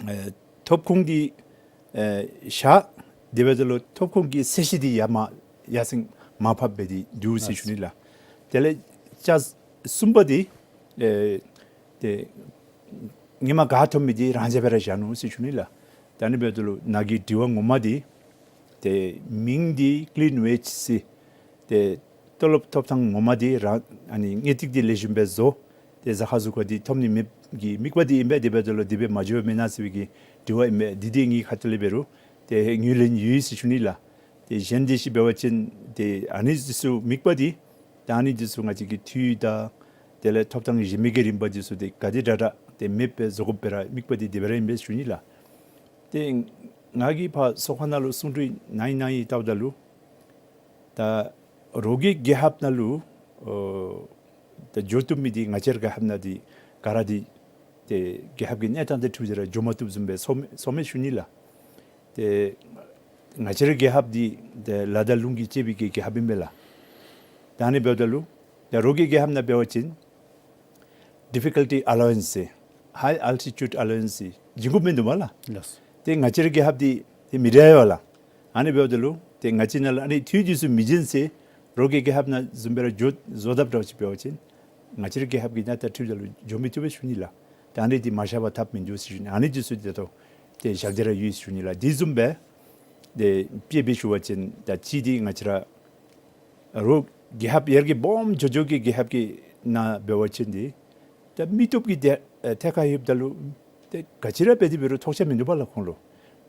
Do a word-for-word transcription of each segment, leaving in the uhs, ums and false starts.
ཨེ་ཐོབ་ཁོངས་འདི་ཨེ་བཞག་དེ་འབདཝ་ད་ལུ་ཐོབ་ཁོངས་ཀྱི་ཚད་གཞི་འདི་ཡར་མར་ཡར་སེང་མར་ཕབ་འབད་དེ་འདུག་ཟེར་ཞུ་ནི་ལགས། དེ་ལས་ཆ་གསུམ་པ་འདི་ཨེ་ཏེ་ཧེ་མ་ག་ཐོབ་མི་འདི་རང་འཇགས་སྦེ་ར་བཞག་ནུག་ཟེར་ཞུ་ནི་ལགས། ད་ཨ་ནི་འབདཝ་ད་ལུ་ནཱ་གི་དྲི་བ་ངོ་མ་འདི་ཏེ་མིང་འདི་ཀི་ལིན་ཝེཇ་ཟེར། ཏེ་ཏོ་ལོབ་ཐོབ་ཐངས་ངོ་མ་འདི་རང་ཨ་ནི་གནས་སྟེགས་འདི་ལེགས་ཤོམ་སྦེ་བཟོ། ཏེ་ཟ་ཁང་ཟུར་ཁང་འདི་ཐོབ་ནི་མེདཔ་གི་དམིགས་པ་འདི་ཨིན་པས། དེ་འབདཝ་ད་ལུ་དེ་སྦེ་མ་འགྱོཝ་མེན་ན་ཟེར་བའི་གི་དྲི་བ་ཨིན་པས། འདི་འདི་ངེའི་ཁ་ཐུག་ལས་འབད་རུང་ཏེ་ངོས་ལེན་ཡོད་ཟེར་ཞུ་ནི་ལགས། ཏེ་གཞན་འདི་ཅིག་འབད་བ་ཅིན་ཏེ་ཨ་ནི་འདི་ཚུ་དམིགས་པ་འདི་ད་ཨ་ནི་འདི་ཚུ་ང་བཅས་ཀྱི་འཐུས་དང་དེ་ལས་ཐོབ་ཐངས་གཞན་མི་གི་རིམ་པ་འདི་ཚུ་ཏེ་ག་དེ་དྲག་དྲག་ཏེ་མེདཔ་སྦེ་བཟོ་དགོཔ་སྦེ་ར་དམིགས་པ་འདི་དེ་སྦེ་ར་ཨིན་པས་ཞུ་ནི་ལགས། ཏེ་ང་གིས་ཕར་ཚོགས་ཁང་ནང་ལུ་གསུང་གྲོས་གནང་ཡི་གནང་ཡི་བལྟཝ་ད་ལུ་ད་རོགས་ཀྱི་རྒྱལ་ཁབ་ནང་ལུ་ཨོ་ད་འགྱོ་བཏུབ་མི་འདི་ང་བཅས་ར་རྒྱལ་ཁབ་ནང་འདི་ག་ར་འདི་ཏེ་རྒྱལ་ཁབ་ཀྱི་གནས་སྟངས་དང་འཁྲིལ་ཏེ་ར་འགྱོ་མ་བཏུབ་བཟུམ་སྦེ་ཚོར་མས་ཚོར་མས་ཞུ་ནི་ལགས། ཏེ་ང་བཅས་རའི་རྒྱལ་ཁབ་འདི་ཏེ་ལ་དང་ལུང་གིས་བཅད་པའི་གི་རྒྱལ་ཁབ་ཨིན་པས་ལགས། ད་ཨ་ནི་འབདཝ་ད་ལུ་ད་རོགས་ཀྱི་རྒྱལ་ཁབ་ནང་འབད་བ་ཅིན་ཌི་ཕི་ཀལ་ཊི་ཨ་ལོ་ཝན་སི་ཟེར་ཧའི་ཨལ་ཊི་ཊུཌ་ཨ་ལོ་ཝན་སི་ཟེར་བྱིན་དགོཔ་མིན་འདུག་པ་ལགས། ལགས། ཏེ་ང་བཅས་རའི་རྒྱལ་ཁབ་འདི་ཏེ་མི་འདྲ་བས་ལགས། ཨ་ནི་འབདཝ་ད་ལུ་ཏེ་ང་བཅས་ནང་ལུ་ཨ་ནི་འཐུས་འདི་ཚུ་མི་བྱིན་ཟེར་རོགས་ཀྱི་རྒྱལ་ཁབ་ནང་བཟུམ་སྦེ་ར་འགྱོ་བཟོ་དཔ་འདྲཝ་ཅིག་འབད་བ་ཅིན་ང་བཅས་རའི་རྒྱལ་ཁབ་ཀྱི་གནས་སྟངས་འཁྲིལཝ་ད་ལུ་འགྱོ་མི་བཏུབ་པས་ཞུ་ནི་ལགས། ད་ཨ་ནི་འདི་མ་བཞག་པར་ཐབས་མིན་འདུག་ཟེར་ཞུ་ནི། ཨ་ནི་འདི་ཚུ་ཏེ་ད་ཏེ་བཞག་སྟེ་ར་ཡོད་ཞུ་ནི་ལགས། དེ་བཟུམ་སྦེ་ཏེ་དཔེ་འབད་ཞུ་བ་ཅིན་ད་ཅི་འདི་ང་བཅས་ར་རོགས་རྒྱལ་ཁབ་ཡར་རྒྱས་སྦོམ་ཇོ་ཇོ་གི་རྒྱལ་ཁབ་ཀྱི་ནང་འབད་བ་ཅིན་འདི་ད་མི་སྟོབས་ཀྱི་ཏེ་ཨེ་ཐད་ཁར་ལྷོདཔ་ད་ལུ་ཏེ་ག་ཅི་ར་འབད་དེ་འབད་རུང་ཐོགས་ཆགས་མིན་འདུག་པ་ལགས་ཁོང་ལུ།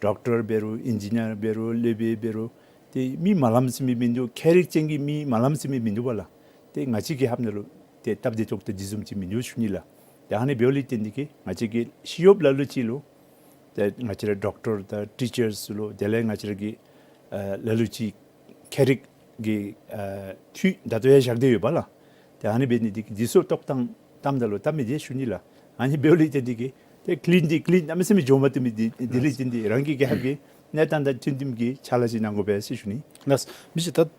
ཌོག་ཊར་འབད་རུང་ཨིན་ཇི་ནི་ཡར་འབད་རུང་སློབ་དཔོན་འབད་རུང་ཏེ་མི་མ་ལངམ་ཟེར་མི་མིན་འདུག། མཁས་རིག་ཅན་གྱི་མི་མ་ལངམ་ཟེར་མི་མིན་འདུག་པ་ལགས། ཏེ་ང་བཅས་རྒྱལ་ཁབ་ནང་ལུ་ཏེ་སྟབས་བདེ་ཏོག་ཏོ་འདི་བཟུམ་ཅིག་མིན་འདུག་ཞུ་ནི་ལགས། ཏེ་ཨ་ནི་འབདཝ་ལས་བརྟེན་ཏེ་གིས་ང་བཅས་ཀྱི་ཤེས་ཡོན་ལ་ལུ་ཅིག་ལུ་ཏེ་ང་བཅས་ར་ཌོག་ཊར་དང་ཊི་ཅར་ལུ་དེ་ལས་ང་བཅས་ར་གི་ཨ་ལ་ལུ་ཅིག་མཁས་རིག་གི་ཨ་འཐུས་ད་ལྟོ་ཡང་བཞག་སྟེ་ཡོད་པ་ལགས། ཏེ་ཨ་ནི་འབད་ནི་འདི་གིས་འདི་ཚུ་ཐོབ་ཐངས་བལྟམ་ད་ལུ་བལྟ་མི་འདི་ཞུ་ནི་ལགས། ཨ་ནི་འབདཝ་ལས་བརྟེན་ཏེ་གིས་ཏེ་ཀི་ལིན་འདི་ཀི་ལིན་གནམ་མེད་ས་མེད་འགྱོ་མ་བཏུབ་མི་འདི་འདི་ལས་བརྟེན་ཏེ་རང་གི་རྒྱལ་ཁབ་ཀྱི་གནས་སྟངས་དང་མཐུན་མཐུནམ་གྱི་ཕྱག་ལཱ་ཅིག་གནང་དགོ་པས་ཟེར་ཞུ་ནི། ལགས། མི་ཅིག་ད་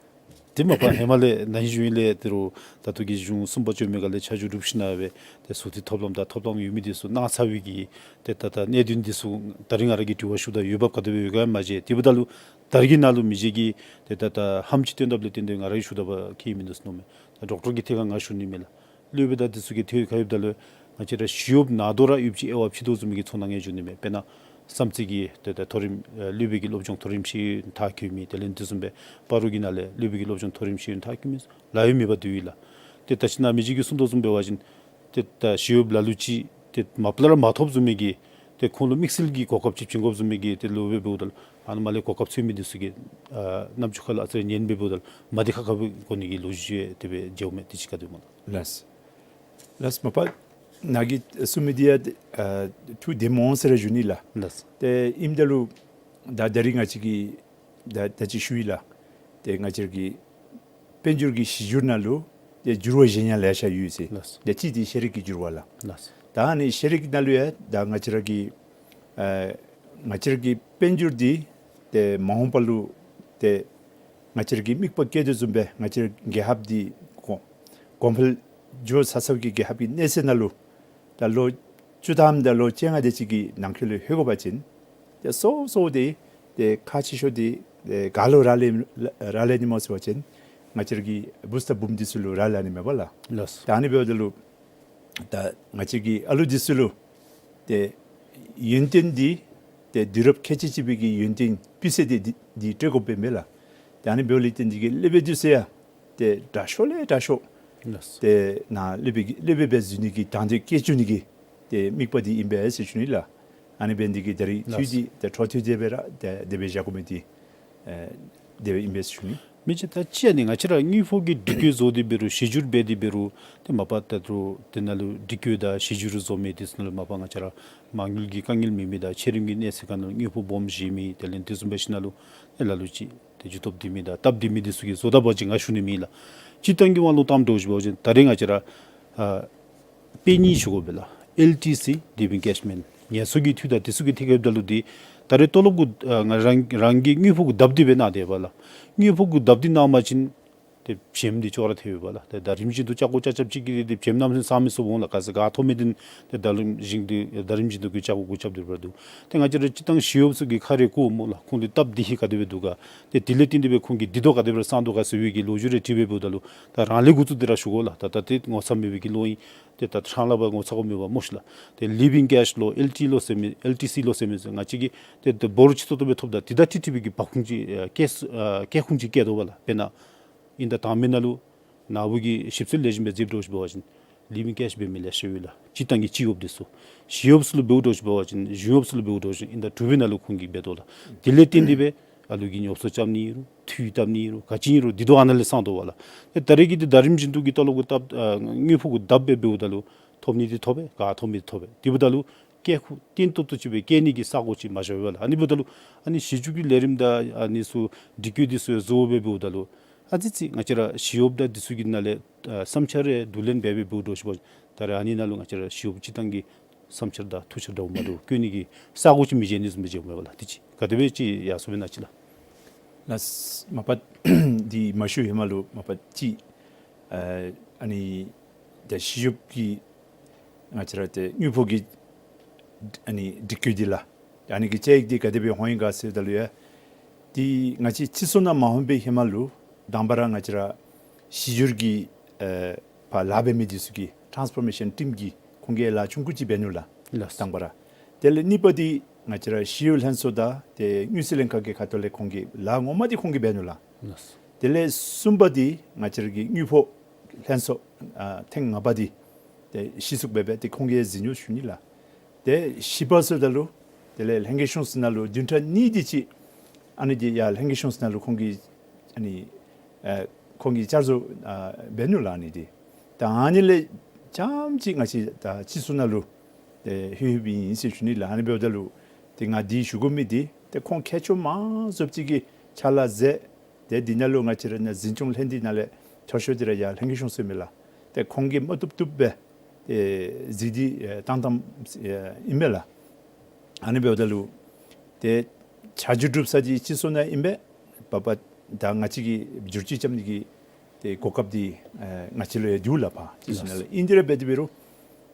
དེ་མ་པ་ཧེ་མ་ལས་ན་ཧིང་གཞེས་ནིང་ལས་ཏེ་རུང་ད་ལྟོ་གི་གཞུང་གསུམ་པ་བཅོ་ལྔ་ལས་ཆ་འཇོག་གྲུབ་ཞིནམ་སྦེ་ཏེ་ཟུར་ཐིག་ཐོབ་ལམ་དང་ཐོབ་ཐངས་ཡོད་མི་འདི་ཚུ་གནང་ཚར་བའི་གི་ཏེ་ད་ལྟོ་གནད་དོན་འདི་ཚུ་ད་རིས་ང་ར་གིས་དྲི་བ་ཞུ་ད་ཡོདཔ་ག་དེ་སྦེ་ཡོད་ག་མ་ཤེས། དེ་འབདཝ་ད་ལུ་ད་རིས་ཀྱི་ནང་ལུ་མི་རྗེ་གིས་ཏེ་ད་ལྟོ་ཧམ་ཅིག་སྟོན་དཔ་ལས་བརྟེན་ཏེ་ང་ར་གིས་ཞུ་ད་པ་ཁྱད་མིན་འདུག་ཟེར་མནོཝ་མས། ད་ཌོག་ཊར་གྱི་ཐད་ཁར་ང་ཞུ་ནི་མས་ལགས། སློབ་དཔོན་དང་འདི་ཚུ་གི་ཐད་ཁར་ཡོདཔ་ད་ལུ་ང་བཅས་ར་ཞི་གཡོགཔ་ནང་དོ་ར་ཡོདཔ་ཅིག་དབྱེ་བ་ཕྱེ་དོ་བཟུམ་མའི་གི་ཚོར་སྣང་ཡང་འབྱུང་ནི་མས། དཔེར་ན་བསམ་རྩེ་གི་ཏེ་ད་མཐོ་རིམ་ཨེ་སློབ་དཔོན་གྱི་སློབ་སྦྱོང་མཐོ་རིམ་ཤེས་ཡོན་མཐར་འཁྱོལ་མི་དེ་ལས་འདི་བཟུམ་སྦེ་སྤ་རོ་གི་ནང་ལས་སློབ་དཔོན་གྱི་སློབ་སྦྱོང་མཐོ་རིམ་ཤེས་ཡོན་མཐར་འཁྱོལ་མི་ལ་ཡོད་མེད་པ་འདུག་ལགས། ཏེ་ད་ཅི་ནཱ་མི་རྗེ་གིས་གསུང་དོ་བཟུམ་འབད་བ་ཅིན་ཏེ་ད་ཞི་གཡོགཔ་ལ་ལུ་ཅིག་ཏེ་མ་པ་ལས་ར་མ་ཐོབ་བཟུམ་མའི་གི་ཏེ་ཁོང་ལུ་དམིགས་བསལ་གྱི་གོ་སྐབས་ཅིག་བྱིན་དགོཔ་བཟུམ་མའི་གི་ཏེ་ལུ་སྦེ་འབདཝ་ད་ལུ་ཨ་ནཱ་མར་ལས་གོ་སྐབས་ཚུད་མི་འདི་ཚུ་གིས་ཨ་རྣམ་ཅོ་ཁ་ལུ་ཨ་ཙི་རེ་ཉན་སྦེ་འབདཝ་ད་ལུ་མ་བདེ་ཁག་ཁ་སྦེ་གོ་ནི་གི་ལོ་རྒྱུས་དེ་སྦེ་མཇལཝ་མས། དེ་ཅིག་ག་དེ་སྨོ་ལགས། ལགས། ལགས་མ་པ་ནཱ་གིས་གསུང་མི་འདི་ཡང་ཨ་ཐུགས་བདེ་མོ་ཟེར་ར་ཞུ་ནི་ལགས། ལགས། ཏེ་ཨིནམ་ད་ལུ་ད་ད་རིས་ང་བཅས་ཀྱིས་ད་ད་ཅི་ཞུ་ཡི་ལགས། ཏེ་ང་བཅས་ཀྱི་དཔལ་འབྱོར་གྱི་གཞི་འགྱུར་ནང་ལུ་ཏེ་འགྱུར་བ་གཞན་ཡང་ལེ་ཤ་ཡོད་ཟེར། ལགས། ཏེ་གཅིག་འདི་ཤེས་རིག་གི་འགྱུར་བ་ལགས། ལགས། ད་ཨ་ནི་ཤེས་རིག་ནང་ལུ་ཡང་ད་ང་བཅས་ར་གི་ཨ་ང་བཅས་ར་གི་དཔལ་འབྱོར་འདི་ཏེ་མ་འོངས་པ་ལུ་ཏེ་ང་བཅས་ར་གིས་དམིགས་པ་བསྐྱེད་དོ་བཟུམ་སྦེ་ང་བཅས་ར་རྒྱལ་ཁབ་འདི་གོང་གོང་འཕེལ་འགྱོ་ཚར་ཚརཝ་གི་རྒྱལ་ཁབ་ཀྱི་གནས་ཚད་ནང་ལུ་ད་ལོ་བཅུ་ཐམ་དང་ལོ་བཅོ་ལྔ་དེ་ཅིག་གི་ནང་འཁོད་ལུ་ལྷོད་དགོ་པ་ཅིན་ཏེ་གཙོ་བོ་གཙོ་བོ་འདི་ཏེ་ཁག་ཆེ་ཤོས་འདི་ཏེ་ག་ལུ་རག་ལས་རག་ལས་ནི་སྨོ་ཟེར་བ་ཅིན་ང་བཅས་ར་གི་བུཚ་དང་བུམོ་འདི་ཚུ་ལུ་རག་ལས་ནི་མས་པ་ལགས། ལགས། ད་ཨ་ནི་འབདཝ་ད་ལུ་ད་ང་བཅས་ཀྱི་ཨ་ལུ་འདི་ཚུ་ལུ་ཏེ་ཡོན་ཏན་འདི་ཏེ་དུས་རབས་ཁལ་གཅིག་གཅིག་པའི་གི་ཡོན་ཏན་སྤུས་ཚད་འདི་འདི་འདི་སྤྲོད་དགོཔ་ཨིན་མས་ལགས། ཏེ་ཨ་ནི་འབདཝ་ལས་བརྟེན་ཏེ་གིས་སློབ་དཔོན་འདི་ཚུ་ཡང་ཏེ་དྲག་ཤོས་ལས་དྲག་ཤོས། ལགས། ཏེ་ནཱ་སློབ་དཔོན་གྱི་སློབ་དཔོན་སྦེ་འཛུལ་ནི་གི་དང་འདོད་བསྐྱེད་བཅུག་ནི་གི་ཏེ་དམིགས་པ་འདི་ཨིན་པས་ཟེར་ཞུ་ནི་ལགས། ཨ་ནི་འབད་ནི་འདི་གིས་ད་རིས་ལགས། ཐུགས་འདི་ཏེ་འཕྲོ་མཐུད་དེ་སྦེ་ར་ཏེ་དེ་སྦེ་བཞག་དགོ་མི་འདི་ཨེ་དེ་སྦེ་ཨིན་པས་ཟེར་ཞུ་ནི། མི་རྗེ་ད་ཅི་ཨ་ནི་ང་བཅས་ར་དངུལ་ཕོགས་ཀྱི་སྒྲིག་བཀོད་བཟོ་སྟེ་འབད་རུང་གཞི་འགྱུར་འབད་དེ་འབད་རུང་ཏེ་མ་པ་ད་རུང་དེ་ནང་ལུ་སྒྲིག་བཀོད་དང་གཞི་འགྱུར་བཟོ་མི་འདི་ཚུ་ནང་ལུ་མ་པ་ང་བཅས་ར་མ་དངུལ་གྱི་དཀའ་ངལ་མེད་མི་དང་ཆེ་རིམ་གྱི་གནས་ཚད་ཁར་ནང་ལུ་དངུལ་ཕོགས་སྦོམ་བཞེས་མི་དེ་ལས་འདི་ཚུ་འབད་ཞིནམ་ལས་ཏེ་ལ་ལུ་ཅིག་ཏེ་རྒྱུ་སྟོབས་ལྡན་མི་དང་སྟབས་བདེ་མི་འདི་ཚུ་གིས་བཟོ་ད་པ་ཅིན་ང་ཞུ་ནི་མེད་ལགས། སྤྱིར་བཏང་གི་དབང་ལུ་གཏངམ་འདྲཝ་ཅིག་འབད་བ་ཅིན་ད་རེས་ང་བཅས་ར་ཨ་པེ་ནི་ཞུ་དགོ་པས་ལགས། ཨེལ་ཊི་སི་ཌིབ་ཨེན་གེཇ་མེནཊ་ངལ་གསོ་གི་འཐུས་དང་འདི་ཚུ་གི་ཐད་ཁར་འབདཝ་ད་ལུ་འདི་ད་རེས་ཏོ་ལོབ་གུ་ཨ་ང་རང་རང་གི་དངུལ་ཕོགས་གུ་བརྡབ་སྟེ་སྦེ་གནང་སྟེ་པ་ལགས། དངུལ་ཕོགས་གུ་བརྡབ་སྟེ་གནང་པ་ཅིན་ཏེ་ བྱེམ་འདི་ཅོག་ར་འཐདཔ་ཡོདཔ་ལགས། ཏེ་ད་རིམ་བཞིན་དུ་ཅ་གོ་ཅ་རྐྱབ་ཅིག་གིས་ཏེ་བྱེམ་གནམ་མེད་ས་མེད་སོངམ་འོང་ལགས། ག་ས་ག་ཐོབ་མི་འདི་ཏེ་ད་རིམ་བཞིན་དུ་ད་རིམ་བཞིན་དུ་གི་ཅ་གོ་གུ་རྐྱབ་སྡོདཔ་ར་འདུག། ཏེ་ང་བཅས་ར་སྤྱིར་བཏང་ཞི་གཡོགཔ་ཚུ་གིས་ཁ་རེ་བཀོཝ་སྨོ་ལགས། ཁོང་འདི་སྟབས་བདེ་ཧིང་ག་དེ་སྦེ་འདུག་ག། ཏེ་དེ་ལས་བརྟེན་ཏེ་སྦེ་ཁོང་གིས་འདི་དོ་ག་དེ་སྦེ་ར་གསང་དོ་ག་ཟེར་བའི་གི་ལོ་རྒྱུས་རེ་དྲི་བའི་འབདཝ་ད་ལུ་ད་རང་ལས་འགོ་བཙུགས་ཏེ་ར་ཞུ་དགོ་ལགས། ད་ད་ཏེ་ངོ་ཚ་མེད་པའི་གི་བློ་ཨིན། ཏེ་ད་ཕྲང་སླབ་པར་ངོ་ཚ་དགོ་མི་འོང་ལགས། ཏེ་ལིབ་ཨིན་ཀེཤ་ལོ་ཨེལ་ཊི་ལོ་ཟེར་མི་ཨེལ་ཊི་སི་ལོ་ཟེར་མི་ཚུ་ང་བཅས་ཀྱིས་ཏེ་ཏེ་འབོར་ཆེ་ཏོག་ཏོ་སྦེ་ཐོབ་ད་ཏེ་ད་ཁྲིག་ཁྲི་སྦེ་གི་བ་ཁུངས་ཅིག་ཨ་སྐྱེལ་ཨ་སྐྱེལ་ཁུངས་ཅིག་བསྐྱལ་དོ་བ་ལགས། དཔེར་ན་ཨིན་ད་དང་པའི་ནང་ལུ་ནཱ་བུ་གིས་ཞིབ་འཚོལ་ལེགས་ཤོམ་སྦེ་མཛདཔ་འདྲཝ་ཅིག་འབད་བ་ཅིན་ལིབ་ཨིན་ཀེཤ་འབད་མི་ལེ་ཤ་ཡོད་ལགས། སྤྱིར་བཏང་གི་སྤྱི་གཡོགཔ་འདི་ཚུ་ཞི་གཡོགཔ་ཚུ་ལུ་འབདཝ་འདྲཝ་ཅིག་འབད་བ་ཅིན་གཞུང་གཡོགཔ་ཚུ་ལུ་འབདཝ་འདྲཝ་ཅིག་ཨིན་ད་དྲུག་པའི་ནང་ལུ་ཁོང་གིས་འབད་དོ་ལགས། དེ་ལས་བརྟེན་ཏེ་སྦེ་ཨ་ལུ་གི་ཉོ་ཚོང་རྐྱབ་ནི་ཨིན་རུང་འཐུས་བཏབ་ནི་ཨིན་རུང་ག་ཅི་ཨིན་རུང་འདི་དོ་ཨ་ནཱ་ལས་གསང་དོ་བ་ལགས། ཏེ་ད་རེས་ཀྱི་འདི་ད་རིམ་བཞིན་དུ་གི་ཏོ་ལོ་གུ་བཏབ་ཨ་དངུལ་ཕོགས་གུ་བརྡབ་སྦེ་འབདཝ་ད་ལུ་ཐོབ་ནི་འདི་ཐོབ་པས། ག་ཐོབ་མི་འདི་ཐོབ་པས། དེ་འབདཝ་ད་ལུ་སྐྱེལ་ཁུངས་བརྟན་ཏོག་ཏོ་ཅིག་སྦེ་སྐྱེལ་ནི་གི་ས་གོ་ཅིག་མ་བཞག་པས་ལགས། ཨ་ནི་འབདཝ་ད་ལུ་ཨ་ནི་གཞི་བཅུག་གི་ལས་རིམ་དང་ཨ་ནི་ཚུ་སྒྲིག་བཀོད་འདི་ཚུ་བཟོ་སྦེ་འབདཝ་ད་ལུ་ཨ་ཙི་ཙི་ང་བཅས་ར་ཞི་གཡོགཔ་དང་འདི་ཚུ་གི་ནང་ལས་ཨ་བསམ་འཆར་རེ་བསྡུ་ལེན་འབད་འབདཝ་འདྲཝ་ཅིག་འབད་བ་ཅིན་ད་རེས་ཨ་ནི་ནང་ལུ་ང་བཅས་ར་ཞི་གཡོགཔ་སྤྱིར་བཏང་གི་བསམ་འཆར་དང་ཐུགས་འཆར་འདྲཝ་མ་འདྲཝ་བཀོད་ནི་གི་ས་གོ་ཅིག་མི་བྱིན་ནི་བཟུམ་སྦེ་འགྱོཝ་མས་པ་ལགས། དེ་ཅིག་ག་དེ་སྦེ་ཅིག་ཡར་སོང་མི་ཨིན་ན་ཅིག་ལགས། ལགས། མ་པ་འདི་མ་ཞུ་ཧེ་མ་ལུ་མ་པ་ཅིག་ཨ་ཨ་ནི་ད་ཞི་གཡོགཔ་ཀྱི་ང་བཅས་ར་ཏེ་དངུལ་ཕོགས་ཀྱི་ཨ་ནི་སྒྲིག་བཀོད་འདི་ལགས། ཨ་ནི་གི་དཔྱད་ཡིག་འདི་ག་དེ་སྦེ་འོང་ཡི་ག་ཟེརཝ་ད་ལུ་ཡ་འདི་ང་བཅས་སྤྱི་ཚོགས་ནང་མ་འོང་པའི་ཧེ་མ་ལུ་དང་པ་ར་ང་བཅས་ར་གཞི་བསྒྱུར་གྱི་ཨ་ཕར་ལཱ་འབད་མི་འདི་ཚུ་གི་ཊཱནསི་ཕོར་མེ་ཤཱན་ཊིམ་གྱི་ཁོང་གིས་ལཱ་ཆུང་ཀུ་ཅིག་འབད་ནུག་ལགས། ལགས། དང་པ་ར། དེ་ལས་གཉིས་པ་འདི་ང་བཅས་ར་ཞི་གཡོག་ལྷན་ཚོགས་དང་ཏེ་དངུལ་རྩིས་ལྷན་ཁག་གི་ཁ་ཐུག་ལས་ཁོང་གིས་ལཱ་ངོ་མ་འདི་ཁོང་གིས་འབད་ནུག་ལགས། ལགས། དེ་ལས་གསུམ་པ་འདི་ང་བཅས་ར་གི་དངུལ་ཕོགས་ལྷན་ཚོགས་ཨ་ཐེངས་ལྔ་པ་འདི་ཏེ་གཞི་བཙུགས་འབད་འབད་ཏེ་ཁོང་གིས་གཟིགས་ནུག་ཞུ་ནི་ལགས། ཏེ་བཞི་པ་ཟེརཝ་ད་ལུ་དེ་ལས་ལྷན་རྒྱས་སྐྱོང་ས་ནང་ལུ་བདུན་ཕྲག་གཉིས་དེ་ཅིག་ཨ་ནི་འདི་ཡར་ལྷན་རྒྱས་སྐྱོང་ས་ནང་ལུ་ཁོང་གིས་ཨ་ནི་ཨ་ཁོང་གིས་བསྐྱར་བཟོ་ཨ་འབད་ནུག་ལགས། ཨ་ནི་འདི་ད་ཨ་ནི་ལས་རྐྱངམ་ཅིག་ང་བཅས་ད་སྤྱི་ཚོགས་ནང་ལུ་ཏེ་ལྷོད་ལྷོདཔ་ཨིན་ཟེར་ཞུ་ནི་ལགས། ཨ་ནི་འབདཝ་ད་ལུ་ཏེ་ང་འདི་ཞུ་དགོ་མི་འདི་ཏེ་ཁོང་མཁས་མཆོག་མང་ཤོས་ཅིག་གིས་ཕྱག་ལཱ་མཛད། ཏེ་འདི་ནང་ལུ་ང་བཅས་ར་ནཱ་འཛིན་སྐྱོང་ལྷན་སྡེ་ནང་ལས་མཐོ་ཤོས་འདི་ར་ཡར་ལྷན་རྒྱས་སྐྱོང་ས་ཨིན་མས་ལགས། ཏེ་ཁོང་གིས་མ་བཏུབ་བཏུབ་སྦེ་ཏེ་གཟིགས་ཏེ་ཨེ་བཏང་བཏངམ་ཨེ་ཨིན་མས་ལགས། ཨ་ནི་འབདཝ་ད་ལུ་ཏེ་ཆ་འཇོག་གྲུབ་ས་འདི་སྤྱི་ཚོགས་ནང་ཨིན་པས། པ་པ་ད་ང་བཅས་ཀྱིས་བསྒྱུར་བཅོས་རྐྱབ་ནི་གི་ཏེ་གོ་སྐབས་འདི་ཨེ་ང་བཅས་ལུ་ཡང་འདུག་ལགས་ཕར་སྤྱི་ཚོགས་ནང་ལས། ཨིན་ཏེ་ར་འབད་དེ་འབད་རུང་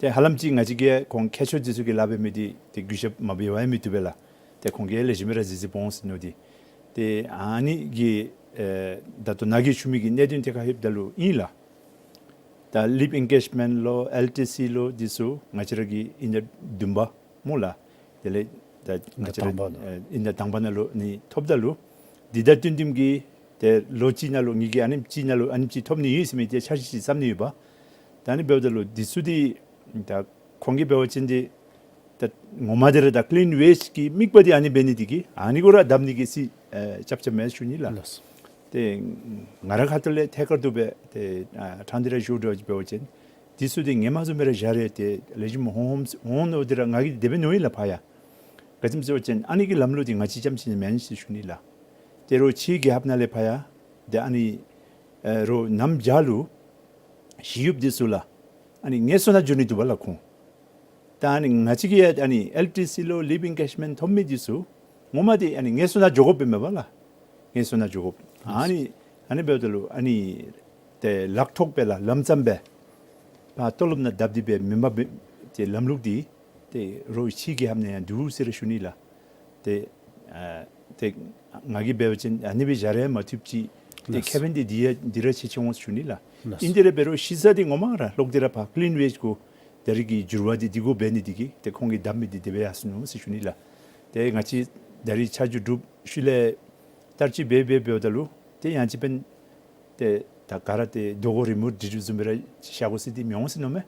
ཏེ་ཧ་ལམ་ཅིག་ང་བཅས་ཀྱིས་ཁོང་མཁས་མཆོག་འདི་ཚུ་གིས་ལཱ་འབད་མི་འདི་ཏེ་གུས་ཞབས་མ་འབད་བར་ཡང་མི་བཏུབ་པས་ལགས། ཏེ་ཁོང་གིས་ལེགས་ཤོམ་སྦེ་ར་གཟིགས་གཟིགསཔ་འོང་ཟེར་མནོ་སྟེ། ཏེ་ཨ་ནི་གི་ཨེ་ད་ལྟོ་ནཱ་གིས་ཞུ་མི་གི་གནད་དོན་ཐད་ཁར་ལྷོདཔ་ད་ལུ་ཨིན་ལགས། ད་ལིབ་ཨེན་གེཇ་མེནཊ་ལོ་ཨེལ་ཊི་སི་ལོ་འདི་ཚུ་ང་བཅས་ར་གིས་ཨིན་ཟླ་བདུན་པ་སྨོ་ལགས། དེ་ལས་ད་ང་བཅས་ར་ཨིན་ཟླ་དང་པ་ལུ་ཨེ་ཨིན་ཟླ་དང་པ་ནང་ལུ་ཨ་ནི་ཐོབ་ད་ལུ་འདི་དང་བསྟུན་བསྟུནམ་གྱིས་ཏེ་ལོ་གཅིག་ནང་ལུ་ངེ་གི་ཨ་ནེམ་ཅིག་ནང་ལུ་ཨ་ནེམ་ཅིག་ཐོབ་ནི་ཡོད་ཟེར་མི་འདི་འཆར་གཞི་ཅིག་བརྩམས་ནི་ཡོདཔ། ད་ཨ་ནི་འབདཝ་ད་ལུ་འདི་ཚུ་འདི་ད་ཁོང་གིས་འབད་བ་ཅིན་འདི་ད་ངོ་མ་འདི་ར་ད་ཀི་ལིན་ཝེཇ་གི་དམིགས་པ་འདི་ཨ་ནི་འབད་ནི་འདི་གིས་ཨ་ནི་གུ་ར་བརྡབ་ནི་གི་སྲིད་ཨེ་རྐྱབ་རྐྱབ་མས་ཞུ་ནི་ལགས། ལགས། ཏེ་ང་ར་ཁ་ཐུག་ལས་ཐད་ཀར་དུ་སྦེ་ཏེ་ཨ་ཕྲང་སྟེ་ར་ཞུ་དོ་འབད་བ་ཅིན་འདི་ཚུ་འདི་ཧེ་མ་བཟུམ་སྦེ་ར་བཞག་རུང་ཏེ་ལེགས་ཤོམ་འོང་འོང་འོང་མནོ་སྟེ་ར་ང་གིས་དེ་སྦེ་མནོ་ཡི་ལགས་ཕར་ཡང་། ག་ཅི་སྨོ་ཟེར་བ་ཅིན་ཨ་ནི་གི་ལམ་ལུགས་འདི་ང་བཅས་རྐྱངམ་ཅིག་མེན་ཟེར་ཞུ་ནི་ལགས། ཏེ་རོགས་ཕྱིའི་རྒྱལ་ཁབ་ནང་ལས་ཕར་ཡང་ཏེ་ཨ་ནི་ཨེ་རོགས་ནམ་རྒྱུན་ལུ་ཞི་གཡོགཔ་འདི་ཚུ་ལགས་ཨ་ནི་ངལ་གསོ་ནང་འགྱོ་ནི་འདུག་པ་ལགས་ཁོང་། ད་ཨ་ནི་ང་བཅས་ཀྱི་ཨ་ནི་ཨེལ་ཊི་སི་ལོ་ལིབ་ཨེན་གེཇ་མེནཊ་ཐོབ་མི་འདི་ཚུ་ངོ་མ་འདི་ཨ་ནི་ངལ་གསོ་ནང་འགྱོ་དགོཔ་ཨིན་མས་པ་ལགས། ངལ་གསོ་ནང་འགྱོ་དགོཔ། ཨ་ནི་ཨ་ནི་འབདཝ་ད་ལུ་ཨ་ནི་ཏེ་ལག་ཐོགས་སྦེ་ལགས་ལམ་ཙམ་སྦེ་ཕར་ཏོ་ལོབ་ནང་བརྡབ་སྟེ་སྦེ་མེན་པར་སྦེ་ཏེ་ལམ་ལུགས་འདི་ཏེ་རོགས་ཕྱིའི་རྒྱལ་ཁབ་ནང་ཡང་འདུག་ཟེར་ར་ཞུ་ནི་ལགས། ཏེ་ཨ་ཏེ་ང་གིས་འབད་བ་ཅིན་ཨ་ནི་སྦེ་བཞག་རུང་མ་བཏུབ་ཅིག་ཏེ་ལགས། ཁེ་ཕན་འདི་འདི་ཡང་འདི་ར་ཆེ་ཆེ་འོང་ཟེར་ཞུ་ནི་ལགས། ལགས། ཨིན་ཏེ་ར་འབད་རུང་ཤེས་ས་འདི་ངོ་མ་ར་ལྷོག་སྟེ་ར་ཕར་ཀི་ལིན་ཝེཇ་གུ་ད་རེས་ཀྱི་འགྱུར་བ་འདི་འདི་གུ་འབད་ནི་འདི་གིས་ཏེ་ཁོང་གིས་བརྡབ་མི་འདི་དེ་སྦེ་ཡར་སོང་ནུག་ཟེར་ཞུ་ནི་ལགས། ཏེ་ང་བཅས་ད་རེས་ཆ་འཇོག་གྲུབ་ཤུལ་ལས་བསྟར་སྤྱོད་འབད་འབད་འབདཝ་ད་ལུ་ཏེ་ཡང་ཅིན་ཕན་ཏེ་ད་ག་ར་ཏེ་རྡོ་གོ་རི་མོ་འདི་བཟུམ་སྦེ་ར་བཞག་དགོ་ཟེར་འདི་མི་འོང་ཟེར་མནོཝ་མས།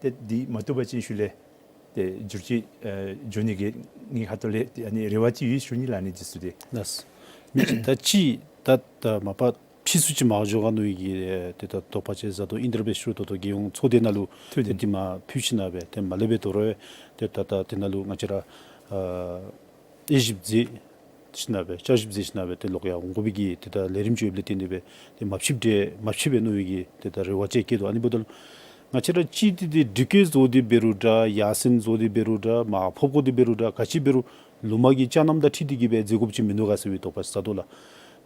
ཏེ་འདི་མ་བཏུབ་པ་ཅིན་ཤུལ་ལས་ཏེ་བསྒྱུར་བཅོས་ཨེ་འགྱོ་ནི་གི་ངེའི་ཁ་ཐུག་ལས་ཏེ་ཨ་ནི་རེ་བ་ཅིག་ཡོད་ཞུ་ནི་ལགས། ཨ་ནི་འདི་ཚུ་འདི། ལགས། མི་ཅིག་ད་ཅི་ད་ད་མ་པ་ཕྱིས་སུ་ཅིག་མ་འགྱོ་ག་མནོ་བའི་གི་ཏེ་ད་དོགས་པ་ཅིག་ཟ་དོ། ཨིན་ཏེ་ར་འབད་ཞུ་དོ་ད་རྒྱལ་ཡོངས་ཚོགས་སྡེ་ནང་ལུ་ཐུགས་ཏེ་འདི་མ་ཕུལ་ཞིནམ་སྦེ་ཏེ་མ་ལས་སྦེ་དོ་རུང་ཏེ་ད་ད་དེ་ནང་ལུ་ང་བཅས་ར་ཨ་དབྱེ་ཞིབ་མཛད་ཞིནམ་སྦེ་བསྐྱར་ཞིབ་མཛད་ཞིནམ་སྦེ་ཏེ་ལོག་ཡར་འོང་དགོ་པའི་གི་ཏེ་ད་ལས་རིམ་ཅིག་ཡོདཔ་ལས་བརྟེན་ཏེ་སྦེ་ཏེ་མ་ཕྱིསཔ་འདྲས་མ་ཕྱིས་པས་མནོ་བའི་གི་ཏེ་ད་རེ་བ་ཅིག་བསྐྱེད་དོ། ཨ་ནི་འབདཝ་ད་ལུ་ང་བཅས་ར་ཅིག་ཏེ་ཏེ་སྒྲིག་བཀོད་བཟོ་སྟེ་འབད་རུང་འདྲ་ཡར་སེང་བཟོ་སྟེ་འབད་རུང་འདྲ་མར་ཕབ་བཀོ་སྟེ་འབད་རུང་འདྲ་ག་ཅི་འབད་རུང་ལུ་མ་གི་ཅ་ནམ་དང་འཁྲིལ་ཏེ་གི་སྦེ་མཛད་དགོཔ་ཅིག་མིན་འདུག་ག་ཟེར་བའི་དོགས་པ་ཟ་དོ་ལགས།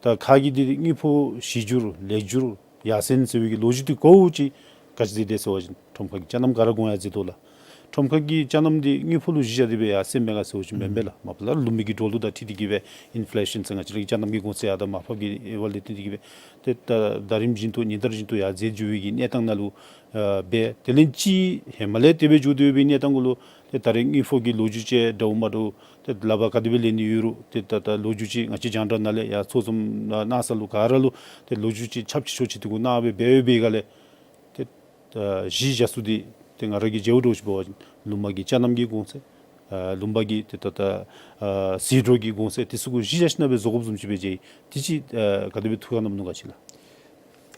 ད་ཁ་གི་འདི་དངུལ་ཕོགས་གཞི་བསྒྱུར་ལེགས་བསྒྱུར་ ཡར་སེང་ཟེར་བའི་གི་ལོ་རྒྱུས་འདི་གོཝ་ཅིག་ག་ཅི་འདི་འདི་ཟེར་བ་ཅིན་ཁྲོམ་ཁ་གི་ཅ་རྣམ་ག་ར་གོང་ཡར་འཛེགས་དོ་ལགས། ཁྲོམ་ཁ་གི་ཅ་རྣམ་འདི་དངུལ་ཕོགས་ལུ་གཞི་བཞག་སྟེ་སྦེ་ཡར་སེང་མས་ག་ཟེར་བ་ཅིན་མེན་པས་ལགས། མ་པ་ལས་ལུང་པའི་གི་འགྲོ་ལུགས་དང་འཁྲིལ་ཏེ་གི་སྦེ་ཨིན་ཕི་ལེ་ཤཱན་ཟེར་ང་བཅས་ར་གི་ཅ་རྣམ་གྱི་གོང་ཚད་ཡར་དང་མར་འཕར་གྱི་དབང་ལུ་བརྟེན་ཏེ་གི་སྦེ་ཏེ་ད་ཟླ་རིམ་བཞིན་དུ་ཉིན་ལྟར་བཞིན་དུ་ཡར་འཛེགས་འགྱོ་བའི་གི་གནས་སྟངས་ནང་ལུ་ཨ་འབད། དེ་ལས་ཅིག་ཧེ་མ་ལས་དེ་སྦེ་འགྱོ་སྡོད་པའི་གནས་སྟངས་གུ་ལུ་ཏེ་ད་རེས་དངུལ་ཕོགས་ཀྱི་ལོ་རྒྱུས་ཅིག་འདྲཝ་མ་འདྲཝ་ཏེ་ལག་པར་ག་དེ་སྦེ་ལེན་ནི་ཡོད་རུང་ཏེ་ད་ད་ལོ་རྒྱུས་ཅིག་ང་བཅས་རྒྱང་བསྒྲགས་ནང་ལས་ཡར་ཚོགས་འཛོམས་ནང་ས་ལུ་ག་ར་ལུ་ཏེ་ལོ་རྒྱུས་ཅིག་ཁྱབ་ཆེ་ཤོས་ཅིག་དེ་གུ་གནང་སྦེ་འབད་འབད་བའི་སྒང་ལས་ཏེ་ཨ་གཞི་བཞག་ས་འདི་ཏེ་ང་ར་གིས་མཇལཝ་འདྲཝ་ཅིག་འབད་བ་ཅིན་ལུང་པ་གི་ཅ་རྣམ་གྱི་གོང་ཚད་ཨ་ལུང་པ་གི་ཏེ་ད་ད་ཨ་ཟད་འགྲོ་གི་གོང་ཚད་དེ་ཚུ་གུ་གཞི་བཞག་ཞིན་ན་སྦེ་བཟོ་དགོཔ་བཟུམ་ཅིག་སྦེ་མཇལ་ཡི། དེ་ཅིག་ཨ་ག་དེ་སྦེ་ཐུགས་ཁར་བསྣམ་ནུག་ག་ཅི་ལགས།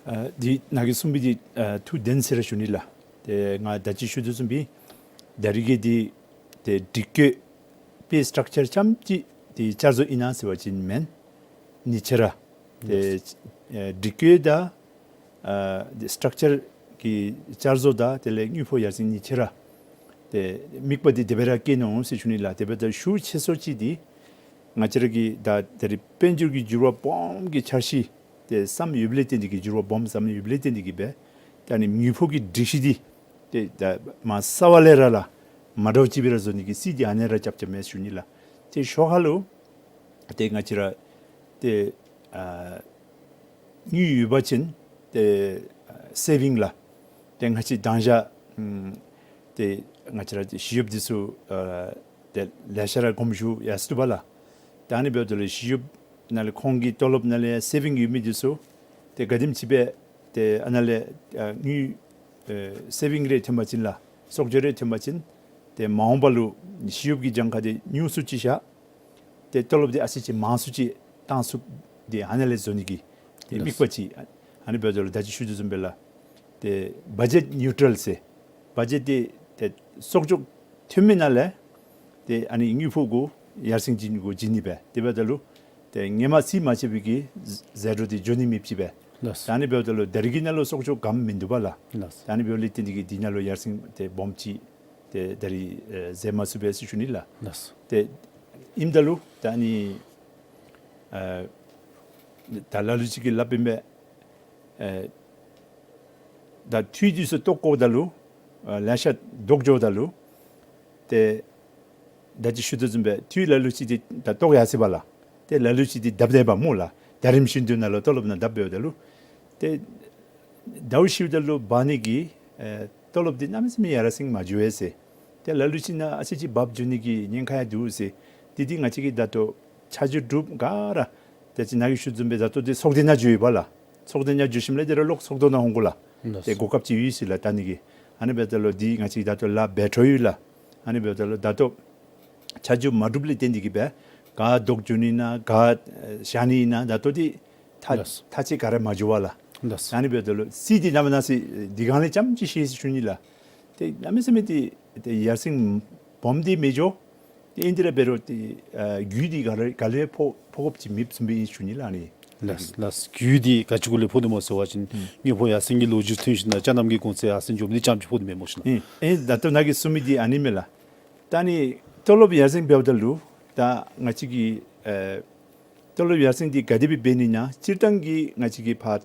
ཨ་འདི་ནཱ་གིས་གསུངས་མི་འདི་ཨ་ཐུགས་བདེན་ཟེར་ར་ཞུ་ནི་ལགས། ཏེ་ང་ད་ཅི་ཞུ་དོ་བཟུམ་སྦེ་ད་རེས་ཀྱི་འདི་ཏེ་སྒྲིག་བཀོད་པེ་སི་ཊག་ཅར་རྐྱངམ་ཅིག་འདི་བསྐྱར་བཟོ་ཨིན་ན་ཟེར་བ་ཅིན་མེན། ཉེ་ཆར་ར་ཏེ་ཨེ་སྒྲིག་བཀོད་དང་ཨ་སི་ཊག་ཅར་གྱི་བསྐྱར་བཟོ་དང་དེ་ལས་དངུལ་ཕོགས་ཡར་སེང་ཉེ་ཆར་ར་ཏེ་དམིགས་པ་འདི་དེ་སྦེ་ར་བསྐྱེད་ནུག་ཟེར་ཞུ་ནི་ལགས། དེ་འབདཝ་ད་ཤུགས་ཆེ་ཤོས་ཅིག་འདི་ང་བཅས་ར་གི་ད་ད་རེས་དཔལ་འབྱོར་གྱི་འགྱུར་བ་སྦོམ་གྱི་འཆར་གཞི་ཏེ་བསམ་ཡོདཔ་ལས་བརྟེན་ཏེ་གི་འགྱུར་བ་སྦོམ་བསམ་ཡོདཔ་ལས་བརྟེན་ཏེ་གི་སྦེ་ད་ཨ་ནི་དངུལ་ཕོགས་ཀྱི་སྒྲིག་གཞི་འདི་ཏེ་ད་མར་གསར་པ་ལས་ར་ལགས་མ་འདྲཝ་ཅིག་སྦེ་ར་བཟོ་ནི་གི་རྩིས་འདི་ཨ་ནི་ར་རྐྱབ་རྐྱབ་མས་ཞུ་ནི་ལགས། ཏེ་ཤོག་ཁ་ལུ་ཏེ་ང་བཅས་ར་ཏེ་ཨ་དངུལ་ཡོད་པ་ཅིན་ཏེ་ཨ་སེ་བིང་ལགས། ཏེ་ང་བཅས་དང་ཞག་ཨམ་ཏེ་ང་བཅས་ར་ཏེ་ཞི་གཡོགཔ་འདི་ཚུ་ཨ་ཏེ་ལེ་ཤ་ར་དགོངསམ་ཞུ་ཡར་སོ་ནུག་པ་ལགས། ད་ཨ་ནི་འབདཝ་ད་ལུ་ཞི་གཡོགཔ་ནང་ལས་ཁོང་གི་ཏོ་ལོབ་ནང་ལས་སེ་བིང་ཡོད་མི་འདི་ཚུ་ཏེ་ག་དེམ་ཅིག་སྦེ་ཏེ་ཨ་ནཱ་ལས་ཨ་དངུལ་ཨེ་སེ་བིང་རེ་ཐོན་པ་ཅིན་ལགས་གསོག་འཇོག་རེ་ཐོན་པ་ཅིན་ཏེ་མ་འོངས་པ་ལུ་ཞི་གཡོགཔ་གི་གྱངས་ཁ་འདི་ཉུང་སུ་ཅིག་བཞག་ཏེ་ཏོ་ལོབ་འདི་ཨ་ཙི་ཅིག་མང་སུ་ཅིག་བཏང་ཚུགསཔ་འདི་ཨ་ནཱ་ལས་བཟོ་ནི་གི་ཏེ་དམིགས་པ་ཅིག། ཨ་ནི་འབདཝ་ད་ལུ་ད་ཅི་ཞུ་དོ་བཟུམ་སྦེ་ལགས། ཏེ་བ་ཇེཊ་ནིའུ་ཊཱལ་ཟེར་བ་ཇེཊ་འདི་ཏེ་གསོག་འཇོག་ཐོན་མི་ནང་ལས་ཏེ་ཨ་ནི་དངུལ་ཕོགས་གུ་ཡར་སེང་བྱིན་གུ་བྱིན་ནི་སྦེ་དེ་འབདཝ་ད་ལུ་ཏེ་སྔོན་མ་རྩིས་མ་རྐྱབ་པའི་གི་ཟད་འགྲོ་འདི་འགྱོ་ནི་མེདཔ་ཅིག་སྦེ། ལགས། ད་ཨ་ནི་འབདཝ་ད་ལུ་ད་རེས་ཀྱི་ནང་ལུ་གསོག་འཇོག་ག་ནི་མིན་འདུག་པ་ལགས། ལགས། ད་ཨ་ནི་འབདཝ་ལས་བརྟེན་ཏེ་གི་འདི་ནང་ལུ་ཡར་སེང་ཏེ་སྦོམ་ཅིག་ཏེ་ད་རེས་ཨེ་མཛད་མ་ཚུགས་པས་ཟེར་ཞུ་ནི་ལགས། ལགས། ཏེ་ཨིནམ་ད་ལུ་ད་ཨ་ནི་ཨ་ད་ལ་ལུ་ཅིག་གིས་སླབ་ཨིན་པས། ཨེ་ད་འཐུས་འདི་ཚུ་བཏོག་བཀོཝ་ད་ལུ་ཨ་ལེ་ཤ་བཟློག་འགྱོཝ་ད་ལུ་ཏེ་ད་ཅི་ཞུ་དོ་བཟུམ་སྦེ་འཐུས་ལ་ལུ་ཅིག་འདི་ད་བཏོག་ཡར་སོ་ནུག་པ་ལགས། ཏེ་ལ་ལུ་ཅིག་འདི་བརྡབ་སྟེ་འབག་སྨོ་ལགས། ཟླ་རིམ་བཞིན་དུ་ནང་ལུ་ཏོ་ལོབ་ནང་བརྡབ་འབདཝ་ད་ལུ་ཏེ་ཟླཝ་བཞི་པ་ད་ལུ་འབག་ནི་གི་ཨེ་ཏོ་ལོབ་འདི་གནམ་མེད་ས་མེད་ཡར་སེང་མ་འགྱོ་བས་ཟེར། ཏེ་ལ་ལུ་ཅིག་ནང་ཨ་ཙི་ཅིག་འབག་འགྱོ་ནི་གི་ཉེན་ཁ་ཡང་འདུག་ཟེར། འདི་འདི་ང་བཅས་ཀྱིས་ད་ལྟོ་ཆ་འཇོག་གྲུབ་ག་ར་ད་ཅི་ནཱ་གིས་ཞུ་དོ་བཟུམ་སྦེ་ད་ལྟོ་འདི་ཚོགས་སྡེ་ནང་འགྱོཝ་ཨིན་པ་ལགས། ཚོགས་སྡེ་ནང་འགྱོ་ཞིནམ་ལས་འདི་ར་ལོག་ཚོགས་གཙོ་ནང་འོང་དགོ་ལགས། ལགས། ཏེ་གོ་སྐབས་ཅིག་ཡོད་ཟེར་ལགས་ད་ནི་གི། ཨ་ནི་འབདཝ་ད་ལུ་འདི་ང་བཅས་ད་ལྟོ་ལཱ་འབད་འཕྲོ་ཡོད་ལགས། ཨ་ནི་འབདཝ་ད་ལུ་ད་ལྟོ་ཆ་འཇོག་མ་གྲུབ་ལས་བརྟེན་ཏེ་གི་སྦེ་ག་བཟློག་འགྱོ་ནི་ཨིན་ན་ག་ཨེ་བཞག་ནི་ཨིན་ན་ད་ལྟོ་འདི་ཐག་ལགས། ཐག་བཅད་ག་ར་མ་འགྱོ་བས་ལགས། ལགས། ཨ་ནི་འབདཝ་ད་ལུ་རྩིས་འདི་གནམ་མེད་ས་མེད་འདི་སྒང་ལས་རྐྱངམ་ཅིག་ཤེས་ཟེར་ཞུ་ནི་ལགས། ཏེ་གནམ་མེད་ས་མེད་འདི་ཏེ་ཡར་སེང་སྦོམ་འདི་མི་འགྱོ། ཏེ་ཨིན་ཏེ་ར་འབད་རུང་ཏེ་ཨ་རྒུད་འདི་ག་ལུ་ག་ལུ་ཡང་ཕོག་ཕོག་དགོཔ་ཅིག་མེདཔ་བཟུམ་སྦེ་ཨིན་ཞུ་ནི་ལགས་ཨ་ནི། ལགས་ལགས། རྒུད་འདི་ག་ཅི་གུ་ལས་ཕོག་ནི་སྨོ་ཟེར་བ་ཅིན་ཨུམ་དངུལ་ཕོགས་ཡར་སེང་གི་ལོ་རྒྱུས་ཐོན་ཞིནམ་ལས་ཅ་རྣམ་གྱི་གོང་ཚད་ཡར་སེང་འགྱོ་ནི་རྐྱངམ་ཅིག་ཕོག་ནི་མས་སྨོ་ཤིག་ལགས། ཨིན་ཨིན། ད་ལྟོ་ནཱ་གིས་གསུངས་མི་འདི་ཨ་ནི་མས་ལགས། ད་ཨ་ནི་ཏོ་ལོབ་ཡར་སེང་འབདཝ་ད་ལུ་ད་ང་བཅས་ཀྱི་ཨེ་ཏོ་ལོབ་ཡར་སེང་འདི་ག་དེ་སྦེ་འབད་ནི་ཨིན་ན་སྤྱིར་བཏང་གི་ང་བཅས་ཀྱི་ཕར་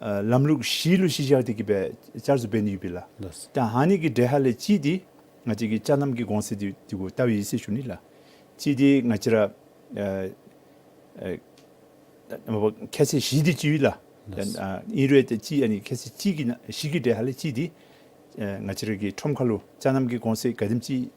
ཨ་ལམ་ལུགས་བཞི་ལུ་གཞི་བཞག་སྟེ་གི་སྦེ་བསྐྱར་བཟོ་འབད་ནི་ཡོདཔ་ཨིན་ལགས། ལགས། ད་ཨ་ནི་གི་གྲས་ཁ་ལས་གཅིག་འདི་ང་བཅས་ཀྱི་ཅ་རྣམ་གྱི་གོང་ཚད་འདི་འདི་གུ་བལྟཝ་ཨིན་ཟེར་ཞུ་ནི་ལགས། གཅིག་འདི་ང་བཅས་ར་ཨ་ཨ་ཨ་ཁྱད་ཚད་བཞི་འདི་གཅིག་ཡོད་ལགས། ལགས། ཨ་ཨིན་རུང་ཏེ་གཅིག་ཨ་ནི་ཁྱད་ཚད་གཅིག་གི་ནང་བཞི་གི་གྲས་ཁ་ལས་གཅིག་འདི་ཨ་ང་བཅས་ར་གི་ཁྲོམ་ཁ་ལུ་ཅ་རྣམ་གྱི་གོང་ཚད་ག་དེམ་ཅིག་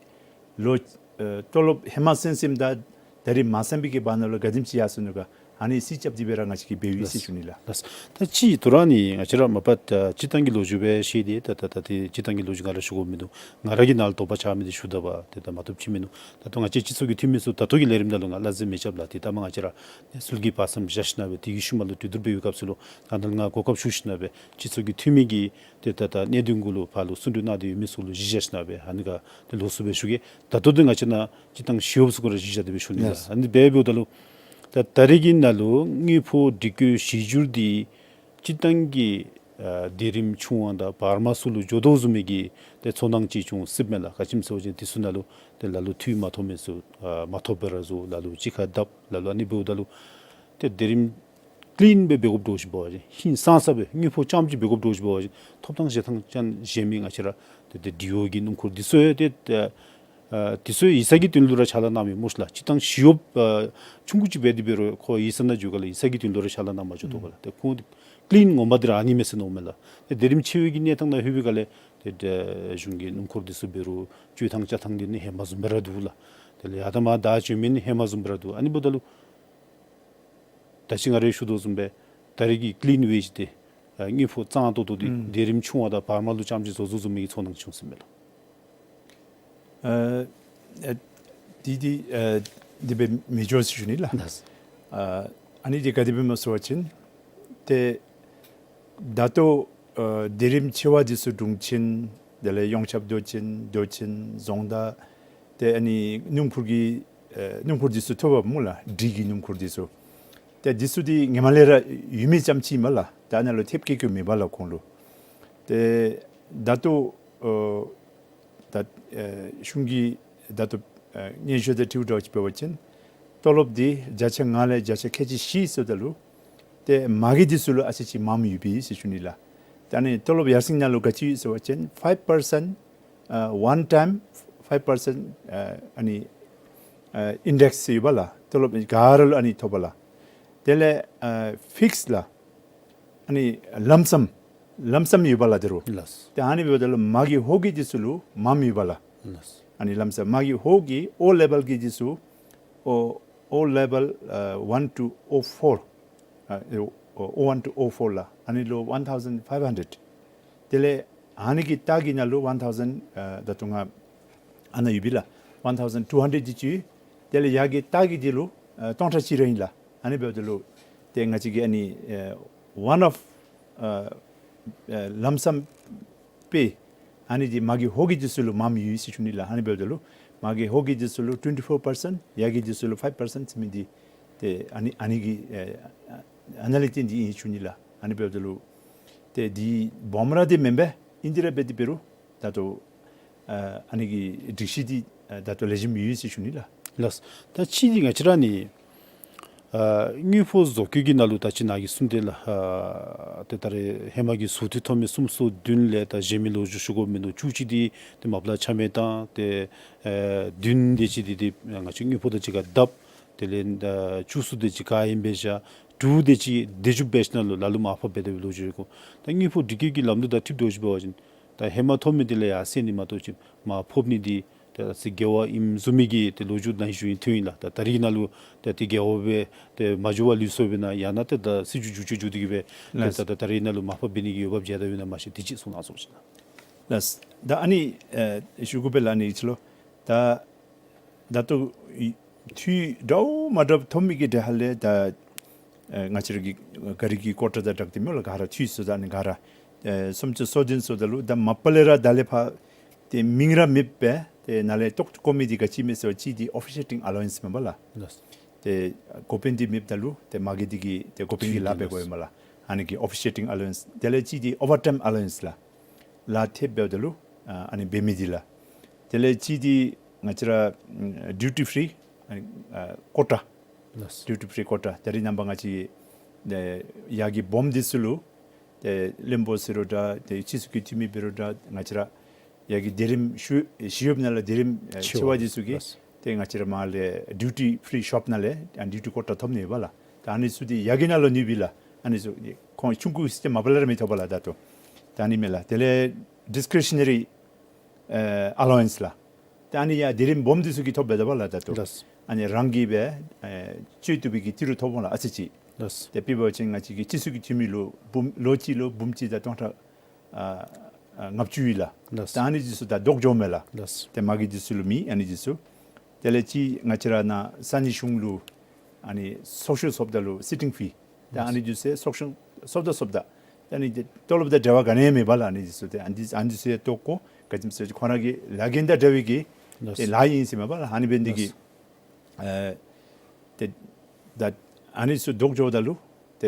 ལོ་ཨ་ཏོ་ལོབ་ཧེ་མ་སེང་སེང་དང་ད་རེས་མ་སེང་པའི་གི་བར་ན་ལུ་ག་དེམ་ཅིག་ཡར་སོ་ནུག་ག། ཨ་ནི་རྩིས་རྐྱབ་སྟེ་སྦེ་ར་ང་བཅས་ཀྱིས་འབདཝ་ཨིན་ཟེར་ཞུ་ནི་ལགས། ལགས། ད་ཅི་ཐུ་ར་ནི་ང་བཅས་ར་མ་པ་ད་སྤྱིར་བཏང་གི་ལོ་རྒྱུས་སྦེ་ཤེས་ཏེ་ད་ད་ད་ཏེ་སྤྱིར་བཏང་གི་ལོ་རྒྱུས་ང་ར་ཞུ་དགོཔ་མིན་འདུག། ང་ར་གིས་ནཱ་ལུ་དོགས་པ་ཆགས་མི་འདི་ཞུ་ད་པ་ཏེ་ད་མ་བཏུབ་ཅིག་མིན་འདུག། ད་ལྟོ་ང་བཅས་སྤྱི་ཚོགས་ཀྱི་འཐུས་མི་ཚུ་ད་ལྟོ་གི་ལས་རིམ་ནང་ལུ་ང་ལག་འཛེར་མི་རྐྱབ་ལགས། ཏེ་ད་མ་ང་བཅས་ར་གནས་ཚུལ་གྱི་བར་མཚམས་བཞག་ཞིནམ་ལས་དེ་གི་ཤུལ་མ་ལུ་གྲོས་བསྡུར་འབད་བའི་སྐབས་སུ་ལུ་ད་ནཱ་ལུ་ང་གོ་སྐབས་ཞུ་ཞིནམ་ལས་སྤྱི་ཚོགས་ཀྱི་འཐུས་མི་གིས་ཏེ་ད་ད་གནད་དོན་གུ་ལུ་ཕར་ལུ་གསུང་གྲོས་གནང་སྟེ་ཡོད་མི་ཚུ་ལུ་གཞི་བཞག་ཞིནམ་ལས་ཨ་ནི་ག་ཏེ་ལོགས་སུ་སྦེ་ཞུ་གེ། ད་ལྟོ་འདི་ང་བཅས་ནཱ་སྤྱིར་བཏང་ཞི་གཡོགཔ་ཚུ་གུ་ར་གཞི་བཞག་སྟེ་སྦེ་ཞུ་ནི་ལགས། ལགས། ཨ་ནི་སྦེ་འབདཝ་ད་ལུ་ད་ད་རེས་ཀྱི་ནང་ལུ་དངུལ་ཕོགས་སྒྲིག་བཀོད་གཞི་འགྱུར་འདི་སྤྱིར་བཏང་གི་ཨ་སྡེ་རིམ་ཆུང་བ་དང་བར་མ་ཚུ་ལུ་འགྱོ་དོ་བཟུམ་མའི་གི་ཏེ་ཚོར་སྣང་ཅིག་བྱུང་སྲིདཔ་མས་ལགས། ག་ཅི་སྨོ་ཟེར་བ་ཅིན་དེ་ཚུ་ནང་ལུ་ཏེ་ལ་ལུ་འཐུས་མ་ཐོབ་མི་ཚུ་ཨ་མ་ཐོབ་སྦེ་ར་བཟོ། ལ་ལུ་གཅིག་ཁར་བརྡབ། ལ་ལུ་ཨ་ནི་འབདཝ་ད་ལུ་ཏེ་སྡེ་རིམ་ ཀི་ལིན་སྦེ་འབད་དགོཔ་འདྲཝ་ཅིག་འབད་བ་ཅིན་ཧིང་སངས་ས་སྦེ་དངུལ་ཕོགས་རྐྱངམ་ཅིག་འབད་དགོཔ་འདྲཝ་ཅིག་འབད་བ་ཅིན་ཐོབ་ཐང་བཞེས་ཐངས་ཅིག་གཞན་མི་ང་བཅས་ར་ཏེ་ཏེ་ཌི་ཨོ་གི་སྣུམ་འཁོར་འདི་ཚུ་ཡང་ཏེ་ཨ་འདི་ཚུ་ཡང་ཡིག་ཚང་གི་དོན་ལུ་ར་ཕྱག་ལཱ་གནངམ་ཨིན་སྨོ་ལགས། སྤྱིར་བཏང་ཞི་གཡོགཔ་ཨ་ཆུང་ཀུ་ཅིག་འབད་དེ་འབད་རུང་ཁོ་ཡིག་ཚང་ནང་འགྱོ་ག་ལས་ཡིག་ཚང་གི་དོན་ལུ་ར་ཕྱག་ལཱ་གནང་མ་འགྱོ་དོ་ག་ལགས། ཏེ་ཁོང་ཀི་ལིན་ངོ་མ་འདི་ར་ཨ་ནི་མས་ཟེར་མནོཝ་མས་ལགས། ཏེ་དེ་རིམ་ཆེ་བའི་གི་གནས་སྟངས་ནང་ལྷོད་པའི་སྒང་ལས་ཏེ་ཏེ་གཞུང་གི་སྣུམ་འཁོར་འདི་ཚུ་འབད་རུང་སྤྱོད་ཐངས་བཅའ་ཐངས་འདི་ནི་ཧེ་མ་བཟུམ་སྦེ་ར་འདུག་ལགས། དེ་ལས་ཡར་དང་མར་བདའ་བྱོན་མི་ནི་ཧེ་མ་བཟུམ་སྦེ་ར་འདུག། ཨ་ནི་འབདཝ་ད་ལུ་ད་ཅི་ང་ར་ཞུ་དོ་བཟུམ་སྦེ་ད་རེས་ཀྱི་ཀི་ལིན་ཝེཇ་འདི་ཨ་དངུལ་ཕོགས་གཙང་ཏོག་ཏོ་འདི་ཨུམ་དེ་རིམ་ཆུང་བ་དང་བར་མ་ལུ་རྐྱངམ་ཅིག་བཟོ་བཟོ་བཟོ་མི་གི་ཚོར་སྣང་བྱུང་ཟེར་མས་ལགས། ཨ་ཨ་འདི་འདི་ཨ་འདི་སྦེ་མི་འགྱོ་ཟེར་ཞུ་ནི་ལགས། ལགས། ཨ་ཨ་ནི་འདི་ག་དེ་སྦེ་སྨོ་ཟེར་བ་ཅིན་ཏེ་ད་ལྟོ་ཨ་དེ་རིམ་ཆེ་བ་འདི་ཚུ་དྲུང་ཆེན་དེ་ལས་ཡོངས་ཁྱབ་མདོ་ཆེན་མདོ་ཆེན་རྫོང་བདག་ཏེ་ཨ་ནི་སྣུམ་འཁོར་གྱི་ཨ་སྣུམ་འཁོར་འདི་ཚུ་ཐོབ་པས་སྨོ་ལགས། འགྲུལ་གྱི་སྣུམ་འཁོར་འདི་ཚུ། ཏེ་འདི་ཚུ་འདི་ཧེ་མ་ལས་ར་ཡོད་མི་ཙམ་ཅིག་མས་ལགས། ད་ནཱ་ལུ་ཐེབས་བཀལ་བཀལཝ་མེད་པས་ལགས་ཁོང་ལུ། ཏེ་ད་ལྟོ་ཨོ་ད་ཨེ་གཞུང་གིས་ད་ལྟོ་ཨེ་སྙན་ཞུ་དང་འཁྲིལཝ་འདྲཝ་ཅིག་འབད་བ་ཅིན་ཏོ་ལོབ་འདི་བརྒྱ་ཆ་ལྔ་ལས་བརྒྱ་ཆ་ཁལ་གཅིག་བཞི་ཟེརཝ་ད་ལུ་ཏེ་མ་གི་འདི་ཚུ་ལུ་ཨ་ཙི་ཅིག་མངམ་ཡོད་པས་ཟེར་ཞུ་ནི་ལགས། ད་ནི་ཏོ་ལོབ་ཡར་སེང་ནང་ལུ་ག་ཅི་ཡོད་ཟེར་བ་ཅིན་ཕའིབ་པར་སེནཊ་ཨ་ཝན་ཊའིམ་ཕའིབ་པར་སེནཊ་ཨ་ཨ་ནི་ཨ་ཨིན་ཌེགསི་ཟེར་ཡོད་པས་ལགས། ཏོ་ལོབ་ག་ར་ལུ་ཨ་ནི་ཐོབ་པས་ལགས། དེ་ལས་ཨ་ཕིགསཌ་ལགས། ཨ་ནི་ལམ་སམ་ལམ་སམ་ཡོད་པས་ལགས་ད་རུང་། ལགས། ཏེ་ཨ་ནི་འབདཝ་ད་ལུ་མ་གི་ཧོ་གི་འདི་ཚུ་ལུ་མངམ་ཡོད་པས་ལགས། ལགས། ཨ་ནི་ལམ་སམ་མ་གི་ཧོ་གི་ཨོ་ལེ་བཱལ་གྱི་འདི་ཚུ་ཨོ་ཨོ་ལེ་བཱལ་ཨ་ཝན་ཊུ་ཨོ་ཕོར་ཨ་ཨོ་ཝན་ཊུ་ཨོ་ཕོར་ལགས། ཨ་ནི་ལུ་ཝན་ཐའུ་ཟེནཊ་ཕའིབ་ཧན་ཌེཌ། དེ་ལས་ཨ་ནི་གི་ལྟག་གི་ནང་ལུ་ཝན་ཐའུ་ཟེནཊ་ཨ་ད་ལྟོ་ང་ཨ་ནཱ་ཡོད་པས་ལགས། ཝན་ཐའུ་ཟེནཊ་ཊུ་ཧན་ཌེཌ་འདི་ཅིག། དེ་ལས་ཡར་གྱི་ལྟག་གི་འདི་ལུ་ཨ་སྟོང་ཕྲག་གཅིག་ར་ཨིན་ལགས། ཨ་ནི་འབདཝ་ད་ལུ་ཏེ་ང་བཅས་ཀྱི་ཨ་ནི་ཨེ་ཝན་ཨོཕ་ཨ་ཨ་ལམ་སམ་པེ་ཨ་ནི་འདི་མ་གི་ཧོ་གི་འདི་ཚུ་ལུ་མངམ་ཡོད་ཟེར་ཞུ་ནི་ལགས། ཨ་ནི་འབདཝ་ད་ལུ་མ་གི་ཧོ་གི་འདི་ཚུ་ལུ་ཊུ་ཝེན་ཊི་ཕོར་པར་སེནཊ་ཡར་གྱི་འདི་ཚུ་ལུ་ཕའིབ་པར་སེནཊ་ཟེར་མི་འདི་ཏེ་ཨ་ནི་ཨ་ནི་གི་ཨེ་ཨ་ཨ་ནཱ་ལས་བརྟེན་ཏེ་ཨིན་ཞུ་ནི་ལགས། ཨ་ནི་འབདཝ་ད་ལུ་ཏེ་འདི་སྦོམ་ར་འདི་མེན་པས། ཨིན་ཏེ་ར་འབད་དེ་འབད་རུང་ད་ལྟོ་ཨ་ཨ་ནི་གི་སྒྲིག་གཞི་འདི་ཨ་ད་ལྟོ་ལེགས་ཤོམ་ཡོད་ཟེར་ཞུ་ནི་ལགས། ལགས། ད་ཅི་འདི་ང་བཅས་ར་ནི་ཨ་དངུལ་ཕོགས་བཟོ་བཀོད་ཀྱི་ནང་ལུ་ད་ཅི་ནཱ་གིས་གསུངས་ཏེ་ལགས། ཨ་ཏེ་ད་རེས་ཧེ་མ་གི་ཟུར་འཐུས་ཐོབ་མི་གསུམ་སོ་བདུན་ལས་ད་གཞན་མི་ལོ་རྒྱུས་ཞུ་དགོཔ་མིན་འདུག། བཅུ་གཅིག་འདི་ཏེ་མ་པ་ལས་ཆ་མེད་བཏང་། ཏེ་ཨ་བདུན་དེ་ཅིག་འདི་ཏེ་ང་བཅས་དངུལ་ཕོགས་དང་གཅིག་ཁར་བརྡབ། དེ་ལས་ཨ་བཅུ་གསུམ་དེ་ཅིག་ག་ཨིན་པས་ཤ། དྲུག་དེ་ཅིག་དེ་ཅིག་འབད་ཞིནམ་ལས་ལ་ལུ་མར་ཕབ་འབད་དེ་ལོ་རྒྱུས་ཡོད་གོ། ད་དངུལ་ཕོགས་སྒྲིག་བཀོད་ཀྱི་ལམ་ལུགས་དང་འཁྲིལཝ་འདྲཝ་ཅིག་འབད་བ་ཅིན་ད་ཧེ་མ་ཐོབ་མི་དེ་ལས་ཡར་སེང་ནི་མ་གཏོགས་ཅིག་མར་ཕབ་ནི་འདི་ད་ཅི་འགལ་བ་ཨིནམ་བཟུམ་མའི་གི་ཏེ་ལོ་རྒྱུས་ནཱ་ཞུ་ཡི་ཐོན་ཡི་ལགས། ད་ད་རེས་ནང་ལུ་ད་ཏེ་འགལ་བ་སྦེ་ཏེ་མ་འགྱོ་བར་ལུས་སོང་པས་ན་ཡང་ན་ཏེ་ད་སྲིད་བྱུས་འགྱུར་བཅོས་འགྱོ་སྟེ་གི་སྦེ་ཏེ་ལགས། ད་ད་ད་རེས་ནང་ལུ་མར་ཕབ་འབད་ནི་གི་འོས་འབབ་མཇལ་དོ་ཡོད་ན་མ་ཤེས། དེ་ཅིག་གསུང་གནང་ཟེར་ཞུ་ནི་ལགས། ལགས། ད་ཨ་ནི་ཨེ་ཞུ་དགོ་པས་ལགས། ཨ་ནི་ཅིག་ལོ། ད་ད་ལྟོ་འཐུས་འདྲཝ་མ་འདྲཝ་ཐོབ་མི་གི་གྲས་ཧ་ལས་ད་ཨེ་ང་བཅས་ར་གི་ག་རི་གི་ཀོ་ཊ་དང་སྦྲགས་ཏེ་སྨོ་ལགས། ག་ར་འཐུས་ཚུ་ད་ཨ་ནི་ག་ར་ཨེ་སུམ་ཅུ་སོ་བདུན་ཚུ་ད་ལུ་ད་མ་པ་ལས་ར་ད་ལས་ཕར་ཏེ་མིང་ར་མེདཔ་སྦེ་ཏེ་ནཱ་ལས་བཏོག་བཀོ་མི་འདི་ག་ཅི་མས་ཟེར་བ་ཅིན་འདི་ཨོ་ཕི་ཤི་ཊིང་ཨ་ལོ་ཝེནསི་མས་པ་ལགས། ལགས། ཏེ་འགོ་དཔོན་འདི་མེདཔ་ད་ལུ་ཏེ་མ་གི་འདི་གིས་ཏེ་འགོ་དཔོན་གྱི་ལཱ་འབད་དགོ་ཡོད་མས་ལགས། ཨ་ནི་གི་ཨོ་ཕི་ཤི་ཊིང་ཨ་ལོ་ཝེནསི། དེ་ལས་ཅིག་འདི་ཨོ་བར་ཊའིམ་ཨ་ལོ་ཝེནསི་ལགས། ལཱ་ཐེབས་འབདཝ་ད་ལུ་ཨ་ཨ་ནི་འབད་མི་འདི་ལགས། དེ་ལས་ཅིག་འདི་ང་བཅས་ར་ཨམ་ཌིའུ་ཊི་ཕི་རི་ཨ་ཨ་ཀོ་ཊ། ལགས། ཌིའུ་ཊི་ཕི་རི་ཀོ་ཊ། ད་རེས་ནངས་པ་ང་བཅས་ཨེ་ཡར་གྱི་སྦོམ་འདི་ཚུ་ལུ་ཏེ་བློན་པོ་ཟེར་རུང་འདྲ་ཏེ་སྤྱི་ཚོགས་ཀྱི་འཐུས་མི་འབད་རུང་འདྲ་ང་བཅས་ར་ཡར་གྱི་དེ་རིམ་ཞི་ཞི་གཡོགཔ་ནང་ལས་དེ་རིམ་ཨེ་ཆེ་བ་འདི་ཚུ་གིས་ལགས། ཏེ་ང་བཅས་ར་མར་ལས་ཌིའུ་ཊི་ཕི་རི་ཤོབ་ནང་ལས་ཨ་ཌིའུ་ཊི་ཀོ་ཊ་ཐོབ་ནི་ཡོད་པ་ལགས། ད་ཨ་ནི་ཚུ་འདི་ཡར་གྱི་ནང་ལུ་ནུས་པས་ལགས། ཨ་ནི་ཚུ་ཁོང་ཆུང་ཀུ་ཟེར་མ་པ་ལས་ར་མི་ཐོབ་པ་ལགས་ད་ལྟོ། ད་ཨ་ནི་མས་ལགས། དེ་ལས་ཌིསི་ཀེ་རེ་ཤ་ན་རི་ཨེ་ཨ་ལོ་ཝེནསི་ལགས། ད་ཨ་ནི་ཡང་དེ་རིམ་སྦོམ་འདི་ཚུ་གིས་ཐོབ་པས་ད་པ་ལགས་ད་ལྟོ། ལགས། ཨ་ནི་རང་གིས་སྦེ་ཨེ་སྤྱོད་བཏུབ་པའི་གི་ཏི་རུ་ཐོབ་འོང་ལགས། ཨ་ཙི་ཅིག། ལགས། ཏེ་དཔེ་འབད་བ་ཅིན་ང་བཅས་ཀྱི་སྤྱི་ཚོགས་ཀྱི་འཐུས་མི་ལུ་འབུམ་ལོ་གཅིག་ལུ་འབུམ་གཅིག་དང་སྟོང་ཕྲག་ཨ་ཨ་ལྔ་བཅུ་ཡོད་ལགས། ལགས། ད་ཨ་ནི་འདི་ཚུ་ད་ལྡོག་འགྱོཝ་མས་ལགས། ལགས། ཏེ་མ་གི་འདི་ཚུ་ལུ་མེད་ཨ་ནི་འདི་ཚུ། དེ་ལས་ཅིག་ང་བཅས་ར་ནཱ་ས་གནས་གཞུང་ལུ་ཨ་ནི་ཚོགས་བཞུགས་ཚོགསཔ་ད་ལུ་སི་ཊིང་ཕི། ད་ཨ་ནི་འདི་ཚུ་ཚོགས་བཞུགས་ཚོགསཔ་ད་ཚོགསཔ་ད་ད་ཨ་ནི་ཏེ་ཏོ་ལོབ་དང་འབྲེལ་བ་ག་ནི་ཡང་མེད་པ་ལགས། ཨ་ནི་འདི་ཚུ་ཏེ་ཨ་ནི་འདི་ཨ་ནི་འདི་ཚུ་ཡང་བཏོག་དགོ། ག་ཅི་སྨོ་ཟེར་བ་ཅིན་ཁོ་ར་གི་ལཱ་འགན་དང་འབྲེལ་བའི་གི་ལགས། ཏེ་ལཱ་ཨིན་ཟེར་མས་པ་ལགས། ཨ་ནི་འབད་ནི་འདི་གིས་ལགས། ཨེ་ཏེ་ད་ཨ་ནི་ཚུ་ལྡོག་འགྱོཝ་ད་ལུ་ ཏེ་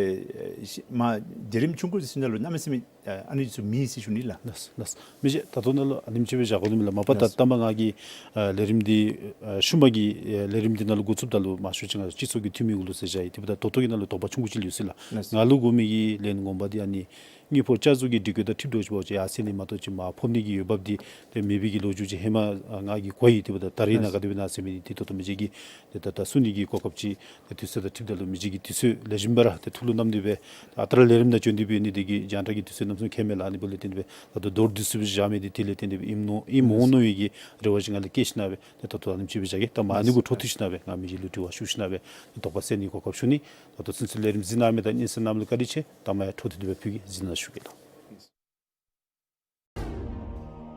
ཨེ་ཤི་མ་བདེ་རིམ་ཆུང་ཀུ་ཟེར་ཞིནམ་ལས་གནམ་མེད་ས་མེད་ཨ་ཨ་ནི་ཚུ་མེད་ཟེར་ཞུ་ནི་ལགས། ལགས་ལགས། མི་རྗེ་ད་ལྟོ་ནཱ་ལུ་ཨ་ནེམ་ཅིག་སྦེ་བཞག་དགོ་ནི་མས་ལགས། མ་པ་ད་ལགས། ལྟ་མ་ང་གིས་ཨ་ལས་རིམ་འདི་ཨ་ཤུལ་མ་གི་ཨ་ལས་རིམ་འདི་ནཱ་ལུ་འགོ་བཙུགསཔ་ད་ལུ་མང་ཤོས་ཅིག་ང་སྤྱི་ཚོགས་ཀྱི་འཐུས་མི་གུ་ལུ་ཟེར་བཞག་ཡི། དེ་འབདཝ་ད་ད་ལྟོ་གི་ནཱ་ལུ་དོགས་པ་ཆུང་ཀུ་ཅིག་ལུས་ཟེར་ལགས། ལགས། ང་ལུ་དགོ་མི་གི་ལན་ངོ་མ་འདི་ཨ་ནི་དངུལ་ཕོགས་ཅ་ཚུ་གི་སྒྲིག་བཀོད་དང་འཁྲིལཝ་ད་ཅིག་འབད་བ་ཅིན་ཡར་སེང་ནི་མ་གཏོགས་ཅིག་མར་ཕབ་ནི་གི་འོས་འབབ་འདི་ཏེ་མེད་པའི་གི་ལོ་རྒྱུས་ཅིག་ཧེ་མ་ཨ་ང་གིས་གོ་ཡི། དེ་འབདཝ་ད་ད་རེས་ནཱ་ལགས། ག་དེ་སྦེ་ཨིན་ན་ཟེར་མི་འདི་ད་ལྟོ་མི་རྗེ་གིས་ཏེ་ད་ལྟོ་གསུང་ནི་གི་གོ་སྐབས་ཅིག་ཏེ་དུས་ཚོད་དང་འཁྲིལཝ་ད་ལུ་མི་རྗེ་གིས་དུས་ཚོད་ལེགས་ཤོམ་སྦེ་ར་ཏེ་ཐུགས་ལུ་བསྣམས་ཏེ་སྦེ་ཨ་རྟག་ར་ལས་རིམ་ནང་བྱོན་ཏེ་སྦེ་ཨ་ནི་འདི་གིས་རྒྱང་བསྒྲགས་ཀྱི་དུས་ཚོད་གནམ་མེད་ས་མེད་ཁེ་མེད་ལགས། ཨ་ནི་འབདཝ་ལས་བརྟེན་ཏེ་སྦེ་ད་ལྟོ་མདོར་བསྡུས་ཅིག་སྦེ་བཞག་མི་འདི་དེ་ལས་བརྟེན་ཏེ་སྦེ་ཨིནམ་འོང་ཨིནམ་འོང་མནོ་བའི་གི་རེ་བ་ཅིག་ང་ལས་བསྐྱེད་ཞིནམ་ལས་ཏེ་ད་ལྟོ་ཨ་ནེམ་ཅིག་སྦེ་བཞག་གེ། ད་མ་ཨ་ནི་གུ་འཕྲོ་མཐུད་ཞིནམ་ལས་ང་མི་རྗེ་ལུ་དྲི་བ་ཞུ་ཞིནམ་ལས་དོགས་པ་སེལ་ནི་གོ་སྐབས་ཞུ་ནི། ད་ལྟོ་ཚུན་ཚོད་ལས་རིམ་གཟིགས་གནང་མི་དང་སྙན་གསན་གནང་མི་ག་ར་ལུ་ཆེ་ད་མ་ཡང་འཕྲོ་མཐུད་དེ་སྦེ་ཕུལ་གེ། གཟིགས་གནང་ཞུ་གེ་ལགས།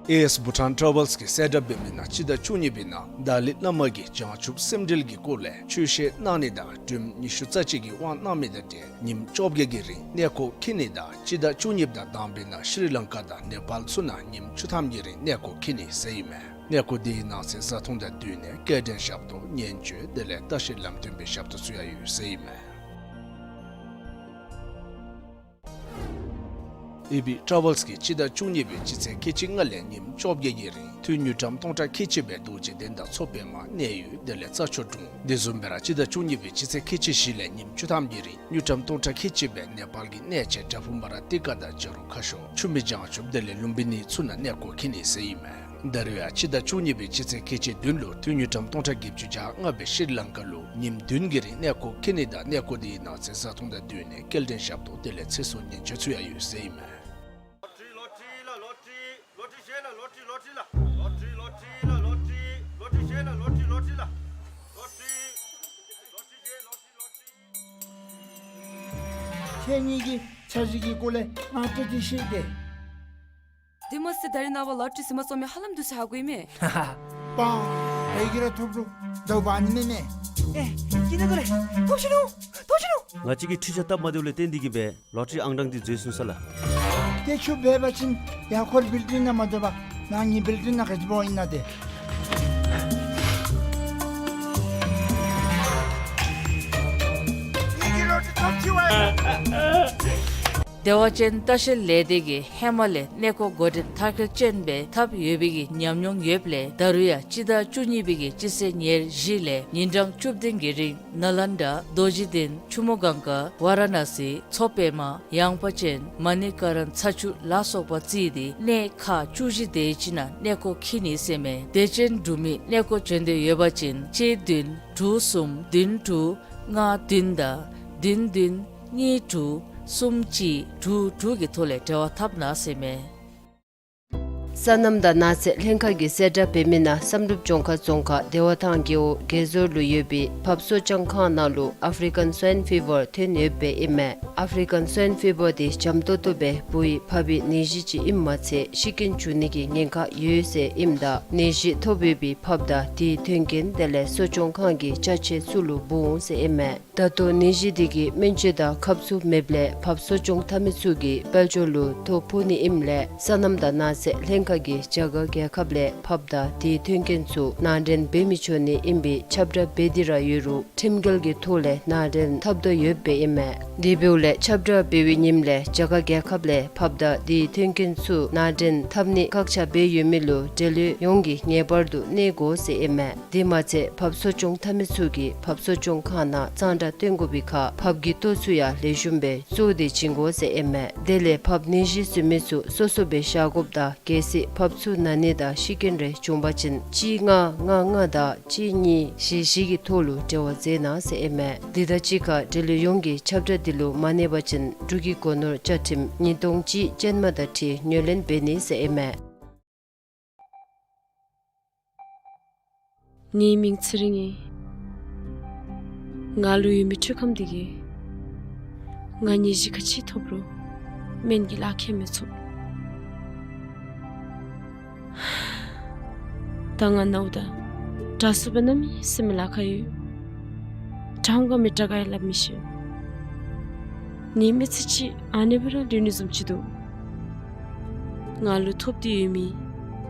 ཨེ་ཨེས་བྷུ་ཊཱན་ཊ་ར་ཝེལསི་གིས་གསལ་བསྒྲགས་འབད་མི་ནང་སྤྱི་ཟླ་བཅུ་གཉིས་པའི་ནང་ཏཱ་ལའི་བླ་མ་གིས་བྱང་ཆུབ་སེམས་འགྲེལ་གྱི་སྐོར་ལས་ཆོས་བཤད་གནང་ནི་དང་སྒྲོལམ་ཉི་ཤུ་རྩ་གཅིག་གི་དབང་གནང་མི་དང་འབྲེལ་ཉིནམ་བཅོ་བརྒྱད་ཀྱི་རིང་གནས་སྐོར་འཁྱིད་ནི་དང་སྤྱི་ཟླ་བཅུ་གཉིས་པ་དང་དང་པའི་ནང་ཤྲི་ལང་ཀ་དང་ནེ་པཱལ་ཚུ་ནང་ཉིནམ་བཅུ་ཐམ་གྱི་རིང་གནས་སྐོར་འཁྱིད་ནི་ཟེར་ཨིན་མས། གནས་སྐོར་དེའི་ནང་གསེས་བཟའ་འཐུང་དང་སྡོད་གནས་སྐྱེལ་འདྲེན་ཞབས་ཏོག་ཉེན་བཅོལ་དེ་ལས་ལྟ་བཤལ་ལམ་སྟོན་པའི་ཞབས་ཏོག་ཚུ་ཡང་ཡོད་ཟེར་ཨིན་མས། ཨེ་བི་ཊ་ར་ཝེལསི་གིས་སྤྱི་ཟླ་བཅུ་གཉིས་པའི་སྤྱི་ཚེས་ཁལ་གཅིག་ལྔ་ལས་ཉིནམ་བཅོ་བརྒྱད་ཀྱི་རིང་ཐུན་དངུལ་ཀྲམ་སྟོང་ཕྲག་ཁལ་གཅིག་སྦེ་རྡོ་རྗེ་གདན་དང་མཚོ་པདྨ་གནས་ཡུལ་དེ་ལས་རྩྭ་མཆོག་གྲོང་དེ་བཟུམ་སྦེ་ར་སྤྱི་ཟླ་བཅུ་གཉིས་པའི་སྤྱི་ཚེས་ཁལ་གཅིག་བཞི་ལས་ཉིནམ་བཅུ་ཐམ་གྱི་རིང་དངུལ་ཀྲམ་སྟོང་ཕྲག་ཁལ་གཅིག་སྦེ་ནེ་པཱལ་གྱི་གནས་ཆེན་པྲ་བྷུ་མ་ར་ཏི་ཀ་དང་བྱ་རུང་ཁ་ཤོར་ཆུ་མིག་བྱང་ཆུབ་དེ་ལས་ལུམ་བི་ནི་ཚུ་ནང་གནས་སྐོར་འཁྱིད་ནི་ཟེར་ཨིན་མས། ད་རུང་ཡང་སྤྱི་ཟླ་བཅུ་གཉིས་པའི་སྤྱི་ཚེས་ཁལ་གཅིག་བདུན་ལུ་ཐུན་དངུལ་ཀྲམ་སྟོང་ཕྲག་བརྒྱད་ཅུ་གྱ་ལྔ་སྦེ་ཤྲི་ལང་ཀ་ལུ་ཉིནམ་བདུན་གྱི་རིང་གནས་སྐོར་འཁྱིད་ནི་དང་གནས་སྐོར་དེའི་ནང་གསེས་བཟའ་འཐུང་དང་སྡོད་གནས་སྐྱེལ་འདྲེན་ཞབས་ཏོག་དེ་ལས་ཚེ་སྲོག་ཉེན་བཅོལ་ཚུ་ཡང་ཡོད་ཟེར་ཨིན་མས། ལོ་ཊ་རི་ལོ་ཊ་རི་ལགས་ལོ་ཊ་རི་ལོ་ཊ་རི་ཤེས་ལགས་ལོ་ཊ་རི་ལོ་ཊ་རི་ལགས་ལོ་ཊ་རི་ལོ་ཊ་རི་ལགས་ལོ་ཊ་རི་ལོ་ཊ་རི་ཤེས་ལགས་ལོ་ཊ་རི་ལོ་ཊ་རི་ལགས་ལོ་ཊ་རི་ལོ་ཊ་རི་ཤེས་ལོ་ཊ་རི་ལོ་ཊ་རི། ཁྱེད་གཉིས་ཀྱིས་འཆར་གཞི་གི་སྐོར་ལས་ང་བཀྲ་ཤིས་ཤིག་སྟེ། དེ་མ་ཚད་ད་རེས་ནངས་པ་ལོ་ཊ་རི་ཟེར་མི་བཙོང་མི་ཧ་ལམ་འདུག་ཟེར་ཧ་གོ་ཡི་མས། པ། ཨེ་གི་ར་ཐོབ་རུང་དོགས་པ་ནི་མེད་མས། ཨེ། ཀྱི་ན་གོ་རེ། ཐོབ་ཤི་ནུག་ཐོབ་ཤི་ནུག་ང་བཅས་ཀྱིས་འཕྲུལ་ཆས་བཏབ་མ་བདེཝ་ལས་བརྟེན་ཏེ་གིས་སྦེ་ལོ་ཊ་རི་ཨང་གྲངས་འདི་འཛོལ་སོང་ས་ལགས། ཏེ་ཁྱོད་འབད་བ་ཅིན་ཡར་ཁོ་རའི་བིལ་ཌིང་ནང་མ་དོ་བར་ནཱ་ངེའི་བིལ་ཌིང་ནང་ག་ཅི་འབད་བ་ཨིན་ན་ཏེ། ངེ་གི་ལོ་ཊ་རི་ཐོབ་ཅི་བས། བདེ་བ་ཅན་ལྟ་བཤལ་ལས་སྡེ་གིས་ཧེ་མ་ལས་གནས་སྐོར་འགོ་འདྲེན་མཐར་འཁྱོལ་ཅན་སྦེ་འཐབ་ཡོད་པའི་གི་ཉམས་མྱོང་ཡོདཔ་ལས་ད་རུང་ཡང་སྤྱི་ཟླ་བཅུ་གཉིས་པའི་གི་སྤྱི་ཚེས་ཉེར་བཞི་ལས་ཉིན་གྲངས་བཅུ་བདུན་གྱི་རིང་ནཱ་ལནྡ་རྡོ་རྗེ་གདན་ཆུ་མོ་གངྒཱ་ཝ་ར་ཎ་སི་མཚོ་པདྨ་ཡངས་པ་ཅན་མ་ཎི་ཀ་རན་ཚ་ཆུ་ལ་སོགས་པ་བརྩིས་ཏེ་གནས་ཁག་བཅུ་བཞི་དེ་ཅིག་ནང་གནས་སྐོར་འཁྱིད་ནི་ཟེར་མས། དད་ཅན་འབྲུག་མི་གནས་སྐོར་བྱོན་འདོད་ཡོད་པ་ཅིན་གཅིག་བདུན་དྲུག་གསུམ་བདུན་དྲུག་ལྔ་བདུན་དང་བདུན་བདུན་གཉིས་དྲུག་གསུམ་གཅིག་དྲུག་དྲུག་གི་ཐོག་ལས་འབྲེལ་བ་འཐབ་གནང་ཟེར་མས། སོ་ནམ་དང་ནགས་ཚལ་ལྷན་ཁག་གིས་གསལ་བསྒྲགས་འབད་མི་ནང་བསམ་གྲུབ་ལྗོངས་མཁར་རྫོང་ཁག་བདེ་བ་ཐང་རྒེད་འོག་དགེ་ཟོར་ལུ་ཡོད་པའི་ཕགཔ་གསོ་སྐྱོང་ཁང་ནང་ལུ་ཨཕ་རི་ཀན་སུའིན་ཕི་བར་ཐོན་ཡོདཔ་ཨིན་མས། ཨཕ་རི་ཀན་སུའིན་ཕི་བར་འདི་འཇམ་ཏོང་ཏོ་སྦེ་འབུ་ཡི་ཕགཔ་གི་ནད་གཞི་ཅིག་ཨིནམ་མ་ཚད་ཤི་རྐྱེན་འབྱུང་ནི་གི་ཉེན་ཁ་ཡོད་ཟེར་ཨིནམ་ད་ནད་གཞི་ཐོབ་ཡོད་པའི་ཕགཔ་དང་དེའི་མཐུན་རྐྱེན་དེ་ལས་གསོ་སྐྱོང་ཁང་གི་ཅ་ཆས་ཚུ་ལུ་འབུ་འོང་ཟེར་ཨིན་མས། ད་ལྟོ་ནད་གཞི་འདི་གི་སྨན་བཅོས་དང་ཁབ་ཚུ་མེདཔ་ལས་ཕགཔ་གསོ་སྐྱོང་འཐབ་མི་ཚུ་གིས་དཔལ་འབྱོར་ལུ་ཐོ་ཕོག་ནི་ཨིནམ་ལས་སོ་ནམ་དང་ནགས་ཚལ་ལྷན་ཁག་གིས་རྒྱ་གར་རྒྱལ་ཁབ་ལས་ཕགཔ་དང་དེའི་མཐུན་རྐྱེན་ཚུ་ནང་འདྲེན་འབད་མི་ཆོག་ནི་ཨིན་པའི་ཁྱབ་བསྒྲགས་འབད་དེ་ར་ཡོད་རུང་ཁྲིམས་འགལ་གྱི་ཐོག་ལས་ནང་འདྲེན་འཐབ་དོ་ཡོདཔ་ཨིན་མས། དེ་འབདཝ་ལས་ཁྱབ་བསྒྲགས་འབད་བའི་ཉིནམ་ལས་རྒྱ་གར་རྒྱལ་ཁབ་ལས་ཕགཔ་དང་དེའི་མཐུན་རྐྱེན་ཚུ་ནང་འདྲེན་འཐབ་ནི་བཀག་ཆ་འབད་ཡོད་མི་ལུ་འབྲེལ་ཡོད་ཡོངས་ཀྱིས་ངེས་པར་དུ་གནས་དགོ་ཟེར་ཨིན་མས། དེ་མ་ཚད་ཕགཔ་གསོ་སྐྱོང་འཐབ་མི་ཚུ་གིས་ཕགཔ་གསོ་སྐྱོང་ཁང་ནང་གཙང་སྦྲ་བཏོན་དགོ་པའི་ཁར་ཕགཔ་གི་ལྟོ་ཚུ་ཡང་ལེགས་ཤོམ་སྦེ་བཙོ་སྟེ་བྱིན་དགོ་ཟེར་ཨིན་མས། དེ་ལས་ཕགཔ་ནད་གཞི་བཟོ་མི་ཚུ་སོ་སོ་སྦེ་བཞག་དགོཔ་དང་གལ་སྲིད་ཕགཔ་ཚུ་ན་ནི་དང་ཤི་རྐྱེན་རེ་བྱུང་པ་ཅིན་གཅིག་ལྔ་ལྔ་ལྔ་དང་གཅིག་གཉིས་བཞི་བཞི་གི་ཐོག་ལུ་འབྲེལ་བ་མཛད་གནང་ཟེར་ཨིན་མས། དེ་དང་གཅིག་ཁར་འབྲེལ་ཡོད་ཡོངས་ཀྱིས་ཁྱབ་བསྒྲགས་འདི་ལུ་མ་གནས་པ་ཅིན་འབྲུག་གི་སྒོ་ནོར་བཅའ་ཁྲིམས་ཉིས་སྟོང་གཅིག་ཅན་མ་དང་འཁྲིལ་ངོས་ལེན་འབད་ནི་ཟེར་ཨིན་མས། ངེའི་མིང་ཚེ་རིང་ཨིན། ང་ལུ་ཡོད་མི་འཕྲུལ་ཁམས་འདི་གིས་ང་ནད་གཞི་ག་ཅི་ཐོབ་རུང་སྨན་གྱི་ལཱ་ཁྱད་མི་ཚུགས། ད་ང་ནཝ་ད་དྲག་སུ་སྦེ་གནམ་མེད་ས་མེད་ལཱ་ཁག་ཡོད། དྲག་འོང་ག་མི་དྲག་ག་ཡང་སླབ་མི་ཤེས། ངེའི་མི་ཚེ་ཅིག་ཨ་ནི་སྦེ་ར་ལུས་ནི་བཟུམ་ཅིག་འདུག། ང་ལུ་ཐོབ་སྟེ་ཡོད་མི་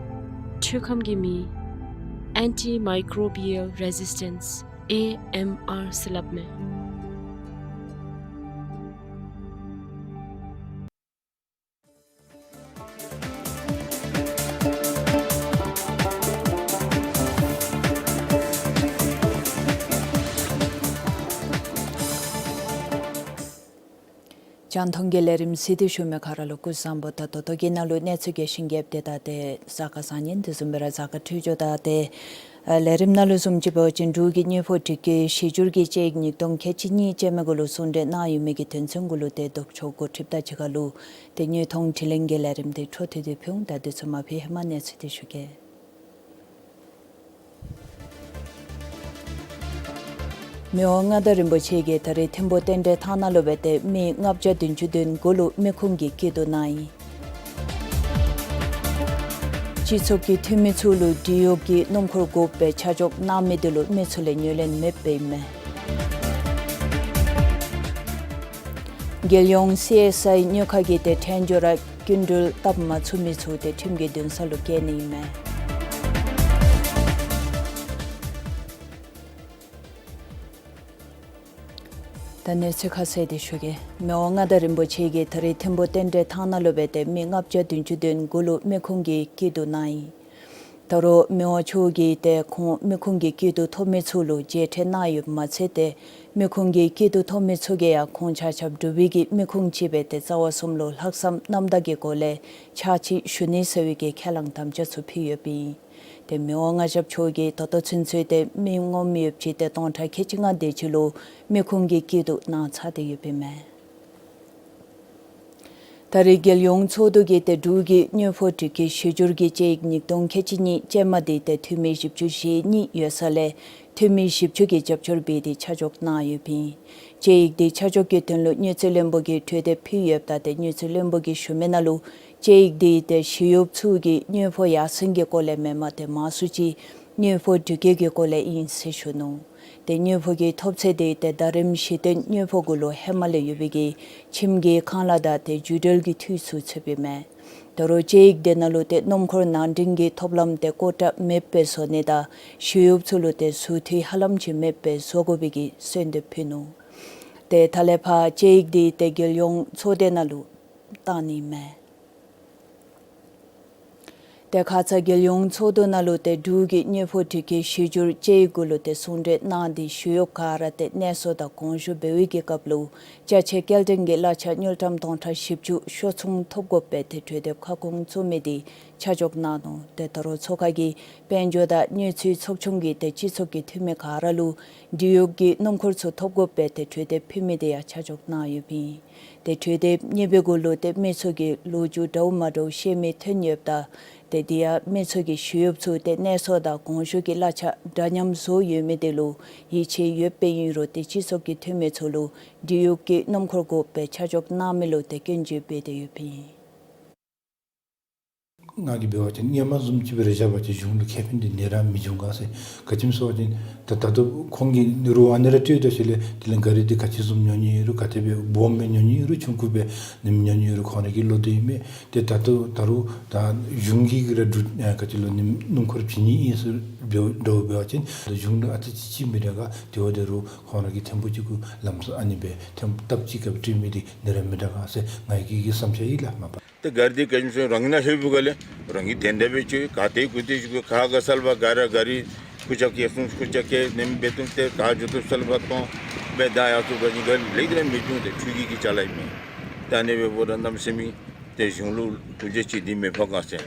འཕྲུལ་ཁམས་ཀྱི་མིང་Antimicrobial Resistance ཨེ་ཨེམ་ཨར་ཟེར་སླབ་མས། རྒྱང་མཐོང་གི་ལས་རིམ་གཟིགས་ཏེ་བཞུགས་མི་ག་ར་ལུ་སྐུ་གཟུགས་བཟང་པོ་དང་ད་ལྟོ་གི་ནང་ལུ་གནས་ཚུལ་རྒྱས་ཤིང་རྒྱསཔ་དེ་དང་ཏེ་གཟའ་སྐར་བཟང་ངན་དེ་བཟུམ་སྦེ་ར་གཟའ་སྐར་འཕྲོད་སྦྱོར་དང་ཏེ་ཨ་ལས་རིམ་ནང་ལུ་བཟུམ་ཅིག་འབད་བ་ཅིན་འབྲུག་གི་དངུལ་ཕོགས་སྒྲིག་བཀོད་གཞི་འགྱུར་གྱི་དཔྱད་ཡིག་ཉིས་སྟོང་ཁལ་གཅིག་གཉིས་ཅན་མ་གུ་ལུ་གསུང་གྲོས་གནང་ཡོད་མི་གི་དོན་ཚན་གུ་ལུ་ཏེ་ལྡོག་ཕྱོགས་འགོ་ཁྲིདཔ་དང་གཅིག་ཁར་ལུ་ཏེ་དངོས་མཐོང་དྲི་ལན་གྱི་ལས་རིམ་དེ་འཕྲོ་མཐུད་དེ་ཕུལ་འོང་། ད་དེ་ཚུ་མ་ཕུལ་ཧེ་མ་གནས་ཚུལ་དེ་ཞུ་གེ། མི་དབང་མངའ་བདག་རིན་པོ་ཆེ་གིས་ད་རེས་ཐིམ་ཕུག་རྟེན་འབྲེལ་ཐང་ནང་ལུ་སྦེ་ཏེ་མི་ལྔ་བརྒྱ་བདུན་ཅུ་དོན་དགུ་ལུ་མི་ཁུངས་ཀྱི་སྐྱིད་སྡུག་གནང་ཡི། སྤྱི་ཚོགས་ཀྱི་འཐུས་མི་ཚུ་ལུ་འབྲེལ་ཡོད་ཀྱི་སྣུམ་འཁོར་དགོཔ་སྦེ་ཆ་འཇོག་གནང་མི་དེ་ལུ་མི་ཚུ་ལས་ངོས་ལེན་མེདཔ་ཨིན་མས། རྒྱལ་ཡོངས་སི་ཨེསི་ཨའི་གཉོས་ཁ་གིས་ཏེ་ཕྲན་བཅོས་ར་སྐྱིན་འགྲུལ་བཏབ་མ་ཚུགས་མི་ཚུ་ཏེ་ཁྲིམས་ཀྱི་འདུན་ས་ལུ་བསྐྱལ་ནི་ཨིན་མས། ད་གནས་ཚུལ་ཁ་གསལ་དེ་ཞུ་གེ། མི་དབང་མངའ་བདག་རིན་པོ་ཆེ་གིས་ད་རེས་ཐིམ་ཕུག་རྟེན་འབྲེལ་ཐང་ནང་ལུ་སྦེ་ཏེ་མི་ལྔ་བརྒྱ་བདུན་ཅུ་དོན་དགུ་ལུ་མི་ཁུངས་ཀྱི་སྐྱིད་སྡུག་གནང་ཡི། ད་རུང་མི་དབང་མཆོག་གིས་ཏེ་ཁོང་མི་ཁུངས་ཀྱི་སྐྱིད་སྡུག་ཐོབ་མི་ཚུ་ལུ་མཇལ་འཕྲད་གནང་ཡོདཔ་མ་ཚད་ཏེ་མི་ཁུངས་ཀྱི་སྐྱིད་སྡུག་ཐོབ་མི་ཚུ་གིས་ཡང་ཁོང་ཆ་ཁྱབ་འབྲུག་པའི་གི་མི་ཁུངས་ཅིག་སྦེ་ཏེ་རྩ་བ་གསུམ་ལུ་ལྷག་བསམ་རྣམ་དག་གི་སྒོ་ལས་ཕྱག་ཕྱིད་ཞུ་ནི་ཟེར་བའི་གི་ཁས་བླངས་དམ་བཅའ་ཚུ་ཕུལ་ཡོདཔ་ཨིན། ཏེ་མི་དབང་མངའ་ཞབས་མཆོག་གིས་ད་ལྟོ་ཚུན་ཚོད་ཏེ་མི་ངོམ་ཡོདཔ་ཅིག་ཏེ་སྟོང་ཕྲག་ཁལ་གཅིག་ལྔ་དེ་ཅིག་ལུ་མི་ཁུངས་ཀྱི་སྐྱིད་སྡུག་གནང་ཚར་ཏེ་ཡོདཔ་ཨིན་མས། ད་རེས་རྒྱལ་ཡོངས་ཚོགས་འདུ་གིས་ཏེ་འབྲུག་གི་དངུལ་ཕོགས་སྒྲིག་བཀོད་གཞི་འགྱུར་གྱི་དཔྱད་ཡིག་ཉིས་སྟོང་ཁལ་གཅིག་གཉིས་ཅན་མ་དེ་ཏེ་འཐུས་མི་བཞི་བཅུ་ཞེ་གཉིས་ཡོད་ས་ལས་འཐུས་མི་བཞི་བཅུ་གིས་རྒྱབ་སྐྱོར་འབད་དེ་ཆ་འཇོག་གནང་ཡོདཔ་ཨིན། དཔྱད་ཡིག་དེ་ཆ་འཇོག་གི་དོན་ལུ་དངུལ་རྩིས་བློན་པོ་གིས་གྲོས་འདེབས་ཕུལ་ཡོདཔ་ད་ཏེ་དངུལ་རྩིས་བློན་པོ་གིས་ཞུ་མི་ནང་ལུ་དཔྱད་ཡིག་དེ་ཏེ་ཞི་གཡོགཔ་ཚུ་གི་དངུལ་ཕོགས་ཡར་སེང་གི་སྐོར་ལས་མེན་པར་ཏེ་མང་སུ་ཅིག་དངུལ་ཕོགས་སྒྲིག་བཀོད་ཀྱི་སྐོར་ལས་ཨིན་ཟེར་ཞུ་ནུག། ཏེ་དངུལ་ཕོགས་ཀྱི་ཐོབ་ཚད་དེ་ཏེ་ཟླ་རིམ་གཞི་རྟེན་དངུལ་ཕོགས་གུ་ལུ་ཧེ་མ་ལས་ཡོད་པའི་གི་ཁྱིམ་གྱི་ཁང་གླ་དང་ཏེ་བརྒྱུད་འབྲེལ་གྱི་འཐུས་ཚུ་ཚུདཔ་ཨིན་མས། ད་རུང་དཔྱད་ཡིག་དེ་ནང་ལུ་ཏེ་སྣུམ་འཁོར་ནང་འདྲེན་གྱི་ཐོབ་ལམ་དེ་སྐོར་བཀྲ་མེདཔ་སྦེ་བཟོ་ནི་དང་ཞི་གཡོགཔ་ཚུ་ལུ་ཏེ་ཟུར་འཐུས་ཧ་ལམ་ཅིག་མེདཔ་སྦེ་བཟོ་དགོ་པའི་གི་གསོལ་འདེབས་ཕུལ་ནུག། ཏེ་ད་ལས་ཕར་དཔྱད་ཡིག་དེ་ཏེ་རྒྱལ་ཡོངས་ཚོགས་སྡེ་ནང་ལུ་བཏང་ནི་ཨིན་མས། ཏེ་ཁ་ཙ་རྒྱལ་ཡོངས་ཚོགས་འདུ་ནང་ལུ་ཏེ་འབྲུག་གི་དངུལ་ཕོགས་སྒྲིག་བཀོད་གཞི་འགྱུར་དཔྱད་ཡིག་གུ་ལུ་ཏེ་གསུང་གྲོས་གནང་སྟེ་ཞི་གཡོགཔ་ག་ར་ཏེ་གནས་སོར་དང་གོང་ཞུ་འབད་བའི་གི་སྐབས་ལུ་ཅ་ཆས་སྐྱེལ་འདྲེན་གྱི་གླ་ཆ་དངུལ་ཀྲམ་སྟོང་ཕྲག་བཞི་བཅུ་ཤོག་ཚོང་ཐོབ་དགོཔ་སྦེ་ཏེ་གྲོས་འདེབས་ཁ་སྐོང་བཙུགས་མི་དེ་ཆ་འཇོག་གནང་ནུག། ཏེ་ད་རུང་ཚོགས་ཁང་གི་དཔལ་འབྱོར་དང་དངུལ་རྩིས་ཚོགས་ཆུང་གིས་ཏེ་སྤྱི་ཚོགས་ཀྱི་འཐུས་མི་ག་ར་ལུ་འབྲེལ་ཡོད་ཀྱི་སྣུམ་འཁོར་ཚུ་ཐོབ་དགོཔ་སྦེ་ཏེ་གྲོས་འདེབས་ཕུལ་མི་དེ་ཡང་ཆ་འཇོག་གནང་ཡོདཔ་ཨིན། ཏེ་གྲོས་འདེབས་གཉིས་པའི་གུ་ལུ་ཏེ་མི་ཚུ་གིས་ལོ་རྒྱུས་འདྲཝ་མ་འདྲཝ་བཤད་མི་ཐོན་ཡོདཔ་ད་ཏེ་དེ་ཡང་མི་ཚུ་གིས་ཞི་གཡོགཔ་ཚུ་ཏེ་གནས་སོར་དང་གོང་ཞུ་གི་གླ་ཆ་འདྲ་མཉམ་བཟོ་ཡོད་མི་དེ་ལུ་ཡིད་ཆེས་ཡོདཔ་སྦེ་ཨིན་རུང་ཏེ་སྤྱི་ཚོགས་ཀྱི་འཐུས་མི་ཚུ་ལུ་འབྲེལ་ཡོད་ཀྱི་སྣུམ་འཁོར་དགོཔ་སྦེ་ཆ་འཇོག་གནང་མི་ལུ་ཏེ་སྐྱོན་བརྗོད་འབད་དེ་ཡོདཔ་ཨིན། ང་གིས་འབད་བ་ཅིན་སྔོན་མ་བཟུམ་ཅིག་སྦེ་ར་བཞག་པ་ཅིན་གཞུང་ལུ་ཁེ་ཕན་དེ་ནི་ར་མི་འབྱུང་ག་ཟེར། ག་ཅི་སྨོ་ཟེར་བ་ཅིན་ད་ད་ལྟོ་ཁོང་གིས་ནི་རུང་ཨ་ནི་ར་སྤྲོད་དོ་ཟེར་ལས་དེ་ལས་ག་རི་དེ་ག་ཅི་བཟུམ་ཉོ་ནི་ཨིན་རུང་ག་དེ་སྦེ་སྦོམ་སྦེ་ཉོ་ནི་ཨིན་རུང་ཆུང་ཀུ་སྦེ་ཉོ་ནི་ཨིན་རུང་ཁོང་ར་གི་བློ་འདོད་ཨིན་མས། ཏེ་ད་ལྟོ་ད་རུང་ད་གཞུང་གིས་ར་འབྲུག་ཨ་ག་ཅི་ལུ་ནི་སྣུམ་འཁོར་བྱིན་ནི་ཨིན་ཟེར་འབདཝ་འདྲཝ་འབད་བ་ཅིན་ད་གཞུང་ལུ་ཨ་ཙི་ཅིག་ཅིག་མི་འདྲ་ག། དེ་འབདཝ་ད་རུང་ཁོང་ར་གིས་ཐེངས་པོ་གཅིག་གུ་ལམ་སང་ཨ་ནི་སྦེ་ཐེངས་སྟབས་གཅིག་ཁར་སྤྲོད་མི་དེ་ནི་ར་མི་འདྲ་ག་ཟེར་ང་གི་གི་བསམ་འཆར་ཨིན་ལགས་མ་པ། ཏེ་ག་རི་དེ་ག་ཅི་སྨོ་ཟེར་རང་གི་ནང་ལྷོད་པའི་སྒང་ལས་རང་གིས་དེ་འདྲ་སྦེ་ཅིག་ག་ཏེ་གུ་ཏེ་ཅིག་གུ་ཁ་ག་སལ་བ་ག་ར་ག་རི་ཁུར་ཆ་བཀལ་སོང་ཁུར་ཆ་བཀལ་ནེམ་སྦེ་བཏུབ་སྟེ་ག་འགྱོ་བཏུབ་སལ་བ་གཏོང་སྦེ་ད་ཡར་སོང་བ་ཅིན་ག་ལེགས་ཏེ་ར་མི་འབྱུང་། ཏེ་འཕྲུལ་གྱི་གི་ཅ་ལ་ཨིན་མས། ད་ཨ་ནི་སྦེ་འབདཝ་ད་གནམ་མེད་ས་མེད་ཏེ་གཞུང་ལུ་ཐུགས་རྗེ་ཆེ་འདི་མི་ཕོག་ག་ཟེར་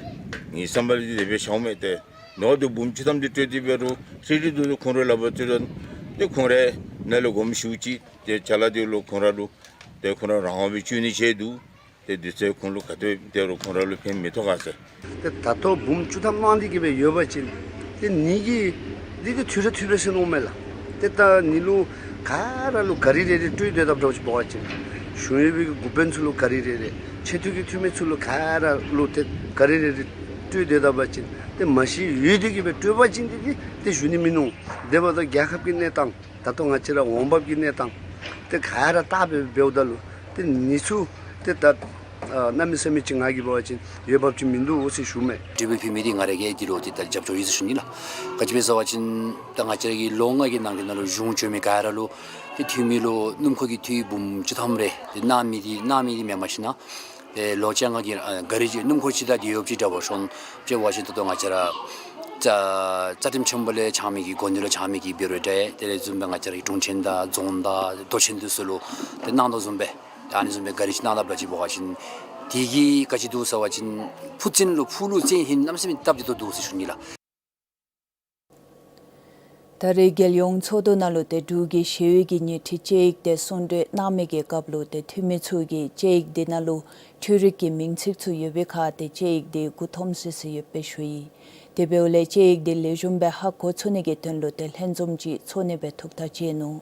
ངེའི་བསམ་པ་ལས་འདི་དེ་སྦེ་ཤརཝ་མས། ཏེ་ནོར་དེ་འབུམ་བཅུ་ཐམ་དེ་སྤྲོད་དེ་འབད་རུང་ཧྲིལ་ཧྲིལ་དུ་ཁོང་ར་ལག་པར་སྤྲོད་ད་ཏེ་ཁོང་རའི་ནང་ལུ་དགོངསམ་ཞུ་ཅི། ཏེ་ཅ་ལ་དེ་ལུ་ཁོང་ར་ལུ་ཏེ་ཁོང་ར་རང་དབང་སྦེ་སྤྱོད་ནི་ཆེད་དུ་ཏེ་དུས་ཚོད་ཁོང་ལུ་ག་དེ་སྦེ་སྟེར་རུང་ཁོང་ར་ལུ་ཕན་མི་ཐོགས་ག་ཟེར། ཏེ་ད་ལྟོ་འབུམ་བཅུ་ཐམ་གནང་སྟེ་གི་སྦེ་ཡོད་པ་ཅིན་ཏེ་ནི་གི་འདི་ཏེ་ཐུག་ར་ཐུག་པས་ཟེར་མནོཝ་མས་ལགས། ཏེ་ད་ནི་ལུ་ག་ར་ལུ་ག་རི་རེ་རེ་སྤྲོད་སྡོད་དཔ་འདྲཝ་ཅིག་འབད་བ་ཅིན་གཞུང་གཡོག་པའི་གི་འགོ་དཔོན་ཚུ་ལུ་ག་རི་རེ་རེ་ཆེ་མཐོ་གི་འཐུས་མི་ཚུ་ལུ་ག་ར་ལུ་ཏེ་ག་རི་རེ་རེ་སྤྲོད་སྡོད་དཔ་ཅིན་ཏེ་མ་གཞི་ཡོད་དེ་གི་སྦེ་སྤྲོད་པ་ཅིན་ཏེ་འདི་ཏེ་ཞུ་ནི་མིན་ནུག། དེ་འབདཝ་ད་རྒྱལ་ཁབ་ཀྱི་གནས་སྟངས་ད་ལྟོ་ང་བཅས་ར་འོང་འབབ་ཀྱི་གནས་སྟངས་ཏེ་ག་ར་བལྟ་སྦེ་འབདཝ་ད་ལུ་ཏེ་ནི་ཚུ་ཏེ་ད་ཨ་གནམ་མེད་ས་མེད་ཅིག་ང་གིས་འབད་བ་ཅིན་འོས་འབབ་ཅིག་མིན་འདུག་ཟེར་ཞུཝ་མས། གྲོས་འབུལ་ཕུལ་མི་འདི་ང་ར་གིས་འདི་ལུ་ཏེ་ད་རྒྱབ་སྐྱོར་ཡོད་ཟེར་ཞུ་ནི་ལགས། ག་ཅི་སྦེ་ཟེར་བ་ཅིན་ད་ང་བཅས་ར་གི་ལོ་ལྔ་གི་ནང་གི་ནང་ལུ་གཞུང་བྱོན་མི་ག་ར་ལུ་ཏེ་འཐུས་མི་ལུ་སྣུམ་འཁོར་གྱི་འཐུས་འབུམ་བཅུ་ཐམ་རེ་ཏེ་གནང་མི་འདི་གནང་མི་འདི་མེན་པར་ཞིན་ན་ཏེ་ལོ་བཅོ་ལྔ་གི་ཨ་ག་རི་ཅིག་སྣུམ་འཁོར་ཅིག་དང་དེ་ཡོདཔ་ཅིག་འདྲ་བར་ཤོང་ཅིག་འབད་བ་ཅིན་ད་ལྟོ་ང་བཅས་ར་རྩ་རྩ་ཁྲིམས་ཆེན་པོ་ལས་བྱང་མི་གི་གོ་གནས་ལུ་བྱང་མི་གི་འབད་རུང་འདྲ། དེ་ལས་བཟུམ་སྦེ་ང་བཅས་ར་གི་དྲུང་ཆེན་དང་རྫོང་དང་མདོ་ཆེན་འདི་ཚུ་ལུ་ཏེ་གནང་དོ་བཟུམ་སྦེ་ ད་ཨ་ནི་བཟུམ་སྦེ་ག་རེ་ཅིག་གནང་ད་ལུ་ཅིག་འབད་བ་ཅིན་དེ་གིས་ག་ཅི་འདུག་ཟེར་བ་ཅིན་ཕུགས་བརྩིན་ལུ་ཕུགས་ལུ་བརྩོན་ཧིང་གནམ་མེད་ས་མེད་སྟབས་བདེ་ཏོག་ཏོ་འདུག་ཟེར་ཞུ་ནི་ལགས། ད་རེས་རྒྱལ་ཡོངས་ཚོགས་འདུ་ནང་ལུ་ཏེ་འབྲུག་གི་ཞི་གཡོག་གི་ཉེ་འཁྲིས་དཔྱད་ཡིག་དེ་གསུང་གྲོས་གནང་མི་གི་སྐབས་ལུ་ཏེ་འཐུས་མི་ཚུ་གིས་དཔྱད་ཡིག་དེ་ནང་ལུ་འཕྲུལ་རིག་གི་མིང་ཚིག་ཚུ་ཡོད་པའི་ཁར་ཏེ་དཔྱད་ཡིག་དེ་མགུ་འཐོམ་སི་སི་ཡོདཔ་སྦེ་ཞུ་ཡི། དེ་འབདཝ་ལས་དཔྱད་ཡིག་དེ་ལེགས་ཤོམ་སྦེ་ཧ་གོ་ཚུགས་ནི་གི་དོན་ལུ་ཏེ་ལྷན་འཛོམས་ཅིག་ཚོགས་ནི་སྦེ་ཐུགས་ཐག་བཅད་ནུག།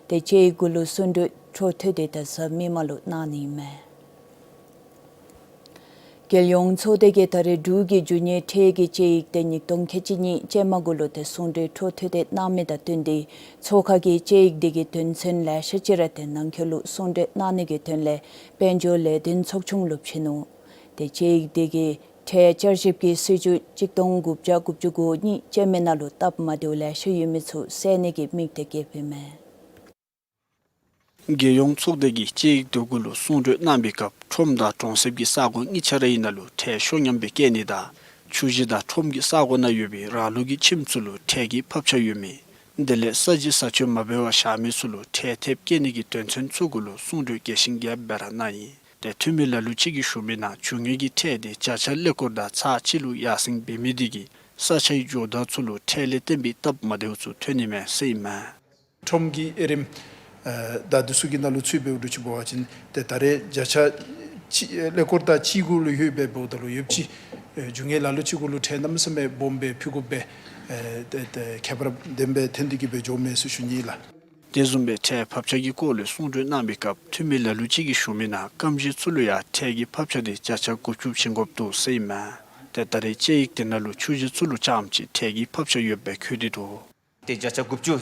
ཏེ་དཔྱད་ཡིག་གུ་ལུ་གསུང་གྲོས་འཕྲོ་མཐུད་དེ་ད་གཟའ་མིག་དམར་ལུ་གནང་ནི་ཨིན་མས། རྒྱལ་ཡོངས་ཚོགས་སྡེ་གིས་ད་རེས་འབྲུག་གི་རྒྱུ་ཉེས་ཁྲལ་གྱི་དཔྱད་ཡིག་དེ་ཉིས་སྟོང་ཁལ་གཅིག་གཉིས་ཅན་མ་གུ་ལུ་ཏེ་གསུང་གྲོས་འཕྲོ་མཐུད་དེ་གནང་མི་དང་བསྟུན་ཏེ་ཚོགས་ཁང་གིས་དཔྱད་ཡིག་དེ་གི་དོན་ཚན་ལེ་ཤ་ཅིག་ར་ཏེ་ནང་འཁོད་ལུ་གསུང་གྲོས་གནང་ནི་གི་དོན་ལས་དཔལ་འབྱོར་ལས་དོན་ཚོགས་ཆུང་ལུ་བྱིན་ནུག། ཏེ་དཔྱད་ཡིག་དེ་གིས་ཁྲལ་བསྐྱར་ཞིབ་ཀྱི་སྲིད་བྱུས་གཅིག་སྟོང་དགུ་བརྒྱ་དགུ་བཅུ་གོ་གཉིས་ཅན་མའི་ནང་ལུ་སྟབས་མ་བདེཝ་ལེ་ཤ་ཡོད་མི་ཚུ་སེལ་ནི་གི་དམིགས་གཏད་བསྐྱེདཔ་ཨིན་མས། རྒྱལ་ཡོངས་ཚོགས་སྡེ་གིས་དཔྱད་ཡིག་དེ་གུ་ལུ་གསུང་གྲོས་གནང་བའི་སྐབས་ཁྲོམ་དང་གྲོང་གསེབ་ཀྱི་ས་གོ་གཉིས་ཆ་ར་ཨིན་ན་ལུ་ཁྲལ་ཤོ་ཉམས་སྦེ་བཀལ་ནི་དང་ཆུ་བཞི་དང་ཁྲོམ་གྱི་ས་གོ་ནང་ཡོད་པའི་རང་ལུགས་ཀྱི་ཁྱིམ་ཚུ་ལུ་ཁྲལ་གྱི་ཕབ་ཆ་ཡོད་མེད་དེ་ལས་ས་གཞི་ས་ཆོས་མ་འབད་བར་བཞག་མི་ཚུ་ལུ་ཁྲལ་ཐེབས་བཀལ་ནི་གི་དོན་ཚན་ཚུ་གུ་ལུ་གསུང་གྲོས་རྒྱས་ཤིང་རྒྱསཔ་སྦེ་ར་གནང་ཡི། ཏེ་འཐུས་མི་ལ་ལུ་ཅིག་གིས་ཞུ་མི་ནང་རྒྱུ་དངོས་ཀྱི་ཁྲལ་དེ་བརྒྱ་ཆ་ཀླད་ཀོར་དང་ཚག་གཅིག་ལུ་ཡར་སེང་འབད་མི་དེ་གིས་ས་ཆའི་ཇོ་བདག་ཚུ་ལུ་ཁྲལ་ལས་བརྟེན་པའི་སྟབས་མ་བདེཝ་ཚུ་ཐོན་ནི་མས་ཟེར་ཨིན་མས། ཁྲོམ་གྱི་དབྱེ་རིམ་ཨ་དང་དེ་ཚུ་གི་ནང་ལུ་ཚུད་འབདཝ་འདྲཝ་ཅིག་འབད་བ་ཅིན་ཏེ་ད་རེས་བརྒྱ་ཆ་གཅིག་ཀླད་ཀོར་དང་གཅིག་གུ་ལུ་ལྷོད་སྦེ་འབདཝ་ད་ལུ་ཡོདཔ་ཅིག་ཨེ་རྒྱུ་དངོས་ལ་ལུ་ཅིག་གུ་ལུ་ཁྲལ་གནམ་མེད་ས་མེད་སྦོམ་སྦེ་ཕུལ་དགོཔ་སྦེ་ཨེ་ཏེ་ཏེ་ཁྱད་པར་ལྡན་སྦེ་ཐོན་ཏེ་གི་སྦེ་འགྱོཝ་མས་ཟེར་ཞུ་ནི་ལགས། དེ་བཟུམ་སྦེ་ཁྲལ་ཕབ་ཆ་གི་སྐོར་ལས་གསུང་གྲོས་གནང་བའི་སྐབས་འཐུས་མི་ལ་ལུ་ཅིག་གིས་ཞུ་མི་ནང་སྐམ་ཞིང་ཚུ་ལུ་ཡང་ཁྲལ་གྱི་ཕབ་ཆ་དེ་བརྒྱ་ཆ་དགུ་བཅུ་བྱིན་དགོཔ་འདུག་ཟེར་ཨིན་མས། ཏེ་ད་རེས་དཔྱད་ཡིག་དེ་ནང་ལུ་ཆུ་བཞི་ཚུ་ལུ་རྐྱངམ་ཅིག་ཁྲལ་གྱི་ཕབ་ཆ་ཡོདཔ་སྦེ་འཁོད་དེ་འདུག། ཏེ་བརྒྱ་ཆ་དགུ་བཅུ་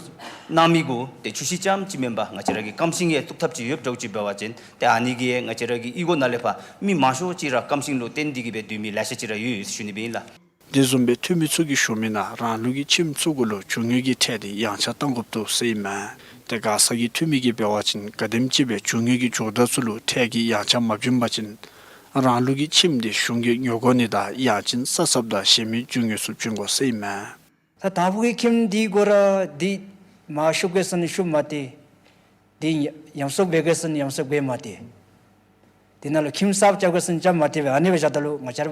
གནང་མི་གུ་ཏེ་ཆུ་བཞི་རྐྱངམ་ཅིག་མེན་པར་ང་བཅས་ར་གི་སྐམ་ཞིང་ཡང་བཏུབ་ཐབས་ཅིག་ཡོདཔ་འདྲཝ་ཅིག་འབད་བ་ཅིན་ཏེ་ཨ་ནི་གིས་ང་བཅས་ར་གི་གཡུས་སྒོ་ནང་ལས་ཕར་མི་མང་ཤོས་ཅིག་ར་སྐམ་ཞིང་ལུ་བརྟེན་ཏེ་གི་སྦེ་སྡོད་མི་ལེ་ཤ་ཅིག་ར་ཡོད་ཡོད་ཟེར་ཞུ་ནི་སྦེ་ཨིན་ལགས། དེ་བཟུམ་སྦེ་འཐུས་མི་ཚུ་གིས་ཞུ་མི་ནང་རང་ལུགས་ཀྱི་ཁྱིམ་ཚུ་གུ་ལུ་རྒྱུ་དངོས་ཀྱི་ཁྲལ་དེ་ཡངས་ཆག་གཏང་དགོཔ་འདུག་ཟེར་ཨིན་མས། ཏེ་མགར་ས་གི་འཐུས་མི་གིས་འབད་བ་ཅིན་ག་དེམ་ཅིག་སྦེ་རྒྱུ་དངོས་ཀྱི་ཇོ་བདག་ཚུ་ལུ་ཁྲལ་གྱི་ཡངས་ཆག་མ་བྱིན་པ་ཅིན་རང་ལུགས་ཀྱི་ཁྱིམ་དེ་གཞུང་གིས་ཉོ་དགོ་ནི་དང་ཡང་ཅིན་ས་ཚབ་དང་གཞན་མི་རྒྱུ་དངོས་ཚུ་བྱིན་དགོ་ཟེར་ཨིན་མས། ད་དང་ཕུ་གི་ཁྱིམ་འདི་གུ་ར་འདི་མར་ཤུབ་གེ་ཟེར་ན་ཤུབ་མ་སྟེར། འདི་ཡ་ཡམ་སྲོག་འབད་གེ་ཟེར་ན་ཡམ་སྲོག་འབད་མ་སྟེར། འདི་ནང་ལུ་ཁྱིམ་གསརཔ་རྐྱབ་གེ་ཟེར་ན་རྐྱབ་མ་སྟེར་བས། ཨ་ནི་སྦེ་བཞག་ད་ལུ་ང་བཅས་ར་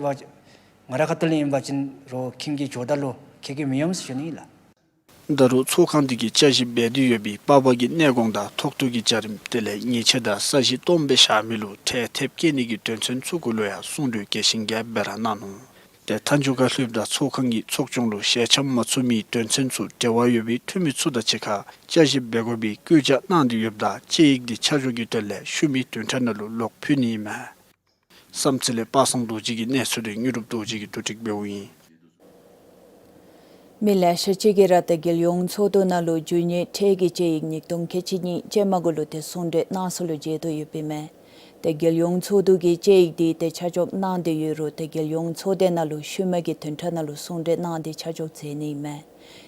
ང་ར་ཁ་ཐུག་ལས་ཨིན་པ་ཅིན་རོགས་ཁྱིམ་གྱི་ཇོ་བདག་ལུ་ཁེ་གི་མི་ཡོངམ་ཟེར་ཞུ་ནི་ལགས། ད་རུང་ཚོགས་ཁང་འདི་གིས་བསྐྱར་ཞིབ་འབད་དེ་ཡོད་པའི་པར་པ་གི་གནས་གོང་དང་ཐོག་ཐུག་གི་བྱ་རིམ་དེ་ལས་ཉེས་ཆད་དང་ས་གཞི་སྟོངམ་སྦེ་བཞག་མི་ལུ་ཁྲལ་ཐེབས་བཀལ་ནི་གི་དོན་ཚན་ཚུ་གུ་ལུ་ཡང་གསུང་གྲོས་རྒྱས་ཤིང་རྒྱསཔ་སྦེ་ར་གནང་ནུག། ཏེ་མཐའ་མཇུག་ཁར་ལྷོདཔ་ད་ཚོགས་ཁང་གིས་ཚོགས་ཆུང་ལུ་ཞལ་འཆམ་མ་ཚུགས་མི་དོན་ཚན་ཚུ་འབྲེལ་བ་ཡོད་པའི་འཐུས་མི་ཚུ་དང་གཅིག་ཁར་བསྐྱར་ཞིབ་འབད་དགོ་པའི་བཀོད་རྒྱ་གནང་སྟེ་ཡོདཔ་ད་དཔྱད་ཡིག་དེ་ཆ་འཇོག་གི་དོན་ལས་ཤུལ་མའི་བདུན་ཕྲག་ནང་ལུ་ལོག་ཕུལ་ནི་ཨིན་མས། བསམ་རྩེ་ལས་པ་སངས་རྡོ་རྗེ་གི་གནས་ཚུལ་དེ་དངོས་གྲུབ་རྡོ་རྗེ་གིས་བསྡུ་སྒྲིག་འབདཝ་ཨིན། མི་ལེ་ཤ་ཅིག་གིས་ར་ད་རྒྱལ་ཡོངས་ཚོགས་འདུ་ནང་ལུ་རྒྱུ་ཉེས་ཁྲལ་གྱི་དཔྱད་ཡིག་ཉིས་སྟོང་ཁལ་གཅིག་གཉིས་ཅན་མ་གུ་ལུ་ཏེ་གསུང་གྲོས་གནང་ས་ལུ་མཇལ་དོ་ཡོདཔ་ཨིན་མས། ཏེ་རྒྱལ་ཡོངས་ཚོགས་འདུ་གིས་དཔྱད་ཡིག་དེ་ཏེ་ཆ་འཇོག་གནང་སྟེ་ཡོད་རུང་ཏེ་རྒྱལ་ཡོངས་ཚོགས་སྡེ་ནང་ལུ་ཤུལ་མ་གི་བདུན་ཕྲག་ནང་ལུ་གསུང་གྲོས་གནང་སྟེ་ཆ་འཇོག་མཛད་ནི་ཨིན་མས།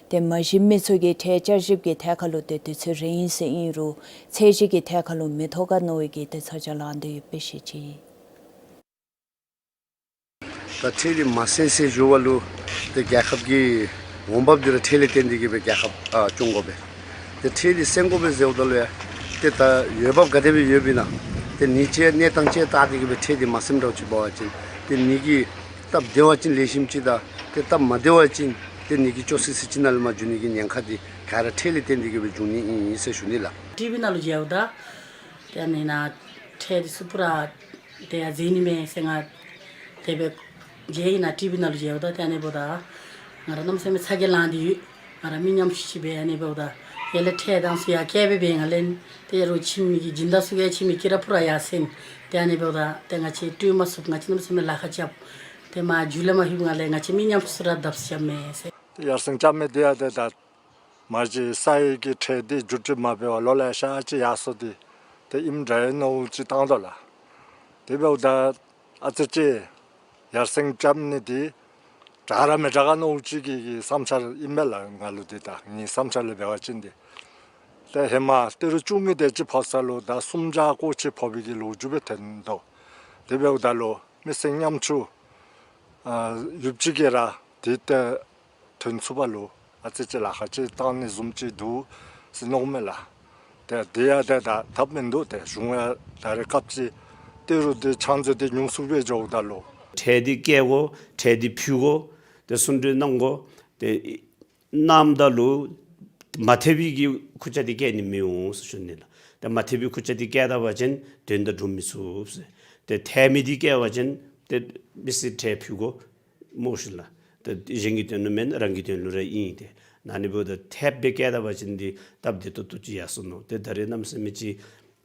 ཏེ་མ་ཞུ་མི་ཚུ་གིས་ཁྲལ་བསྐྱར་ཞིབ་ཀྱི་ཐད་ཁར་ལུ་ཏེ་དུས་ཚོད་རན་ཡི་ཟེར་ཨིན་རུང་ཚད་གཞི་གི་ཐད་ཁར་ལུ་མི་ཐོབ་ག་མནོ་བའི་གི་ཏེ་ཚ་གྱང་ལངས་ཏེ་ཡོདཔ་སྦེ་བཤད་ཅི། ད་ཁྲལ་འདི་མ་སེང་སེང་ཞུ་བ་ལུ་ཏེ་རྒྱལ་ཁབ་ཀྱི་འོང་འབབ་འདི་ར་ཁྲལ་ལས་བརྟེན་ཏེ་གི་སྦེ་རྒྱལ་ཁབ་ཨ་སྐྱོང་དགོ་པས། ཏེ་ཁྲལ་འདི་སེང་དགོ་པས་ཟེརཝ་ད་ལུ་ཡང་ཏེ་ད་འོས་འབབ་ག་དེ་སྦེ་ཡོདཔ་ཨིན་ན་ཏེ་ནི་ཅིག་གནས་སྟངས་ཅིག་བལྟ་སྟེ་གི་སྦེ་ཁྲལ་འདི་མ་སེངམ་འདྲཝ་ཅིག་འབད་བ་ཅིན་ཏེ་ནི་གི་སྟབས་བདེ་བ་ཅིན་ལེགས་ཤོམ་ཅིག་དང་ཏེ་སྟབས་མ་བདེ་བ་ཅིན་ཏེ་ནི་གི་སྐྱོ་སི་སི་ཅིག་ནང་ལུ་མར་འགྱོ་ནི་གི་ཉེན་ཁ་འདི་ག་ར་ཁྲལ་ལས་བརྟེན་ཏེ་གི་སྦེ་འབྱུང་ནི་ཨིན་ཟེར་ཞུ་ནི་ལགས། ཊི་བི་ནང་ལུ་མཇལཝ་ད་ཏེ་ཨ་ནི་ནང་ཁྲལ་འདི་ཚུ་པུ་ར་ཏེ་ཡར་འཛེག་ནི་མས་ཟེར་ང་དེ་སྦེ་མཇལ་ཡི་ན། ཊི་བི་ནང་ལུ་མཇལཝ་ད་ཏེ་ཨ་ནི་འབདཝ་ད་ང་ར་གནམ་མེད་ས་མེད་ཚ་གྱང་ལངས་ཏེ་ཡོད། ང་ར་མི་ཉམ་ཆུང་ཅིག་སྦེ་ཨ་ནི་འབདཝ་ད་ཡར་ལས་ཁྲལ་དང་ཚུ་ཡར་བཀལ་སྦེ་འབད་ང་ལས་ཏེ་ཡར་ལུ་ཁྱིམ་གྱི་སྦྱིན་བདག་ཚུ་གིས་ཁྱིམ་གྱི་ར་པུ་ར་ཡར་སེང་། ཏེ་ཨ་ནི་འབདཝ་ད་ཏེ་ང་བཅས་སྤྲོད་མ་ཚུགས། ང་བཅས་གནམ་མེད་ས་མེད་ལཱ་ཁག་རྐྱབ། ཏེ་མར་མཇུག་ལས་མར་ལྷོདཔ་ང་ལས་ང་བཅས་མི་ཉམ་ཆུང་ཚུ་ར་བརྡབ་གསིག་རྐྱབ་མས་ཟེར། ཡར་སེང་རྐྱབ་མི་འདི་ཡང་ཏེ་ད་མ་གཞི་ས་ཡི་གི་ཁྲལ་འདི་བསྒྱུར་སྒྲིག་མ་འབད་བར་ལོ་ལེ་ཤ་ཅིག་ཡར་སོང་སྟེ་ཏེ་ཨིནམ་འདྲས་མནོཝ་ཅིག་བཏང་དོ་ལགས། དེ་འབདཝ་ད་ཨ་ཙི་ཅིག་ཡར་སེང་རྐྱབ་ནི་འདི་དྲག་ར་མི་དྲག་ག་མནོཝ་ཅིག་གི་གི་བསམ་འཆར་ཨིན་མས་ལགས། ང་ལུ་འདི་ད་ངེའི་བསམ་འཆར་ལས་འབད་བ་ཅིན་འདི་ཏེ་ཧེ་མ་ཏི་རུ་བཅུ་གཉིས་དེ་ཅིག་ཕོག་ས་ལུ་ད་སུམ་བརྒྱ་སྐོར་ཅིག་ཕོག་པའི་གི་ལོ་རྒྱུས་སྦེ་ཐོན་དོ། དེ་འབདཝ་ད་ལུ་མི་སེར་ཉམ་ཆུང་ཨ་ཡོདཔ་ཅིག་གིས་ར་དེ་ཏེ་ཐོན་ཚུགས་པ་ལུ་ཨ་ཙི་ཅིག་ལཱ་ཁག་ཅིག་བཏང་ནི་བཟུམ་ཅིག་འདུག་ཟེར་མནོཝ་མས་ལགས། ཏེ་དེ་ཡང་ཏེ་ད་ཐབས་མིན་འདུག། ཏེ་གཞུང་ཡང་ད་རེས་སྐབས་ཅིག་ཏི་རུ་འདི་ཕྱག་མཛོད་འདི་ཉུང་སུ་སྦེ་འགྱོཝ་ད་ལུ། ཁྲལ་འདི་བཀལ་དགོ། ཁྲལ་འདི་ཕུལ་དགོ། ཏེ་གསུང་གྲོས་གནང་དགོ། ཏེ་གནངམ་ད་ལུ་མ་ཐེབས་པའི་གི་ཁུར་ཆ་འདི་བཀལ་ནི་མི་འོང་ཟེར་ཞུ་ནི་ལགས། ཏེ་མ་ཐེབས་པའི་ཁུར་ཆ་འདི་བཀལ་ད་པ་ཅིན་དོན་དག་འགྲུབ་མི་ཚུགས་ཟེར། ཏེ་ཐེབས་མི་འདི་བཀལ་བ་ཅིན་ཏེ་མི་སེར་ཁྲལ་ཕུལ་དགོ་སྨོ་ཤིག་ལགས། ཏེ་གཞན་གྱི་དོན་ལུ་མེན་རང་གི་དོན་ལུ་ར་ཨིན། ཏེ་ཨ་ནི་འབདཝ་ད་ཐེབས་སྦེ་བཀལ་ད་པ་ཅིན་འདི་སྟབས་བདེ་ཏོག་ཏོ་ཅིག་ཡར་སོང་ནུག། ཏེ་ད་རེས་གནམ་མེད་ས་མེད་ཅིག་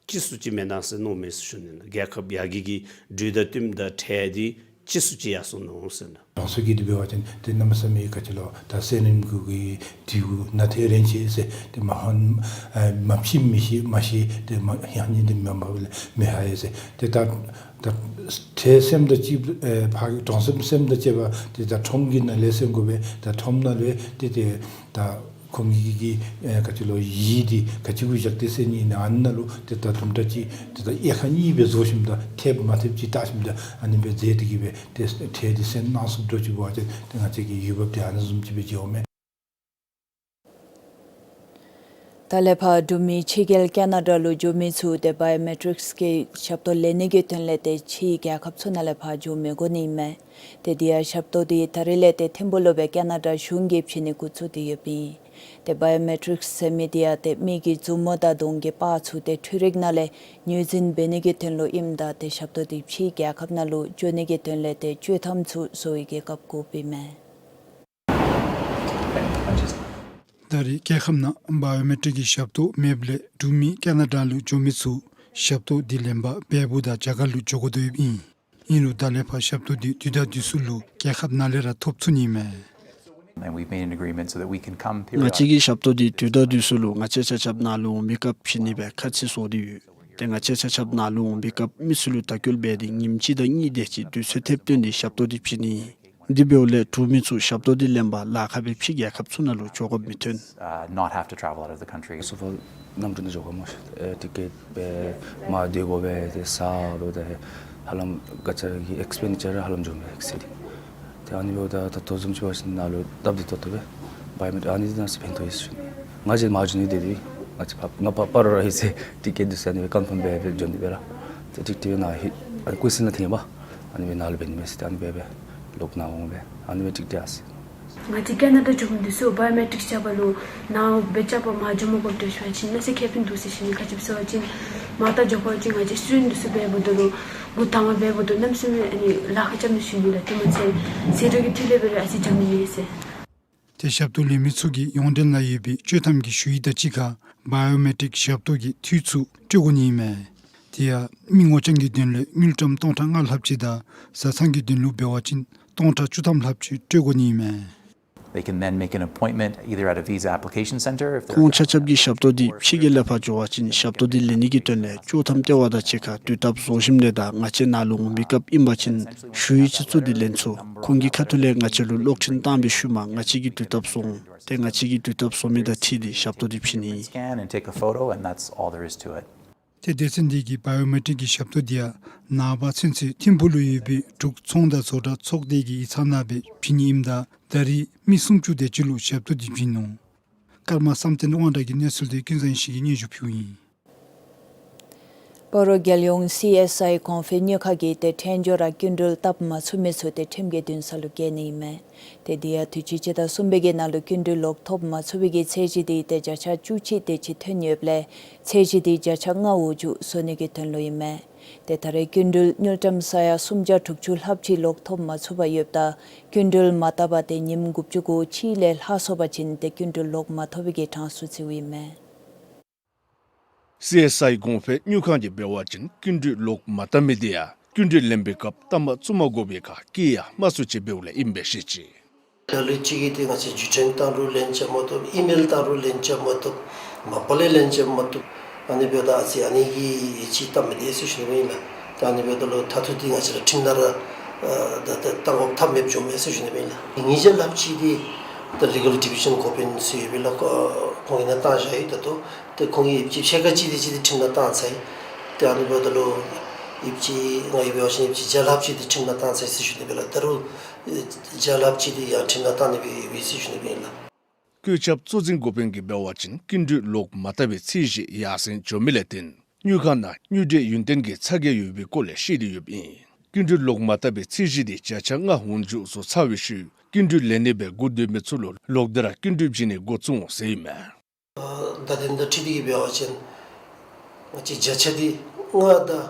སྤྱི་སུ་ཅིག་མེན་ན་ཟེར་མནོཝ་མས་ཟེར་ཞུ་ནི་ལགས། རྒྱལ་ཁབ་ཡར་རྒྱས་ཀྱི་འགྲོས་དང་བསྟུནམ་ད་ཁྲལ་འདི་སྤྱི་སུ་ཅིག་ཡར་སོང་ནུག་ཟེར་ན། གྲོང་གསེབ་ཀྱི་འདི་འབད་བ་ཅིན་ཏེ་གནམ་མེད་ས་མེད་ག་ཅི་ལོ་ད་སེམས་ནང་གི་དུས་ན་ཐེ་རེན་ཆེ་ཟེར། ཏེ་མ་ཧོན་ཨ་མ་ཕྱི་མི་ཤེས་མ་ཤེས། ཏེ་མ་ཡང་ནི་འདི་མ་མ་ལས་མི་ཧ་ཡེ་ཟེར། ཏེ་ད་ད་ཁྲལ་སེམས་དང་གཅིག་ཨེ་ཕ་གི་གྲོང་གསེབ་སེམས་དང་བཅས་པ་ཏེ་ད་ཁྲོམ་གྱི་ནང་ལས་སེམས་དགོ་པས། ད་ཁྲོམ་ནང་ལས་ཏེ་ཏེ་ད་ཁོང་གི་གི་ཨེ་ག་ཅི་ལོ་ཡིད་འདི་ག་ཅི་གུ་བཞག་སྟེ་ཟེར་ནི་ཨ་ནཱ་ལུ་ཏེ་ད་དུམ་གྲ་ཅིག་ཏེ་ད་དབྱེ་ཁག་གཉིས་སྦེ་བཟོ་ཞིནམ་ད་ཐེབས་མ་ཐེབས་ཅིག་བལྟ་ཞིནམ་ད་ཨ་ནི་སྦེ་མཛད་དེ་གི་སྦེ་ཏེ་ཁྲལ་འདི་སེང་གནང་ཚུགསཔ་འདྲཝ་ཅིག་འབད་བ་ཅིན་ཏེ་ང་བཅས་ཀྱི་ཡུལ་བབ་འདི་ཨ་ནི་བཟུམ་ཅིག་སྦེ་འགྱོཝ་མས། ད་ལས་ཕར་འབྲུག་མི་ཕྱི་རྒྱལ་ཁེ་ན་ཌ་ལུ་འགྱོ་མི་ཚུ་ཏེ་བའི་ཡོ་མེ་ཊིཀསི་གི་ཞབས་ཏོག་ལེན་ནི་གི་དོན་ལས་ཏེ་ཕྱིའི་རྒྱལ་ཁབ་ཚུ་ནང་ལས་ཕར་འགྱོ་མི་དགོ་ནི་ཨིན་མས། ཏེ་དེ་ཡང་ཞབས་ཏོག་འདི་ད་རེས་ལས་ཏེ་ཐིམ་ཕུག་ལུ་སྦེ་ཁེ་ན་ཌ་གཞུང་གིས་བྱིན་ནི་འགོ་བཙུགས་ཏེ་ཡོདཔ་ཨིན། ཏེ་བའི་ཡོ་མེ་ཊིཀསི་ཟེར་མི་འདི་ཡང་ཏེ་མི་གི་མཛུབ་མོ་དང་གདོང་གི་པར་ཚུ་ཏེ་འཕྲུལ་རིག་ནང་ལས་ངོས་འཛིན་འབད་ནི་གི་དོན་ལུ་ཨིནམ་ད་ཏེ་ཞབས་ཏོག་འདི་ཕྱིའི་རྒྱལ་ཁབ་ནང་ལུ་འགྱོ་ནི་གི་དོན་ལས་ཏེ་བཅོས་ཐམ་ཚུ་བཟོ་བའི་གི་སྐབས་དགོཔ་ཨིན་མས། ད་རེས་རྒྱལ་ཁབ་ནང་བའི་ཡོ་མེ་ཊིཀ་གི་ཞབས་ཏོག་མེདཔ་ལས་འབྲུག་མི་ཁེ་ན་ཌ་ལུ་འགྱོ་མི་ཚུ་ཞབས་ཏོག་འདི་ལེན་པར་བལ་པོ་དང་རྒྱ་གར་ལུ་འགྱོ་དགོ་དོ་ཡོདཔ་ཨིན། ཨིན་རུང་ད་ལས་ཕར་ཞབས་ཏོག་འདི་དུས་དང་དུས་སུ་ལུ་རྒྱལ་ཁབ་ནང་ལས་ར་ཐོབ་ཚུགས་ནི་མས། And we've made an agreement so that we can come periodically. ང་བཅས་ཀྱིས་ཞབས་ཏོག་འདི་དུས་དང་དུས་སུ་ལུ་ང་བཅས་ཆ་ཁྱབ་ནཱ་ལུ་འོང་པའི་སྐབས་བྱིན་ནི་སྦེ་ཁ་ཚིག་བཟོ་སྟེ་ཡོད། ཏེ་ང་བཅས་ཆ་ཁྱབ་ནཱ་ལུ་འོང་པའི་སྐབས་མི་ཚུ་ལུ་བརྡ་སྐྱོན་འབད་དེ་ཉིནམ་གཅིག་དང་གཉིས་དེ་ཅིག་དུས་ཚོད་ཐེབས་བཏོན་ཏེ་ཞབས་ཏོག་འདི་བྱིན་ནི། དེ་འབདཝ་ལས་འབྲུག་མི་ཚུ་ཞབས་ཏོག་འདི་ལེན་པར་ལཱ་ཁག་སྦེ་ཕྱི་རྒྱལ་ཁབ་ཚུ་ནང་ལུ་འགྱོ་དགོཔ་མི་འཐོན། Uh, not have to travel out of the country. So far་གནམ་གྲུ་ནང་འགྱོ་དགོ་སྨོ། ཨེ་ཊི་ཀེཊ་འབད་མར་སྡོད་དགོ་པས། ཏེ་ས་ལུ་ཏེ་ཧ་ལམ་ག་ཅི་གི་ཨེགསི་པེན་ཌི་ཅར་ཧ་ལམ་འགྱོཝ་མས་ཨེག་སི་ཌི། ཏེ་ཨ་ནི་འབདཝ་ད་ད་ལྟོ་བཟུམ་ཅིག་འབད་བ་ཅིན་ནཱ་ལུ་སྟབས་བདེ་ཏོག་ཏོ་སྦེ་བའི་ཡོ་མེ་ཊིཀ་ཨ་ནི་འདི་ནང་ཟེར་ཕན་ཐོགས་ཡོད་ཟེར་ཞུ་ནི། ང་བཅས་མ་འགྱོ་ནི་དེ་འདི་ང་བཅས་ཕར་ང་ཕར་སྤར་ར་ཡི་ཟེར་ཊི་ཀེཊ་འདི་ས་ནི་སྦེ་ཀོན་ཕརམ་འབད་འབད་འགྱོ་ནི་སྦེ་ར། ཏེ་ཊིཀ་ཊིཀ་ནཱ་ཧེ་ཨ་ནི་ཀུན་གསལ་ནང་ཐོན་པས། ཨ་ནི་སྦེ་ནཱ་ལུ་འབད་ནི་མས་ཟེར་ཏེ་ཨ་ནི་སྦེ་སྦེ་ལོག་ནཱ་འོང་སྦེ་ཨ་ནི་སྦེ་ཊིཀ་ཊིཀ་ཨ་ཟེར། ང་བཅས་ཁེ་ན་ཌ་འགྱོ་མི་འདི་ཚུ་བའི་ཡོ་མེ་ཊིཀ་རྐྱབ་པ་ལུ་ནཱ་འབད་རྐྱབ་པར་མར་འགྱོ་མ་དགོཔ་འདྲཝ་ཅིག་འབད་བ་ཅིན་གནམ་མེད་ས་མེད་ཁེ་ཕན་འདུག་ཟེར་ཞུ་ནི། ག་ཅི་སྦེ་ཟེར་བ་ཅིན་མར་ད་འགྱོ་དགོ་པ་ཅིན་ང་བཅས་སི་ཊུ་ཌེནཊ་འདི་ཚུ་འབདཝ་ད་ལུ་འགོ་དང་པ་འབདཝ་ད་གནམ་མེད་ས་མེད་ཨ་ནི་ལཱ་ཁག་རྐྱབ་ནི་ཞུ་ནི་ལགས། དེ་མ་ཚད་ཟད་འགྲོ་གི་འཐུས་ལས་འབད་རུང་ཨ་ཙི་འཇམ་ནི་མས་ཟེར། ཏེ་ཞབས་ཏོག་ལེན་མི་ཚུ་གིས་ཡོངས་འབྲེལ་ནང་ཡོད་པའི་བཅོས་ཐམ་གྱི་ཞུ་ཡིག་དང་གཅིག་ཁར་བའི་ཡོ་མེ་ཊིཀ་ཞབས་ཏོག་གི་འཐུས་ཚུ་སྤྲོད་དགོ་ནི་ཨིན་མས། དེ་ཡང་མི་ངོ་རྐྱང་གི་དོན་ལས་དངུལ་ཀྲམ་སྟོང་ཕྲག་ལྔ་ལྷགཔ་ཅིག་དང་བཟའ་ཚང་གི་དོན་ལུ་འབད་བ་ཅིན་སྟོང་ཕྲག་བཅུ་ཐམ་ལྷགཔ་ཅིག་སྤྲོད་དགོ་ནི་ཨིན་མས། They can then make an appointment either at a visa application center if they're ཁོང་ཆ་ཁྱབ་ཀྱིས་ཞབས་ཏོག་འདི་ཕྱི་རྒྱལ་ལས་ཕར་འགྱོ་བ་ཅིན་ཞབས་ཏོག་འདི་ལེན་ནི་གི་དོན་ལས་བཅོས་ཐམ་ལྟེ་བ་དང་གཅིག་ཁར་དུས་ཐབས་བཟོ་ཞིནམ་ལས་ད་ང་བཅས་ནཱ་ལུ་འོང་པའི་སྐབས་ཨིན་པ་ཅིན་ཞུ་ཡིག་ཅིག་བཙུགས་ཏེ་ལེན་ཚུགས། ཁོང་གི་ཁ་ཐུག་ལས་ང་བཅས་ལུ་གློག་འཕྲིན་བཏང་བའི་ཤུལ་མ་ང་བཅས་ཀྱིས་དུས་ཐབས་བཟོ་འོང་། ཏེ་ང་བཅས་ཀྱིས་དུས་ཐབས་བཟོ་མི་དང་འཁྲིལ་ཏེ་ཞབས་ཏོག་འདི་བྱིན་ནི། Scan and take a photo, and that's all there is to it. ཏེ་སྡེ་ཚན་འདི་གིས་བའི་ཡོ་མེ་ཊིཀ་གི་ཞབས་ཏོག་འདི་ཡང་ནངས་པ་ཚུན་ཚོད་ཐིམ་ཕུག་ལུ་ཡོད་པའི་འབྲུག་ཚོང་དང་བཟོ་གྲྭ་ཚོགས་སྡེ་གི་ཡིག་ཚང་ནང་སྦེ་བྱིན་ནི་ཨིནམ་ད་ད་རེས་མི་སུམ་ཅུ་དེ་ཅིག་ལུ་ཞབས་ཏོག་འདི་བྱིན་ནུག། ཀརྨ་བསམ་གཏན་དབང་གྲགས་ཀྱི་གནས་ཚུལ་འདི་ཀུན་བཟང་ཡེ་ཤེས་ཀྱིས་སྙན་ཞུ་ཕུལཝ་ཨིན། སྤ་རོ་རྒྱལ་ཡོངས་སི་ཨེསི་ཨའི་གོང་འཕེལ་དངུལ་ཁང་གིས་ཏེ་ཕྲན་ཚེགས་ར་སྐྱིན་འགྲུལ་བཏབ་མ་ཚུགས་མི་ཚུ་ཏེ་ཁྲིམས་ཀྱི་འདུན་ས་ལུ་བསྐྱལ་ནི་ཨིན་མས། ཏེ་དེ་ཡང་དུས་ཅི་སྤྱི་ཟླ་གསུམ་པའི་གི་ནང་ལུ་སྐྱིན་འགྲུལ་ལོག་ཐོབ་མ་ཚུགས་པའི་གི་ཚད་གཞི་འདི་ཏེ་བརྒྱ་ཆ་བཅུ་གཅིག་དེ་ཅིག་ཐོན་ཡོདཔ་ལས་ཚད་གཞི་འདི་བརྒྱ་ཆ་ལྔ་བཅུ་བཟོ་ནི་གི་དོན་ལུ་ཨིན་མས། ཏེ་ད་རེས་སྐྱིན་འགྲུལ་དངུལ་ཀྲམ་ས་ཡ་སུམ་བརྒྱ་དྲུག་ཅུ་ལྷགཔ་ཅིག་ལོག་ཐོབ་མ་ཚུགས་པར་ཡོདཔ་ད་སྐྱིན་འགྲུལ་མ་བཏབ་པར་ཏེ་ཉིནམ་དགུ་བཅུ་གོ་གཅིག་ལས་ལྷག་སོང་པ་ཅིན་ཏེ་སྐྱིན་འགྲུལ་ལོག་མ་ཐོབ་པའི་གི་གྲངས་སུ་བརྩིཝ་ཨིན་མས། སི་ཨེསི་ཨའི་གོང་འཕེལ་དངུལ་ཁང་གིས་འབད་བ་ཅིན་སྐྱིན་འགྲུལ་ལོག་མ་བཏབ་མི་དེ་ཡང་སྐྱིན་འགྲུལ་ལེན་པའི་སྐབས་བཏབ་མ་བཙུགས་མ་དགོ་པའི་ཁར་དཀྱིལ་ཡང་དམའ་སུ་ཅིག་འབདཝ་ལས་ཨིནམ་སྦེ་བཤད་ཅི། ལ་ལུ་ཅིག་གིས་ཏེ་ང་བཅས་བརྒྱུད་འཕྲིན་བཏང་རུང་ལེན་རྐྱབ་མ་བཏུབ། ཨི་མེལ་བཏང་རུང་ལེན་རྐྱབ་མ་བཏུབ། མ་པ་ལས་ལེན་རྐྱབ་མ་བཏུབ། ཨ་ནི་འབདཝ་ད་ཨ་ཙི་ཨ་ནི་གིས་ཅིག་བཏབ་མི་དེ་ཟེར་ཞུ་ནི་ཨིན་ལགས། ད་ཨ་ནི་འབདཝ་ད་ལུ་མཐར་ཐུག་འདི་ང་བཅས་ར་ཁྲིམས་ནང་ར་ཨ་ད་ད་བཏང་དགོཔ་ཐབས་མེདཔ་འགྱོཝ་མས་ཟེར་ཞུ་ནི་ཨིན་ལགས། ཉིས་བརྒྱ་ལྷགཔ་ཅིག་འདི་ད་ལི་གལ་ཌི་བི་ཞཱན་ཀོ་པི་ཨེན་ཟེར་ཡོད་པས་ལགས། ཁོང་གི་ནང་བཏང་བཞག་ཡི། ད་ལྟོ་ཏེ་ཁོང་གིས་ཡོདཔ་ཅིག་ཕྱེད་ཀ་ཅིག་འདི་ཅིག་འདི་ཁྲིམས་ནང་བཏང་ཚར་ཡི། ཏེ་ཨ་ནི་འབདཝ་ད་ལུ་ཡོདཔ་ཅིག་ང་གིས་འབད་བ་ཅིན་ཡོདཔ་ཅིག་བརྒྱ་ལྷགཔ་ཅིག་འདི་ཁྲིམས་ནང་བཏང་ཚར་ཡི་ཟེར་ཞུ་ནི་ཨིན་ལགས། ད་རུང་བརྒྱ་ལྷགཔ་ཅིག་འདི་ཡང་ཁྲིམས་ནང་བཏང་ནི་སྦེ་ཡོད་ཟེར་ཞུ་ནི་ཨིན་ལགས། བཀོད་ཁྱབ་གཙོ་འཛིན་འགོ་དཔོན་གྱིས་འབད་བ་ཅིན་སྐྱིན་འགྲུལ་ལོག་མ་བཏབ་པའི་ཚད་གཞི་ཡར་སེང་འགྱོ་མི་ལས་བརྟེན་དངུལ་ཁང་ནང་དངུལ་འབྲེལ་ཡུན་བརྟན་གྱི་ཚ་གྱང་ཡོད་པའི་སྐོར་ལས་བཤད་དེ་ཡོདཔ་ཨིན། སྐྱིན་འགྲུལ་ལོག་མ་བཏབ་པའི་ཚད་གཞི་དེ་བརྒྱ་ཆ་ལྔ་འོང་འཇུག་སོང་ཚར་བའི་ཤུལ་སྐྱིན་འགྲུལ་ལེན་ནི་སྦེ་སྒུག་སྡོད་མི་ཚུ་ལུ་ལོག་སྟེ་ར་སྐྱིན་འགྲུལ་བྱིན་ནི་འགོ་བཙུགས་འོང་ཟེར་ཨིན་མས། ཨ་ད་དེ་དང་འཁྲིལ་ཏེ་གིས་འབད་བ་ཅིན་ང་བཅས་བརྒྱ་ཆ་དེ་ལྔ་དང་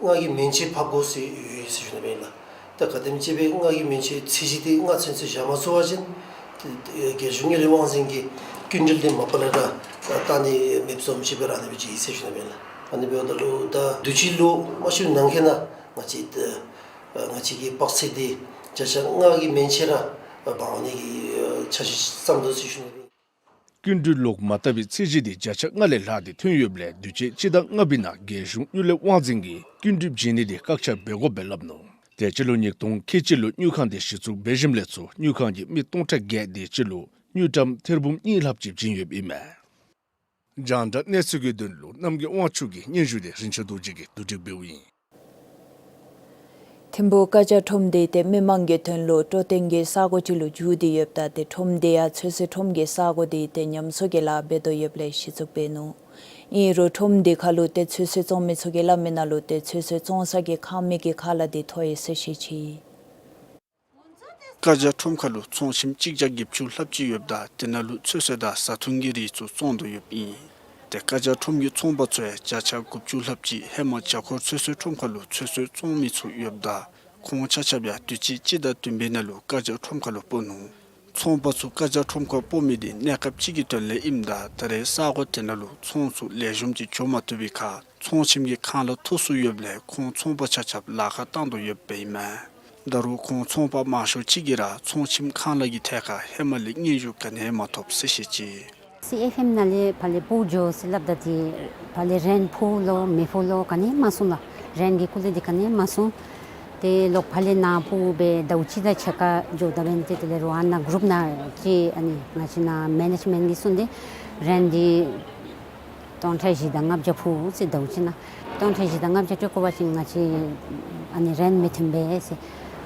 ལྔ་གི་མན་ཆད་ཕབ་དགོ་ཟེར་ཡོད་ཟེར་ཞུ་ནི་ཨིན་ལགས། ད་ག་དེམ་ཅིག་སྦེ་ལྔ་གི་མན་ཆད་ཚད་གཞི་དེ་ལྔ་ཚུན་ཚོད་བཞག་མ་ཚུགས་པ་ཅིན་ཏེ་ཏེ་རྒྱལ་གཞུང་དངུལ་ལས་དབང་འཛིན་གྱིས་སྐྱིན་འགྲུལ་དེ་མ་པ་ལས་ར་བཏང་ནི་མེདཔ་བཟུམ་ཅིག་སྦེ་ར་ཨ་ནི་སྦེ་ཅིག་ཨིན་ཟེར་ཞུ་ནི་ཨིན་ལགས། ཨ་ནི་འབདཝ་ད་ལུ་ད་དུས་ཅི་ལོ་མ་ཤོར་ནང་འཁོད་ནང་ང་བཅས་ད་ང་བཅས་ཀྱི་དཔག་ཚད་དེ་བརྒྱ་ཆ་ལྔ་གི་མན་ཆད་ར་འབག་འོང་ནི་གི་འཆར་གཞི་བརྩམས་དོ་ཟེར་ཞུ་ནི་ཨིན། སྐྱིན་འགྲུལ་ལོག་མ་བཏབ་པའི་ཚད་གཞི་དེ་བརྒྱ་ཆ་ལྔ་ལས་ལྷག་སྟེ་ཐོན་ཡོདཔ་ལས་དུས་ཅི་སྤྱི་ཟླ་ལྔ་པའི་ནང་རྒྱལ་གཞུང་དངུལ་ལས་དབང་འཛིན་གྱིས་སྐྱིན་འགྲུལ་བྱིན་ནི་དེ་བཀག་ཆ་འབད་དགོཔ་སྦེ་སླབ་ནུག། དེ་སྤྱི་ལོ་ཉིས་སྟོང་ཁལ་གཅིག་ལུ་དངུལ་ཁང་དེ་གཞི་བཙུགས་འབད་ཞིནམ་ལས་ཚུར་དངུལ་ཁང་གིས་མི་སྟོང་ཕྲག་བརྒྱད་དེ་ཅིག་ལུ་དངུལ་ཀྲམ་ཐེར་འབུམ་གཉིས་ལྷགཔ་ཅིག་བྱིན་ཡོདཔ་ཨིན་མས། རྒྱང་བསྒྲགས་གནས་ཚུལ་གྱི་དོན་ལུ་རྣམ་རྒྱལ་དབང་ཕྱུག་གི་སྙན་ཞུ་དེ་རིན་ཆེན་རྡོ་རྗེ་གིས་བསྡུ་སྒྲིག་འབདཝ་ཨིན། ཐིམ་ཕུག་ཀ་ཇ་ཁྲོམ་དེ་ཏེ་མི་མང་གི་དོན་ལུ་སྤྲོ་སྟོན་གྱི་ས་གོ་ཅིག་ལུ་འགྱུར་ཏེ་ཡོདཔ་ད་ཏེ་ཁྲོམ་དེ་ཡང་ཚོད་བསྲེ་ཁྲོམ་གྱི་ས་གོ་དེ་ཏེ་ཉམས་གསོ་གི་ལཱ་འབད་དོ་ཡོདཔ་ལས་གཞི་བཙུགས་འབད་ནུག། ཨིན་རུང་ཁྲོམ་དེ་ཁ་ལུ་ཏེ་ཚོད་བསྲེ་བཙོང་མི་ཚུ་གིས་སླབ་མི་ནང་ལུ་ཏེ་ཚོད་བསྲེ་བཙོང་ས་གི་ཁང་མིག་གི་ཁ་ལས་དེ་མཐོ་ཡི་ཟེར་བཤད་ཅི། ཀ་ཇ་ཁྲོམ་ཁ་ལུ་ཚོང་ཁྱིམ་གཅིག་བརྒྱ་བརྒྱད་ཅུ་ལྷགཔ་ཅིག་ཡོདཔ་ད་དེ་ནང་ལུ་ཚོད་བསྲེ་དང་བཟའ་འཐུང་གི་རིགས་ཚུ་བཙོང་དོ་ཡོདཔ་ཨིན། ཏེ་ཀ་ཇ་ཁྲོམ་གྱི་ཚོང་པ་ཚུ་ཡང་བརྒྱ་ཆ་དགུ་བཅུ་ལྷགཔ་ཅིག་ཧེ་མ་བྱ་འཁོར་ཚོད་བསྲེ་ཁྲོམ་ཁ་ལུ་ཚོད་བསྲེ་བཙོང་མི་ཚུ་ཡོདཔ་ད་ཁོང་ཆ་ཁྱབ་ཡང་དུས་ཅི་སྤྱི་ཟླ་བདུན་པའི་ནང་ལུ་ཀ་ཇ་ཁྲོམ་ཁ་ལུ་སྤོ་ནུག། ཚོང་པ་ཚུ་ཀ་ཇ་ཁྲོམ་ཁར་སྤོ་མི་དེ་གནས་སྐབས་ཅིག་གི་དོན་ལས་ཨིནམ་ད་ད་རེས་ས་གོ་དེ་ནང་ལུ་ཚོང་ཚུ་ལེགས་ཤོམ་ཅིག་འགྱོ་མ་བཏུབ་པའི་ཁར་ཚོང་ཁྱིམ་གྱི་ཁང་གླ་མཐོ་སུ་ཡོདཔ་ལས་ཁོང་ཚོང་པ་ཆ་ཁྱབ་ལཱ་ཁག་བཏང་དོ་ཡོདཔ་ཨིན་མས། ད་རུང་ཁོང་ཚོང་པ་མང་ཤོས་ཅིག་གིས་ར་ཚོང་ཁྱིམ་ཁང་གླ་གི་ཐད་ཁར་ཧེ་མ་ལས་སྙན་ཞུ་ག་ནི་ཡང་མ་ཐོབ་ཟེར་བཤད་ཅི། སི་ཨེཕ་ཨེམ་ནང་ལས་ཕར་ལས་སྤོ་འགྱོ་ཟེར་སླབ་ད་དེ་ཕར་ལས་རེནཊ་ཕོག་ལོ་མི་ཕོག་ལོ་ག་ནི་མ་གསུངས་ལགས། རེནཊ་གི་སྐོར་ལས་དེ་ག་ནི་མ་གསུངས། ཏེ་ལོག་ཕར་ལས་ནཱ་སྤོ་སྦེ་ཟླཝ་གཅིག་དང་ཕྱེད་ཀ་འགྱོཝ་ད་འབདན་ཏེ་དེ་ལས་རུང་ཨ་ནཱ་གུ་རུབ་ནང་ཅིག་ཨ་ནི་ང་བཅས་ནཱ་མེ་ནེཇ་མེནཊ་གིས་གསུངས་ཏེ་རེནཊ་འདི་སྟོང་ཕྲག་བཞི་དང་ལྔ་བརྒྱ་ཕོག་ཟེར། ཟླཝ་གཅིག་ནང་སྟོང་ཕྲག་བཞི་དང་ལྔ་བརྒྱ་སྤྲོད་དགོ་པ་ཅིན་ང་བཅས་ཨ་ནི་རེནཊ་མི་ཐོན་པས་ཟེར།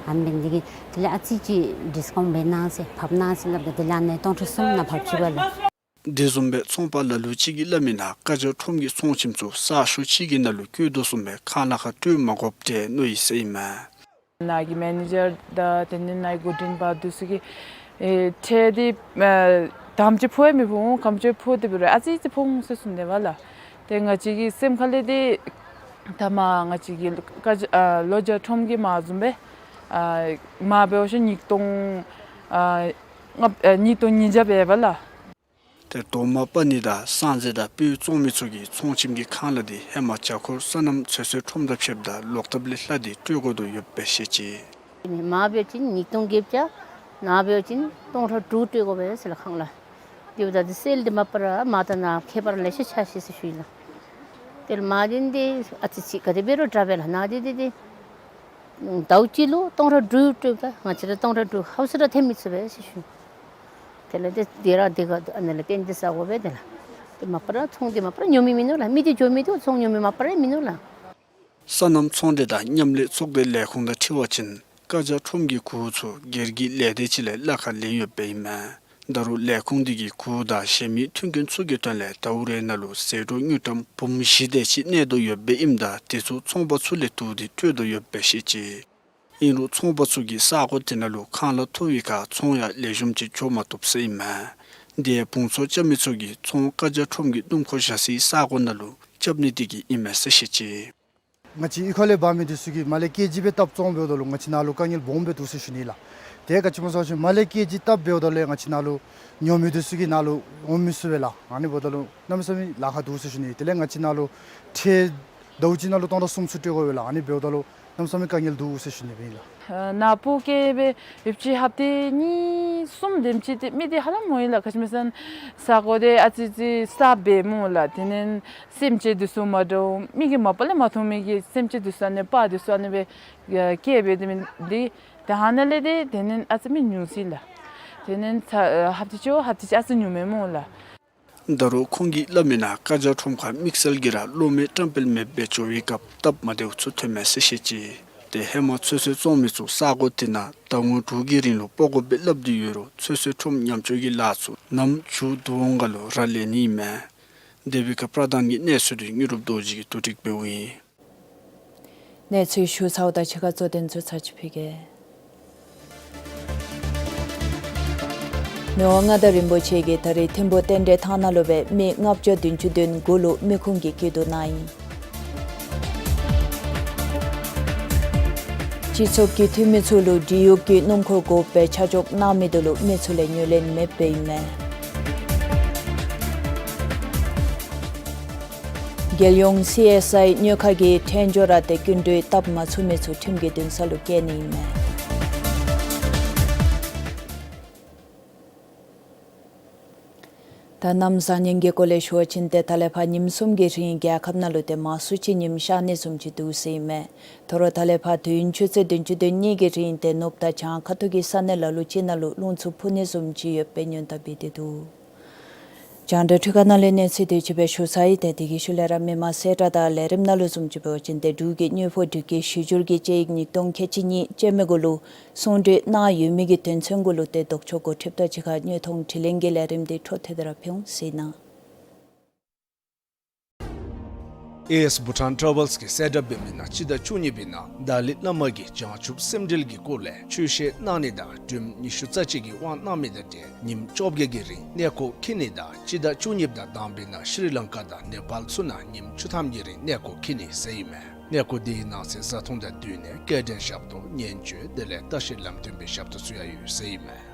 ཨ་ནི་འབད་ནི་དེ་གིས་དེ་ལས་ཨ་ཙི་ཅིག་ཌིསི་ཀའུནཊ་འབད་གནང་ཟེར་ཕབ་གནང་ཟེར་སླབ་ད་དེ་ལས་ཨ་ནི་སྟོང་ཕྲག་གསུམ་ནང་ཕབ་ཅི་པ་ལགས། དེ་བཟུམ་སྦེ་ཚོང་པ་ལ་ལུ་ཅིག་གིས་སླབ་མི་ནང་ཀ་ཇ་ཁྲོམ་གྱི་ཚོང་ཁྱིམ་ཚུ་གསར་ཤོག་ཅིག་གི་ནང་ལུ་བཀོད་དོ་བཟུམ་སྦེ་ཁང་གླ་ཁར་སྤྲོད་མ་དགོཔ་དེ་མནོ་ཡི་ཟེར་ཨིན་མས། ནཱ་གི་མེ་ནེ་ཇར་དང་དེ་ནི་ནཱ་གི་འགོ་འདྲེན་པ་འདི་ཚུ་གིས་ཨེ་ཁྲལ་འདི་ཨེ་དམ་ཅིག་ཕོག་ཡང་མི་ཕོག་འོང་། ག་དེམ་ཅིག་ཕོག་སྟེ་འབད་རུང་ཨ་ཙི་ཙི་ཕོག་འོང་ཟེར་གསུངས་ནི་པ་ལགས། ཏེ་ང་བཅས་ཀྱི་སེམས་ཁ་ལས་འདི་ད་མར་ང་བཅས་ཀྱི་ཀ་ཇ་ཨ་ལོ་ཇ་ཁྲོམ་གྱི་མར་བཟུམ་སྦེ་ཨ་མར་འབད་བ་ཅིན་ཉིས་སྟོང་ཨ་ལྔ་ཨ་ཉིས་སྟོང་ཉིས་བརྒྱ་འབད་བས་ལགས། ཏེ་རྡོག་མ་སྤར་ནི་དང་སང་ཟེར་དང་སྤོས་བཙོང་མི་ཚུ་གིས་ཚོང་ཁྱིམ་གྱི་ཁང་གླ་དེ་ཧེ་མ་བྱ་འཁོར་སོ་ནམ་ཚོད་བསྲེ་ཁྲོམ་དང་ཕྱདཔ་ད་ལོག་ལྟབ་ལས་ལྷག་སྟེ་སྤྲོད་དགོ་དོ་ཡོདཔ་སྦེ་བཤད་ཅི། མར་འབད་བ་ཅིན་ཉིས་སྟོང་བརྒྱད་བརྒྱ་ནཱ་འབད་བ་ཅིན་སྟོང་ཕྲག་དྲུག་སྤྲོད་དགོ་པས་ཟེར་ལགས་ཁང་གླ། དེ་འབདཝ་ད་དེ་སེལ་དེ་མ་པ་ར་མར་དང་ནཱ་ཁྱད་པར་ལེ་ཤ་ཆགས་ཅི་ཟེར་ཞུ་ཡི་ལགས། དེ་ལས་མར་འདི་འདི་ཨ་ཙི་ཅིག་ག་དེ་འབད་རུང་དྲག་པས་ལགས། ནཱ་འདི་འདི་འདི་ཟླཝ་གཅིག་ལུ་སྟོང་ཕྲག་དྲུག་སྤྲོདཔ་ད་ང་བཅས་ར་སྟོང་ཕྲག་དྲུག་ཧའུ་སི་ར་འཐོན་མི་ཚུགས་པས་ཟེར་ཞུ། དེ་ལས་དེ་དེ་ར་དེ་ག་ཨ་ནི་ལས་བརྟེན་ཏེ་ཟ་དགོ་པས་དེ་ལགས། དེ་མ་པ་ར་ཚོང་དེ་མ་པ་ར་ཉོ་མི་མིན་ནུག་ལགས། མི་དེ་འགྱོ་མི་དེ་ཚོང་ཉོ་མི་མ་པ་ར་མིན་ནུག་ལགས། སོ་ནམ་ཚོང་འབྲེལ་དང་མཉམ་ལས་ཚོགས་སྡེ་ལས་ཁུངས་དང་འཁྲིལ་བ་ཅིན་ཀ་ཇ་ཁྲོམ་གྱི་གུར་ཚུ་སྒེར་གྱི་ལས་སྡེ་ཅིག་ལས་གླ་ཁར་ལེན་ཡོདཔ་ཨིན་མས། ད་རུང་ལས་ཁུངས་དེ་གིས་གུར་དང་གཞན་མི་མཐུན་རྐྱེན་ཚུ་གི་དོན་ལས་ཟླཝ་རེ་ནང་ལུ་ཟད་འགྲོ་དངུལ་ཀྲམ་འབུམ་བཞི་དེ་ཅིག་གནས་དོ་ཡོདཔ་ཨིནམ་ད་དེ་ཚུ་ཚོང་པ་ཚུ་ལས་བསྡུ་སྟེ་སྤྲོད་དོ་ཡོདཔ་སྦེ་བཤད་ཅི། ཨིན་རུང་ཚོང་པ་ཚུ་གིས་ས་གོ་དེ་ནང་ལུ་ཁང་གླ་མཐོ་བའི་ཁར་ཚོང་ཡང་ལེགས་ཤོམ་ཅིག་འགྱོ་མ་བཏུབ་ཟེར་ཨིན་མས། དེ་ཡང་བུམ་ཚོགས་རྐྱབ་མི་ཚུ་གིས་ཚོང་ཀ་ཇ་ཁྲོམ་གྱི་སྣུམ་འཁོར་བཞག་སའི་ས་གོ་ནང་ལུ་རྐྱབ་ནི་དེ་གིས་ཨིན་མས་ཟེར་བཤད་ཅི། ང་བཅས་གཡུས་ཁ་ལས་འབག་མི་འདི་ཚུ་གིས་མར་ལས་ཀེ་ཇི་སྦེ་བཏབ་བཙོང་འབདཝ་ད་ལུ་ང་བཅས་ནང་ལུ་དཀའ་ངལ་སྦོམ་སྦེ་འདུག་ཟེར་ཞུ་ནི་ལགས། དེ་ག་ཅི་སྨོ་ཟེར་བ་ཅིན་མར་ལས་ཀེ་ཇི་བཏབ་འབདཝ་ད་ལུ་ང་བཅས་ནང་ལུ་ཉོ་མི་འདི་ཚུ་གིས་ནཱ་ལུ་འོང་མི་ཚུགས་པས་ལགས། ཨ་ནི་འབདཝ་ད་ལུ་གནམ་མེད་ས་མེད་ལཱ་ཁག་འདུག་ཟེར་ཞུ་ནི། དེ་ལས་ང་བཅས་ནང་ལུ་ཁྲལ་ཟླཝ་གཅིག་ནང་ལུ་སྟོང་ཕྲག་གསུམ་ཚུ་སྤྲོད་དགོ་པས་ལགས། ཨ་ནི་འབདཝ་ད་ལུ་གནམ་མེད་ས་མེད་དཀའ་ངལ་འདུག་ཟེར་ཞུ་ནི་སྦེ་ཨིན་ལགས། ཨ་ནཱ་སྤོ་བཀལ་སྦེ་ཡོདཔ་ཅིག་ཧབ་ཏ་གཉིས་གསུམ་དེམ་ཅིག་ཏེ་མི་དེ་ཧ་ལམ་འོང་ཡི་ལགས། ག་ཅི་སྨོ་ཟེར་བ་ཅིན་ས་གོ་དེ་ཨ་ཙི་ཙི་གསརཔ་སྦེ་སྨོ་ལགས། དེ་ལས་སེམས་ཅན་འདི་ཚུ་མ་འདྲཝ་མི་གིས་མ་པ་ལས་མ་མཐོང་མི་གི་སེམས་ཅན་འདི་ཚུ་ཨ་ནི་པར་འདི་ཚུ་ཨ་ནི་སྦེ་ཨ་བཀལ་སྦེ་དེ་མི་འདི་ཏེ་ཧ་ནཱ་ལས་དེ་དེ་ལས་ཨ་ཙི་མི་ཉུང་ཅི་ལགས། དེ་ལས་ཚ་ཨ་ཧབ་ཏ་གཅིག་ཧབ་ཏ་གཅིག་ཨ་ཙི་ཉུང་མས་སྨོ་ལགས། ད་རུང་ཁོང་གིས་སླབ་མི་ནང་ཀ་ཇ་ཁྲོམ་ཁར་དམིགས་བསལ་གྱིས་ར་གློག་མེ་བཀྲམ་སྤེལ་མེདཔ་སྦེ་འགྱོ་བའི་སྐབས་སྟབས་མ་བདེཝ་ཚུ་ཐོན་མས་ཟེར་བཤད་ཅི། ཏེ་ཧེ་མ་ཚོད་བསྲེ་བཙོང་མི་ཚུ་ས་གོ་དེ་ནང་ཟླ་ངོ་དྲུག་གི་རིང་ལུ་སྤོ་དགོ་པས་སླབ་སྟེ་ཡོད་རུང་ཚོད་བསྲེ་ཁྲོམ་ཉམས་བཅོས་ཀྱི་ལཱ་ཚུ་ནམ་མཇུག་བསྡུ་འོང་ག་ལུ་ར་ལས་ནི་མས། དེ་སྦེ་ཁ་པར་དང་གི་གནས་ཚུལ་འདི་དངོས་གྲུབ་རྡོ་རྗེ་གིས་བསྡུ་སྒྲིག་འབདཝ་ཨིན། གནས་ཚུལ་ཞུ་ཚརཝ་ད་ཕྱི་ཁར་གཙོ་དོན་ཚུ་ཚར་ཅིག་ཕུལ་གེ། མི་དབང་མངའ་བདག་རིན་པོ་ཆེ་གིས་ད་རིས་ཐིམ་ཕུག་རྟེན་འབྲེལ་ཐང་ནང་ལུ་སྦེ་མི་ལྔ་བརྒྱ་བདུན་ཅུ་དོན་དགུ་ལུ་མི་ཁུངས་ཀྱི་སྐྱིད་སྡུག་གནང་ཡི། སྤྱི་ཚོགས་ཀྱི་འཐུས་མི་ཚུ་ལུ་འབྲེལ་ཡོད་ཀྱི་སྣུམ་འཁོར་དགོ་པའི་ཆ་འཇོག་གནང་མི་དེ་ལུ་མི་ཚུ་ལས་ངོས་ལེན་མེདཔ་ཨིན་མས། རྒྱལ་ཡོངས་སི་ཨེསི་ཨའི་གཉོས་ཁ་གི་ཕྲན་སྦྱོར་ར་ཏེ་སྐྱིན་འགྲུལ་བཏབ་མ་ཚུགས་མི་ཚུ་ཁྲིམས་ཀྱི་འདུན་ས་ལུ་བསྐྱལ་ནི་ཨིན་མས། ད་གནམ་བཟང་ངན་གྱི་སྐོར་ལས་ཞུ་བ་ཅིན་ཏེ་ད་ལས་ཕར་ཉིནམ་གསུམ་གྱི་རིང་རྒྱལ་ཁབ་ནང་ལུ་ཏེ་མང་སུ་ཅིག་ཉིམ་ཤར་ནི་བཟུམ་ཅིག་འདུག་ཟེར་ཨིན་མས། དོ་རུང་ད་ལས་ཕར་དུས་ཡུན་ཆུ་ཚོད་བདུན་ཅུ་དོན་གཉིས་ཀྱི་རིང་ཏེ་ནུབ་དང་བྱང་ཁ་ཐུག་གི་ས་གནས་ལ་ལུ་ཅིག་ནང་ལུ་རླུང་འཚུབ་འཕུ་ནི་བཟུམ་ཅིག་ཡོདཔ་སྦེ་ཉེན་བརྡ་འབད་དེ་འདུག། རྒྱང་བསྒྲགས་འཕྲུལ་ཁང་ནང་ལས་གནས་ཚུལ་དེ་ཅིག་སྦེ་ཞུ་ཚར་ཡི། ཏེ་དེ་གི་ཤུལ་ལས་ར་མི་མང་གསལ་བསྒྲགས་དང་ལས་རིམ་ནང་ལུ་བཟུམ་ཅིག་འབད་བ་ཅིན་ཏེ་འབྲུག་གི་དངུལ་ཕོགས་འགྲུལ་སྐྱེལ་གཞི་འགྱུར་གྱི་དཔྱད་ཡིག་ཉིས་སྟོང་ཁལ་གཅིག་གཉིས་ཅན་མའི་གུ་ལུ་གསུང་གྲོས་གནང་ཡོད་མི་གི་དོན་ཚན་གུ་ལུ་ཏེ་ལྡོག་ཕྱོགས་གུ་འཁྲིལཝ་ད་གཅིག་ཁར་དངོས་མཐོང་དྲི་ལན་གྱི་ལས་རིམ་དེ་འཕྲོ་མཐུད་དེ་ར་ཕུལ་འོང་ཟེར་ཨིན། ཨེ་ཨེསི་བྷུ་ཊཱན་ཊ་རེ་ཝེལསི་གིས་གསལ་བསྒྲགས་འབད་མི་ནང་སྤྱི་ཟླ་བཅུ་གཉིས་པའི་ནང་ཏཱ་ལའི་བླ་མ་གིས་བྱང་ཆུབ་སེམས་འགྲེལ་གྱི་སྐོར་ལས་ཆོས་བཤད་གནང་ནི་དང་སྒྲོལམ་ཉི་ཤུ་རྩ་གཅིག་གི་དབང་གནང་མི་དང་འབྲེལ་ཉིནམ་བཅོ་བརྒྱད་ཀྱི་རིང་གནས་སྐོར་འཁྱིད་ནི་དང་སྤྱི་ཟླ་བཅུ་གཉིས་དང་དང་པའི་ནང་ཤྲི་ལང་ཀ་དང་ནེ་པཱལ་ཚུ་ནང་ཉིནམ་བཅུ་ཐམ་གྱི་རིང་གནས་སྐོར་འཁྱིད་ནི་ཟེར་ཨིན་མས། གནས་སྐོར་དེའི་ནང་གསེས་བཟའ་འཐུང་དང་སྡོད་གནས་སྐྱེལ་འདྲེན་ཞབས་ཏོག་ཉེན་བཅོལ་དེ་ལས་ལྟ་བཤལ་ལམ་སྟོན་པའི་ཞབས་ཏོག་ཚུ་ཡང་ཡོད་ཟེར་ཨིན་མས།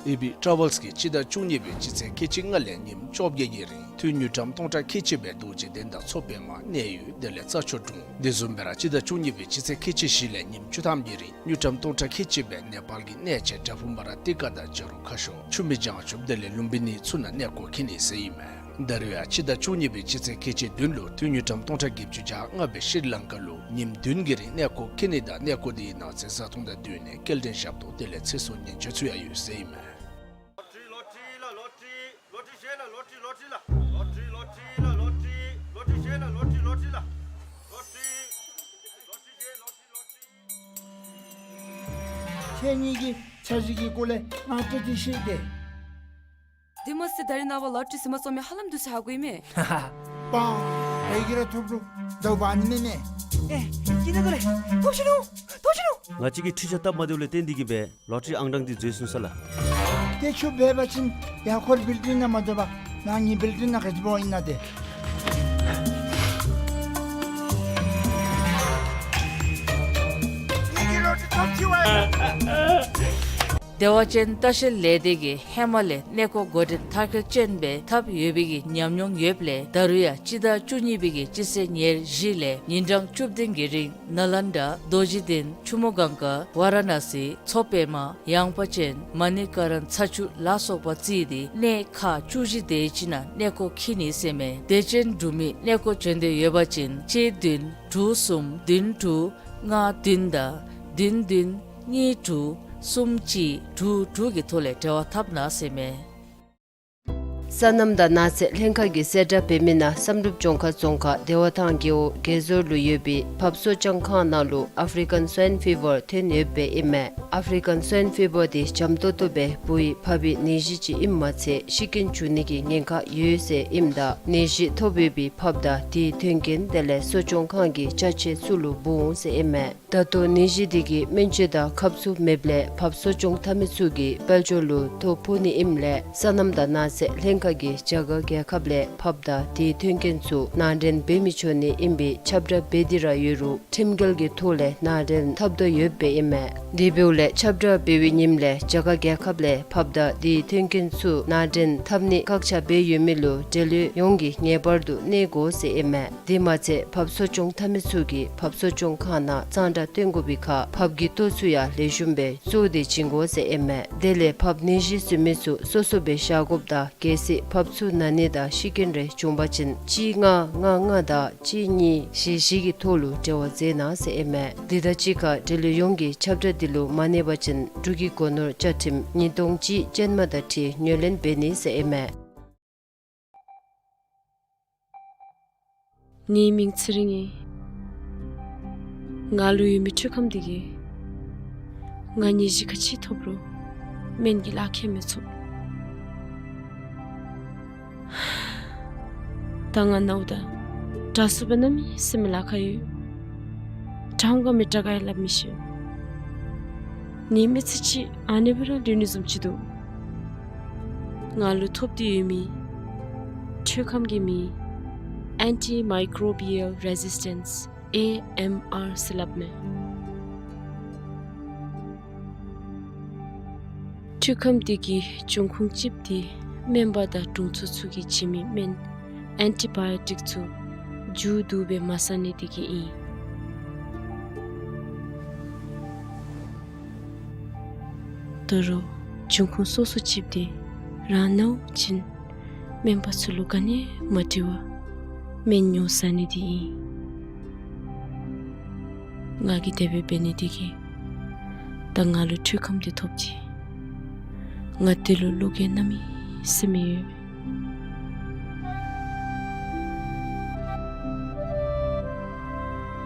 ཨེ་བི་ཊ་རེ་ཝེལསི་གིས་སྤྱི་ཟླ་བཅུ་གཉིས་པའི་སྤྱི་ཚེས་ཁལ་གཅིག་ལྔ་ལས་ཉིནམ་བཅོ་བརྒྱད་ཀྱི་རིང་དངུལ་ཀྲམ་སྟོང་ཕྲག་ཁལ་གཅིག་སྦེ་རྡོ་རྗེ་གདན་དང་མཚོ་པདྨ་གནས་ཡུལ་དེ་ལས་རྩྭ་མཆོག་གྲོང་དེ་བཟུམ་སྦེ་ར་སྤྱི་ཟླ་བཅུ་གཉིས་པའི་སྤྱི་ཚེས་ཁལ་གཅིག་བཞི་ལས་ཉིནམ་བཅུ་ཐམ་གྱི་རིང་དངུལ་ཀྲམ་སྟོང་ཕྲག་ཁལ་གཅིག་སྦེ་ནེ་པཱལ་གྱི་གནས་ཆེན་བྲག་ཕུག་མ་ར་ཏི་ཀ་དང་བྱ་རུང་ཁ་ཤོར་ཆུ་མིག་བྱང་ཆུབ་དེ་ལས་ལུམ་བི་ནི་ཚུ་ནང་གནས་སྐོར་འཁྱིད་ནི་ཟེར་ཨིན་མས། ད་རུང་ཡང་སྤྱི་ཟླ་བཅུ་གཉིས་པའི་སྤྱི་ཚེས་ཁལ་གཅིག་བདུན་ལུ་དངུལ་ཀྲམ་སྟོང་ཕྲག་བརྒྱད་ཅུ་གྱ་ལྔ་སྦེ་ཤྲི་ལང་ཀ་ལུ་ཉིནམ་བདུན་གྱི་རིང་གནས་སྐོར་འཁྱིད་ནི་དང་གནས་སྐོར་དེའི་ནང་གསེས་བཟའ་འཐུང་དང་སྡོད་གནས་སྐྱེལ་འདྲེན་ཞབས་ཏོག་དེ་ལས་ཚེ་སྲོག་ཉེན་བཅོལ་ཚུ་ཡང་ཡོད་ཟེར་ཨིན་མས། ཁྱེད་གཉིས་ཀྱིས་འཆར་གཞི་གི་སྐོར་ལས་ང་བཀྲིས་བཀྲིས་ཤིག་སྟེ། དེ་མ་ཚད་ད་རིས་ནངས་པ་ལོ་ཊ་རི་ཟིན་མ་ཚུགས་མི་ཧ་ལམ་འདུག་ཟེར་ཧ་གོ་ཡི་མས། པ། ད་ཡི་གེ་ར་ཐོབ་རུང་ད་བ་ནི་མེད་མས། ཨེ། ཀྱི་ན་ག་ལེ། ཐོབ་ཤི་ནུག། ཐོབ་ཤི་ནུག། ང་བཅས་ཀྱིས་འཕྲུལ་ཆས་སྟབས་མ་བདེཝ་ལས་བརྟེན་ཏེ་གིས་སྦེ་ལོ་ཊ་རི་ཨང་གྲངས་འདི་འཛོལ་སོང་ས་ལགས། ཏེ་ཁྱོད་འབད་བ་ཅིན་ཡར་འཁོར་བིལ་ཌིང་ནང་མ་སྡོད་པར་ནང་གི་བིལ་ཌིང་ནང་ག་ཅི་འབད་བ་ཨིན་ན་ཏེ། བདེ་བ་ཅན་ལྟ་བཤལ་ལས་སྡེ་གིས་ཧེ་མ་ལས་གནས་སྐོར་འགོ་འདྲེན་མཐར་འཁྱོལ་ཅན་སྦེ་འཐབ་ཡོད་པའི་གི་ཉམས་མྱོང་ཡོདཔ་ལས་ད་རུང་ཡང་སྤྱི་ཟླ་བཅུ་གཉིས་པའི་གི་སྤྱི་ཚེས་ཉེར་བཞི་ལས་ཉིན་གྲངས་བཅུ་བདུན་གྱི་རིང་ནཱ་ལནྡ་རྡོ་རྗེ་གདན་ཆུ་མོ་གངྒཱ་ཝ་ར་ཎ་སི་མཚོ་པདྨ་ཡངས་པ་ཅན་མ་ཎི་ཀ་རན་ཚ་ཆུ་ལ་སོགས་པ་བརྩིས་ཏེ་གནས་ཁག་བཅུ་བཞི་དེ་ཅིག་ནང་གནས་སྐོར་འཁྱིད་ནི་ཟེར་མས། དད་ཅན་འབྲུག་མི་གནས་སྐོར་འབྱོན་འདོད་ཡོད་པ་ཅིན་གཅིག་བདུན་དྲུག་གསུམ་བདུན་དྲུག་ལྔ་བདུན་དང་བདུན་བདུན་གཉིས་དྲུག་གསུམ་གཅིག་དྲུག་དྲུག་གི་ཐོག་ལས་འབྲེལ་བ་འཐབ་གནང་ཟེར་མས། སོ་ནམ་དང་ནགས་ཚལ་ལྷན་ཁག་གིས་གསལ་བསྒྲགས་འབད་མི་ནང་བསམ་གྲུབ་ལྗོངས་མཁར་རྫོང་ཁག་བདེ་བ་ཐང་རྒེད་འོག་དགེ་ཟོར་ལུ་ཡོད་པའི་ཕགཔ་གསོ་སྐྱོང་ཁང་ནང་ལུ་ཨ་ཕི་རི་ཀན་སུའིན་ཕི་བར་ཐོན་ཡོདཔ་ཨིན་མས། ཨ་ཕི་རི་ཀན་སུའིན་ཕི་བར་དེ་འཇམ་ཏོང་ཏོ་སྦེ་འབུ་ཡི་ཕགཔ་གི་ནད་གཞི་ཅིག་ཨིནམ་མ་ཚད་ཤི་རྐྱེན་འབྱུང་ནི་གི་ཉེན་ཁ་ཡོད་ཟེར་ཨིནམ་ད་ནད་གཞི་ཐོབ་ཡོད་པའི་ཕགཔ་དང་དེའི་མཐུན་རྐྱེན་དེ་ལས་གསོ་སྐྱོང་ཁང་གི་ཅ་ཆས་ཚུ་ལུ་འབུ་འོང་ཟེར་ཨིན་མས། ད་ལྟོ་ནད་གཞི་དེ་གི་སྨན་བཅོས་དང་ཁབ་ཚུ་མེདཔ་ལས་ཕགཔ་གསོ་སྐྱོང་འཐབ་མི་ཚུ་གིས་དཔལ་འབྱོར་ལུ་ཐོ་ཕོག་ནི་ཨིནམ་ལས་སོ་ནམ་དང་ནགས་ཚལ་ལྷན་ཁག་གིས་རྒྱ་གར་རྒྱལ་ཁབ་ལས་ཕགཔ་དང་དེའི་མཐུན་རྐྱེན་ཚུ་ནང་འདྲེན་འབད་མི་ཆོག་ནི་ཨིན་པའི་ཁྱབ་བསྒྲགས་འབད་དེ་ར་ཡོད་རུང་ཁྲིམས་འགལ་གྱི་ཐོག་ལས་ནང་འདྲེན་འཐབ་དོ་ཡོདཔ་ཨིན་མས། དེ་འབདཝ་ལས་ཁྱབ་བསྒྲགས་འབད་བའི་ཉིནམ་ལས་རྒྱ་གར་རྒྱལ་ཁབ་ལས་ཕགཔ་དང་དེའི་མཐུན་རྐྱེན་ཚུ་ནང་འདྲེན་འཐབ་ནི་བཀག་ཆ་འབད་ཡོད་མི་ལུ་འབྲེལ་ཡོད་ཡོངས་ཀྱིས་ངེས་པར་དུ་གནས་དགོ་ཟེར་ཨིན་མས། དེ་མ་ཚད་ཕགཔ་གསོ་སྐྱོང་འཐབ་མི་ཚུ་གིས་ཕགཔ་གསོ་སྐྱོང་ཁང་ནང་གཙང་སྦྲ་བཏོན་དགོ་པའི་ཁར་ཕགཔ་གི་ལྟོ་ཚུ་ཡང་ལེགས་ཤོམ་སྦེ་བཙོ་སྟེ་བྱིན་དགོ་ཟེར་ཨིན་མས། དེ་ལས་ཕགཔ་ནད་གཞི་བཟོ་མི་ཚུ་སོ་སོ་སྦེ་བཞག་དགོཔ་དང་གལ་སྲིད་ཕགཔ་ཚུ་ན་ནི་དང་ཤི་རྐྱེན་རེ་བྱུང་པ་ཅིན་གཅིག་ལྔ་ལྔ་ལྔ་དང་གཅིག་གཉིས་བཞི་བཞི་གི་ཐོག་ལུ་འབྲེལ་བ་མཛད་གནང་ཟེར་ཨིན་མས། དེ་དང་གཅིག་ཁར་འབྲེལ་ཡོད་ཡོངས་ཀྱིས་ཁྱབ་བསྒྲགས་དེ་ལུ་མ་གནས་པ་ཅིན་འབྲུག་གི་སྒོ་ནོར་བཅའ་ཁྲིམས་ཉིས་སྟོང་གཅིག་ཅན་མ་དང་འཁྲིལ་ངོས་ལེན་འབད་ནི་ཟེར་ཨིན་མས། ངེའི་མིང་ཚེ་རིང་ཨིན། ང་ལུ་ཡོད་མི་འཕྲུལ་ཁམས་འདི་གིས་ང་ནད་གཞི་ག་ཅི་ཐོབ་རུང་སྨན་གྱི་ལག་ཁྱེར་མི་ཚུགས། ད་ང་ནཝ་ད་དྲག་སུ་སྦེ་གནམ་མེད་ས་མེད་ལཱ་ཁག་ཡོད། དྲག་འོང་ག་མི་དྲག་ག་ཡང་སླབ་མི་ཤེས། ངེའི་མི་ཚེ་ཅིག་ཨ་ནི་སྦེ་ར་ལུས་ནི་བཟུམ་ཅིག་འདུག། ང་ལུ་ཐོབ་སྟེ་ཡོད་མི་འཕྲུལ་ཁམས་ཀྱི་མིང་Antimicrobial Resistance, A M R ཟེར་སླབ་མས། འཕྲུལ་ཁམས་འདི་གི་འབྱུང་ཁུངས་གཅིག་འདི་སྨན་པ་དང་དྲུང་འཚོ་ཚུ་གིས་བྱིན་མི་སྨན་ཨེན་ཊི་བཱ་ཡོ་ཊིཀ་ཚུ་མཇུག་བསྡུ་སྦེ་མ་ཟ་ནི་འདི་གིས་ཨིན། ད་རུང་འབྱུང་ཁུངས་སོ་སོ་ཅིག་འདི་རང་ནཝ་ཅིན་སྨན་པ་ཚུ་ལུ་ག་ནི་མ་དྲི་བར་སྨན་ཉོ་ཟ་ནི་འདི་ཨིན། ང་གིས་དེ་སྦེ་འབད་ནི་འདི་གིས་ད་ང་ལུ་འཕྲུལ་ཁམས་འདི་ཐོབ་ཅི། ང་འདི་ལུ་བློ་འགྱོད་གནམ་མེད་ས་མེད་ཡོད།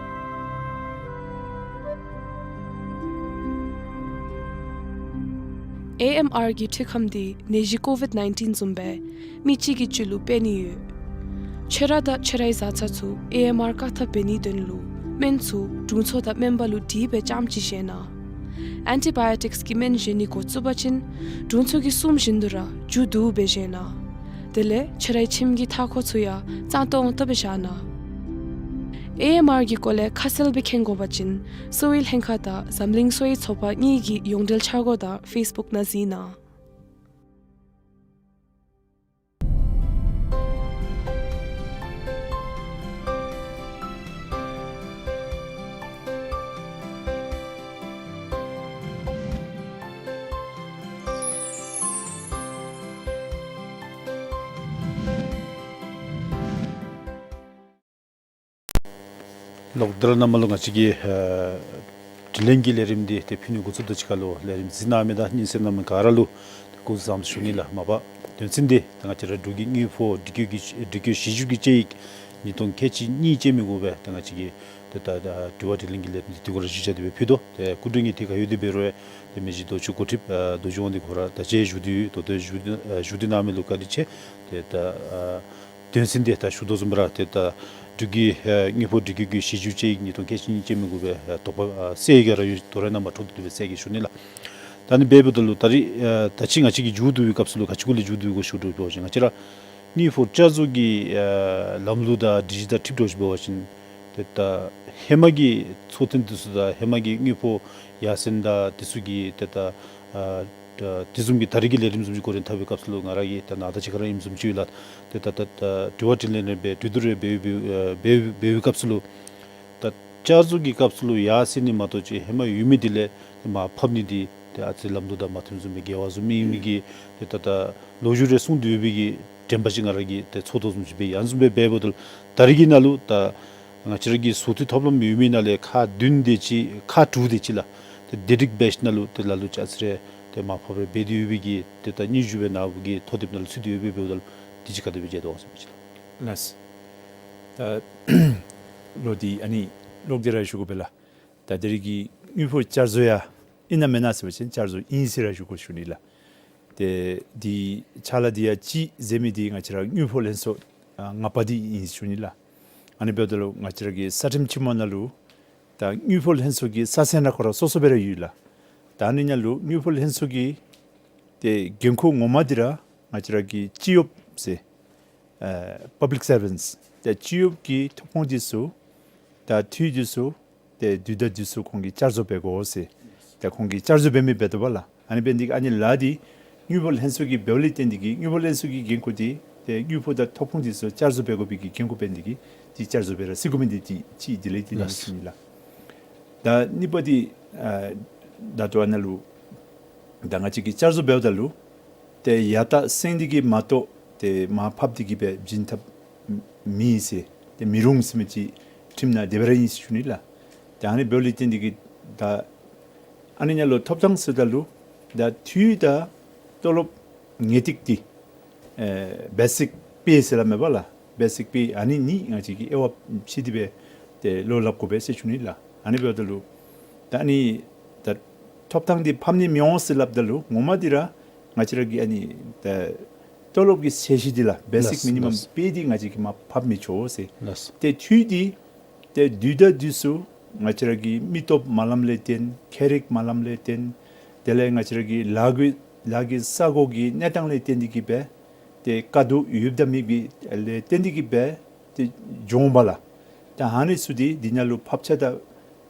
ཨེ་ཨེམ་ཨར་གྱི་འཕྲུལ་ཁམས་འདི་ནད་གཞི་ཀོ་ཝིཌ་ནའིན་ཊིན་བཟུམ་སྦེ་མི་གཅིག་གི་རྒྱུད་ལུ་འཕེན་ནི་ཡོད། ཁྱོད་ར་དང་ཁྱོད་རའི་བཟའ་ཚང་ཚུ་ཨེ་ཨེམ་ཨར་བཀག་ཐབས་འབད་ནིའི་དོན་ལུ་སྨན་ཚུ་དྲུང་འཚོ་དང་སྨན་པ་ལུ་དྲིས་སྦེ་རྐྱངམ་ཅིག་བཞེས་གནང་། ཨེན་ཊི་བཱ་ཡོ་ཊིཀསི་གི་སྨན་བཞེས་ནི་འགོ་བཙུགས་པ་ཅིན་དྲུང་འཚོ་གིས་གསུངམ་བཞིན་དུ་ར་མཇུག་བསྡུ་སྦེ་བཞེས་གནང་། དེ་ལས་ཁྱོད་རའི་ཁྱིམ་གྱི་མཐའ་འཁོར་ཚུ་ཡང་གཙང་ཏོང་ཏོ་སྦེ་བཞག་གནང་། ཨེ་ཨེམ་ཨར་གྱི་སྐོར་ལས་ཁ་གསལ་སྦེ་མཁྱེན་དགོ་པ་ཅིན་གསོ་བའི་ལྷན་ཁག་དང་འཛམ་གླིང་གསོ་བའི་ཚོགས་པ་གཉིས་ཀྱི་ཡོངས་འབྲེལ་འཆར་སྒོ་དང་ཕེསི་བུཀ་ནང་གཟིགས་གནང་། ལོག་སྟེ་ར་ནཱ་མར་ལུ་ང་བཅས་ཀྱི་ཨ་དྲི་ལན་གྱི་ལས་རིམ་འདི་ཏེ་ཕུལ་ནི་འགོ་བཙུགས་དོ། ཅིག་ཁར་ལུ་ལས་རིམ་གཟིགས་གནང་མི་དང་སྙན་གསན་གནང་མི་ག་ར་ལུ་ཏེ་སྐུ་གཟུགས་བཟང་པོ་ཞུ་ནི་ལགས། མ་པ་དོན་ཚན་འདི་ད་ང་བཅས་ར་འབྲུག་གི་དངུལ་ཕོགས་སྒྲིག་བཀོད་ཀྱི་སྒྲིག་བཀོད་བྱེད་སྒྱུར་གྱི་དཔྱད་ཡིག་ཉིས་སྟོང་ཁལ་གཅིག་གཉིས་ཅན་མི་གུ་སྦེ་ད་ང་བཅས་ཀྱིས་ཏེ་ད་ད་དྲི་བ་དྲིས་ལན་གྱི་ལས་རིམ་འདི་དེ་གུ་ར་གཞི་བཞག་སྟེ་སྦེ་ཕུལ་དོ། ཏེ་སྐུ་མགྲོན་གྱིས་ཏེ་ག་ཡོད་དེ་འབད་རུང་ཏེ་མི་རྗེ་རྡོ་རྗེ་འགོ་ཁྲིདཔ་ཨ་རྡོ་རྗེ་དབང་འདུས་ཁོ་ར་ད་ཅི་བཞུགས་ཏེ་ཡོད། ད་ལྟོ་བཞུགས་ཏེ་ཨ་བཞུགས་ཏེ་གནང་མི་ལུ་བཀའ་དྲིན་ཆེ། ཏེ་ད་ཨ་དོན་ཚན་འདི་ད་ཞུ་དོ་བཟུམ་ར་ཏེ་ད་འབྲུག་གི་ཨ་དངུལ་ཕོགས་སྒྲིག་བཀོད་ཀྱི་སྒྲིག་བཀོད་བྱེད་སྒྱུར་དཔྱད་ཡིག་ཉིས་སྟོང་ཁལ་གཅིག་གཉིས་ཅན་མི་གུ་སྦེ་ཨ་དོགས་པ་ཨ་གསལ་ཡི་ག་ར་ཡོད། དོ་རུང་ནཱ་མར་འཕྲོ་མཐུད་དེ་སྦེ་གསལ་གྱིས་ཞུ་ནི་ལགས། ད་ནི་འབདཝ་ད་ལུ་ད་རིས་ཨ་ད་ཅི་ང་བཅས་ཀྱིས་མཇུག་བསྡུ་བའི་སྐབས་སུ་ལུ་ག་ཅི་གུ་ལས་མཇུག་བསྡུ་དགོ་ཞུ་དོ་བཟུམ་ཅིག་ང་བཅས་ར་དངུལ་ཕོགས་བསྐྱར་བཟོ་གི་ཨ་ལམ་ལུགས་དང་སྒྲིག་གཞི་དང་འཁྲིལ་འགྱོ་ཞིནམ་ཏེ་ད་ཧེ་མ་གི་ཚོགས་ཐེངས་འདི་ཚུ་དང་ཧེ་མ་གི་དངུལ་ཕོགས་ཡར་སེང་དང་འདི་ཚུ་གི་ཏེ་ད་ཨ་ད་དེ་བཟུམ་གྱི་ད་རིས་ཀྱི་ལས་རིམ་བཟུམ་ཅིག་འགོ་འདྲེན་འཐབ་པའི་སྐབས་སུ་ལུ་ང་ར་གིས་ད་ནཱ་ད་ཅི་ཁར་ཨིནམ་བཟུམ་ཅིག་ཡོད་ལགས། ཏེ་ད་ད་ད་དྲི་བ་དྲིས་ལན་རེ་འབད་གྲོས་བསྡུར་རེ་འབད་འབད་འབད་འབད་བའི་སྐབས་སུ་ལུ་ད་བསྐྱར་བཟོ་གི་སྐབས་སུ་ལུ་ཡར་སེང་ནི་མ་གཏོགས་ཅིག་ཧེ་མ་ཡོད་མི་འདི་ལས་ཏེ་མར་ཕབ་ནི་འདི་ཏེ་ཨ་ཙི་ལམ་ལུགས་དང་མ་མཐུནམ་བཟུམ་སྦེ་འགལ་བ་བཟུམ་ཨིན་མི་གི་ཏེ་ད་ད་ལོ་རྒྱུས་རེ་གསུངས་ཏེ་ཡོད་པའི་གི་དྲན་པ་ཅིག་ང་ར་གིས་ཏེ་ཚོར་དོ་བཟུམ་ཅིག་འབད། ཨ་ནི་བཟུམ་སྦེ་འབདཝ་ད་ལུ་ད་རིས་ཀྱི་ནང་ལུ་ད་ང་བཅས་ར་གི་ཟུར་བསྡུ་ཐབས་ལམ་ཡོད་མི་ནང་ལས་ཁག་བདུན་དེ་ཅིག་ཁག་དྲུག་དེ་ཅིག་ལགས། ཏེ་སྡེ་སྒྲིག་འབད་ཞིནམ་ལས་ཏེ་ལ་ལུ་ཅིག་ཨ་ཙི་རེ་ཏེ་མར་ཕབ་རེ་འབད་དེ་ཡོད་པའི་གི་ཏེ་ད་སྙན་ཞུ་སྦེ་ནཱ་བུ་གི་ཐོ་དེབ་ནང་ལུ་ཚུད་དེ་ཡོད་པས། འབདཝ་ད་ལུ་དེ་ཅིག་ག་དེ་སྦེ་མཇལ་དོ་ཟེར་མི་ཅིག་ལགས། ལགས། ད་ལོག་སྟེ་ཨ་ནི་ལོག་སྟེ་ར་ཞུ་དགོ་པས་ལགས། ད་དེ་རིས་ཀྱི་དངུལ་ཕོགས་བསྐྱར་བཟོ་ཡང་ཨིན་ན་མེན་ན་ཟེར་བ་ཅིན་བསྐྱར་བཟོ་ཨིན་ཟེར་ར་ཞུ་དགོ་ཞུ་ནི་ལགས། ཏེ་འདི་ཕྱག་ལཱ་འདི་ཡང་གཅིག་མཛད་མི་འདི་ང་བཅས་ར་དངུལ་ཕོགས་ལྷན་ཚོགས་ཨ་ལྔ་པ་འདི་ཨིན་ཞུ་ནི་ལགས། ཨ་ནི་འབདཝ་ད་ལུ་ང་བཅས་ར་གི་ས་ཁྲིམས་ཆེན་མོ་ནང་ལུ་ད་དངུལ་ཕོགས་ལྷན་ཚོགས་ཀྱི་ས་ཚན་ར་ཁོ་ར་སོ་སོ་སྦེ་ར་ཡོད་ལགས། ད་ཨ་ནི་ནང་ལུ་དངུལ་ཕོགས་ལྷན་ཚོགས་ཀྱི་ཏེ་འགན་ཁུར་ངོ་མ་འདི་ར་ང་བཅས་ར་གི་སྤྱི་གཡོགཔ་ཟེར་ཨ་པབ་ལིཀ་སར་བཱནཊསི་ཏེ་སྤྱི་གཡོགཔ་གི་ཐོབ་ཁོངས་འདི་ཚུ་ད་འཐུས་འདི་ཚུ་ཏེ་དུས་དང་དུས་སུ་ཁོང་གིས་བསྐྱར་བཟོ་འབད་དགོ་ཟེར། ཏེ་ཁོང་གིས་བསྐྱར་བཟོ་འབད་མི་འབད་དོ་བ་ལགས། ཨ་ནི་འབད་ནི་འདི་གིས་ཨ་ནི་ལཱ་འདི་དངུལ་ཕོགས་ལྷན་ཚོགས་ཀྱིས་འབདཝ་ལས་བརྟེན་ཏེ་གིས་དངུལ་ཕོགས་ལྷན་ཚོགས་ཀྱི་འགན་ཁུར་འདི་ཏེ་དངུལ་ཕོགས་དང་ཐོབ་ཁོངས་འདི་ཚུ་བསྐྱར་བཟོ་འབད་དགོ་པའི་གི་འགན་ཁུར་འབད་ནི་འདི་གིས་འདི་བསྐྱར་བཟོ་འབད་ར་སི་ཀུ་མི་འདི་ཏེ་གཅིག་དེ་ལས་ཏེ་ལགས། ཨིན་ལགས། ད་གཉིས་པ་འདི་ཨ་ད་ལྟོ་ཨ་ནཱ་ལུ་ད་ང་བཅས་ཀྱིས་བསྐྱར་བཟོ་འབདཝ་ད་ལུ་ཏེ་ཡར་ད་སེང་སྟེ་གིས་མ་གཏོགས་ཏེ་མར་ཕབ་སྟེ་གིས་སྦེ་བྱིན་ཐབས་མེད་ཟེར་ཏེ་མི་རུང་ཟེར་མི་ཅིག་ཁྲིམས་ནང་དེ་སྦེ་ར་ཨིན་ཟེར་ཞུ་ནི་ལགས། ཏེ་ཨ་ནི་འབདཝ་ལས་བརྟེན་ཏེ་གིས་ད་ཨ་ནི་ནང་ལུ་ཐོབ་ཐངས་ཟེརཝ་ད་ལུ་ད་འཐུས་དང་ཏོ་ལོབ་ངེས་ཏིག་འདི་ཨེ་བེ་སིཀ་པེ་ཟེར་སླབ་མས་པ་ལགས། བེ་སིཀ་པེ་ཨ་ནི་གཉིས་ང་བཅས་ཀྱིས་དབྱེ་བ་ཕྱེ་སྟེ་སྦེ་ཏེ་བློ་སླབ་དགོ་པས་ཟེར་ཞུ་ནི་ལགས། ཨ་ནི་འབདཝ་ད་ལུ་ད་ཨ་ནི་ད་ཐོབ་ཐང་འདི་ཕམ་ནི་མི་འོང་ཟེར་སླབ་ད་ལུ་ངོ་མ་འདི་ར་ང་བཅས་ར་གི་ཨ་ནི་ད་ཏོ་ལོབ་ཀྱི་ཚད་གཞི་འདི་ལགས། བེ་སིཀ་ལགས་མི་ནི་མམ་ལགས། པེ་འདི་ང་བཅས་ཀྱིས་མར་ཕབ་མི་ཆོག་ཟེར། ལགས། ཏེ་འཐུས་འདི་ཏེ་དུས་དང་དུས་སུ་ང་བཅས་ར་གི་མི་སྟོབས་མ་ལམ་ལས་བརྟེན་ཁྱད་རིག་མ་ལམ་ལས་བརྟེན་དེ་ལས་ང་བཅས་ར་གི་ལཱ་གི་ལཱ་གི་ས་གོ་གི་གནས་སྟངས་ལས་བརྟེན་ཏེ་གིས་སྦེ་ཏེ་དཀའ་སྡུག་ཡོདཔ་དང་མེདཔ་ལས་བརྟེན་ཏེ་གིས་སྦེ་ཏེ་འགྱོ་འོང་པས་ལགས། ད་ཨ་ནི་ཚུ་འདི་འདི་ནང་ལུ་ཕབ་ཆག་དང་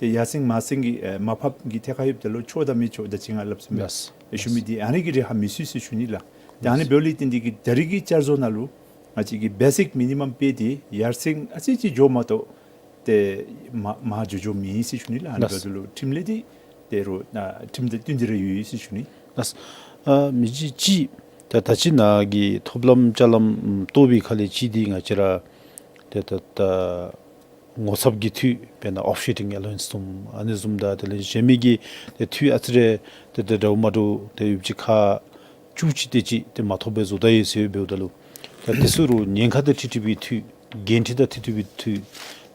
ཏེ་ཡར་སེང་མར་སེང་གི་ཨེ་མར་ཕབ་ཀྱི་ཐད་ཁར་ཡོདཔ་ད་ལུ་ཆོག་དང་མི་ཆོག་ད་ཅི་ང་སླབ་ཚུགས་མས། ལགས། ཞུ་མི་འདི་ཨ་ནི་གིས་རེ་ཧ་མི་སུན་ཟེར་ཞུ་ནི་ལགས། ད་ཨ་ནི་ལགས། འབདཝ་ལས་བརྟེན་ཏེ་གིས་ད་རེས་ཀྱི་བསྐྱར་བཟོ་ནང་ལུ་ང་བཅས་ཀྱི་བེ་སིཀ་མི་ནི་མམ་པེ་འདི་ཡར་སེང་ཨ་ཙི་ཅིག་འགྱོཝ་མ་གཏོགས་ཏེ་མར་མར་འགྱོ་འགྱོཝ་མེད་ཟེར་ཞུ་ནི་ལགས། ཨ་ནི་ལགས། འབདཝ་ད་ལུ་ཁྲིམས་ལས་འདི་ཏེ་རུང་ཨ་ཁྲིམས་དང་བསྟུན་ཏེ་ར་ཡོད་ཟེར་ཞུ་ནི། ལགས། ཨ་མི་རྗེ་གཅིག་ད་ད་ཅི་ནཱ་གི་ཐོབ་ལམ་ཅ་ལམ་གཏོགས་པའི་ཁ་ལས་གཅིག་འདི་ང་བཅས་ར་ཏེ་ད་ད་ངོ་ཚབ་ཀྱི་འཐུས་དཔེར་ན་ཨོཕ་ཤུ་ཊིང་ཨ་ལོ་ཝེནསི་བཟུམ་ཨ་ནི་བཟུམ་དང་དེ་ལས་གཞན་མི་གི་ཏེ་འཐུས་ཨ་ཙི་རེ་ཏེ་ཏེ་འདྲཝ་མ་འདྲཝ་ཏེ་ཡོདཔ་ཅིག་ཁག་བཅུ་གཅིག་དེ་ཅིག་ཏེ་མ་ཐོབ་པར་བཟོ་ད་ཡོད་ཟེར་འབདཝ་ད་ལུ་ད་དེ་ཚུ་རུང་ཉེན་ཁ་དང་འཁྲིལ་འཁྲིལ་བའི་འཐུས་འགན་འཁྲི་དང་འཁྲིལ་འཁྲིལ་བའི་འཐུས་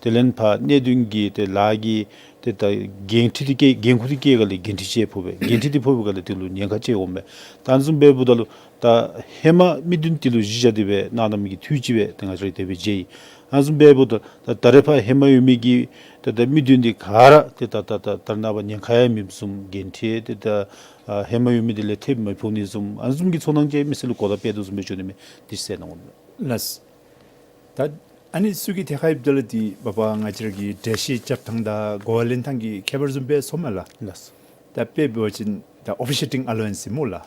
དེ་ལས་ཕར་གནད་དོན་གྱི་ཏེ་ལཱ་གི་ཏེ་ད་འགན་འཁྲི་འདི་བཀལ་འགན་ཁུར་འདི་བཀལ་སྒང་ལས་འགན་འཁྲི་ཅིག་ཕོག་པས། འགན་འཁྲི་འདི་ཕོག་པའི་སྒང་ལས་དེ་ལུ་ཉེན་ཁ་ཅིག་འོང་པས། ད་ཨ་ནི་བཟུམ་འབདཝ་ད་ལུ་ད་ཧེ་མ་མི་བདུན་དེ་ལུ་གཞི་བཞག་སྟེ་སྦེ་གནང་གནངམ་གི་འཐུས་ཅིག་སྦེ་ཏེ་ང་བཅས་ར་དེ་སྦེ་མཇལ་ཡི། ཨ་ནི་བཟུམ་འབདཝ་ད་ད་ད་རེས་ཕར་ཧེ་མ་ཡོད་མི་གི་ད་ད་མི་བདུན་འདི་ག་ར་ཏེ་ད་ད་ད་ད་རེས་ནངས་པ་ཉེན་ཁ་ཡང་མེདཔ་བཟུམ་འགན་འཁྲི་ཏེ་ད་ཨ་ཧེ་མ་ཡོད་མི་འདི་ལས་ཐེབས་མི་ཕོག་ནི་བཟུམ་ཨ་ནི་བཟུམ་གྱི་ཚོར་སྣང་ཅིག་མི་སེར་ལུ་གོ་བརྡ་སྤེལ་དོ་བཟུམ་སྦེ་བྱུང་ནི་མས། འདི་གསལ་གནང་དགོ་པས། ལགས། ད་ཨ་ནི་ཚུ་གི་ཐད་ཁར་ཡོདཔ་ད་ལུ་འདི་འབདཝ་ད་ང་བཅས་ར་གི་གྲལ་གཞི་རྐྱབ་ཐངས་དང་གོ་བ་ལེན་ཐངས་ཀྱི་ཁྱད་པར་བཟུམ་སྦེ་སོང་མས་ལགས། ལགས། ད་དཔེ་འབད་བ་ཅིན་ད་ཨོཕ་ཤུ་ཊིང་ཨ་ལོ་ཝེནསི་ཟེར་སྨོ་ལགས།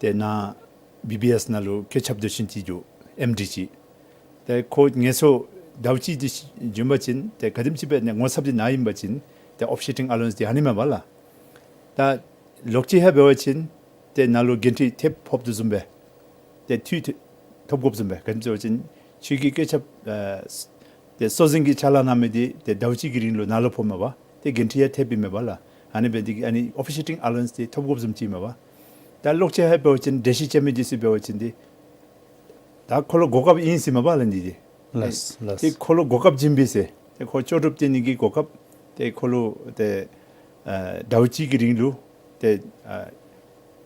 ཏེ་ནཱ་བི་བི་ཨེསི་ནང་ལུ་བཀོད་ཁྱབ་དོན་ཚན་ཅིག་འདུག། ཨེམ་ཌི་ཅིག། ཏེ་ཁོ་ངལ་གསོ་ཟླཝ་གཅིག་འདི་བྱིན་པ་ཅིན་ཏེ་ག་དེམ་ཅིག་སྦེ་ནི་ངོ་ཚབ་འདི་ནཱ་ཨིན་པ་ཅིན་ཏེ་ཨོཕ་ཤུ་ཊིང་ཨ་ལོ་ཝེནསི་འདི་ཨ་ནི་མས་པ་ལགས། ད་ལོག་སྤྱོད་ཧ་འབད་བ་ཅིན་ཏེ་ནཱ་ལུ་འགན་འཁྲི་ཐེབས་ཕོགཔ་དོ་བཟུམ་སྦེ་ཏེ་འཐུས་ཐོབ་དགོཔ་བཟུམ་སྦེ་ག་དེམ་ཅིག་འབད་བ་ཅིན་ཁྱོད་ཀྱིས་བཀོད་ཁྱབ་ཨ་ཏེ་གསོ་འཛིན་གྱི་ཅ་ལ་གནང་མི་འདི་ཏེ་ཟླཝ་གཅིག་གི་རིང་ལུ་ནཱ་ལུ་ཕོགཔ་མས་པ། ཏེ་འགན་འཁྲི་ཡང་ཐེབས་ཨིན་མས་པ་ལགས། ཨ་ནི་འབད་ནི་དེ་གིས་ཨ་ནི་ཨོཕ་ཤུ་ཊིང་ཨ་ལོ་ཝེནསི་འདི་ཐོབ་དགོཔ་བཟུམ་ཅིག་མས་པ། ད་ལོག་སྤྱོད་ཧ་འབད་བ་ཅིན་གྲལ་གཞི་རྐྱབ་མི་འདི་ཚུ་འབད་བ་ཅིན་འདི་ད་ཁོ་ལུ་གོ་སྐབས་ཨིན་ཟེར་མས་པ་ལགས་འདི་འདི། ལགས་ལགས། ཏེ་ཁོ་ལུ་གོ་སྐབས་བྱིན་པས་ཟེར། ཏེ་ཁོ་ལྕོགས་གྲུབ་སྟོན་ནི་གི་གོ་སྐབས། ཏེ་ཁོ་ལུ་ཏེ་ཨ་ཟླཝ་གཅིག་གི་རིང་ལུ་ཏེ་ཨ་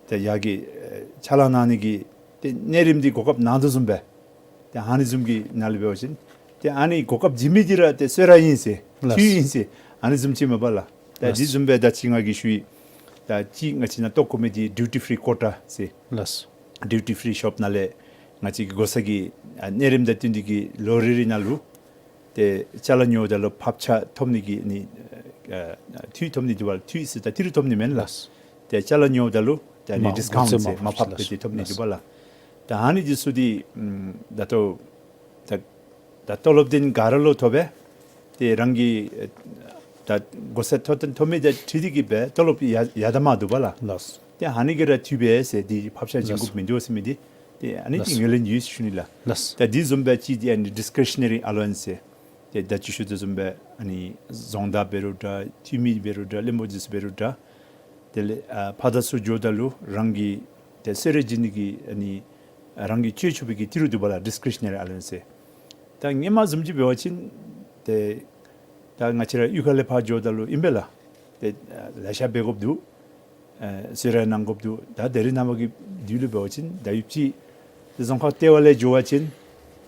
ཏེ་ཡར་གྱི་ཨ་ཅ་ལ་གནང་ནི་གི་ཏེ་གནས་རིམ་འདི་གོ་སྐབས་གནང་དོ་བཟུམ་སྦེ། ཏེ་ཨ་ནི་བཟུམ་གྱི་ནང་ལུ་འབད་བ་ཅིན་ཏེ་ཨ་ནི་གོ་སྐབས་བྱིན་མི་འདི་ར་ཏེ་གསོལ་རས་ཨིན་ཟེར། ལགས། འཐུས་ཨིན་ཟེར། ཨ་ནི་བཟུམ་ཅིག་མས་པ་ལགས། ད་ལགས། འདི་བཟུམ་སྦེ་ད་ཅི་ང་གིས་ཞུ་ཡི། ད་ཅི་ང་བཅས་ནཱ་གཏོགས་དགོ་མི་འདི་ཌིའུ་ཊི་ཕི་རི་ཀོ་ཊ་ཟེར། ལགས། ཌིའུ་ཊི་ཕི་རི་ཤོབ་ནང་ལས་ང་བཅས་ཀྱི་གོ་ས་གི་ཨ་གནས་རིམ་དང་བསྟུན་ཏེ་གིས་ལོ་རེ་རེ་ནང་ལུ་ཏེ་ཅ་ལ་ཉོཝ་ད་ལུ་ཕབ་ཆག་ཐོབ་ནི་གི་ནི་ཨ་འཐུས་ཐོབ་ནི་འདུག་པ་ལགས། འཐུས་ཟེར་ད་ཏི་རུ་ཐོབ་ནི་མེན་ལགས། ལགས། ཏེ་ཅ་ལ་ཉོཝ་ད་ལུ་ད་ནི་མ་ཌིསི་ཀའུནཊ་ཟེར་མ་ཕབ་སྦེ་ཏེ་ཐོབ་ནི་འདུག་པ་ལགས། ད་ཨ་ནི་འདི་ཚུ་འདི་ཨམ་ད་ལྟོ་ད་ད་ཏོ་ལོབ་འདི་ག་ར་ལུ་ཐོབ་པས། ཏེ་རང་གི་ཨེ་ད་གོ་ས་ཐོབ་ཐོབ་མི་དང་འཁྲིལ་ཏེ་གིས་སྦེ་ཏོ་ལོབ་ཡ་ཡར་དང་མར་འདུག་པ་ལགས། ལགས། ཏེ་ཨ་ནི་གིས་ར་འཐུས་པས་ཟེར་འདི་ཕབ་ཆག་བྱིན་དགོཔ་མིན་འདུག་ཟེར་མི་འདི་ཏེ་ཨ་ནི་འདི་ངོས་ལེན་ཡོད་ཟེར་ཞུ་ནི་ལགས། ལགས། ད་འདི་བཟུམ་སྦེ་ཅིག་འདི་ཨ་ནི་ཌིསི་ཀེ་རེ་ཤ་ན་རི་ཨ་ལོ་ཝེནསི་ཟེར། ཏེ་ད་ཅི་ཞུ་དོ་བཟུམ་སྦེ་ཨ་ནི་རྫོང་བདག་འབད་རུང་འདྲ་འཐུས་མི་འབད་རུང་འདྲ་བློན་པོ་འདི་ཚུ་འབད་རུང་འདྲ། དེ་ལས་ཨ་ཕར་དང་ཚུར་འགྱོཝ་ད་ལུ་རང་གི་ཏེ་གསོལ་རས་བྱིན་ནི་གི་ཨ་ནི་རང་གིས་སྤྱོད་ཆོག་པའི་གི་ཏི་རུ་འདུག་པ་ལགས། ཌིསི་ཀེ་རེ་ཤ་ན་རི་ཨ་ལོ་ཝེནསི་ཟེར། ད་སྔོན་མ་བཟུམ་ཅིག་འབད་བ་ཅིན་ཏེ་ད་ང་བཅས་ར་གཡུས་ཁ་ལས་ཕར་འགྱོཝ་ད་ལུ་ཨིན་པས་ལགས། ཏེ་ཨ་ལེ་ཤ་འབད་དགོཔ་འདུག། ཨེ་གསོལ་རས་གནང་དགོཔ་འདུག། ད་ད་རེས་ནངས་པ་གི་དུས་ལུ་འབད་བ་ཅིན་ད་ཡུདཔ་ཅིག་ཏེ་རྫོང་ཁག་ལྟེ་བ་ལས་འགྱོ་བ་ཅིན་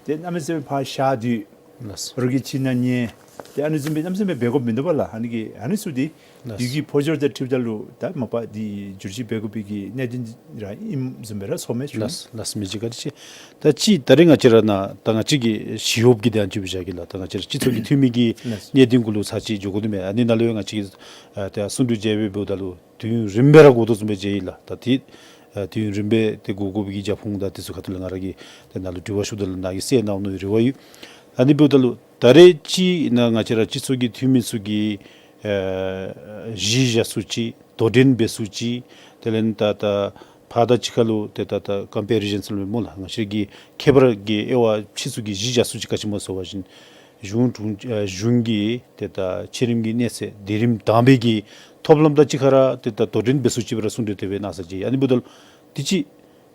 ཏེ་གནམ་མེད་ས་མེད་ཕར་ཤར་སྡོད། ལགས། རོགས་ཀྱི་ཁྱིམ་ནང་ཉལ། ཏེ་ཨ་ནི་བཟུམ་སྦེ་གནམ་མེད་ས་མེད་འབད་དགོཔ་མིན་འདུག་པ་ལགས། ཨ་ནི་གི་ཨ་ནི་ཚུ་འདི་ལགས། དུས་ཀྱི་འཕོ་འགྱུར་དང་འཁྲིལཝ་ད་ལུ་ད་མ་པ་འདི་བསྒྱུར་བཅོས་འབད་དགོ་པའི་གི་གནད་དོན་ར་ཨིནམ་བཟུམ་སྦེ་ར་ཚོརཝ་མས་ཞུ་ནི། ལགས་ལགས། མི་རྗེ་བཀའ་དྲིན་ཆེ། ད་ཅི་ད་རེས་ང་བཅས་ར་ནཱ་ད་ང་བཅས་ཀྱི་ཞི་གཡོགཔ་གི་དོན་ཅིག་སྦེ་བཞག་གེ་ལགས། ད་ང་བཅས་ར་སྤྱི་ཚོགས་ཀྱི་འཐུས་མི་གི་ལགས། གནད་དོན་གུ་ལུ་ཚར་ཅིག་འགྱོ་དགོ་དོ་མས། ཨ་ནི་ནང་ལུ་ཡང་ང་བཅས་ཀྱིས་ཨ་ད་གསུང་གྲོས་མཇལ་བའི་འབདཝ་ད་ལུ་དུས་ཡུན་རིངམོ་སྦེ་ར་འགོར་དོ་བཟུམ་སྦེ་མཇལ་ཡི་ལགས། ད་ཏེ་ཨ་དུས་ཡུན་རིངམོ་སྦེ་ཏེ་འགོར་འགོར་བའི་གི་རྒྱབ་ཁུངས་དང་དེ་ཚུ་ཁ་ཐུག་ལས་ང་ར་གིས་ཏེ་ནཱ་ལུ་དྲི་བ་ཞུཝ་ད་ལུ་ནཱ་གིས་གསལ་གནང་ནི་རེ་བ་ཡོད། ཨ་ནི་འབདཝ་ད་ལུ་ད་རེས་ཅིག་ནཱ་ང་བཅས་ར་སྤྱི་ཚོགས་ཀྱི་འཐུས་མི་ཚུ་གིས་ཨ་གཞི་བཞག་ས་ཅིག་དོ་འགྲན་འབད་ས་ཅིག་དེ་ལས་ད་ད་ཕར་དང་གཅིག་ཁར་ལུ་ཏེ་ད་ད་ཀམ་པེ་རི་ཤཱན་ཟེར་སླབ་མས་སྨོ་ལགས། ང་བཅས་ཀྱི་ཁྱད་པར་གྱི་དབྱེ་བ་ཕྱེ་ས་གི་གཞི་བཞག་ས་ཅིག་ག་ཅི་སྨོ་ཟེར་བ་ཅིན་གཞུང་དྲུང་ཨ་གཞུང་གི་ཏེ་ད་ཆེ་རིམ་གྱི་གནས་ཚད་དེ་རིམ་དང་པའི་གི་ཐོབ་ལམ་དང་གཅིག་ཁར་ཏེ་ད་དོ་འགྲན་འབད་ས་ཅིག་སྦེ་ར་གསུང་གྲོས་དེ་སྦེ་གནང་ས་ཅིག། ཨ་ནི་འབདཝ་ད་ལུ་དུས་ཅི་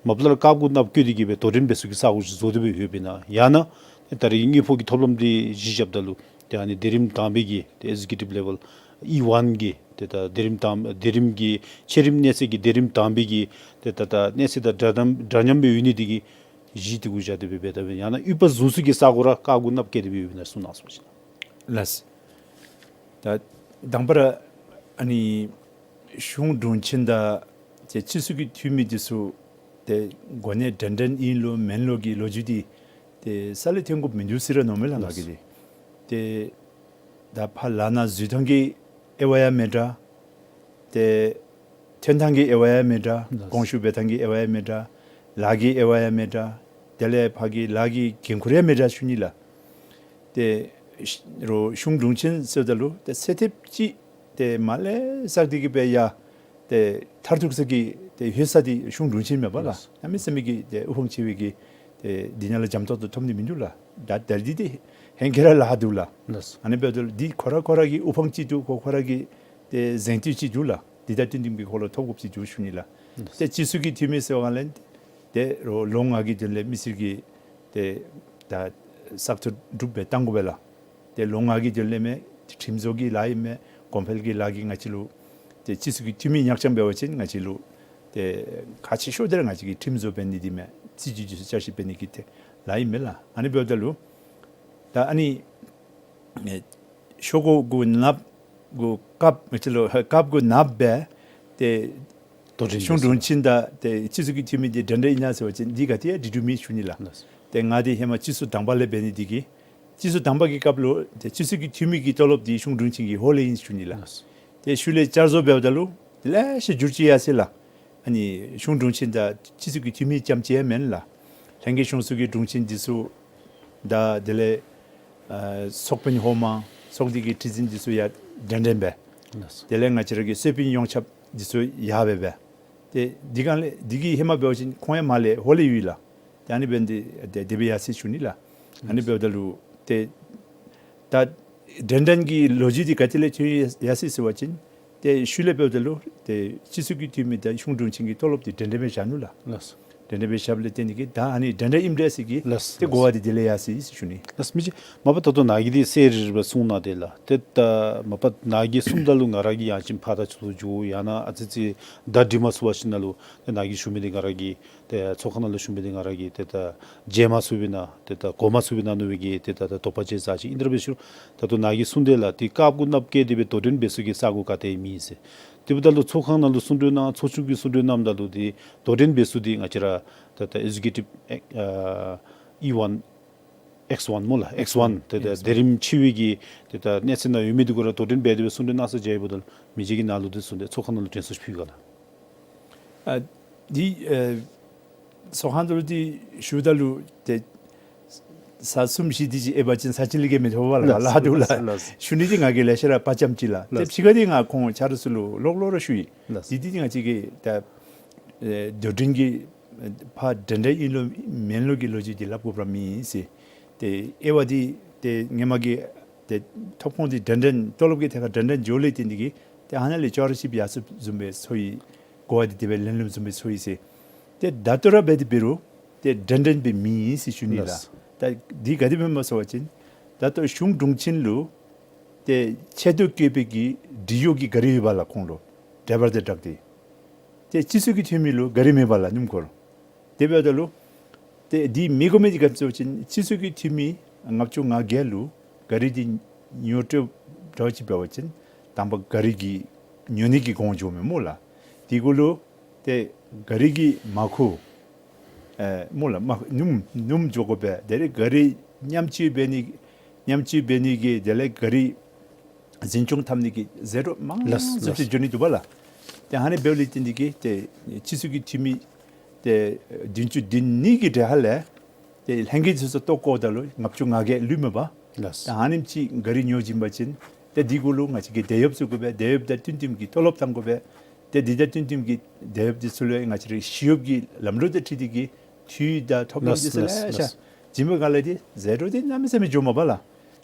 མ་པ་ལས་ར་དཀརཔོ་གུ་གནགཔོ་བཀོད་དེ་གིས་སྦེ་དོ་འགྲན་འབད་ས་གི་ས་གོ་ཅིག་བཟོ་སྟེ་སྦེ་ཡོདཔ་ཨིན་ན། ཡང་ན་ ད་རེས་དངུལ་ཕོགས་ཀྱི་ཐོབ་ལམ་འདི་གཞི་བཞགཔ་ད་ལུ་ཏེ་ཨ་ནི་སྡེ་རིམ་དང་པའི་གི་ཏེ་ཨེག་ཛི་ཀིའུ་ཊིབ་ལེ་ཝཱལ་ཨི་ཝཱན་གྱི་ཏེ་ད་སྡེ་རིམ་དང་སྡེ་རིམ་གྱི་ཆེ་རིམ་གནས་ཚད་ཀྱི་སྡེ་རིམ་དང་པའི་གི་ཏེ་ད་ད་གནས་ཚད་དང་འདྲ་མཉམ་འདྲ་མཉམ་སྦེ་ཡོད་ནི་འདི་གིས་གཞི་འདི་གུ་བཞག་སྟེ་སྦེ་འབད་ད་སྦེ་ཡང་ན་དབུས་པ་ཟུར་ཚོགས་ཀྱི་ས་གོ་ར་ཀ་དགུ་གནགཔོ་བཀལ་ཏེ་སྦེ་ཡོདཔ་ཨིན་ན་གསུང་གནང་ཟེར་བ་ཅིན། ལགས། ད་དང་པ་ར་ཨ་ནི་གཞུང་དྲུང་ཆེན་དང་ཏེ་སྤྱི་ཚོགས་ཀྱི་འཐུས་མི་འདི་ཚུ་ཏེ་གོ་གནས་འདྲན་འདྲ་ཨིན་ལོ་མེན་ལོ་གི་ལོ་རྒྱུས་འདི་ཏེ་ས་ལས་ཐོན་དགོཔ་མིན་འདུག་ཟེར་ར་མནོཝ་མས་ལགས་ང་གིས་འདི། ཏེ་ད་ཕར་ལཱ་ནང་འཛུལ་ཐངས་ཀྱི་དབྱེ་བ་ཡང་མེད་དྲགས། ཏེ་ཐོན་ཐངས་ཀྱི་དབྱེ་བ་ཡང་མེད་དྲགས། ལགས། དགོངས་ཞུ་འབད་ཐངས་ཀྱི་དབྱེ་བ་ཡང་མེད་དྲགས། ལཱ་གི་དབྱེ་བ་ཡང་མེད་དྲགས། དེ་ལས་ཕར་གྱི་ལཱ་གི་འགན་ཁུར་ཡང་མེད་དྲགས་ཞུ་ནི་ལགས། ཏེ་རོགས་གཞུང་དྲུང་ཆེན་ཟེརཝ་ད་ལུ་ཏེ་སེལ་ཐེབས་ཅིག་ཏེ་མར་ལས་བསགས་ཏེ་གི་སྦེ་ཡར་ཏེ་མཐར་ཐུག་ས་གི་ཏེ་ལྷོད་ས་འདི་གཞུང་དྲུང་ཆེན་མས་པ་ལགས། ལགས། གནམ་མེད་ས་མེད་ཀྱི་ཏེ་དབུ་འཕང་ཆེ་བའི་གི་ཏེ་འདི་ནང་ལུ་འཇམ་ཏོག་ཏོ་ཐོབ་ནི་མིན་འདུག་ལགས། ད་ད་འདི་ཏེ་ཧེང་སྐལ་ར་ལཱ་འདུག་ལགས། ལགས། ཨ་ནི་འབདཝ་ད་ལུ་འདི་ཁོ་ར་ཁོ་ར་གི་དབུ་འཕང་ཅིག་འདུག། ཁོ་ཁོ་ར་གི་ཏེ་གཟེངས་བསྟོད་ཅིག་འདུག་ལགས། འདི་དང་བསྟུན་བསྟུན་གྱི་ཁོ་ལུ་ཐོབ་དགོཔ་ཅིག་འདུག་ཞུ་ནི་ལགས། ལགས། ཏེ་སྤྱི་ཚོགས་ཀྱི་འཐུས་མི་ཟེར་བ་ལས་ཏེ་རོགས་ལོ་ལྔ་གི་དོན་ལས་མི་སེར་གྱི་ཏེ་ད་བསགས་ཐོ་གྲུབ་སྦེ་བཏང་དགོ་པས་ལགས། ཏེ་ལོ་ལྔ་གི་དོན་ལས་མས་ཁྲིམས་བཟོ་གི་ལཱ་ཨིན་མས། གོང་འཕེལ་གྱི་ལཱ་གིས་ང་བཅས་ལུ་ཏེ་སྤྱི་ཚོགས་ཀྱི་འཐུས་མི་ཉག་རྐྱང་འབད་བ་ཅིན་ང་བཅས་ལུ་ཏེ་ཁག་ཆེ་ཤོས་འདི་ར་ང་བཅས་ཀྱི་ཁྲིམས་བཟོ་འབད་ནི་འདི་མས། སྲིད་བྱུས་འདི་ཚུ་བསྐྱར་ཞིབ་འབད་ནི་གི་ཏེ་ལཱ་ཨིན་མས་ལགས། ཨ་ནི་འབདཝ་ད་ལུ་ད་ཨ་ནི་ཨེ་ཤོག་གུ་གུ་ནགཔོ་གུ་ཀབ་མི་ཅི་ལོ་ཀབ་གུ་ནགཔོ་སྦེ་ཏེ་དོ་འགྲན་གཞུང་དྲུང་ཆེན་དང་ཏེ་སྤྱི་ཚོགས་ཀྱི་འཐུས་མི་འདི་འདྲན་འདྲ་ཨིན་ན་ཟེར་བ་ཅིན་འདི་ག་ཏེ་ཡང་འགྲིག་འགྲིགཔ་མེད་ཞུ་ནི་ལགས། ལགས། ཏེ་ང་འདི་ཧེ་མ་སྤྱི་ཟུར་དང་པ་ལས་འབད་ནི་འདི་གིས་སྤྱི་ཟུར་དང་པ་གི་སྐབས་ལུ་ཏེ་སྤྱི་ཚོགས་ཀྱི་འཐུས་མི་གི་ཏོ་ལོབ་འདི་གཞུང་དྲུང་ཆེན་གྱི་ཧོལ་ལས་ཨིན་ཞུ་ནི་ལགས། ལགས། ཏེ་ཤུལ་ལས་བསྐྱར་བཟོ་འབདཝ་ད་ལུ་ལེ་ཤ་འགྱུར་བཅོས་ཡར་སོ་ཡི་ལགས། ཨ་ནི་གཞུང་དྲུང་ཆེན་དང་སྤྱི་ཚོགས་ཀྱི་འཐུས་མི་རྐྱངམ་ཅིག་ཡང་མེན་ལགས། ལྷན་རྒྱས་གཞུང་ཚོགས་ཀྱི་དྲུང་ཆེན་འདི་ཚུ་དང་དེ་ལས་ཨ་ཚོགས་དཔོན་འོག་མ་ཚོགས་སྡེ་གི་ཁྲི་འཛིན་འདི་ཚུ་ཡང་འདྲན་འདྲ་སྦེ། ལགས། དེ་ལས་ང་བཅས་ར་གི་གསོལ་དཔོན་ཡོངས་ཁྱབ་འདི་ཚུ་ཡར་སྦེ་སྦེ། ཏེ་འདི་གང་ལས་འདི་གི་ཧེ་མ་འབད་བ་ཅིན་ཁོང་ཡང་མར་ལས་ཧོལ་ལས་ཡོད་ལགས། ཏེ་ཨ་ནི་འབད་ནི་འདི་དེ་སྦེ་ཡར་སོ་ཡི་ཞུ་ནི་ལགས། ཨ་ནི་འབདཝ་ད་ལུ་ཏེ་ད་འདྲན་འདྲ་གི་ལོ་རྒྱུས་འདི་ག་ཏེ་ལས་ཐོན་ཡར་སོ་ཡི་ཟེར་བ་ཅིན་ཏེ་ཤུལ་ལས་འབདཝ་ད་ལུ་ཏེ་སྤྱི་ཚོགས་ཀྱི་འཐུས་མི་དང་གཞུང་དྲུང་ཆེན་གྱི་ཏོ་ལོབ་འདི་འདྲན་འདྲ་སྦེ་བཞག་ནུག་ལགས། ལགས། འདྲན་འདྲ་སྦེ་བཞགཔ་ལས་བརྟེན་ཏེ་གིས་ད་ཨ་ནི་འདྲན་འདྲ་ཨིནམ་འདྲས་ཟེར་གྱི་ལགས། ཏེ་གོ་བ་འདི་དེ་ལས་ཡར་སོ་ཡི་ཟེར་ཞུ་ནི། ལགས་མི་ཅིག་མ་པ་ད་ལྟོ་ནཱ་གིས་འདི་གསལ་རི་རི་སྦེ་གསུངས་གནང་དེས་ལགས། ཏེ་ད་མ་པ་ནཱ་གིས་གསུངམ་ད་ལུ་ང་ར་གིས་ཡང་ཅིན་ཕར་ད་ཚུར་འགྱོ་ཡང་ན་ཨ་ཙི་ཅིག་བརྡ་སྒྲིག་མ་ཚུགས་པ་ཅིན་ནང་ལུ་ཏེ་ནཱ་གིས་ཞུ་མི་འདི་ང་ར་གིས་ཏེ་ཚོགས་ཁང་ནང་ལུ་ཞུ་མི་འདི་ང་ར་གིས་ཏེ་ད་མཇལ་མ་ཚུགས་པས་ན་ཏེ་ད་གོ་མ་ཚུགས་པས་ན་མནོ་བའི་གི་ཏེ་ད་ད་དོགས་པ་ཅིག་ཟ་ཅི། ཨིན་ཏེ་ར་འབད་ཞུ་རུང་ད་ལྟོ་ནཱ་གིས་གསུངས་དེས་ལགས། ཏེ་ཀབ་གུ་གནགཔོ་བཀལ་ཏེ་སྦེ་དོ་འགྲན་འབད་ས་གི་ས་གོ་ག་ཏེ་མེད་ཟེར། དེ་འབདཝ་ད་ལུ་ཚོགས་ཁང་ནང་ལུ་གསུང་གྲོས་གནང་ཚོགས་ཆུང་གིས་གསུང་གྲོས་གནངམ་ད་ལུ་ཏེ་དོ་འགྲན་འབད་ས་འདི་ང་བཅས་ར་ད་ད་ཨེག་ཛི་ཀིའུ་ཊིབ་ཨེག་ཨ་ཨི་ཝཱན་ཨེགསི་ཝཱན་སྨོ་ལགས། ཨེགསི་ཝཱན་ཏེ་ད་ཨེགསི་ཝཱན་སྡེ་རིམ་ཆེ་བའི་གི་ཏེ་ད་གནས་ཚད་ནང་ཡོད་མི་འདི་གུ་ར་དོ་འགྲན་འབད་དེ་སྦེ་གསུང་གྲོས་གནང་ས་མཇལ་ཡི། འབདཝ་ད་ལུ་མི་རྗེ་གིས་ནཱ་ལུ་འདི་གསུངས་ཏེ་ཚོགས་ཁང་ནང་ལུ་དྲན་གསོ་ཕུལ་ག་ལགས། ཨ་འདི་ཨེ་ཚོགས་ཁང་ནང་ལུ་འདི་ཞུཝ་ད་ལུ་ཏེ་ས་གསུམ་བཞི་འདི་ཅིག་ཨེ་འབད་བ་ཅིན་ས་ཅིག་ལས་བརྒལ་མི་ཐོབ་པས་ལགས། ལགས། ལགས་འདུག་ལགས། ལགས། ཞུ་ནི་འདི་ང་གིས་ལེ་ཤ་ར་པར་རྐྱངམ་ཅིག་ལགས། ཏེ་ལགས། ཕྱི་ཁ་འདི་ང་ཁོང་ཆ་རོགས་ཚུ་ལུ་ལོག་ལོག་ར་ཞུ་ཡི། ལགས། འདི་འདི་ང་བཅས་ཀྱིས་ད་ཨེ་དོ་འགྲན་གྱི་ཕར་འདྲན་འདྲ་ཨིན་ལོ་མེན་ལོ་གི་ལོ་རྒྱུས་འདི་སླབ་དགོཔ་ར་མེད་ཟེར། ཏེ་དབྱེ་བ་འདི་ཏེ་ཧེ་མ་གི་ཏེ་ཐོབ་ཁོངས་འདི་འདྲན་འདྲ་ཏོ་ལོབ་ཀྱི་ཐད་ཁར་འདྲན་འདྲ་འགྱོཝ་ལས་བརྟེན་ཏེ་གིས་ཏེ་ཨ་ནཱ་ལས་ཅོག་ར་ཅིག་ཡར་སོཔ་བཟུམ་སྦེ་ཚོར་ཡི། གོ་བ་འདི་དེ་སྦེ་ལེན་ལེནམ་བཟུམ་སྦེ་ཚོར་ཡི་ཟེར། ཏེ་ད་ལྟོ་ར་འབད་དེ་འབད་རུང་ཏེ་འདྲན་འདྲ་སྦེ་མེད་ཟེར་ཞུ་ནི་ལགས། ལགས། ད་འདི་ག་དེ་སྦེ་སྨོ་ཟེར་བ་ཅིན་ད་ལྟོ་གཞུང་དྲུང་ཆེན་ལུ་ཏེ་ཆེ་བསྟོད་བཀོད་པའི་གི་འབྲེལ་ཡོད་ཀྱི་གཱ་རི་ཡོད་པས་ལགས་ཁོང་ལུ། ཌའི་བར་དང་སྦྲགས་ཏེ། ཏེ་སྤྱི་ཚོགས་ཀྱི་འཐུས་མི་ལུ་གཱ་རི་མེད་པས་ལགས་སྣུམ་འཁོར། དེ་འབདཝ་ད་ལུ་ཏེ་འདི་མི་དགོ་མི་འདི་ག་ཅི་ཟེར་བ་ཅིན་སྤྱི་ཚོགས་ཀྱི་འཐུས་མི་ལྔ་བཅུ་ང་བརྒྱད་ལུ་གཱ་རི་འདི་ཉོ་སྤྲོད་འདྲཝ་ཅིག་འབད་བ་ཅིན་དང་པ་གཱ་རི་གི་ཉོ་ནི་གི་གོང་འཇོག་མས་སྨོ་ལགས། དེ་གུ་ལུ་ཏེ་གཱ་རི་གི་མར་ཁུ་ཨེ་སྨོ་ལགས་མར་སྣུམ་སྣུམ་འཇོག་དགོ་པས། དེ་ལས་གཱ་རི་མཉམ་སྤྱོད་འབད་ནི་མཉམ་སྤྱོད་འབད་ནི་གི་དེ་ལས་གཱ་རི་འཛིན་སྐྱོང་འཐབ་ནི་གི་ཟད་འགྲོ་མང་ལགས་སུ་ལགས་སུ་འགྱོ་ནི་འདུག་པ་ལགས། ཏེ་ཨ་ནི་འབདཝ་ལས་བརྟེན་ཏེ་གིས་ཏེ་སྤྱི་ཚོགས་ཀྱི་འཐུས་མི་ཏེ་བདུན་ཅུ་དོན་གཉིས་ཀྱི་གྲས་ཁ་ལས་ཏེ་ལྷན་རྒྱས་ཚུ་ཚུ་བཏོག་བཀོཝ་ད་ལུ་ལྔ་བཅུ་ང་བརྒྱད་ལུས་མས་པ། ལགས། ཏེ་ཨ་ནེམ་ཅིག་གཱ་རི་ཉོ་བྱིན་པ་ཅིན་ཏེ་འདི་གུ་ལུ་ང་བཅས་ཀྱིས་དེད་གཡོགཔ་བཙུགས་དགོ་པས། དེད་གཡོགཔ་དང་བསྟུན་བསྟུན་གྱི་ཏོ་ལོབ་བཏང་དགོ་པས། ཏེ་འདི་དང་བསྟུན་བསྟུན་གྱི་དེད་གཡོགཔ་འདི་ཚུ་ལུ་ང་བཅས་རའི་ཞི་གཡོགཔ་ཀྱི་ལམ་ལུགས་དང་འཁྲིལ་ཏེ་གིས་འཐུས་དང་ཐོབ་ལམ་ལགས་འདི་ཚུ་ལགས་ལེ་ཤ་ལགས། བྱིན་པའི་སྒང་ལས་ཏེ་ཟད་འགྲོ་འདི་གནམ་མེད་ས་མེད་འགྱོཝ་མས་པ་ལགས།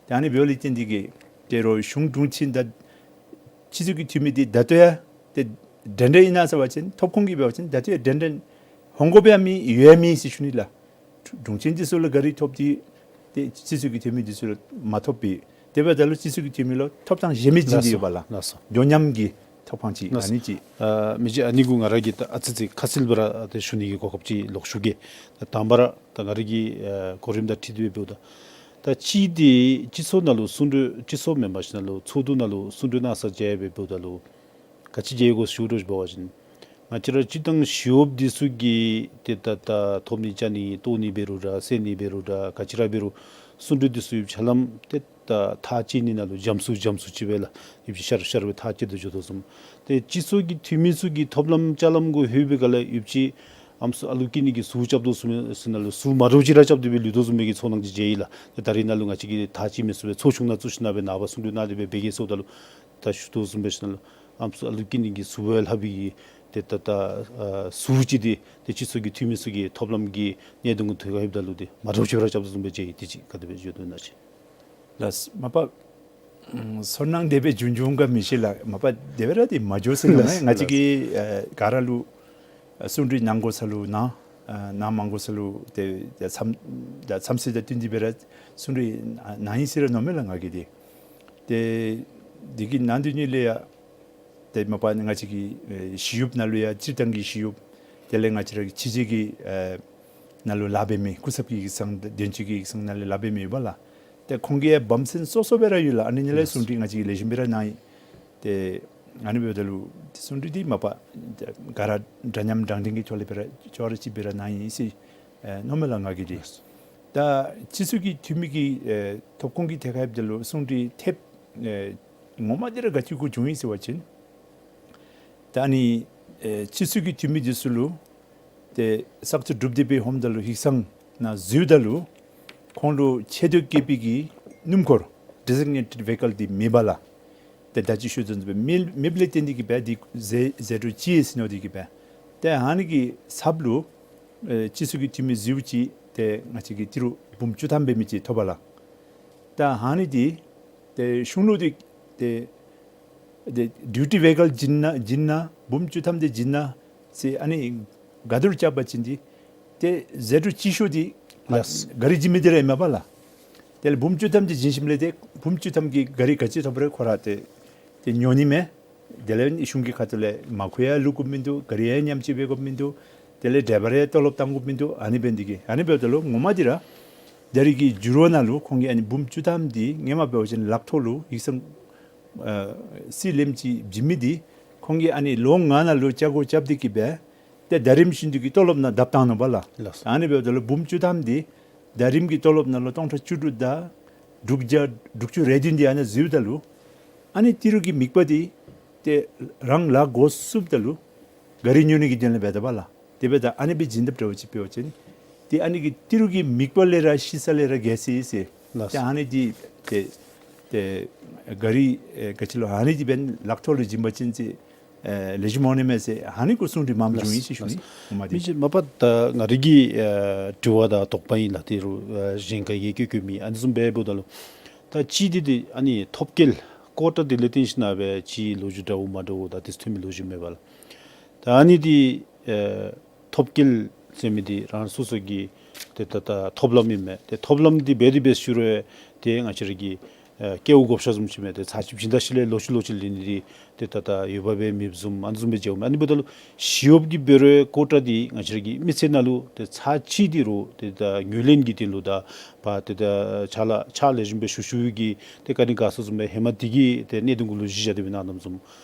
ཏེ་ཨ་ནི་འབདཝ་ལས་བརྟེན་ཏེ་གིས་ཏེ་རོགས་གཞུང་དྲུང་ཆེན་དང་སྤྱི་ཚོགས་ཀྱི་འཐུས་མི་འདི་ད་ལྟོ་ཡང་ཏེ་འདྲན་འདྲ་ཨིན་ན་ཟེར་བ་ཅིན་ཐོབ་ཁོངས་ཀྱི་འབད་བ་ཅིན་ད་ལྟོ་ཡང་འདྲན་འདྲ་འོང་དགོཔ་ཡང་མེད་ཡོད་ཡང་མེད་ཟེར་ཞུ་ནི་ལགས། དྲུང་ཆེན་འདི་ཚུ་ལུ་གཱ་རི་ཐོབ་སྟེ་ སྤྱི་ཚོགས་ཀྱི་འཐུས་མི་འདི་ཚུ་ལུ་མ་ཐོབ་པས། དེ་འབདཝ་ད་ལུ་སྤྱི་ཚོགས་ཀྱི་འཐུས་མི་ལུ་ཐོབ་ཐང་གཞན་མི་སྦྱིན་ཏེ་ཡོདཔ་ལགས། ལགས་སོ། འགྱོ་ཉམས་ཀྱི་ཐོབ་ཐང་ཅིག་ལགས་སོ། ཨ་ནི་ཅིག། ཨ་མི་རྗེ་ཨ་ནི་གུ་ང་ར་གིས་ད་ཨ་ཙི་ཙི་ཁ་གསལ་སྦེ་ར་ཏེ་ཞུ་ནི་གི་གོ་སྐབས་ཅིག་ལོག་ཞུ་གེ། ད་དང་པ་ར་ད་ང་ར་གི་ཨ་གོ་རིམ་དང་འཁྲིལ་ཏེ་སྦེ་འབདཝ་ད། ད་གཅིག་འདི་སྤྱི་ཚོགས་ནང་ལུ་གསུང་གྲོས་སྤྱི་ཚོགས་མེན་པར་ཞིནམ་ལས་ཚོགས་འདུ་ནང་ལུ་གསུང་གྲོས་གནང་ས་མཇལ་སྦེ་འབདཝ་ད་ལུ་ག་ཅི་མཇལ་ཡི་གོ་ཞུ་དོ་ཅིག་འབད་བ་ཅིན། ང་བཅས་ར་སྤྱིར་བཏང་ཞི་གཡོགཔ་འདི་ཚུ་གིས་ཏེ་ད་ད་ཐོབ་ནི་བཅའ་ནི་བཏོག་ནི་འབད་རུང་ར་བསལ་ནི་འབད་རུང་ར་ག་ཅི་ར་འབད་རུང་གསུང་གྲོས་འདི་ཚུ་ཡོདཔ་ཆ་ལམ་ཏེ་ད་ཐག་བཅད་ནི་ནང་ལུ་འཇམ་སུ་འཇམ་སུ་ཅིག་སྦེ་ལགས། ཡོདཔ་ཅིག་ཤར་ཤར་སྦེ་ཐག་བཅད་དེ་འགྱོ་དོ་བཟུམ། ཏེ་སྤྱི་ཚོགས་ཀྱི་འཐུས་མི་ཚུ་གིས་ཐོབ་ལམ་ཅ་ལམ་གུ་ལྷོད་པའི་སྒང་ལས་ཡོདཔ་ཅིག་ཨམ་སྲུ་ཨ་ལུ་སྐྱེ་ནི་གི་ཟུར་རྐྱབ་དོ་བཟུམ་ཟེར་ནང་ལུ་ཟུར་མ་འདྲཝ་ཅིག་ར་རྐྱབ་སྟེ་སྦེ་ལུས་དོ་བཟུམ་མའི་གི་ཚོར་སྣང་ཅིག་མཇལ་ཡི་ལགས། ཏེ་ད་རེས་ནང་ལུ་ང་བཅས་ཀྱིས་ཐག་བཅད་མི་ཚུགས་པས། ཚོགས་ཆུང་ནང་བཙུགས་ཞིནམ་ལས་ནངས་པ་གསུང་གྲོས་གནང་སྟེ་སྦེ་འབད་གེ་ཟེརཝ་ད་ལུ་ད་ཞུ་དོ་བཟུམ་སྦེ་ཞིནམ་ལས་ཨམ་སྲུ་ཨ་ལུ་སྐྱེ་ནི་གི་ཟུར་བ་ལྷག་པའི་གི་ཏེ་ད་ད་ཨ་ཟུར་ཅིག་འདི་ཏེ་སྤྱི་ཚོགས་ཀྱི་འཐུས་མི་ཚུ་གིས་ཐོབ་ལམ་གྱི་གནད་དོན་གུ་ཐུག་ཡོདཔ་ད་ལུ་ཏེ་མ་འདྲཝ་ཅིག་ར་རྐྱབ་དོ་བཟུམ་སྦེ་མཇལ་ཡི། དེ་ཅིག་ག་དེ་སྦེ་བརྗོད་དོ་ན་ཅིག། ལགས། མ་པ་ཚོར་སྣང་དེ་སྦེ་བྱུང་བྱུངམ་ག་མི་ཤེས་ལགས། མ་པ་དེ་སྦེ་ར་ཏེ་མ་འགྱོ་ཟེར་མནོཝ་མས། ལགས་ང་བཅས་ཀྱིས་ཨ་ག་ར་ལུ་ཨ་གསུང་གྲོས་གནང་དགོ་ས་ལུ་གནང་། ཨ་གནང་མ་དགོ་ས་ལུ་ཏེ་ད་མཚམས་ད་མཚམས་ཚོད་དང་བསྟུན་ཏེ་སྦེ་ར་གསུང་གྲོས་གནང་ཡི་ཟེར་ར་མནོཝ་མས་ལགས་ང་གིས་ཏེ། ཏེ་དེ་གི་ནང་དོན་ཉིད་ལས་ཡང་ཏེ་མ་པ་ང་བཅས་ཀྱི་ཨེ་ཞི་གཡོགཔ་ནང་ལུ་ཡང་སྤྱིར་བཏང་གི་ཞི་གཡོགཔ་དེ་ལས་ང་བཅས་ར་གི་ཕྱི་རྒྱལ་གྱི་ཨེ་ནང་ལུ་ལཱ་འབད་མི་སྐུ་ཚབ་ཀྱི་ཡིག་ཚང་དོན་གཅོད་ཀྱི་ཡིག་ཚང་ནང་ལས་ལཱ་འབད་མི་ཡོདཔ་ལགས། ཏེ་ཁོང་གི་ཡང་བམ་སེམས་སོ་སོ་སྦེ་ར་ཡོད་ལགས། ཨ་ནི་ཉིད་ལས་གསུང་གྲོས་ང་བཅས་ཀྱིས་ལེགས་ཤོམ་སྦེ་ར་གནང་ཡི། ཏེ་ཨ་ནི་འབདཝ་ད་ལུ་གསུང་གྲོས་འདི་མ་པ་ག་ར་འདྲ་མཉམ་དྲང་བདེན་གྱི་ཐོག་ལས་སྦེ་ར་ཅོག་ར་གཅིག་སྦེ་ར་གནང་ཡི་ཟེར་ཨེ་མནོཝ་མས་ལགས་ང་གིས་ཏེ། ད་སྤྱི་ཚོགས་ཀྱི་འཐུས་མི་གི་ཨེ་ཐོབ་ཁོངས་ཀྱི་ཐད་ཁར་འབདཝ་ད་ལུ་གསུང་གྲོས་ཐེབས་ཨེ་ངོ་མ་འདི་ར་ག་ཅི་གུ་བྱུང་ཡི་ཟེར་བ་ཅིན་ད་ཨ་ནི་ཨེ་སྤྱི་ཚོགས་ཀྱི་འཐུས་མི་འདི་ཚུ་ལུ་ཏེ་བཙག་འཐུ་གྲུབ་སྟེ་སྦེ་ཧོངམ་ད་ལུ་ཡིག་ཚང་ནང་འཛུལཝ་ད་ལུ་ཁོང་ལུ་ཆེ་བསྟོད་བཀོད་པའི་གི་སྣུམ་འཁོར་ཌི་ཟི་ག་ནེ་ཊེཌ་ཝེ་ཧི་ཀལ་འདི་མེད་པས་ལགས། ཏེ་ད་ཅི་ཞུ་དོ་བཟུམ་སྦེ་མེད་མེདཔ་ལས་བརྟེན་ཏེ་གིས་སྦེ་འདི་ཟད་ཟད་འགྲོ་ཅིག་ཡོད་ཟེར་མནོ་སྟེ་གིས་སྦེ་ཏེ་ཨ་ནི་གི་ཚབ་ལུ་ཨེ་སྤྱི་ཚོགས་ཀྱི་འཐུས་མི་ཟེརཝ་ཅིག་ཏེ་ང་བཅས་ཀྱིས་ཏི་རུ་འབུམ་བཅུ་ཐམ་འབད་མི་ཅིག་ཐོབ་པས་ལགས། ད་ཨ་ནི་འདི་ཏེ་གཞུང་ལུ་འདི་ཏེ་ཏེ་ཌིའུ་ཊི་ཝེ་ཧི་ཀལ་བྱིན་ན་བྱིན་ན་འབུམ་བཅུ་ཐམ་འདི་བྱིན་ན་ཟེར་ཨ་ནི་ག་དེ་རུང་རྐྱབ་པ་ཅིན་འདི་ཏེ་ཟད་འགྲོ་ཅིག་ཤོས་འདི་ལགས། ག་རི་བྱིན་མི་འདི་ར་ཨིན་མས་པ་ལགས། དེ་ལས་འབུམ་བཅུ་ཐམ་འདི་བྱིན་ཞིནམ་ལས་ཏེ་འབུམ་བཅུ་ཐམ་གྱི་ག་རི་ག་ཅི་ཐོབ་རུང་ཁོ་ར་ཏེ་ཏེ་ཉོ་ནི་མས། དེ་ལས་གཞུང་གི་ཁ་ཐུག་ལས་མ་མཁོ་ཡང་བླུག་དགོཔ་མིན་འདུག། ག་རི་ཡང་ཉམས་བཅོས་འབད་དགོཔ་མིན་འདུག། དེ་ལས་ཌའི་བར་ཡང་ཏོ་ལོབ་བཏང་དགོཔ་མིན་འདུག། ཨ་ནི་འབད་ནི་འདི་གིས་ཨ་ནི་འབདཝ་ད་ལུ་ངོ་མ་འདི་ར་ད་རེས་ཀྱི་འགྱུར་བ་ནང་ལུ་ཁོང་གིས་ཨ་ནི་འབུམ་བཅུ་ཐམ་འདི་ཧེ་མ་འབད་བ་ཅིན་ལག་ཐོག་ལུ་ཡིག་ཚང་ཨ་རྩིས་ལེན་ཅིག་བྱིན་མི་འདི་ཁོང་གིས་ཨ་ནི་ལོ་ལྔ་ནང་ལུ་ཆ་བགོས་རྐྱབ་སྟེ་གིས་སྦེ་ཏེ་ཟླ་རིམ་བཞིན་དུ་གི་ཏོ་ལོབ་ནང་བརྡབ་བཏང་ནུག་པ་ལགས། ལགས། ཨ་ནི་འབདཝ་ད་ལུ་འབུམ་བཅུ་ཐམ་འདི་ཟླ་རིམ་གྱི་ཏོ་ལོབ་ནང་ལུ་སྟོང་ཕྲག་བཅུ་དྲུག་དང་དྲུག་བརྒྱ་དྲུག་ཅུ་རེ་བདུན་འདི་ཨ་ནི་ཟེརཝ་ད་ལུ་ཨ་ནི་ཏི་རུ་གི་དམིགས་པ་འདི་ཏེ་རང་ལཱ་འགོ་བཙུགསཔ་ད་ལུ་ག་རི་ཉོ་ནི་གི་དོན་ལས་འབདཝ་ད་པ་ལགས། དེ་འབདཝ་ད་ཨ་ནི་སྦེ་བྱིན་དཔ་འདྲཝ་ཅིག་འབད་བ་ཅིན་ཏེ་ཨ་ནི་གི་ཏི་རུ་གི་དམིགས་པ་ལས་ར་ཤི་ས་ལས་ར་རྒྱལ་སོ་ཡི་ཟེར། ལགས། ཏེ་ཨ་ནི་འདི་ཏེ་ཏེ་ག་རི་ཨེ་ག་ཅི་ལོ་ཨ་ནི་འདི་འབདན་ལག་ཐོག་ལུ་བྱིན་པ་ཅིན་ཏེ་ཨེ་ལེགས་ཤོམ་འོང་ནི་མས་ཟེར་ཨ་ནི་གུ་གསུང་གྲོས་མངམ་བྱུང་ཡི་ཟེར་ཞུ་ནི། ལགས། ངོ་མ་འདི་མི་རྗེ་མ་པ་ད་ང་རའི་གི་ཨེ་དྲི་བ་དང་དོགས་པ་ཨིན་ལགས། ཏི་རུ་ཨེ་གཞན་ག་གིས་བཀོད་བཀོད་མི་ཨ་ནི་བཟུམ་སྦེ་འབདཝ་ད་ལུ་ད་གཅིག་འདི་འདི་ཨ་ནི་ཐོབ་སྐལ་ཀོ་ཊ་འདི་ལས་བརྟེན་ཞིན་ན་སྦེ་གཅིག་ལོ་རྒྱུས་འདྲཝ་མ་འདྲཝ་ད་ཏེ་ཐོན་མི་ལོ་རྒྱུས་མེད་པ་ལགས། ད་ཨ་ནི་འདི་ཨེ་ཐོབ་སྐལ་ཟེར་མི་འདི་རང་སོ་སོ་གི་ཏེ་ད་ད་ཐོབ་ལམ་ཨིན་མས། ཏེ་ཐོབ་ལམ་འདི་འབད་དེ་འབད་ཞུ་རུང་ཏེ་ང་བཅས་ར་གི་ཨེ་སྐལཝ་བགོ་བཤའ་བཟུམ་ཅིག་མས། ཏེ་ཚར་གཅིག་བྱིན་ད་ཞིནམ་ལས་ལོག་ཅི་ལོག་ཅི་ལེན་ནི་འདི་ཏེ་ད་ད་ཡོདཔ་སྦེ་མེདཔ་བཟུམ་ཨ་ནི་བཟུམ་སྦེ་མཇལཝ་མས། ཨ་ནི་འབདཝ་ད་ལུ་ཞི་གཡོགཔ་གི་འབད་རུང་ཀོ་ཊ་འདི་ང་བཅས་ར་གི་མི་སེར་ནང་ལུ་ཏེ་ཚར་གཅིག་འདི་རུང་ཏེ་ད་ངོས་ལེན་གྱི་དོན་ལུ་ད་པ་ཏེ་ད་ཕྱག་ལཱ་ཕྱག་ལེགས་ཤོམ་སྦེ་ཞུ་ཞུ་གི་ཏེ་ག་ནི་དགའ་ཚོར་བཟུམ་སྦེ་ཧེ་མ་འདི་གི་ཏེ་གནད་དོན་གུ་ལུ་གཞི་བཞག་སྟེ་སྦེ་གནང་དོ་བཟུམ།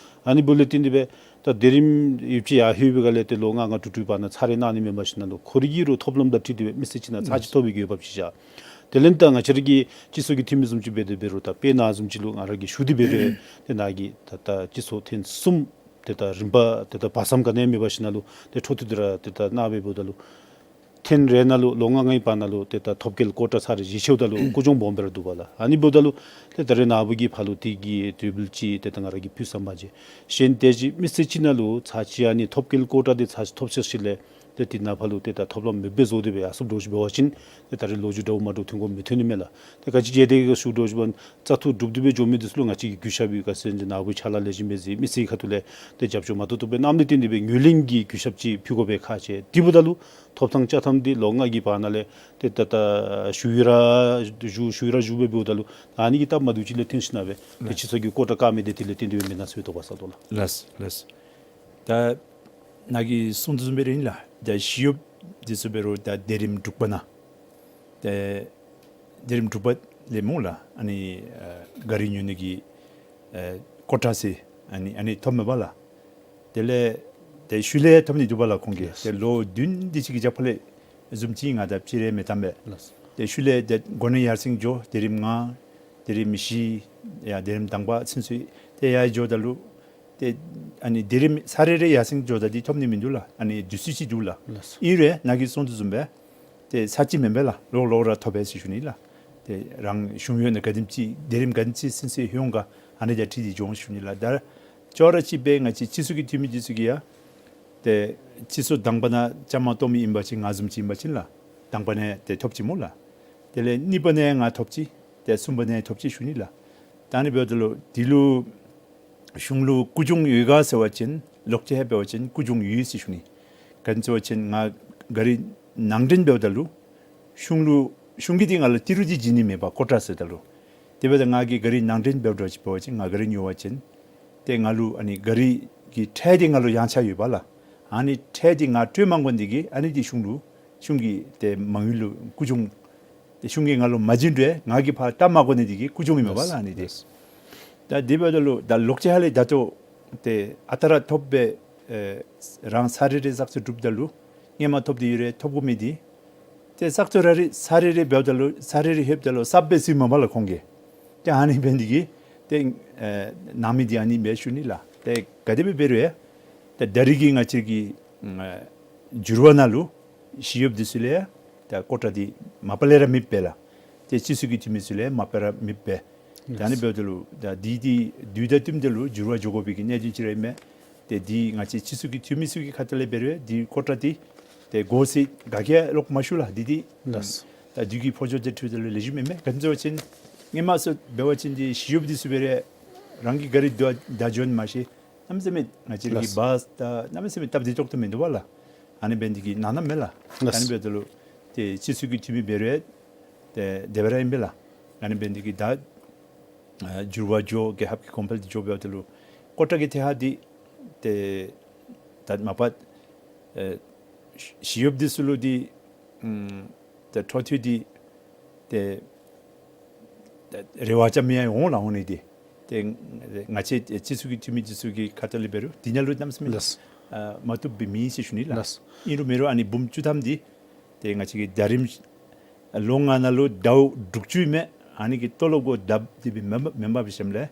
ཨ་ནི་འབདཝ་ལས་བརྟེན་ཏེ་སྦེ་ད་དེ་རིམ་ཡོདཔ་ཅིག་ཡར་ལྷོད་པའི་སྒང་ལས་ཏེ་ལོ་ལྔ་ལྔ་དྲུག་དྲུག་བར་ན་ཚར་རེ་གནང་ནི་མེན་པར་ཞིན་ན་ལུ་ཁོ་རའི་གི་རུང་ཐོབ་ལམ་དང་འཁྲིལ་ཏེ་སྦེ་མི་སེར་ཅིག་ནང་ཚར་གཅིག་ཐོབ་པའི་གི་འོས་འབབ་ཅིག་བཞག། དེ་ལས་ད་ང་བཅས་ར་གི་སྤྱི་ཚོགས་ཀྱི་འཐུས་མི་བཟུམ་ཅིག་འབད་དེ་འབད་རུང་ད་དཔེར་ན་བཟུམ་ཅིག་ལུ་ང་ར་གིས་ཞུ་སྟེ་འབད་རུང་ཏེ་ནཱ་གི་ད་ད་སྤྱི་ཚོགས་ཐེངས་གསུམ་ཏེ་ད་རིམ་པ་ཏེ་ད་བར་མཚམས་ག་ནི་ཡང་མེད་པར་ཞིན་ན་ལུ་ཏེ་འཕྲོ་མཐུད་དེ་ར་ཏེ་ད་གནང་སྦེ་འབདཝ་ད་ལུ་ཐེངས་རེ་ནང་ལུ་ལོ་ལྔ་ལྔའི་བར་ན་ལུ་ཏེ་ད་ཐོབ་སྐལ་ཀོ་ཊ་ཚར་རེ་བཞེས་ཆེཝ་ད་ལུ་ཀུ་ཅོང་སྦོམ་སྦེ་ར་འདུག་པ་ལགས། ཨ་ནི་འབདཝ་ད་ལུ་ཏེ་ད་རེས་ནངས་པ་གི་ཕར་ལུ་དེ་གི་དུས་བབ་ཅིག་ཏེ་ད་ང་ར་གིས་ཕུལ་ས་མ་མཇལ། གཞན་དེ་ཅིག་མི་སེར་ཅིག་ནང་ལུ་ཚར་གཅིག་ཨ་ནི་ཐོབ་སྐལ་ཀོ་ཊ་འདི་ཚར་གཅིག་ཐོབ་ཚར་ཞིནམ་ལས་ ཏེ་དེ་ནང་ཕར་ལུ་ཏེ་ད་ཐོབ་ལམ་མེདཔ་སྦེ་བཟོ་སྟེ་སྦེ་ཡར་སོངམ་འདྲཝ་ཅིག་འབད་བ་ཅིན་ཏེ་ད་རེས་ལོ་རྒྱུས་འདྲཝ་མ་འདྲཝ་ཐོན་དགོཔ་མི་ཐོན་ནི་མས་ལགས། ཏེ་ག་ཅི་ཅིག་དེ་གི་ཞུ་འདྲཝ་ཅིག་འབདན་བཙག་འཐུ་གྲུབ་སྟེ་སྦེ་འགྱོ་མི་འདི་ཚུ་ལུ་ང་བཅས་ཀྱི་གུས་ཞབས་ཡོད། ག་ཅི་ཟེར་ན་ནཱ་བུ་ཕྱག་ལཱ་ལེགས་ཤོམ་སྦེ་མཛད་མི་ཚུ་གི་ཁ་ཐུག་ལས་ཏེ་རྒྱབ་སྐྱོར་མ་ཏོག་ཏོ་སྦེ་གནང་ནི་དེ་འདི་སྦེ་ངོས་ལེན་གྱི་གུས་ཞབས་ཅིག་ཕུལ་དགོ་པའི་ཁག་ཆེ། དེ་འབདཝ་ད་ལུ་ཐོབ་ཐངས་བཅའ་ཐངས་འདི་ལོ་ལྔ་གི་བར་ན་ལས་ཏེ་ད་ལྟོ་ཞུ་ཡི་ར་ཞུ་ཞུ་ཡི་ར་ཞུ་སྦེ་འབདཝ་ད་ལུ་ཨ་ནི་གིས་སྟབས་མ་བདེཝ་ཅིག་ལས་ཐོན་ཞིནམ་སྦེ་ཏེ་ལགས། སྤྱི་ཚོགས་ཀྱི་སྐོར་བྲག་བཀག་མི་འདི་དེ་ལས་བརྟེན་ཏེ་སྦེ་མེན་ན་ཟེར་བའི་དོགས་པ་ཟ་དོ་ལགས། ལགས་ལགས། ད་ནཱ་གིས་གསུངས་དོ་བཟུམ་སྦེ་ར་ཨིན་ལགས། ད་ཞི་གཡོགཔ་འདི་ཚུ་འབད་རུང་ད་སྡེ་རིམ་དྲུག་པ་ནང་ཏེ་སྡེ་རིམ་དྲུག་པ་ལས་སྨོ་ལགས། ཨ་ནི་ཨ་ག་རི་ཉོ་ནི་གི་ཨ་ཀོ་ཊ་ཟེར་ཨ་ནི་ཨ་ནི་ཐོབ་མས་པ་ལགས། དེ་ལས་ཏེ་ཤུལ་ལས་ཐོབ་ནི་འདུག་པ་ལགས་ཁོང་གིས། ལགས། ཏེ་ལོ་བདུན་དེ་ཅིག་གི་རྒྱབ་ཁ་ལས་བཟུམ་ཅིག་ང་ད་ཕྱི་རེ་མི་བཏང་པས། ལགས། ཏེ་ཤུལ་ལས་ཏེ་འགོ་ནས་ཡར་སེང་འགྱོ་སྡེ་རིམ་ལྔ་སྡེ་རིམ་བཞི་ཡ་སྡེ་རིམ་དང་པ་ཚུན་ཚོད་ཏེ་ཡར་འགྱོཝ་ད་ལུ་ཏེ་ཨ་ནི་སྡེ་རིམ་ས་རེ་རེ་ཡར་སེང་འགྱོཝ་ད་འདི་ཐོབ་ནི་མིན་འདུག་ལགས། ཨ་ནི་དུས་ཚོད་ཅིག་འདུག་ལགས། ལགས། ཨིན་རུང་ནཱ་གིས་གསུངས་དོ་བཟུམ་སྦེ་ཏེ་ཚར་གཅིག་མེན་པས་ལགས། ལོག་ལོག་ར་ཐོབ་པས་ཟེར་ཞུ་ནི་ལགས། ཏེ་རང་གཞུང་གཡོག་ནང་ག་དེམ་ཅིག་སྡེ་རིམ་ག་དེམ་ཅིག་ཚུན་ཚོད་ཡོད་ག་ཨ་ནི་དང་འཁྲིལ་ཏེ་འགྱོ་འོང་ཞུ་ནི་ལགས། ད་ཅོག་ར་གཅིག་སྦེ་ང་བཅས་སྤྱི་ཚོགས་ཀྱི་འཐུས་མི་འདི་ཚུ་གིས་ཡང་ཏེ་སྤྱི་ཚོགས་དང་པ་ནང་བཅའ་མར་གཏོགས་མི་ཨིན་པ་ཅིན་ང་བཟུམ་ཅིག་ཨིན་པ་ཅིན་ལགས། དང་པ་ནང་ཏེ་ཐོབ་ཅི་སྨོ་ལགས། དེ་ལས་གཉིས་པ་ནང་ང་ཐོབ་ཅི། ཏེ་གསུམ་པ་ནང་ཐོབ་ཅི་ཞུ་ནི་ལགས། ད་ཨ་ནི་འབདཝ་ད་ལུ་འདི་ལུ་གཞུང་ལུ་སྐུ་གཞུང་ཡོད་ག་ཟེར་བ་ཅིན་ལོག་ཅི་ཧེ་འབད་བ་ཅིན་སྐུ་གཞུང་ཡོད་ཟེར་ཞུ་ནི། ག་ཅི་ཟེར་བ་ཅིན་ང་ག་རི་ནང་འདྲེན་འབདཝ་ད་ལུ་གཞུང་ལུ་གཞུང་གིས་འདི་ང་ལུ་ཏི་རུ་འདི་བྱིན་ནི་མེད་པ་ཀོ་ཊ་ཟེརཝ་ད་ལུ། དེ་འབདཝ་ད་ང་གིས་ག་རི་ནང་འདྲེན་འབདཝ་འདྲཝ་ཅིག་འབད་བ་ཅིན་ང་ག་རི་ཉོ་བ་ཅིན་ཏེ་ང་ལུ་ཨ་ནི་ག་རི་གི་ཁྲལ་འདི་ང་ལུ་ཡངས་ཆག་ཡོད་པ་ལགས། ཨ་ནི་ཁྲལ་འདི་ང་སྤྲོད་མ་དགོ་ནི་འདི་གིས་ཨ་ནི་འདི་གཞུང་ལུ་གཞུང་གིས་ཏེ་མ་དངུལ་ལུ་སྐུ་གཞུང་ཏེ་གཞུང་གིས་ང་ལུ་མ་བྱིན་རུང་ང་གིས་ཕར་བཏབ་མ་དགོ་ནི་འདི་གིས་སྐུ་གཞུང་ཨིན་མས་པ་ལགས། ཨ་ནི་འདི། ད་དེ་འབདཝ་ད་ལུ་ད་ལོག་ཅི་ཧ་ལས་ད་ལྟོ་ཏེ་ཨ་རྟག་ར་ཐོབ་སྦེ་ཨེ་རང་ས་རེ་རེ་བཙག་འཐུ་གྲུབ་ད་ལུ་སྔོན་མ་ཐོབ་སྟེ་ཡོད་རུང་ཐོབ་དགོ་མི་འདི་ཏེ་བཙག་འཐུ་ར་རེ་ས་རེ་རེ་འབདཝ་ད་ལུ་ས་རེ་རེ་ལྷོདཔ་ད་ལུ་གསརཔ་སྦེ་བཙུགས་མས་པ་ལགས་ཁོང་གིས། ཏེ་ཨ་ནི་འབད་ནི་འདི་གིས་ཏེ་ཨེ་གནང་མི་འདི་ཨ་ནི་མས་ཞུ་ནི་ལགས། ཏེ་ག་དེ་སྦེ་འབད་རུང་ཡང་ཏེ་ད་རིས་ཀྱི་ང་བཅས་ཀྱི་ཨ་འགྱུར་བ་ནང་ལུ་ཞི་གཡོགཔ་འདི་ཚུ་ལུ་ཡང་ད་ཀོ་ཊ་འདི་མ་པ་ལས་ར་མེདཔ་སྦེ་ལགས། ཏེ་སྤྱི་ཚོགས་ཀྱི་འཐུས་མི་ཚུ་ལུ་ཡང་མ་པ་ལས་ར་མེདཔ་སྦེ། ད་ཨ་ནི་འབདཝ་ད་ལུ་ད་འདི་འདི་དུས་དང་བསྟུནམ་ད་ལུ་འགྱུར་བ་འགྱོ་དགོ་པའི་གི་གནད་དོན་ཅིག་ར་ཨིན་མས། ཏེ་འདི་ང་བཅས་སྤྱི་ཚོགས་ཀྱི་འཐུས་མི་ཚུ་གི་ཁ་ཐུག་ལས་འབད་རུང་འདི་ཀོ་ཊ་འདི་ཏེ་དགོ་ཟེར་ག་གིས་ལོག་མ་ཞུ་ལགས། འདི་འདི་ལགས། ད་དུས་ཀྱི་འཕོ་འགྱུར་དང་འཁྲིལཝ་ད་ལུ་ལེགས་ཤོམ་ཨིན་མས། ག་ཅི་ཟེར་བ་ཅིན་སྔོན་མ་ཚུ་འབད་བ་ཅིན་འདི་ཞི་གཡོགཔ་འདི་ཚུ་འབད་རུང་རང་གི་ག་རི་བདའ་བདའ་འགྱོ་ནི་མ་གཞི་གནམ་མེད་ས་མེད་ང་བཅས་ཀྱི་ལགས། བཱས་དང་གནམ་མེད་ས་མེད་སྟབས་བདེ་ཏོག་ཏོ་མིན་འདུག་པ་ལགས། ཨ་ནི་འབད་ནི་འདི་གིས་གནང་གནངམ་མས་ལགས། ལགས། ཨ་ནི་འབདཝ་ད་ལུ་ཏེ་སྤྱི་ཚོགས་ཀྱི་འཐུས་མི་འབད་རུང་ཏེ་དེ་སྦེ་ར་ཨིན་པས་ལགས། ཨ་ནི་འབད་ནི་འདི་གིས་ད་ཨ་འགྱུར་བ་འགྱོ་རྒྱལ་ཁབ་ཀྱི་གོང་འཕེལ་འདི་འགྱོ་འབདཝ་ད་ལུ་ཀོ་ཊ་གི་ཐད་ཁར་འདི་ཏེ་ད་མ་པ་ཨེ་ཞི་གཡོགཔ་འདི་ཚུ་ལུ་འདི་ཨམ་ད་འཕྲོ་མཐུད་འདི་ཏེ་ད་རེ་བ་རྐྱབ་མི་ཡང་འོང་ལགས། འོང་ནི་འདི་ཏེ་ང་བཅས་སྤྱི་ཚོགས་ཀྱི་འཐུས་མི་འདི་ཚུ་གི་ཁ་ཐུག་ལས་འབད་རུང་འདི་ནང་ལུ་གནམ་མེད་ས་མེད་ལགས། ཨ་མ་བཏུབ་སྦེ་མེད་ཟེར་ཞུ་ནི་ལགས། ལགས། ཨིན་རུང་མེན་རུང་ཨ་ནི་འབུམ་བཅུ་ཐམ་འདི་ཏེ་ང་བཅས་ཀྱི་ཟླ་རིམ་ལོ་ལྔ་ནང་ལུ་ཟླཝ་དྲུག་ཅུ་ཨིན་མས། ཨ་ནི་གི་ཏོ་ལོབ་གུ་བརྡབ་སྟེ་སྦེ་མེན་པར་མེན་པར་སྦེ་ཞིནམ་ལས་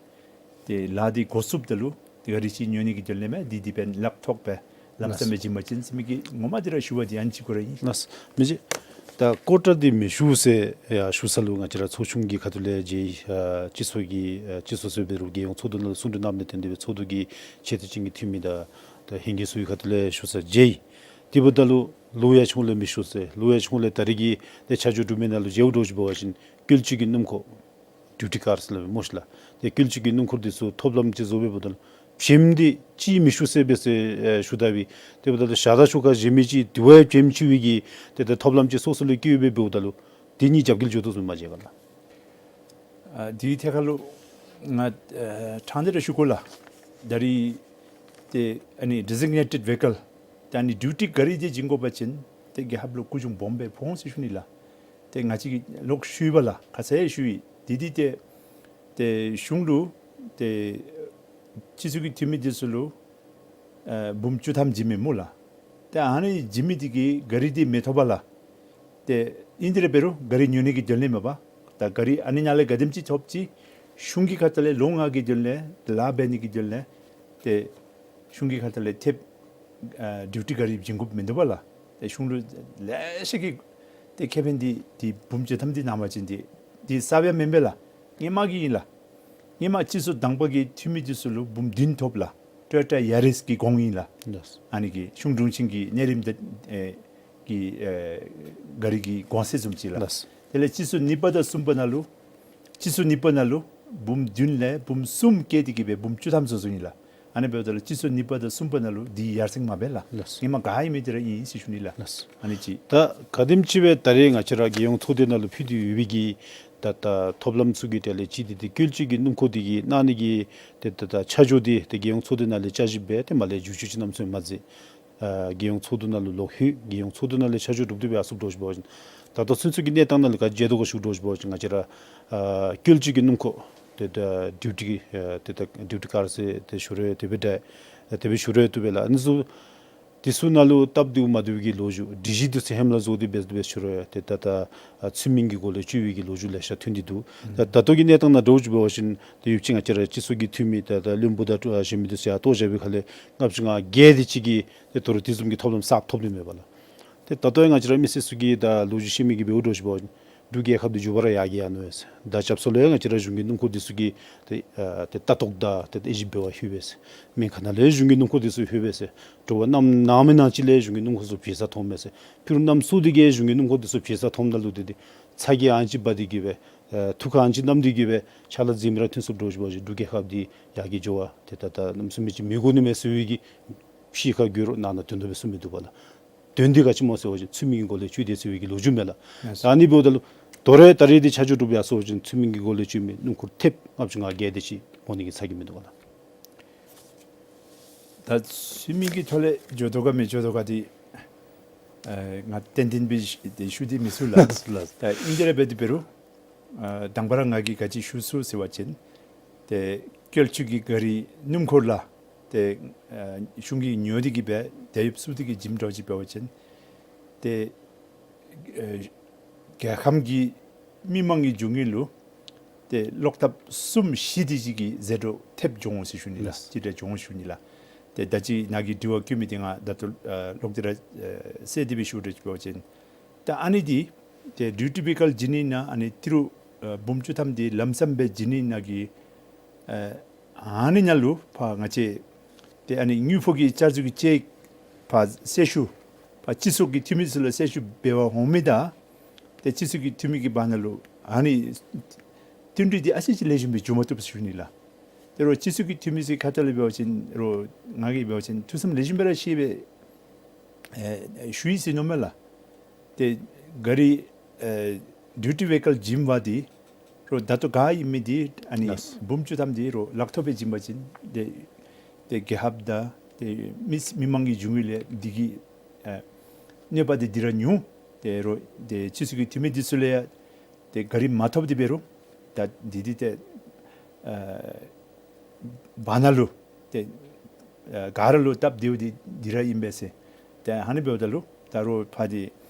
ཏེ་ལཱ་འདི་འགོ་བཙུགསཔ་ད་ལུ་ཏེ་ག་རི་ཅིག་ཉོ་ནི་གི་དོན་ལས་མས། འདི་འདི་འབདན་ལཱ་ཐོགས་པས་ལམ་སང་སྦེ་བྱིན་པ་ཅིན་ཟེར་མི་གི་ངོ་མ་འདི་ར་ཞུ་བ་འདི་ཨ་ནི་ཅིག་གུ་ར་ཨིན། ལགས། མི་རྗེ། ད་ཀོ་ཊ་འདི་མི་ཞུ་ཟེར་ཡར་ཞུ་ས་ལུ་ང་བཅས་ར་ཚོགས་ཆུང་གི་ཁ་ཐུག་ལས་མཇལ་ཡི། ཨ་སྤྱི་ཚོགས་ཀྱི་ཨ་སྤྱི་ཚོགས་ཟེར་འབད་རུང་རྒྱལ་ཡོངས་ཚོགས་འདུ་ནང་ལུ་གསུང་གྲོས་གནངམ་ལས་བརྟེན་ཏེ་སྦེ་ཚོགས་འདུ་གི་ཆེ་མཐོ་ཅན་གྱི་འཐུས་མི་དང་ད་ཧིང་གི་ཚུ་གི་ཁ་ཐུག་ལས་ཞུ་ས་མཇལ་ཡི། དེ་འབདཝ་ད་ལུ་ལོ་ཡར་ཆུང་ལས་མི་ཞུ་ཟེར། ལོ་ཡར་ཆུང་ལས་ད་རིས་ཀྱི་ཏེ་ཆ་འཇོག་གྲུབ་མི་ནང་ལུ་མཇལཝ་འདྲཝ་ཅིག་འབད་བ་ཅིན་བཀོད་སྤྱོད་ཀྱི་སྣུམ་འཁོར་ཌིའུ་ཊི་ཀར་ཟེར་སླབ་མས་སྨོ་ཤིག་ལགས། ཏེ་བཀོད་སྤྱོད་ཀྱི་སྣུམ་འཁོར་འདི་ཚུ་ཐོབ་ལམ་ཅིག་བཟོ་སྦེ་འབདཝ་ད་ལུ་བྱེམ་འདི་ཅིག་མི་ཞུ་ཟེར་སྦེ་ཟེར་ཨེ་ཞུ་ད་པས། དེ་འབདཝ་ད་ལུ་ཞག་དང་ཆུ་ཁ་བཞེས་མི་ཅིག་དེ་བ་ཡང་བྱེམ་ཅིག་སྦེ་གི་ཏེ་ད་ཐོབ་ལམ་ཅིག་སོ་སོ་ལུ་བཀལ་སྦེ་འབདཝ་ད་ལུ་དེ་གཉིས་རྒྱབ་འགལ་འགྱོ་དོ་བཟུམ་མ་མཇལ་ག་ལགས། ཨ་དེའི་ཐད་ཁར་ལུ་ང་ཨ་ཕྲང་སྟེ་ར་ཞུ་དགོ་ལགས། ད་རིས་ཏེ་ཨ་ནི་ཌི་ཟིག་ནེ་ཊེཌ་ཝེ་ཧི་ཀལ་ཏེ་ཨ་ནི་ཌིའུ་ཊི་ག་རི་འདི་བྱིན་དགོ་པ་ཅིན་ཏེ་རྒྱལ་ཁབ་ལུ་སྐུ་གཞུང་སྦོམ་སྦེ་ཕོག་འོང་ཟེར་ཞུ་ནི་ལགས། ཏེ་ང་བཅས་ཀྱིས་ལོག་ཞུ་ཡི་པ་ལགས། ཁ་ཙ་ཡང་ཞུ་ཡི། འདི་འདི་ཏེ་ཏེ་གཞུང་ལུ་ཏེ་སྤྱི་ཚོགས་ཀྱི་འཐུས་མི་འདི་ཚུ་ལུ་ཨ་འབུམ་བཅུ་ཐམ་བྱིན་མི་སྨོ་ལགས། ཏེ་ཨ་ནི་བྱིན་མི་འདི་གིས་ག་རི་འདི་མི་ཐོབ་པས་ལགས། ཏེ་ཨིན་དེ་ར་འབད་རུང་ག་རི་ཉོ་ནི་གི་དོན་ལས་མེན་པར་ད་ག་རི་ཨ་ནི་ནང་ལས་ག་དེམ་ཅིག་ཐོབ་ཅི་གཞུང་གི་ཁ་ཐུག་ལས་ལོ་ལྔ་གི་དོན་ལས་ལཱ་འབད་ནི་གི་དོན་ལས་ཏེ་གཞུང་གི་ཁ་ཐུག་ལས་ཐེབས་ཨ་ཌིའུ་ཊི་ག་རི་བྱིན་དགོཔ་མིན་འདུག་པ་ལགས། ཏེ་གཞུང་ལུ་ལེ་ཤ་གི་ཏེ་ཁེ་ཕན་འདི་འདི་འབུམ་བཅུ་ཐམ་འདི་གནང་བ་ཅིན་འདི་འདི་གསརཔ་ཡང་མེན་པས་ལགས། སྔོན་མ་གི་ཨིན་ལགས། སྔོན་མ་སྤྱི་ཚོགས་དང་པ་གི་འཐུས་མི་འདི་ཚུ་ལུ་འབུམ་བདུན་ཐོབ་ལགས། ཊ་ཡ་རིས་ཀྱི་གོང་ཨིན་ལགས། ལགས། ཨ་ནི་གི་གཞུང་དྲུང་ཆེན་གྱི་གནས་རིམ་དེ་ཨེ་གི་ཨེ་ག་རི་གི་གོང་ཚད་བཟུམ་ཅིག་ལགས། ལགས། དེ་ལས་སྤྱི་ཚོགས་གཉིས་པ་དང་གསུམ་པ་ནང་ལུ་སྤྱི་ཚོགས་གཉིས་པ་ནང་ལུ་འབུམ་བདུན་ལས་འབུམ་གསུམ་བཀལ་ཏེ་གི་སྦེ་འབུམ་བཅུ་ཐམ་བཟོ་བཟོཝ་ཨིན་ལགས། ཨ་ནི་འབདཝ་ད་ལུ་སྤྱི་ཚོགས་གཉིས་པ་དང་གསུམ་པ་ནང་ལུ་འདི་ཡར་སེང་མ་འབད་ལགས། ལགས། ཧེ་མ་ག་ཨིན་མི་དེ་ར་ཨིན་ཟེར་ཞུ་ནི་ལགས། ལགས། ཨ་ནི་ཅིག། ད་ག་དེམ་ཅིག་སྦེ་ད་རེས་ང་བཅས་ར་རྒྱལ་ཡོངས་ཚོགས་སྡེ་ནང་ལུ་ཕུལ་ཏེ་ཡོད་པའི་གི་ད་ད་ཐོབ་ལམ་ཚུ་གི་གྲས་ལས་ཅིག་འདི་ཏེ་བཀོལ་སྤྱོད་ཀྱི་སྣུམ་འཁོར་འདི་གི་གནང་ནི་གི་ཏེ་ད་ད་ཆ་འཇོག་འདི་ཏེ་རྒྱལ་ཡོངས་ཚོགས་སྡེ་ནང་ལས་བསྐྱར་ཞིབ་འབད་དེ་མར་ལས་བསྒྱུར་བཅོས་ཅིག་གནམ་མེད་ས་མེད་མ་མཛད། ཨ་རྒྱལ་ཡོངས་ཚོགས་འདུ་ནང་ལུ་ལོག་ལྷོད། རྒྱལ་ཡོངས་ཚོགས་འདུ་ནང་ལས་ཆ་འཇོག་གྲུབ་སྟེ་སྦེ་ཨ་སུ་འདྲཝ་ཅིག་འབད་བ་ཅིན་ད་ལྟོ་ཚུན་ཚོད་ཀྱི་གནས་སྟངས་ནང་ལུ་ག་ཅི་མཇལ་དོ་ག་ཞུ་འདྲཝ་ཅིག་འབད་བ་ཅིན་ང་བཅས་ར་ཨ་བཀོལ་སྤྱོད་ཀྱི་སྣུམ་འཁོར་ཏེ་ད་ཌིའུ་ཊི་ཨ་ཏེ་ད་ཌིའུ་ཊི་ཀར་ཟེར་ཏེ་ཞུ་རུང་དེ་སྦེ་ད་དེ་སྦེ་ཞུ་རུང་བཏུབ་པས་ལགས། ཨ་ནི་ཚུ་དེ་ཚུ་ནང་ལུ་སྟབས་བདེཝ་མ་བདེཝ་གི་ལོ་རྒྱུས་སྒྲིག་གཞི་དེ་ཚུ་ཧེ་མ་ལས་བཟོ་སྟེ་འབད་འབད་ཞུ་རུང་ཏེ་ད་ད་ཨ་ཚུལ་མིན་གྱི་སྒོ་ལས་སྤྱོད་པའི་གི་ལོ་རྒྱུས་ལེ་ཤ་ཐོན་ཏེ་འདུག། ད་ད་ལྟོ་གི་གནས་སྟངས་ནང་འདྲཝ་ཅིག་འབད་བ་ཅིན་ཏེ་ཡོད་པ་ཅིན་ང་བཅས་ར་སྤྱི་ཚོགས་ཀྱི་འཐུས་མི་ད་ད་བློན་པོ་དང་གཞན་མི་དེ་ཚུ་ཡང་ལྟོ་བཞག་པའི་ཁ་ལས་ལྔ་བཅུ་ང་བརྒྱད་དེ་ཅིག་གིས་ཏེ་ད་རུང་དེ་བཟུམ་གྱི་ཐོབ་ལམ་གསརཔ་ཐོབ་ནི་མེད་པ་ལགས། ཏེ་ད་ལྟོ་ཡང་ང་བཅས་ར་མི་སེར་ཚུ་གིས་ད་ལོ་རྒྱུས་བཤད་མི་གིས་འབདཝ་འདྲཝ་ཅིག་འབད་བ་ཅིན་འབྲུག་རྒྱལ་ཁབ་འདི་མགྱོགས་པ་ར་ཡར་རྒྱས་ཡར་ནུག་ཟེར། ད་ཆབ་སྲིད་ལུ་ཡང་ང་བཅས་ར་གཞུང་གི་སྣུམ་འཁོར་དེ་ཚུ་གིས་ཏེ་ཨ་ཏེ་ལྟ་རྟོག་དང་ཏེ་དབྱེ་ཞིབ་འབད་བར་ལྷོད་པས་ཟེར། སྨན་ཁང་ནང་ལུ་ཡང་གཞུང་གི་སྣུམ་འཁོར་དེ་ཚུ་ལྷོད་པས་ཟེར། དྲོ་པ་གནམ་ནངས་མི་ནངས་ཅིག་ལས་གཞུང་གི་སྣུམ་འཁོར་ཚུ་བྱེལ་ས་མཐོངམ་མས་ཟེར། ཕྱི་རུ་གནམ་སྲོ་སྟེ་གིས་གཞུང་གི་སྣུམ་འཁོར་དེ་ཚུ་བྱེལ་ས་མཐོངམ་ད་ལུ་ཏེ་ཏེ་ཚ་གྱང་ཨ་ནི་ཅིག་འབག་སྟེ་གིས་སྦེ་ཨ་ཐུགས་ཁར་ཨ་ནི་ཅིག་བསྣམས་ཏེ་གིས་སྦེ་ཕྱག་ལཱ་མཛད་མི་ར་ཐོན་སོངམ་འདྲཝ་ཅིག་འབད་བ་ཅིན་འབྲུག་རྒྱལ་ཁབ་འདི་ཡར་རྒྱས་འགྱོ་བ་ཏེ་ད་ད་གནམ་མེད་ས་མེད་ཅིག་མི་དགོ་ནི་མས་ཟེར་བའི་གི་ཕྱི་ཁར་འགྱུར་རོགས་གནང་ན་དོན་དག་སྦེ་གསུངས་མི་འདུག་པ་ལགས། དོན་འདི་ག་ཅི་སྨོ་ཟེར་བ་ཅིན་ཚུལ་མིན་གྱི་སྒོ་ལས་སྤྱོད་དེས་ཟེར་བའི་གི་ལོ་རྒྱུས་མས་ལགས། ཡེས། ད་ཨ་ནི་འབདཝ་ད་ལུ་དོ་རུང་ད་རེས་འདི་ཆ་འཇོག་གྲུབ་ཡར་སོང་བ་ཅིན་ཚུལ་མིན་གྱི་སྒོ་ལས་སྤྱོད་མི་སྣུམ་འཁོར་ཐེབས་ལྔ་བཅུ་ང་བརྒྱད་དེ་ཅིག་འོང་ནི་གི་ཚ་གྱང་མིན་འདུག་པ་ལགས། ད་ཚུལ་མིན་གྱི་ཐོག་ལས་འགྱོ་དོ་ག་མི་འགྱོ་དོ་ག་འདི་ཨེ་ང་ཏན་ཏན་སྦེ་ཞུ་དེ་མི་ཚུགས་ལགས། ལགས། ད་ཨིན་དེ་ར་འབད་དེ་འབད་རུང་ཨ་དང་པ་ར་ང་གིས་ག་ཅི་ཞུ་ཚུགས་ཟེར་བ་ཅིན་ཏེ་བཀོལ་སྤྱོད་ཀྱི་ག་རི་སྣུམ་འཁོར་ལགས། ཏེ་ཨ་གཞུང་གིས་ཉོ་སྟེ་གིས་སྦེ་དེ་ཡོདཔ་ཚུ་དེ་གིས་བྱིནམ་འདྲཝ་ཅིག་འབད་བ་ཅིན་ཏེ་ཨ་རྒྱལ་ཁམས་ཀྱི་མི་མང་གི་འབྱུང་ཁུངས་ལུ་ཏེ་ལོག་ལྟབ་གསུམ་བཞི་དེ་ཅིག་གི་ཟད་འགྲོ་ཐེབས་འགྱོ་འོང་ཟེར་ཞུ་ནི་ལགས། ལགས། ཅིག་དེ་འགྱོ་འོང་ཞུ་ནི་ལགས། ཏེ་ད་ཅི་ནཱ་གིས་དྲི་བ་བཀོད་མི་དེ་ང་ད་ལྟོ་ཨ་ལོག་སྟེ་ར་ཨ་གསལ་ཏེ་སྦེ་ཞུ་དགོཔ་ཅིག་འབད་བ་ཅིན་ད་ཨ་ནི་འདི་ཏེ་ཌིའུ་ཊི་བྷི་ཀལ་བྱིན་ནི་ནང་ཨ་ནི་ཏི་རུ་ཨ་འབུམ་བཅུ་ཐམ་འདི་ལམ་སང་སྦེ་བྱིན་ནི་ནང་གི་ཨ་ཨ་ནི་ནང་ལུ་ཕར་ང་བཅས་ཏེ་ཨ་ནི་དངུལ་ཕོགས་ཀྱི་བསྐྱར་བཟོ་གི་ཅེཀ་ཕར་གསལ་ཞུ་ཕར་སྤྱི་ཚོགས་ཀྱི་འཐུས་མི་ཚུ་ལུ་གསལ་ཞུ་འབད་བར་འོང་མི་དང་ཏེ་སྤྱི་ཚོགས་ཀྱི་འཐུས་མི་གི་བར་ན་ལུ་ཨ་ནི་བསྟུན་གྲོས་འདི་ཨ་ཙི་ཅིག་ལེགས་ཤོམ་སྦེ་འགྱོ་མ་བཏུབ་ཟེར་ཞུ་ནི་ལགས། ཏེ་རོགས་སྤྱི་ཚོགས་ཀྱི་འཐུས་མི་ཚུ་གི་ཁ་ཐུག་ལས་འབད་བ་ཅིན་རོགས་ང་གིས་འབད་བ་ཅིན་ཐུགས་བསམ་ལེགས་ཤོམ་སྦེ་ར་བཞེས་སྦེ་ཨེ་ཞུ་ཡི་ཟེར་མནོཝ་མས་ལགས། ཏེ་ག་རི་ཨེ་ཌིའུ་ཊི་བྷི་ཀལ་བྱིན་པ་འདི་རོགས་ད་ལྟོ་ག་ཨིན་མི་འདི་ཨ་ནི་ལགས། འབུམ་བཅུ་ཐམ་འདི་རོགས་ལག་ཐོག་སྦེ་བྱིན་པ་ཅིན་ཏེ་ཏེ་རྒྱལ་ཁབ་དང་ཏེ་མི་མི་མང་གི་འབྱུང་ཁུངས་ལས་འདི་གི་ཨེ་གནོད་པ་འདི་འདི་ར་ཉུང་། ཏེ་རོགས་ཏེ་སྤྱི་ཚོགས་ཀྱི་འཐུས་མི་འདི་ཚུ་ལུ་ཡང་ཏེ་ག་རི་མ་ཐོབ་སྟེ་འབད་རུང་ད་འདི་འདི་ཏེ་ཨ་བར་ན་ལུ་ཏེ་ཨ་ག་ར་ལུ་སྟབས་བདེཝ་འདི་འདི་ར་ཨིན་པས་ཟེར། ཏེ་ཨ་ནི་འབདཝ་ད་ལུ་ད་རོགས་ཕར་འདི་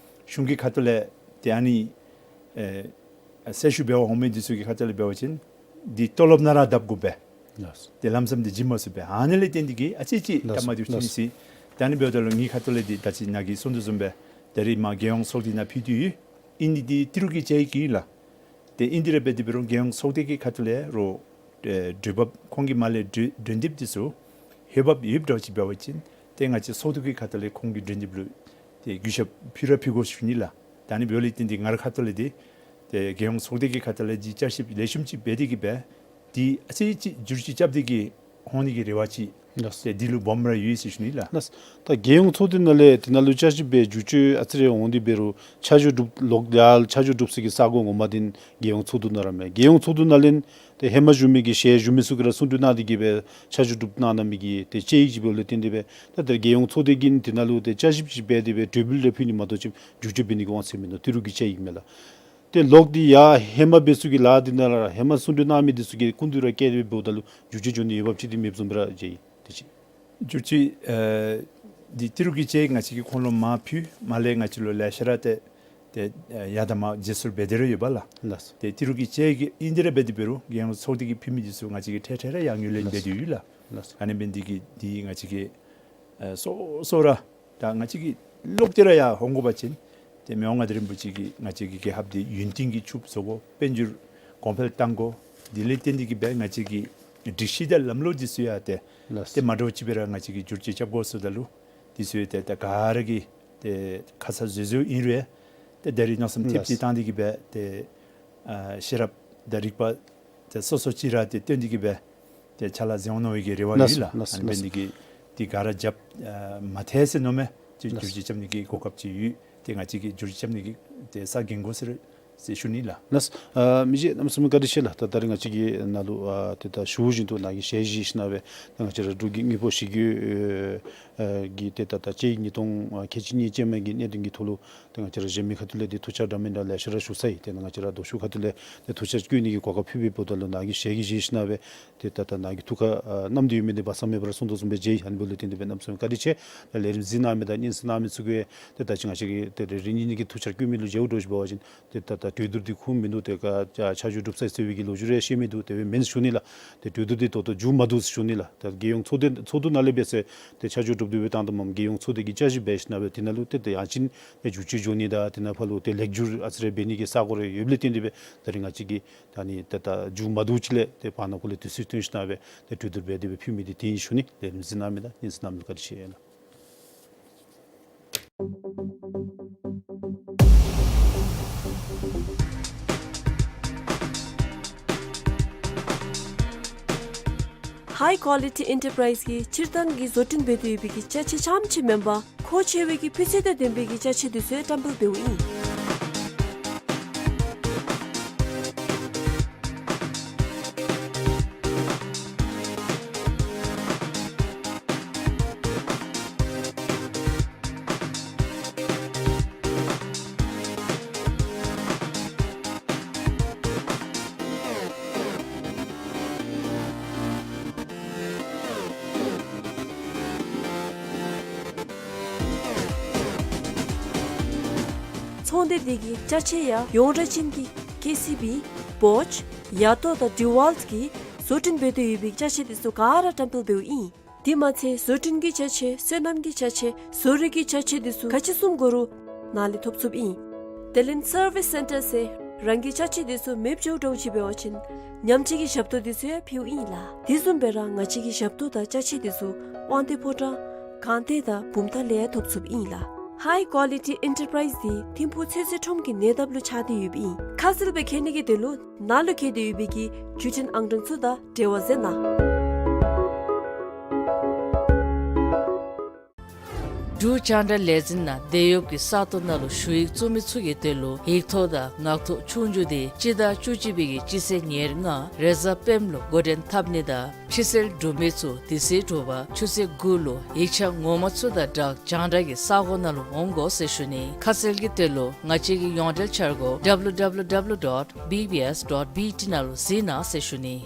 གཞུང་གི་ཁ་ཐུག་ལས་ཏེ་ཨ་ནི་ཨེ་གསལ་ཞུ་འབད་བར་འོང་མི་འདི་ཚུ་གི་ཁ་ཐུག་ལས་འབད་བ་ཅིན་འདི་ཏོ་ལོབ་ནང་ར་བརྡབ་དགོ་པས། ལགས། ཏེ་ལམ་སང་འདི་བྱིན་མ་ཚུགས་པས། ཨ་ནི་ལས་བརྟེན་ཏེ་གིས་ཨ་ཙི་ཅིག་ལགས། སྟབས་མ་བདེཝ་ཅིག་ཨིན་ཟེར། ཏེ་ཨ་ནི་འབདཝ་ད་ལུ་ངེའི་ཁ་ཐུག་ལས་འདི་ད་ཅི་ནཱ་གིས་གསུངས་དོ་བཟུམ་སྦེ་ད་རིས་མར་རྒྱལ་ཡོངས་ཚོགས་སྡེ་ནང་ཕུལ་ཏེ་ཡོད། ཨིན་ནི་འདི་ཏི་རུ་གི་ཅེཀ་ཨིན་ལགས། ཏེ་ཨིན་དེ་ར་འབད་དེ་འབད་རུང་རྒྱལ་ཡོངས་ཚོགས་སྡེ་གི་ཁ་ཐུག་ལས་རོགས་ཨེ་གྲོས་འབབ་ཁོང་གི་མར་ལས་གྲོས་གྲོས་འདེབས་འདི་ཚུ་འོས་འབབ་ཡོདཔ་འདྲཝ་ཅིག་འབད་བ་ཅིན་ཏེ་ང་བཅས་ཚོགས་འདུ་གི་ཁ་ཐུག་ལས་ཁོང་གི་གྲོས་འདེབས་ལུ་ཏེ་གུས་ཞབས་ཕུལ་ར་ཕུལ་དགོ་ཞུ་ནི་ལགས། ད་ཨ་ནི་འབདཝ་ལས་བརྟེན་ཏེ་ང་རའི་ཁ་ཐུག་ལས་འདི་ཏེ་རྒྱལ་ཡོངས་ཚོགས་སྡེ་གི་ཁ་ཐུག་ལས་འདི་བསྐྱར་ཞིབ་ལེགས་ཤོམ་ཅིག་འབད་དེ་གིས་སྦེ་འདི་ཨ་ཙི་ཅིག་བསྒྱུར་བཅོས་རྐྱབ་སྟེ་གིས་འོང་ནི་གི་རེ་བ་ཅིག་ལགས། ཏེ་འདི་ལུ་སྦོམ་ར་ཡོད་ཟེར་ཞུ་ནི་ལགས། ལགས། ད་རྒྱལ་ཡོངས་ཚོགས་སྡེ་ནང་ལས་དེ་ནང་ལུ་བསྐྱར་ཞིབ་འབད་བསྒྱུར་བཅོས་ཨ་ཙི་རེ་འོང་སྟེ་འབད་རུང་ཆ་འཇོག་གྲུབ་ལོག་ཡར་ཆ་འཇོག་གྲུབ་ས་གི་ས་སྒོ་ངོ་མ་འདི་རྒྱལ་ཡོངས་ཚོགས་འདུ་ནང་ར་མས། རྒྱལ་ཡོངས་ཚོགས་འདུ་ནང་ལས་ཏེ་ཧེ་མ་བཞུགས་མི་གི་ཞལ་བཞུགས་མི་ཚུ་གིས་ར་གསུང་གྲོས་གནང་སྟེ་གིས་སྦེ་ཆ་འཇོག་གྲུབ་གནང་གནང་མི་གི་ཏེ་དཔྱད་ཡིག་ཅིག་འབདཝ་ལས་བརྟེན་ཏེ་སྦེ་ད་ཏེ་རྒྱལ་ཡོངས་ཚོགས་སྡེ་གིས་དེ་ནང་ལུ་ཏེ་བསྐྱར་ཞིབ་ཅིག་འབད་དེ་སྦེ་གྲོས་འབུལ་རེ་ཕུལ་ནི་མ་གཏོགས་ཅིག་བསྒྱུར་བཅོས་འབད་ནི་གི་དབང་ཚད་མིན་ནུག། ཏི་རུ་གི་དཔྱད་ཡིག་མས་ལགས། ཏེ་ལོག་སྟེ་ཡར་ཧེ་མ་འབད་ཚུགས་ཀྱི་ལཱ་འདི་ནང་ར་ཧེ་མ་གསུང་གྲོས་གནང་མི་འདི་ཚུ་གི་སྐུ་མདུན་ར་བསྐྱལ་ཏེ་འབདཝ་ད་ལུ་བསྒྱུར་བཅོས་འགྱོ་ནི་འོས་འབབ་ཅིག་འདི་མེདཔ་བཟུམ་སྦེ་ར་མཇལ་ཡི། དེ་ཅིག། བསྒྱུར་བཅོས་ཨེ་འདི་ཏི་རུ་གི་དཔྱད་ཡིག་ང་བཅས་ཀྱིས་ཁོང་ལུ་མར་ཕུལ། མར་ལས་ང་བཅས་ལུ་ལེ་ཤ་ར་ཏེ་ཏེ་ཨེ་ཡར་དང་མར་བརྗེ་སོར་འབད་དེ་ར་ཡོད་པ་ལགས། ལགས། ཏེ་ཏི་རུ་གི་དཔྱད་ཡིག་ཨིན་དེ་ར་འབད་དེ་འབད་རུང་རྒྱལ་ཡོངས་ཚོགས་སྡེ་གིས་ཕུལ་མི་འདི་ཚུ་ང་བཅས་ཀྱིས་འཕྲལ་འཕྲལ་ར་ཡར་ངོས་ལེན་འབད་དེ་ཡོད་ལགས། ལགས། ཨ་ནི་འབད་ནི་འདི་གིས་འདི་ང་བཅས་ཀྱིས་ཨེ་སོ་སོ་ར་ད་ང་བཅས་ཀྱིས་ལོག་སྟེ་ར་ཡར་འོང་དགོ་པ་ཅིན་ཏེ་མི་དབང་མངའ་བདག་རིན་པོ་ཆེ་གིས་ང་བཅས་ཀྱི་རྒྱལ་ཁབ་འདི་ཡུན་བརྟན་གྱི་ཕྱུགཔོ་བཟོ་དགོ། དཔལ་འབྱོར་གོང་འཕེལ་གཏང་དགོ། འདི་ལས་བརྟེན་ཏེ་གིས་སྦེ་ང་བཅས་ཀྱི་ སྒྲིག་གཞི་དང་ལམ་ལུགས་འདི་ཚུ་ཡང་ཏེ་ལགས། ཏེ་མ་འདྲཝ་ཅིག་སྦེ་ར་ང་བཅས་ཀྱིས་བསྒྱུར་བཅོས་རྐྱབ་དགོ་ཟེརཝ་ད་ལུ་འདི་ཚུ་ཡང་ཏེ་ད་ག་ར་གིས་ཏེ་ཁ་ཙ་བཟོད་བཟོདཔ་ཨིན་རུང་ཏེ་ད་རིས་མནོ་བསམ་ཐེབས་ལགས། ཅིག་བཏང་སྟེ་གིས་སྦེ་ཏེ་ཨ་ཤེས་རབ་དང་རིག་པ་ཏེ་སོ་སོ་ཅིག་ར་ཏེ་བཏོན་ཏེ་གིས་སྦེ་ཏེ་ཕྱག་ལཱ་མཛད་འོང་མནོ་བའི་གི་རེ་བ་ལགས་ཡོད་ལགས། ལགས། ཨ་ནི་འབད་ལགས། ནི་གིས་ཏེ་ག་ར་རྒྱབ་ཨ་མ་ཐལ་ཟེར་མནོཝ་མས། ཏེ་ལགས། བསྒྱུར་བཅོས་རྐྱབ་ནི་གི་གོ་སྐབས་ཅིག་ཡོད། ཏེ་ང་བཅས་ཀྱིས་བསྒྱུར་བཅོས་རྐྱབ་ནི་གི་ཏེ་ས་འགན་དགོ་ཟེར་ཟེར་ཞུ་ནི་ལགས། ལགས། ཨ་མི་རྗེ་གནམ་མེད་ས་མེད་བཀའ་དྲིན་ཆེ་ལགས། ད་ད་རིས་ང་བཅས་ཀྱི་ནང་ལུ་ཨ་ཏེ་ད་ཞུ་བཞིན་དུ་ནཱ་གིས་ཞལ་བཞེས་ཞིནམ་སྦེ་ད་ང་བཅས་ར་འབྲུག་གི་དངུལ་ཕོགས་གཞི་བཀོད་ཨ་གི་ཏེ་ད་ད་དཔྱད་ཡིག་ཉིས་སྟོང་ཨ་ཁལ་གཅིག་གཉིས་ཅན་མ་གི་གནད་དོན་གྱི་ཐོག་ལུ་ཏེ་ང་བཅས་ར་གཞན་མི་ཁ་ཐུག་ལས་ཏེ་ཐུགས་ཆ་འདྲ་མི་འདྲ་ལེ་ཤ་ར་ཞུ་ཚར་ཡི། ཏེ་ནཱ་ང་བཅས་ར་ལྡོག་ཕྱོགས་ཁ་ཐུག་ལས་ཏེ་ཐུགས་ཆ་བཀོད་ནི་གི་གོ་སྐབས་ཕུལ་བའི་འབདཝ་ད་ལུ་ནཱ་གིས་ཞལ་གྱིས་བཞེས་ཞིནམ་སྦེ་ཏེ་ད་ད་ནཱ་གིས་ཐུགས་ཁར་ཨ་བསྣམས་ཏེ་ཡོད་མི་འདི་སྦ་གསང་མེད་པར་གསུང་དོ་བཟུམ་སྦེ་མཇལ་ཡི། ཨ་ནི་འབདཝ་ལས་བརྟེན་ཏེ་སྦེ་གནམ་མེད་ས་མེད་བཀའ་དྲིན་ཆེ། ད་ལས་རིམ་གཟིགས་གནང་མི་དང་སྙན་གསན་གནང་མི་ཚུ་གིས་ཏེ་ད་ཅི་ང་བཅས་ཀྱིས་ཏེ་རེ་རེ་གཉིས་གཉིས་ཀྱི་ཐུགས་ཆ་བཀོད་མི་ལུ་མཇལཝ་འདྲཝ་ཅིག་འབད་བ་ཅིན་ཏེ་ད་ད་གྲོས་བསྡུར་འདི་ཁུངས་མིན་འདུག། ཏེ་ཀ་ཆ་འཇོག་གྲུབ་ཚར་ཟེར་བའི་གི་ལོ་རྒྱུས་རེ་བཤད་མི་འདུག། དེ་སྦེ་མེན་ཞུ་ནི་ལགས། ཏེ་གྲོས་བསྡུར་འདི་ད་ལྟོ་མཇུག་མ་བསྡུ་ཟེར་ཞུ་ནི་ལགས། ད་རྒྱལ་ཡོངས་ཚོགས་སྡེ་ཚོགས་འདུ་ནང་ལས་འབད་ཟེར་ཏེ་ཆ་འཇོག་གྲུབ་སྟེ་སྦེ་བཏང་དོ་མས། རྒྱལ་ཡོངས་ཚོགས་སྡེ་གིས་བསྐྱར་ཞིབ་འབད་ཞིནམ་སྦེ་དེ་ནང་ལུ་ཏེ་ཏེ་ཡང་ཅིན་ཏེ་བསྒྱུར་བཅོས་འགྱོ་ནི་དང་དེ་ནང་ཕར་ལུ་ཏེ་ལེགས་བསྒྱུར་ཨ་ཙི་རེ་འབད་ནི་གི་ས་གོ་རེ་ཡོདཔ་ལས་བརྟེན་ཏེ་སྦེ་ད་རིས་ང་བཅས་ཀྱིས་ད་ནི་ད་ད་མཇུག་མ་བསྡུཝ་ཅིག་ལས་ཏེ་བར་ན་ཁོ་ལས་དུས་ཚོད་བཏོན་ཞིནམ་སྦེ་ཏེ་གྲོས་བསྡུར་འབད་དེ་སྦེ་ཕུལ་མི་འདི་དེ་ཨིན་ཞུ་ནི། ལས་རིམ་གཟིགས་གནང་མི་དང་སྙན་གསན་གནང་མི་ལུ་བཀའ་དྲིན་ཆེ་ལགས། ཧའི་ཀོ་ལི་ཊི་ཨེན་ཊར་པ་རའིཛ་གིས་སྤྱིར་བཏང་གི་བཟོ་སྐྲུན་འབད་དེ་ཡོད་པའི་གི་ཅ་ཆས་རྐྱངམ་ཅིག་མེན་པར་མཁོ་ཆེ་བའི་གི་སྤུས་ཚད་དང་ལྡན་པའི་གི་ཅ་ཆས་འདི་ཚུ་ཡང་བཀྲམ་སྤེལ་འབདཝ་ཨིན། ཚོང་སྡེ་འདི་གི་ཅ་ཆས་ཡང་ཡོངས་གྲགས་ཅན་གྱི་ཀེ་སི་བི། བོཇ། ཡ་ཏོ་དང་ཌི་ཝལཊ་གིས་བཟོ་སྐྲུན་འབད་དེ་ཡོད་པའི་ཅ་ཆས་འདི་ཚུ་ག་ར་བཀྲམ་སྤེལ་འབདཝ་ཨིན། དེ་མ་ཚད་བཟོ་སྐྲུན་གྱི་ཅ་ཆས་སོ་ནམ་གྱི་ཅ་ཆས་བཟོ་རིག་གི་ཅ་ཆས་འདི་ཚུ་ག་ཅི་བཟུམ་དགོ་རུང་ནཱ་ལས་ཐོབ་ཚུགསཔ་ཨིན། དེ་ལས་སར་བིས་སེན་ཊར་ཟེར་རང་གི་ཅ་ཆས་འདི་ཚུ་མེདཔ་འགྱོཝ་འདྲཝ་ཅིག་འབད་བ་ཅིན་ཉམས་བཅོས་ཀྱི་ཞབས་ཏོག་འདི་ཚུ་ཡང་ཕུལཝ་ཨིན་ལགས། དེ་བཟུམ་སྦེ་ར་ང་བཅས་ཀྱི་ཞབས་ཏོག་དང་ཅ་ཆས་འདི་ཚུ་དབང་འདུས་ཕོ་བྲང་སྒང་སྟེང་དང་བུམ་ཐང་ལས་ཡང་ཐོབ་ཚུགསཔ་ཨིན་ལགས། ཧའི་ཀོ་ལི་ཊི་ཨེན་ཊར་པ་རའིཛ་འདི་ཐིམ་ཕུག་ཚོད་བསྲེ་ཁྲོམ་གྱི་ཉེ་འདབས་ལུ་ཆགས་ཏེ་ཡོདཔ་ཨིན། ཁ་གསལ་སྦེ་མཁྱེན་ནི་གི་དོན་ལུ་ནཱ་ལུ་བཀོད་དེ་ཡོད་པའི་གི་བརྒྱུད་འཕྲིན་ཨང་གྲངས་ཚུ་དང་འབྲེལ་བ་མཛད་གནང་། འབྲུག་རྒྱང་བསྒྲགས་ལས་འཛིན་ནང་འདས་ཡོདཔ་གི་ས་སྟོང་ནང་ལུ་ཞུ་ཡིག་བཙུགས་མི་ཚུ་གི་དོན་ལུ་ཡིག་ཐོག་དང་ངག་ཐོག་ཆོས་རྒྱུགས་འདི་སྤྱི་ཟླ་བཅུ་གཅིག་པའི་གི་སྤྱི་ཚེས་ཉེར་ལྔ་རེས་གཟའ་སྤེནམ་ལུ་འགོ་འདྲེན་འཐབ་ནི་དང་ཁྲི་གསེལ་གྲུབ་མི་ཚུ་དེ་ཚེས་དྲོ་པ་ཆུ་ཚོད་དགུ་ལུ་ཡིག་ཆ་ངོ་མ་ཚུ་དང་སྦྲགས་རྒྱང་བསྒྲགས་ཀྱི་ས་གོ་ནང་ལུ་འོང་དགོ་ཟེར་ཞུ་ནི། ཁ་གསལ་གྱི་དོན་ལུ་ང་བཅས་ཀྱི་ཡོངས་འབྲེལ་འཆར་སྒོ་W W W dot B B S dot B T ནང་ལུ་གཟིགས་གནང་ཟེར་ཞུ་ནི།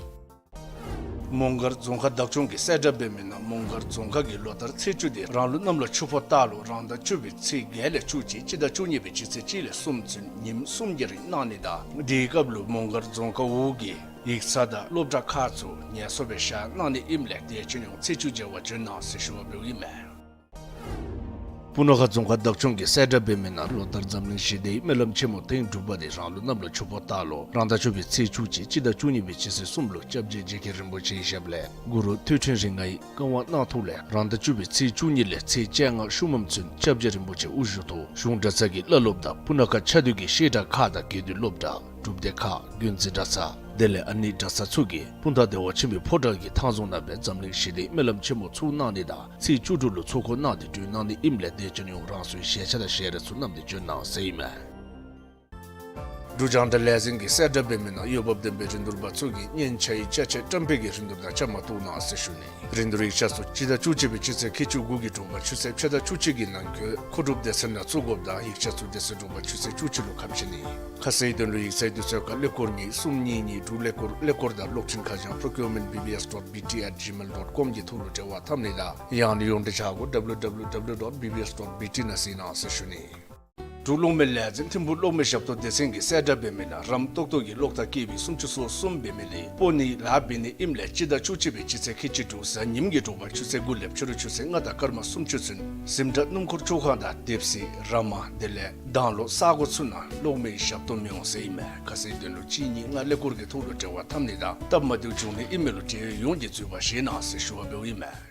མོང་སྒར་རྫོང་ཁག་བདག་སྐྱོང་གིས་གསལ་བསྒྲགས་འབད་མི་ནང་མོང་སྒར་རྫོང་ཁག་གི་ལོ་ལྟར་ཚེས་བཅུ་འདི་རང་ལུགས་གནམ་ལོ་ཆུ་ཕོ་སྟག་ལོ་རང་ཟླ་བཅུ་པའི་ཚེས་བརྒྱད་ལས་བཅུ་གཅིག་སྤྱི་ཟླ་བཅུ་གཉིས་པའི་སྤྱི་ཚེས་གཅིག་ལས་གསུམ་ཚུན་ཉིནམ་གསུམ་གྱི་རིང་གནང་ནི་དང་དེའི་སྐབས་ལུ་མོང་སྒར་རྫོང་ཁག་འོག་གི་ཡིག་ཚང་དང་སློབ་གྲྭ་ཁག་ཚུ་ངལ་གསོ་སྦེ་བཞག་གནང་ནི་ཨིནམ་ལས་དེ་བྱོན་ཡོང་ཚེས་བཅུ་མཇལ་བར་བྱོན་གནང་ཟེར་ཞུ་བ་འབདཝ་ཨིན་མས། སྤུ་ན་ཁ་རྫོང་ཁག་བདག་སྐྱོང་གིས་གསལ་བསྒྲགས་འབད་མི་ནང་ལོ་ལྟར་འཛམ་གླིང་ཞི་བདེའི་སྨོན་ལམ་ཆེན་མོ་ཐེངས་དྲུག་པ་འདི་རང་ལུགས་གནམ་ལོ་ཆུ་ཕོ་སྟག་ལོ་རང་ཟླ་བཅུ་པའི་ཚེས་བཅུ་གཅིག་སྤྱི་ཟླ་བཅུ་གཉིས་པའི་སྤྱི་ཚེས་གསུམ་ལུ་སྐྱབས་རྗེ་རྗེ་མཁན་རིན་པོ་ཆེའི་ཞབས་ལས་གུ་རུ་ཐོད་ཕྲེང་རིགས་ལྔའི་བཀའ་དབང་གནང་ཐོག་ལས་རང་ཟླ་བཅུ་པའི་ཚེས་བཅུ་གཉིས་ལས་ཚེས་བཅོ་ལྔ་ཤུལ་མམ་ཚུན་སྐྱབས་རྗེ་རིན་པོ་ཆེ་དབུ་བཞུགས་ཐོག་གཞུང་གྲྭ་ཚང་གི་བླ་སློབ་དང་སྤུ་ན་ཁ་ཆ་འདུས་ཀྱི་བཤད་གྲྭ་ཁག་དང་དགེ་འདུན་སློབ་གྲྭ་སྒྲུབ་སྡེ་ཁག་དགོན་འཛིན་གྲྭ་ཚང་དེ་ལས་ཨ་ནི་གྲྭ་ཚང་ཚུ་གིས་སྤུངས་ཐང་བདེ་བ་ཆེན་པོའི་ཕོ་བྲང་གི་ཐང་རྫོང་ནང་སྦེ་འཛམ་གླིང་ཞི་བདེའི་སྨོན་ལམ་ཆེན་མོ་ཚོགས་གནང་ནི་དང་ཚེས་བཅུ་དྲུག་ལུ་ཚོགས་འཁོར་གནང་སྟེ་གྲོལ་གནང་ནི་ཨིནམ་ལས་དེ་བྱོན་ཡོང་རང་སོའི་ཞལ་ཆས་དང་ཞལ་རས་ཚུ་བསྣམས་ཏེ་བྱོན་གནང་ཟེར་ཨིན་མས། འབྲུག་རྒྱང་བསྒྲགས་ལས་འཛིན་གྱིས་གསལ་བསྒྲགས་འབད་མི་ནང་འོས་འབབ་ལྡན་པའི་རིན་བསྡུར་པ་ཚུ་གིས་སྙན་ཆ་ཡི་ཅ་ཆས་བཀྲམ་སྤེལ་གྱི་རིན་བསྡུར་དང་བཅའ་མར་གཏོགས་གནང་ཟེར་ཞུ་ནི། རིན་བསྡུར་ཡིག་ཆ་ཚུ་སྤྱི་ཟླ་བཅུ་གཅིག་པའི་སྤྱི་ཚེས་ཁལ་གཅིག་དགུ་གི་དྲོ་པ་ཆུ་ཚོད་ཕྱེད་དང་བཅུ་གཅིག་གི་ནང་འཁོད་མཁོ་སྒྲུབ་སྡེ་ཚན་ནང་བཙུགས་དགོཔ་དང་ཡིག་ཆ་ཚུ་དེ་ཚེས་དྲོ་པ་ཆུ་ཚོད་བཅུ་གཅིག་ལུ་ཁ་ཕྱེ་ནི། ཁ་གསལ་དོན་ལུ་ཡིག་ཚང་དུས་ཚོད་ཁར་ཀླད་ཀོར་གཉིས་གསུམ་གཉིས་གཉིས་དྲུག་ཀླད་ཀོར་ཀླད་ཀོར་དང་གློག་འཕྲིན་ཁ་བྱང་procurement B B S dot B T at gmail dot com གི་ཐོག་ལུ་འབྲེལ་བ་འཐབ་ནི་དང་ཡང་ན་ཡོངས་འབྲེལ་འཆར་སྒོ W W W dot B B S dot B T ནང་གཟིགས་གནང་ཟེར་ཞུ་ནི། འབྲུག་གློག་མེ་ལས་འཛིན་ཐིམ་ཕུག་གློག་མེ་ཞབས་ཏོག་སྡེ་ཚན་གྱིས་གསལ་བསྒྲགས་འབད་མི་ནང་རམ་ཏོག་ཏོ་གི་གློག་དར་ཀེ་ཝི་སུམ་ཅུ་སོ་གསུམ་འབད་མི་ལས་སྤོ་ནི་ལཱ་འབད་ནི་ཨིནམ་ལས་སྤྱི་ཟླ་བཅུ་གཅིག་པའི་སྤྱི་ཚེས་ཁལ་གཅིག་དྲུག་གཟའ་ཉིམ་གྱི་དྲོ་པ་ཆུ་ཚོད་དགུ་ལས་ཕྱི་རུ་ཆུ་ཚོད་ལྔ་དང་སྐར་མ་སུམ་ཅུ་ཚུན་གཟིམ་དྲག་སྣུམ་འཁོར་བཅུ་ཁང་དང་དེབ་གཟིགས་ར་མ་དེ་ལས་དྭངས་གློག་ས་གོ་ཚུ་ནང་གློག་མེའི་ཞབས་ཏོག་མི་འོང་ཟེར་ཨིན་མས། ཁ་གསལ་དོན་ལུ་གཅིག་གཉིས་ལྔ་ཀླད་ཀོར་གྱི་ཐོག་ལུ་འབྲེལ་བ་འཐབ་ནི་དང་སྟབས་མ་བདེཝ་འབྱུང་ནི་ཨིན་མས་ལུ་འབྲེལ་ཡོད་ཡོངས་ཀྱིས་འཛོལ་བ་བཞེས་གནང་ཟེར་ཞུ་བ་འབདཝ་ཨིན་མས།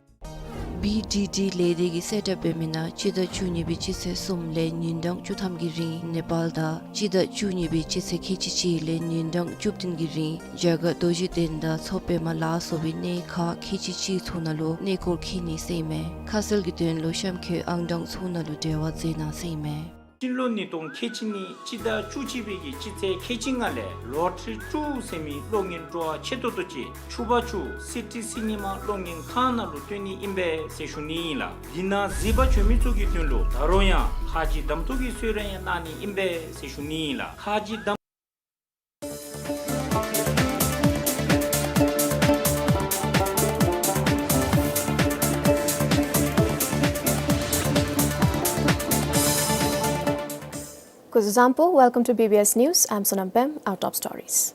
བི་ཌི་ཌི་ལས་སྡེ་གིས་གསལ་བསྒྲགས་འབད་མི་ནང་སྤྱི་ཟླ་བཅུ་གཉིས་པའི་སྤྱི་ཚེས་གསུམ་ལས་ཉིན་གྲངས་བཅུ་ཐམ་གྱི་རིང་ནེ་པཱལ་དང་སྤྱི་ཟླ་བཅུ་གཉིས་པའི་སྤྱི་ཚེས་ཁལ་གཅིག་གཅིག་ལས་ཉིན་གྲངས་བཅུ་བདུན་གྱི་རིང་རྒྱ་གར་རྡོ་རྗེ་གདན་དང་མཚོ་པདྨ་ལ་སོགས་པའི་གནས་ཁག་ཁལ་གཅིག་གཅིག་ཚུ་ནང་ལུ་གནས་སྐོར་འཁྱིད་ནི་ཟེར་ཨིན་མས། ཁ་གསལ་གྱི་དོན་ལུ་གཤམ་འཁོད་ཨང་གྲངས་ཚུ་ནང་ལུ་འབྲེལ་བ་མཛད་གནང་ཟེར་ཨིན་མས། ཤིང་ལོ་ཉིས་སྟོང་ཁལ་གཅིག་ནི་སྤྱི་ཟླ་བཅུ་གཅིག་པའི་གི་སྤྱི་ཚེས་ཁལ་གཅིག་ལྔ་ལས་ལོ་ཊ་རི་ཊུ་ཟེར་མི་གློག་བརྙན་སྤྲོ་བ་ཆེ་ཏོག་ཏོ་ཅིག་ཕྱུ་པ་ཕྱུ་སི་ཊི་སི་ནི་མ་གློག་བརྙན་ཁང་ནང་ལུ་སྟོན་ནི་ཨིན་པས་ཟེར་ཞུ་ནི་ཨིན་ལགས། འདི་ནང་གཟིགས་པར་བྱོན་མི་ཚུ་གི་དོན་ལུ་ད་རུང་ཡང་ཁ་རྗེ་གདམ་འཐུ་གི་གསོལ་རས་ཡང་གནང་ནི་ཨིན་པས་ཟེར་ཞུ་ནི་ཨིན་ལགས། ཁ་རྗེ་གདམ། Kuzuzangpo, welcome to B B S News. I'm Sonam Pem. Our top stories.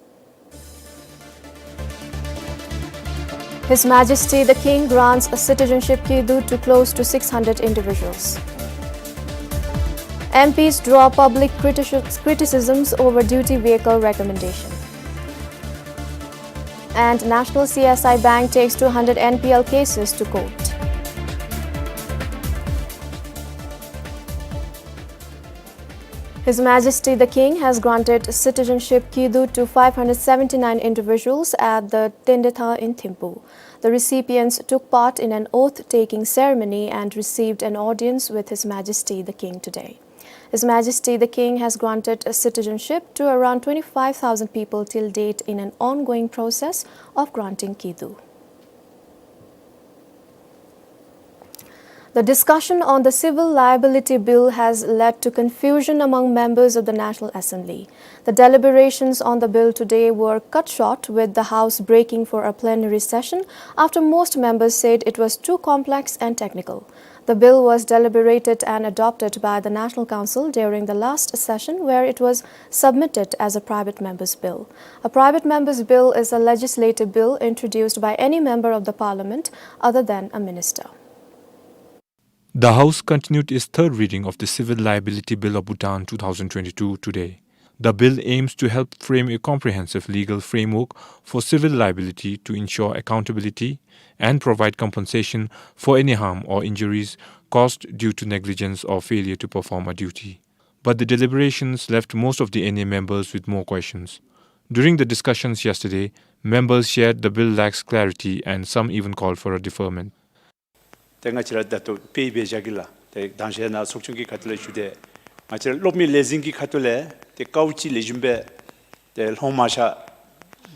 His Majesty the King grants a citizenship kidu to close to six hundred individuals. M Ps draw public critici-, criticisms over duty vehicle recommendation. And National C S I Bank takes two hundred N P L cases to court. His Majesty the King has granted citizenship kidu to five hundred seventy-nine individuals at the Tendetha in Thimphu. The recipients took part in an oath-taking ceremony and received an audience with His Majesty the King today. His Majesty the King has granted a citizenship to around twenty-five thousand people till date in an ongoing process of granting kidu. The discussion on the Civil Liability Bill has led to confusion among members of the National Assembly. The deliberations on the bill today were cut short, with the House breaking for a plenary session after most members said it was too complex and technical. The bill was deliberated and adopted by the National Council during the last session, where it was submitted as a private member's bill. A private member's bill is a legislative bill introduced by any member of the parliament other than a minister. The House continued its third reading of the Civil Liability Bill of Bhutan two thousand twenty-two today. The bill aims to help frame a comprehensive legal framework for civil liability to ensure accountability and provide compensation for any harm or injuries caused due to negligence or failure to perform a duty. But the deliberations left most of the N A members with more questions. During the discussions yesterday, members shared the bill lacks clarity and some even called for a deferment. ཏེ་ང་བཅས་ར་ད་ལྟོ་དཔེ་འབད་བཞག་གེ་ལགས། ཏེ་དང་ཤེས་ན་ཚོགས་ཆུང་གི་ཁ་ཐུག་ལས་ཞུ་སྟེ་ང་བཅས་ར་གློག་མེ་ལས་འཛིན་གྱི་ཁ་ཐུག་ལས་ཏེ་ཀཝ་ཅིག་ལེགས་ཤོམ་སྦེ་ཏེ་ལྷོང་མ་ཤར།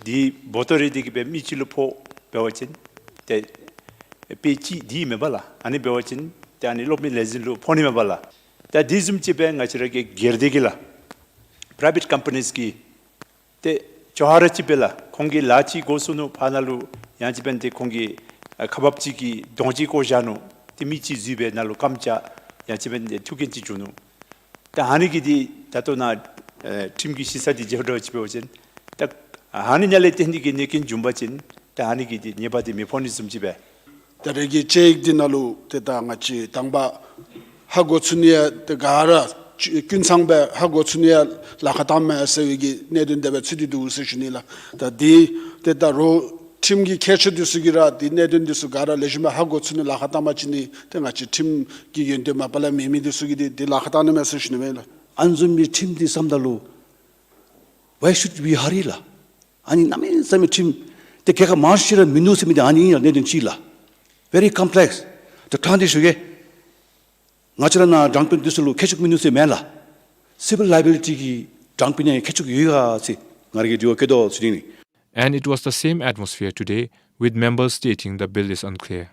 འདི་བོ་ཏོ་རེ་འདི་གིས་སྦེ་མི་ཅིག་ལུ་ཕོག་འབད་བ་ཅིན་ཏེ་དཔེ་ཅིག་འདི་མེན་པ་ལགས། ཨ་ནི་འབད་བ་ཅིན་ཏེ་ཨ་ནི་གློག་མེ་ལས་འཛིན་ལུ་ཕོག་ནི་མེན་པ་ལགས། ད་འདི་བཟུམ་ཅིག་སྦེ་ང་བཅས་ར་གིས་སྒེར་སྡེ་གི་ལགས་པ་རའི་བེཊ་ཀམ་པ་ནིས་གི་ཏེ་ཅོག་ཧ་ར་ཅིག་སྦེ་ལགས་ཁོང་གིས་ལཱ་ཅིག་འགོ་བཙུགས་ནུག། ཕར་ནང་ལུ་ཡང་ཅིན་འབདན་ཏེ་ཁོང་གིས་ཨ་ཁག་འབགཔ་ཅིག་གིས་གདོང་ཅིག་བཀོ་བཞག་ནུག། ཏེ་མི་ཅིག་འཛུལ་སྦེ་ནང་ལུ་རྐངམ་བཅག་ཡང་ཅིན་འབདན་ཏེ་ཐུག་རྐྱེན་ཅིག་བྱུང་ནུག། ད་ཨ་ནི་གི་འདི་ད་ལྟོ་ནཱ་ཨེ་ཁྲིམས་ཀྱི་ཞིབ་ཚགས་འདི་མཇལ་འདྲཝ་ཅིག་འབད་བ་ཅིན་ད་ཨ་ནི་ཉ་ལས་བརྟེན་ཏེ་གི་གནོད་རྐྱེན་བྱུང་པ་ཅིན་ད་ཨ་ནི་གི་འདི་ཉེས་པ་འདི་མི་ཕོག་ནི་བཟུམ་ཅིག་སྦེ། ད་རེས་ཀྱི་དཔྱད་ཡིག་འདི་ནང་ལུ་ཏེ་ད་ང་བཅས་དང་པ་ཧ་གོ་ཚུགས་ནི་ཡང་ཏེ་ག་ར་ཀུན་ཚང་སྦེ་ཧ་གོ་ཚུགས་ནི་ཡང་ལཱ་ཁག་བཏངམ་མས་ཟེར་བའི་གི་གནད་དོན་དེ་སྦེ་ཚུད་དེ་འདུག་ཟེར་ཞུ་ནི་ལགས། ད་འདི་ཏེ་ད་རོགས་ཁྲིམས་ཀྱི་མཁས་མཆོག་འདི་ཚུ་གིས་ར་འདི་གནད་དོན་འདི་ཚུ་ག་ར་ལེགས་ཤོམ་སྦེ་ཧ་གོ་ཚུགས་ནི་ལཱ་ཁག་བཏང་པ་ཅིན་ནི་ཏེ་ང་བཅས་ཁྲིམས་ཀྱི་ཡོན་ཏན་མ་པ་ལས་མེད་མི་འདི་ཚུ་གིས་འདི་འདི་ལཱ་ཁག་བཏང་ནི་མས་ཟེར་ཞུ་ནི་མས་ལགས། ཨ་ནི་བཟུམ་མའི་ཁྲིམས་འདི་བསམ་ད་ལུ་Why should we hurry ལགས། ཨ་ནི་གནམ་མེད་ས་མེད་ཁྲིམས་འདི་རྒྱལ་ཁབ་མང་ཤོས་ར་མིན་འདུག་ཟེར་མི་འདི་ཨ་ནི་ཨིན་ལགས། གནད་དོན་ཅིག་ལགས། Very complex། ད་དྲང་སྟེ་ཞུ་གེ། ང་བཅས་ར་ནཱ་དྲང་དཔོན་འདི་ཚུ་ལུ་མཁས་མཆོག་མིན་འདུག་ཟེར་མེན་ལགས། Civil liability གི་དྲང་དཔོན་ཡང་མཁས་མཆོག་ཡོད་ག་ཟེར་ང་ར་གིས་དྲི་བ་བཀོད་དོ་ཟེར་ནི། And it was the same atmosphere today, with members stating the bill is unclear.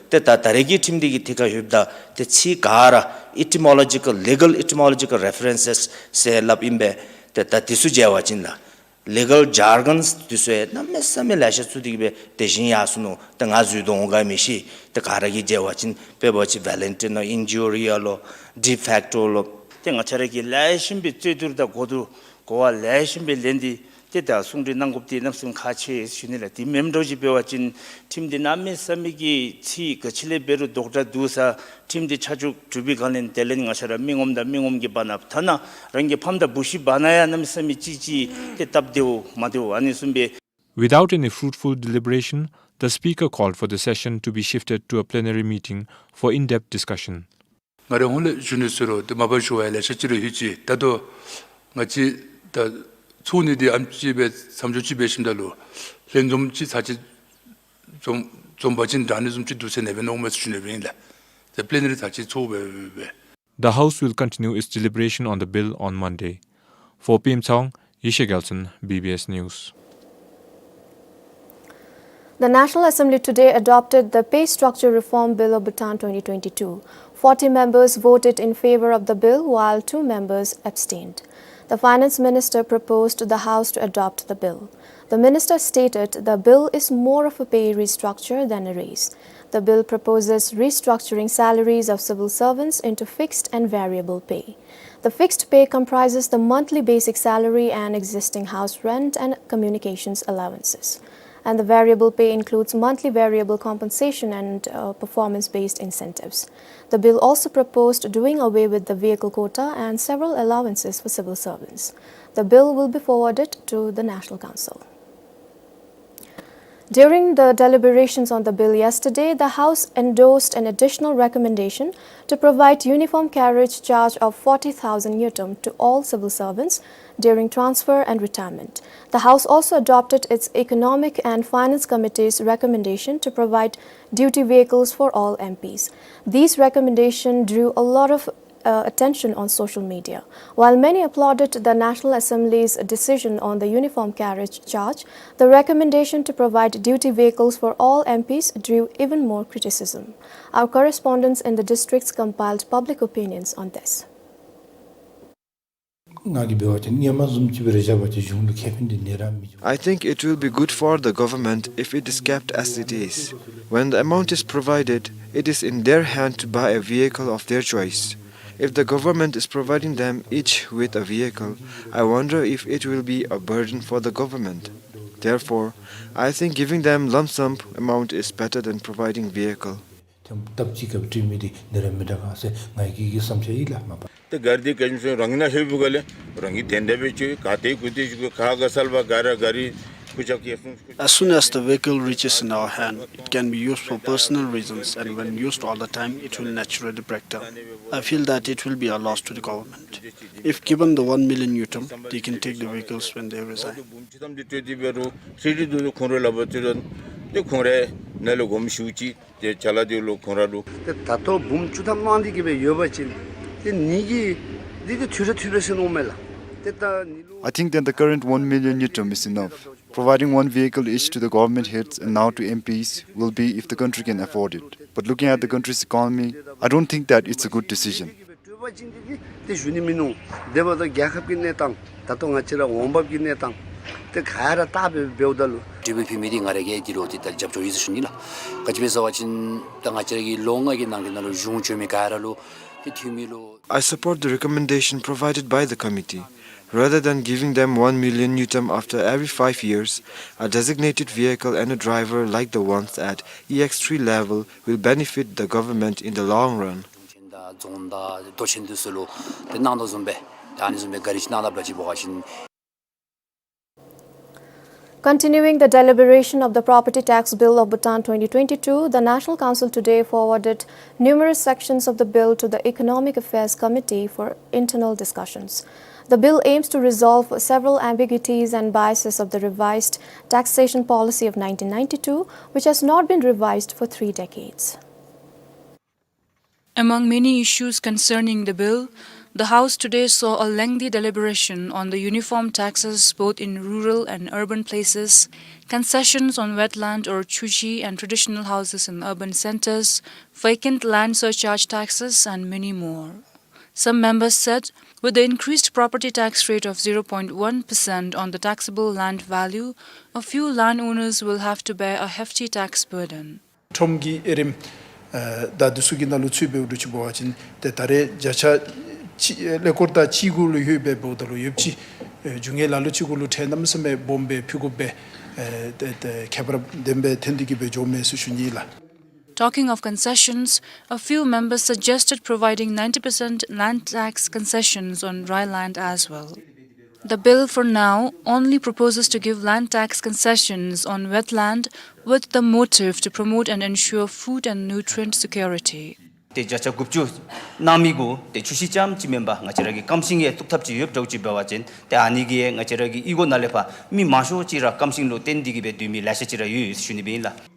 ཏེ་ད་ད་རེས་ཀྱི་ཁྲིམས་འདི་གི་ཐད་ཁར་ཡོདཔ་ད་ཏེ་ཚིག་ག་ར་etymological, legal etymological references ཟེར་སླབ་ཨིན་པས། ཏེ་ད་འདི་ཚུ་མཇལ་བ་ཅིན་ལགས་legal jargons འདི་ཚུ་ཡང་གནམ་མེད་ས་མེད་ལེ་ཤ་ཚུད་དེ་གི་སྦེ་ཏེ་བྱིན་ཡར་སོ་ནུག། ཏེ་ང་འཛུལ་དོ་འོང་ག་མི་ཤེས། ཏེ་ག་ར་གིས་མཇལ་བ་ཅིན་དཔེ་འབད་བ་ཅིན་Valentino Injurial ལོ་de facto ལོ་ ཏེ་ང་བཅས་ར་གིས་ལེགས་ཤོམ་སྦེ་རྩོད་བསྡུར་དང་གོ་བསྡུར་གོ་བ་ལེགས་ཤོམ་སྦེ་ལེན་ཏེ་ཏེ་ད་གསུང་གྲོས་གནང་དགོཔ་འདི་གནམ་མེད་ས་མེད་ཁག་ཆེ་ཟེར་ཞུ་ནི་ལགས། དེ་མེནམ་འདྲཝ་ཅིག་འབད་བ་ཅིན་ཁྲིམས་འདི་གནམ་མེད་ས་མེད་ཀྱི་ཚིག་ག་ཅི་ལས་འབད་རུང་དོག་དྲགས་འདུག་ས། ཁྲིམས་འདི་ཆ་འཇོག་གྲུབ་པའི་སྒང་ལས་དེ་ལས་ང་བཅས་ར་མི་ངོམ་དང་མི་ངོམ་གྱི་བར་ན་ཐ་ན་རང་གི་ཕམ་དང་བུ་གཞི་བར་ན་ཡང་གནམ་མེད་ས་མེད་ཅིག་ཅིག་ཏེ་སྟབས་བདེཝ་མ་བདེཝ་ཨ་ནི་བཟུམ་སྦེ། Without any fruitful deliberation, the speaker called for the session to be shifted to a plenary meeting for in-depth discussion. ང་རའི་ཧོངས་ལས་ཞུ་ནི་ཟེར་རུང་ཏེ་མ་པ་ཞུ་བ་ཡང་ལེ་ཤ་ཅིག་ར་ཡོད་ཅི། ད་ལྟོ་ང་བཅས་ད་ཚོགས་ནི་འདི་ཨེམ་ཅིག་སྦེ་མཚམས་འཇོག་ཅིག་འབད་ཞིནམ་ད་ལུ་ལྷན་འཛོམས་ཅིག་ཚར་ཅིག་འཛོམས་འཛོམས་པ་ཅིན་དྲག་ནི་བཟུམ་ཅིག་འདུག་ཟེར་ཨ་ནི་སྦེ་མནོཝ་མས་ཟེར་ཞུ་ནི་སྦེ་ཨིན་ལགས། ཏེ་པི་ལེ་ནེ་རི་ཚར་ཅིག་ཚོགས་སྦེ་སྦེ། The House will continue its deliberation on the bill on Monday. For Pem Tsawang, Yeshe Gyaltsen, B B S News. The National Assembly today adopted the Pay Structure Reform Bill of Bhutan twenty twenty-two. Forty members voted in favor of the bill, while two members abstained. The finance minister proposed the House to adopt the bill. The minister stated the bill is more of a pay restructure than a raise. The bill proposes restructuring salaries of civil servants into fixed and variable pay. The fixed pay comprises the monthly basic salary and existing house rent and communications allowances. And the variable pay includes monthly variable compensation and, uh, performance-based incentives. The bill also proposed doing away with the vehicle quota and several allowances for civil servants. The bill will be forwarded to the National Council. During the deliberations on the bill yesterday, the House endorsed an additional recommendation to provide uniform carriage charge of forty thousand ngultrum to all civil servants during transfer and retirement. The House also adopted its Economic and Finance Committee's recommendation to provide duty vehicles for all M Ps. These recommendations drew a lot of uh, attention on social media. While many applauded the National Assembly's decision on the uniform carriage charge, the recommendation to provide duty vehicles for all M Ps drew even more criticism. Our correspondents in the districts compiled public opinions on this. ང་གིས་འབད་བ་ཅིན་སྔོན་མ་བཟུམ་ཅིག་སྦེ་ར་བཞག་པ་ཅིན་གཞུང་ལུ་ཁེ་ཕན་འདི་ནི་ར་མི་འབྱུང་། I think it will be good for the government if it is kept as it is. When the amount is provided, it is in their hand to buy a vehicle of their choice. If the government is providing them each with a vehicle, I wonder if it will be a burden for the government. Therefore, I think giving them lump sum amount is better than providing vehicle. ཐེངས་སྟབས་གཅིག་སྐབས་སྤྲོད་མི་འདི་ནི་ར་མི་དྲག་ག་ཟེར་ངེ་གི་གི་བསམ་འཆར་ཨིན་ལགས་མ་པ། ཏེ་གཱ་རི་འདི་ག་ཅི་སྨོ་རང་གི་ནང་ལྷོད་པའི་སྒང་ལས་རང་གིས་དེ་འདྲ་སྦེ་ཅིག་ག་ཏེ་གུ་ཏེ་ཅིག་ག་ག་ས་ལས་ཕར་གཱ་ར་གཱ་རི་ཁུར་ཆ་གི་སོང་། As soon as the vehicle reaches in our hand, it can be used for personal reasons, and when used all the time, it will naturally break down. I feel that it will be a loss to the government. If given the one million ngultrum, they can take the vehicles when they resign. ཁོང་ར་ནཱ་ལུ་གོམ་ཞུ་ཅི། ཏེ་ཅ་ལ་འདི་ལུ་ཁོང་ར་ལུ། ཏེ་ད་ལྟོ་འབུམ་བཅུ་ཐམ་གནང་སྟེ་གི་སྦེ་ཡོད་པ་ཅིན་ཏེ་ནི་གི་འདི་ཏེ་འཐུས་ར་འཐུས་པས་ཟེར་མནོཝ་མས་ལགས། ཏེ་ད་ནི་ལུ། I think that the current one million ngultrum is enough. Providing one vehicle each to the government heads and now to M Ps will be if the country can afford it. But looking at the country's economy, I don't think that it's a good decision. སྤྲོད་པ་ཅིན་འདི་ཏེ་ཞུ་ནི་མིན་ནུག། དེ་འབདཝ་ད་རྒྱལ་ཁབ་ཀྱི་གནས་སྟངས་ད་ལྟོ་ང་བཅས་ར་འོང་འབབ་ཀྱི་གནས་སྟངས་ཏེ་ག་ར་བལྟ་སྦེ་འབདཝ་ད་ལུ། འབྲས་བུ་ཕུལ་མི་འདི་ང་ར་གིས་འདི་ལུ་ཏེ་ད་རྒྱབ་སྐྱོར་ཡོད་ཟེར་ཞུ་ནི་ལགས། ག་ཅི་སྦེ་ཟེར་བ་ཅིན་ད་ང་བཅས་ར་གི་ལོ་ལྔ་གི་ནང་གི་ནང་ལུ་གཞུང་བྱོན་མི་ག་ར་ལུ་ཏེ་འཐུས་མི་ལུ། I support the recommendation provided by the committee. Rather than giving them one million ngultrum after every five years, a designated vehicle and a driver like the ones at E X three level will benefit the government in the long run. ཆེན་དང་རྫོང་དང་མདོ་ཆེན་འདི་ཚུ་ལུ་ཏེ་གནང་དོ་བཟུམ་སྦེ་ད་ཨ་ནི་བཟུམ་སྦེ་གཱ་རི་ཅིག་གནང་ད་པ་ཅིག་འབད་བ་ཅིན། Continuing the deliberation of the Property Tax Bill of Bhutan twenty twenty-two, the National Council today forwarded numerous sections of the bill to the Economic Affairs Committee for internal discussions. The bill aims to resolve several ambiguities and biases of the revised taxation policy of nineteen ninety-two, which has not been revised for three decades. Among many issues concerning the bill, the House today saw a lengthy deliberation on the uniform taxes both in rural and urban places, concessions on wetland or chuji and traditional houses in urban centers, vacant land surcharge taxes, and many more. Some members said, with the increased property tax rate of zero point one percent on the taxable land value, a few landowners will have to bear a hefty tax burden. ཁྲོམ་གྱི་དབྱེ་རིམ་ཨ་ད་འདི་ཚུ་གི་ནང་ལུ་ཚུད་འབདཝ་འདྲཝ་ཅིག་འབད་བ་ཅིན་ཏེ་ད་རེས་བརྒྱ་ཆ་ ཅི་ཀླད་ཀོར་དང་གཅིག་གུ་ལུ་ཡོད་པའི་འབདཝ་ད་ལུ་ཡོདཔ་ཅིག་ཨེ་རྒྱུ་དངོས་ལ་ལུ་གཅིག་གུ་ལུ་ཁྲལ་གནམ་མེད་ས་མེད་སྦོམ་སྦེ་ཕུལ་དགོཔ་སྦེ་ཨེ་ཏེ་ཏེ་ཁྱད་པར་ལྡན་སྦེ་ཐོན་ཏེ་གི་སྦེ་འགྱོཝ་མས་ཟེར་ཞུ་ནི་ལགས། Talking of concessions, a few members suggested providing ninety percent land tax concessions on dry land as well. The bill for now only proposes to give land tax concessions on wetland with the motive to promote and ensure food and nutrient security. ཏེ་བརྒྱ་ཆ་དགུ་བཅུ་གནང་མི་གུ་ཏེ་ཆུ་ཤིང་རྐྱངམ་ཅིག་མེན་པར་ང་བཅས་ར་གི་ཀམ་ཤིང་ཡང་བཏུབ་ཐབས་ཅིག་ཡོདཔ་འདྲཝ་ཅིག་འབད་བ་ཅིན་ཏེ་ཨ་ནི་གིས་ང་བཅས་ར་གི་གཡུས་སྒོ་ནང་ལས་ཕར་མི་མང་ཤོས་ཅིག་ར་ཀམ་ཤིང་ལུ་བརྟེན་ཏེ་གི་སྦེ་སྡོད་མི་ལེ་ཤ་ཅིག་ར་ཡོད་ཟེར་ཞུ་ནི་སྦེ་ཨིན་ལགས།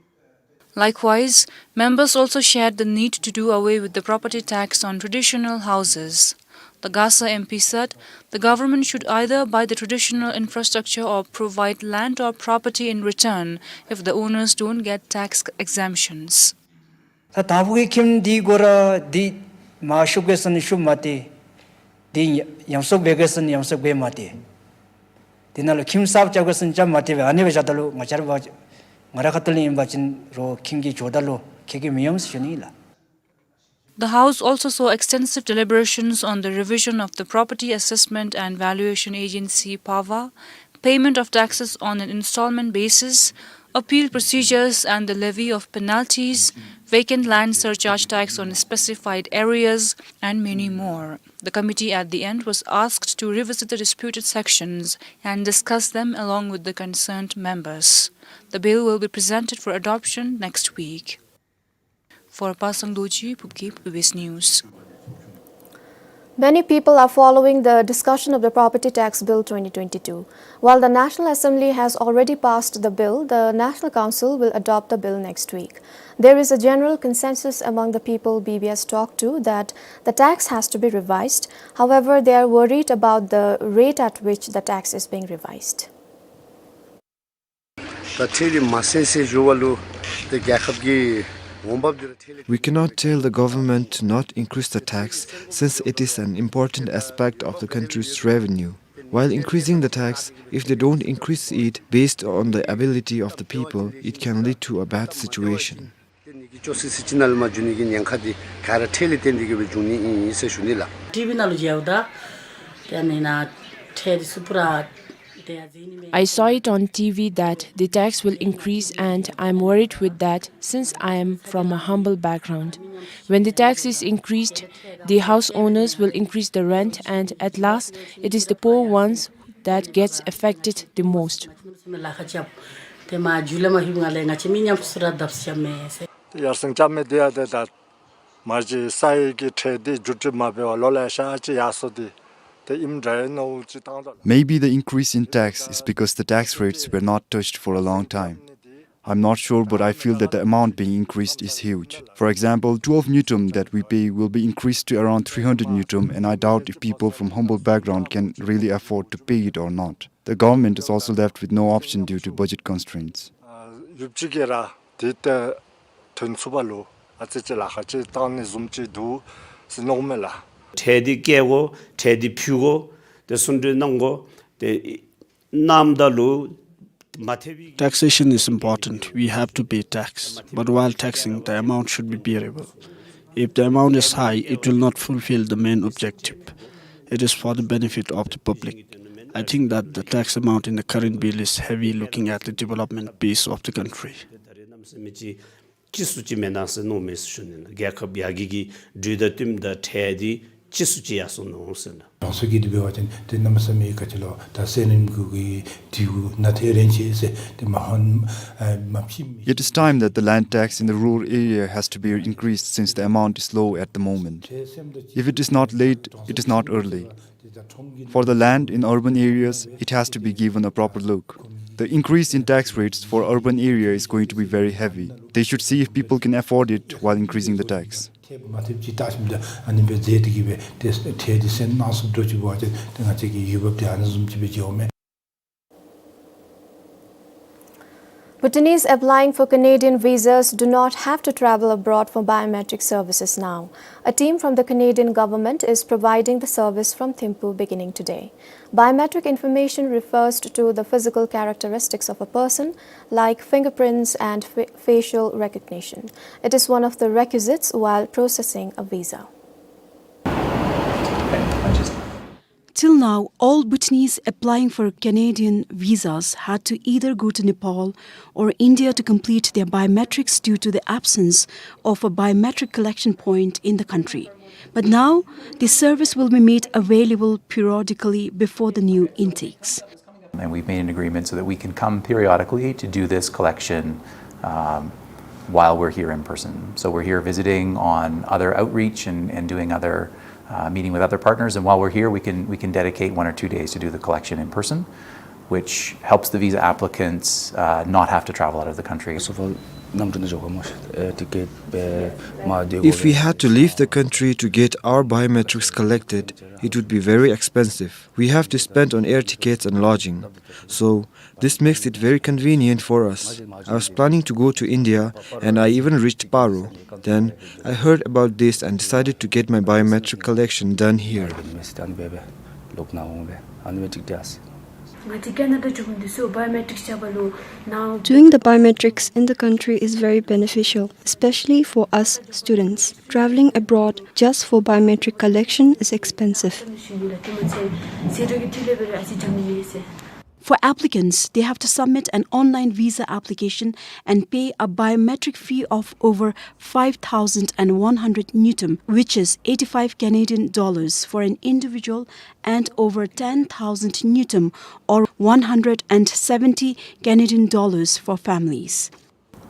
Likewise, members also shared the need to do away with the property tax on traditional houses. The Gasa M P said the government should either buy the traditional infrastructure or provide land or property in return if the owners don't get tax exemptions. ད་དང་ཕུ་གི་ཁྱིམ་འདི་གུ་ར་འདི་མར་བཤུབ་དགོ་ཟེར་ན་བཤུབ་མ་སྟེར། འདི་ཡམ་སོག་འབད་དགོ་ཟེར་ན་ཡམ་སོག་འབད་མ་སྟེར། འདི་ནང་ལུ་ཁྱིམ་གསརཔ་རྐྱབ་དགོ་ཟེར་ན་རྐྱབ་མ་སྟེར་སྦེ་ཨ་ནི་སྦེ་བཞག་ད་ལུ་ང་བཅས་ར་བ་ང་ར་ཁ་ཐུག་ལས་ཨིན་པ་ཅིན་རོགས་ཁྱིམ་གྱི་ཇོ་བདག་ལུ་ཁེ་གི་མི་ཡོང་ཟེར་ཞུ་ནི་ལགས། The House also saw extensive deliberations on the revision of the Property Assessment and Valuation Agency, PAVA, payment of taxes on an installment basis, appeal procedures and the levy of penalties, vacant land surcharge tax on specified areas, and many more. The committee at the end was asked to revisit the disputed sections and discuss them along with the concerned members. The bill will be presented for adoption next week. For Pasang Dorji, Phubgay, P B S News. Many people are following the discussion of the Property Tax Bill twenty twenty-two. While the National Assembly has already passed the bill, the National Council will adopt the bill next week. There is a general consensus among the people B B S talked to that the tax has to be revised. However, they are worried about the rate at which the tax is being revised. ད་ཁྲལ་འདི་མ་སེང་སེང་བཞུགས་པ་ལུ་ཏེ་རྒྱལ་ཁབ་ཀྱི་འོང་འབབ་འདི་ར་ཐད་རི། We cannot tell the government to not increase the tax since it is an important aspect of the country's revenue. While increasing the tax, if they don't increase it based on the ability of the people, it can lead to a bad situation. ཏེ་ནི་གི་ཅོ་སི་སི་ཅི་ནང་ལས་མར་འགྱོ་ནི་གི་ཉེན་ཁ་འདི་ག་ར་ཁྲལ་ལས་བརྟེན་ཏེ་གི་སྦེ་འབྱུང་ནི་ཨིན་ཟེར་ཞུ་ནི་ལགས། ཊི་ཝི་ནང་ལུ་མཇལཝ་ད་ཏེ་ཨ་ནི་ནང་ཁྲལ་འདི་གསུངས་པ་ར་ཏེ་ཡ་ཟེར་ནི་མས། I saw it on T V that the tax will increase and I am worried with that since I am from a humble background. When the tax is increased, the house owners will increase the rent and at last it is the poor ones that gets affected the most. ཏེ་མར་མཇུག་ལས་མར་ལྷོདཔ་ད་ལས་ང་བཅས་མི་ཉམ་ཆུང་ར་བརྡབ་གསིག་རྐྱབ་མས་ཟེར། ཡར་སེང་རྐྱབ་མི་འདི་ཡང་ཏེ་ད་མ་གཞི་ས་ཡི་གི་ཁྲལ་འདི་བསྒྱུར་བཅོས་མ་འབད་བར་ལོ་ལེ་ཤ་ཅིག་ཡར་སོང་སྟེ་ཏེ་ཨིནམ་འདྲ་ཨིན་ནོ་ཅིག་བཏང་དོ་ལགས། Maybe the increase in tax is because the tax rates were not touched for a long time. I'm not sure, but I feel that the amount being increased is huge. For example, twelve ngultrum that we pay will be increased to around three hundred ngultrum, and I doubt if people from humble background can really afford to pay it or not. The government is also left with no option due to budget constraints. ཨ་ཡུདཔ་ཅིག་གི་ར་འདི་ཏེ་ཐོན་ཚུགས་པ་ལུ་ཨ་ཙི་ཅིག་ལཱ་ཁག་ཅིག་བཏང་ནི་བཟུམ་ཅིག་འདུག་ཟེར་མནོཝ་མས་ལགས། ཁྲལ་འདི་བཀལ་དགོ། ཁྲལ་འདི་ཕུལ་དགོ། ཏེ་གསུང་གྲོས་གནང་དགོ། ཏེ་གནངམ་ད་ལུ་མ་ཐེབས་པའི། Taxation is important. We have to pay tax. But while taxing, the amount should be bearable. If the amount is high, it will not fulfill the main objective. It is for the benefit of the public. I think that the tax amount in the current bill is heavy looking at the development pace of the country. གཅིག་སུ་གཅིག་མེན་ན་ཟེར་མནོཝ་མས་ཟེར་ཞུ་ནི་ལགས། རྒྱལ་ཁབ་ཡར་རྒྱས་ཀྱི་དུས་དང་བསྟུནམ་ད་ཁྲལ་འདི་གཅིག་སུ་གཅིག་ཡར་སོང་ནུག་ཟེར་ན། གྲོང་གསེབ་ཀྱི་འདི་འབད་བ་ཅིན་ཏེ་གནམ་མེད་ས་མེད་ག་ཅི་ལོ་ད་སེར་སྣེམ་གུ་གི་དེ་གུ་ནང་ཐད་རན་ཆི་ཟེར་ཏེ་མ་ཧོན་ཨ་མ་ཕྱི་མི། It is time that the land tax in the rural area has to be increased since the amount is low at the moment. If it is not late, it is not early. For the land in urban areas, it has to be given a proper look. The increase in tax rates for urban area is going to be very heavy. They should see if people can afford it while increasing the tax. ཐེབས་མ་ཐེབས་ཅིག་བལྟ་ཞིནམ་ད་ཨ་ནི་སྦེ་མཛད་དེ་གི་སྦེ་ཏེ་ཁྲལ་འདི་སེང་གནང་ཚུགསཔ་འདྲཝ་ཅིག་འབད་བ་ཅིན་ཏེ་ང་བཅས་ཀྱི་ཡུལ་བབ་འདི་ཨ་ནི་བཟུམ་ཅིག་སྦེ་འགྱོཝ་མས། Bhutanese applying for Canadian visas do not have to travel abroad for biometric services now. A team from the Canadian government is providing the service from Thimphu beginning today. Biometric information refers to the physical characteristics of a person, like fingerprints and fa- facial recognition. It is one of the requisites while processing a visa. Till now, all Bhutanese applying for Canadian visas had to either go to Nepal or India to complete their biometrics due to the absence of a biometric collection point in the country. But now, the service will be made available periodically before the new intakes. And we've made an agreement so that we can come periodically to do this collection, um, while we're here in person. So we're here visiting on other outreach and, and doing other, uh, meeting with other partners. And while we're here, we can, we can dedicate one or two days to do the collection in person, which helps the visa applicants, uh, not have to travel out of the country. First of all, nam tun jo mo, uh, ticket, uh, ma de. If we had to leave the country to get our biometrics collected, it would be very expensive. We have to spend on air tickets and lodging. So, this makes it very convenient for us. I was planning to go to India, and I even reached Paro. Then, I heard about this and decided to get my biometric collection done here. Doing the biometrics in the country is very beneficial, especially for us students. Traveling abroad just for biometric collection is expensive. For applicants, they have to submit an online visa application and pay a biometric fee of over five thousand one hundred ngultrum, which is eighty-five Canadian dollars for an individual and over ten thousand ngultrum, or one hundred and seventy Canadian dollars, for families.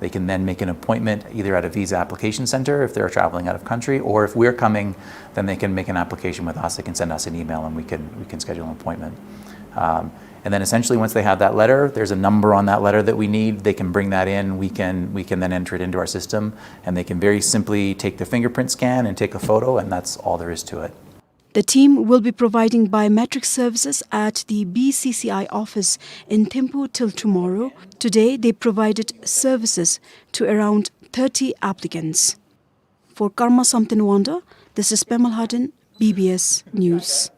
They can then make an appointment either at a visa application center if they're traveling out of country, or if we're coming, then they can make an application with us. They can send us an email and we can, we can schedule an appointment. Um, and then essentially, once they have that letter, there's a number on that letter that we need. They can bring that in. We can, we can then enter it into our system, and they can very simply take the fingerprint scan and take a photo, and that's all there is to it. The team will be providing biometric services at the B C C I office in Thimphu till tomorrow. Today, they provided services to around thirty applicants. For Karma Samten Wangda, this is Pema Lhaden, B B S News.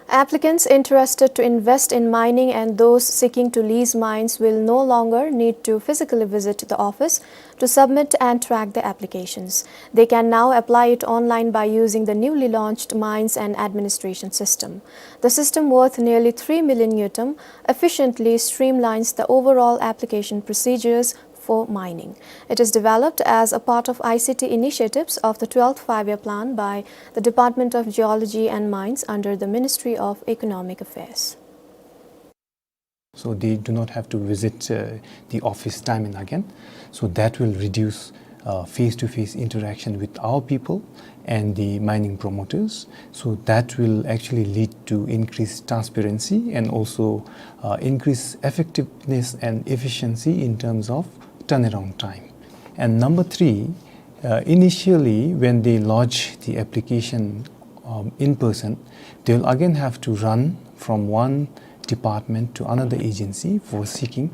Applicants interested to invest in mining and those seeking to lease mines will no longer need to physically visit the office to submit and track their applications. They can now apply it online by using the newly launched Mines and Administration System. The system, worth nearly three million ngultrum, efficiently streamlines the overall application procedures for mining. It is developed as a part of I C T initiatives of the twelfth Five-Year Plan by the Department of Geology and Mines under the Ministry of Economic Affairs. So they do not have to visit, uh, the office time and again. So that will reduce, uh, face-to-face interaction with our people and the mining promoters. So that will actually lead to increased transparency and also, uh, increased effectiveness and efficiency in terms of turnaround time. And number three, uh, initially, when they lodge the application, um, in person, they'll again have to run from one department to another agency for seeking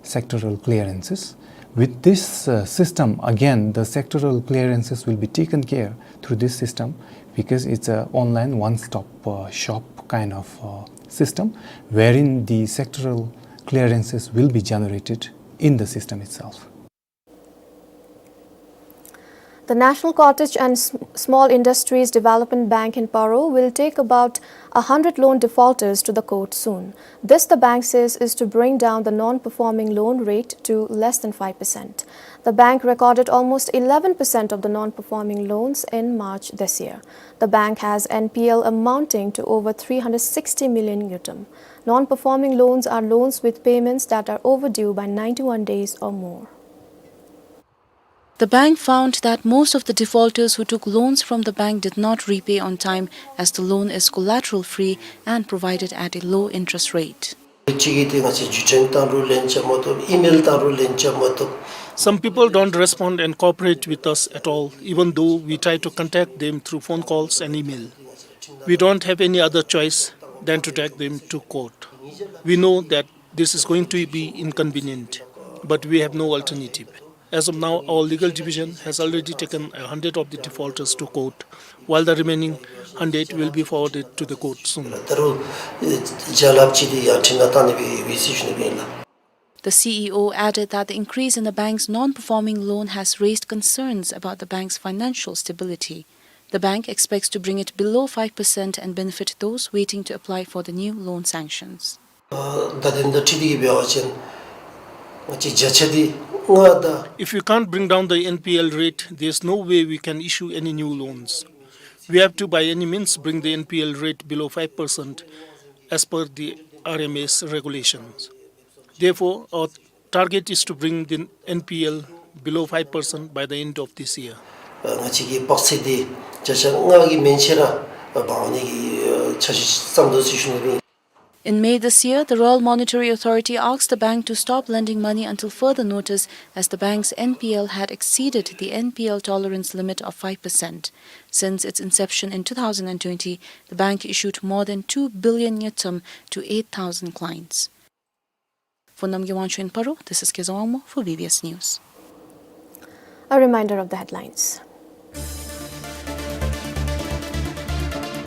sectoral clearances. With this, uh, system, again, the sectoral clearances will be taken care through this system because it's a online one-stop, uh, shop kind of, uh, system, wherein the sectoral clearances will be generated in the system itself. The National Cottage and S-, Small Industries Development Bank in Paro will take about a hundred loan defaulters to the court soon. This, the bank says, is to bring down the non-performing loan rate to less than five percent. The bank recorded almost eleven percent of the non-performing loans in March this year. The bank has N P L amounting to over three hundred sixty million ngultrum. Non-performing loans are loans with payments that are overdue by ninety-one days or more. The bank found that most of the defaulters who took loans from the bank did not repay on time, as the loan is collateral-free and provided at a low interest rate. Some people don't respond and cooperate with us at all, even though we try to contact them through phone calls and email. We don't have any other choice than to drag them to court. We know that this is going to be inconvenient, but we have no alternative. As of now, our legal division has already taken a hundred of the defaulters to court, while the remaining hundred will be forwarded to the court soon. The C E O added that the increase in the bank's non-performing loan has raised concerns about the bank's financial stability. The bank expects to bring it below five percent and benefit those waiting to apply for the new loan sanctions. ཨ་ད་དེ་དང་འཁྲིལ་ཏེ་གི་འབད་བ་ཅིན་ང་བཅས་བརྒྱ་ཆ་དེ་ལྔ་དང་། If we can't bring down the N P L rate, there's no way we can issue any new loans. We have to, by any means, bring the N P L rate below five percent as per the R M S regulations. Therefore, our target is to bring the N P L below five percent by the end of this year. ཨ་ང་བཅས་ཀྱི་དཔག་ཚད་དེ་བརྒྱ་ཆ་ལྔ་གི་མན་ཆད་ར་ཨ་འབག་འོང་ནི་གི་ཨ་འཆར་གཞི་བརྩམས་དོ་ཟེར་ཞུ་ནི་ཨིན། In May this year, the Royal Monetary Authority asked the bank to stop lending money until further notice, as the bank's N P L had exceeded the N P L tolerance limit of five percent. Since its inception in two thousand and twenty, the bank issued more than two billion ngultrum to eight thousand clients. For Namgay Wangchuk in Paro, this is Keza Wangmo for B B S News. A reminder of the headlines.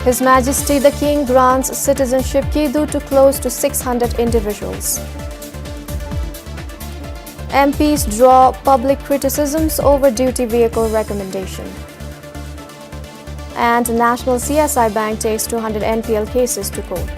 His Majesty the King grants citizenship kidu to close to six hundred individuals. M Ps draw public criticisms over duty vehicle recommendation. And National C S I Bank takes two hundred N P L cases to court.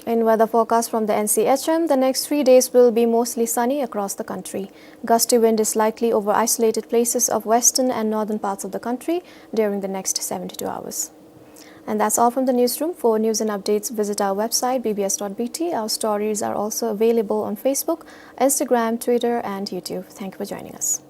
In weather forecast from the N C H M, the next three days will be mostly sunny across the country. Gusty wind is likely over isolated places of western and northern parts of the country during the next seventy-two hours. And that's all from the newsroom. For news and updates, visit our website, B B S dot B T. Our stories are also available on Facebook, Instagram, Twitter, and YouTube. Thank you for joining us.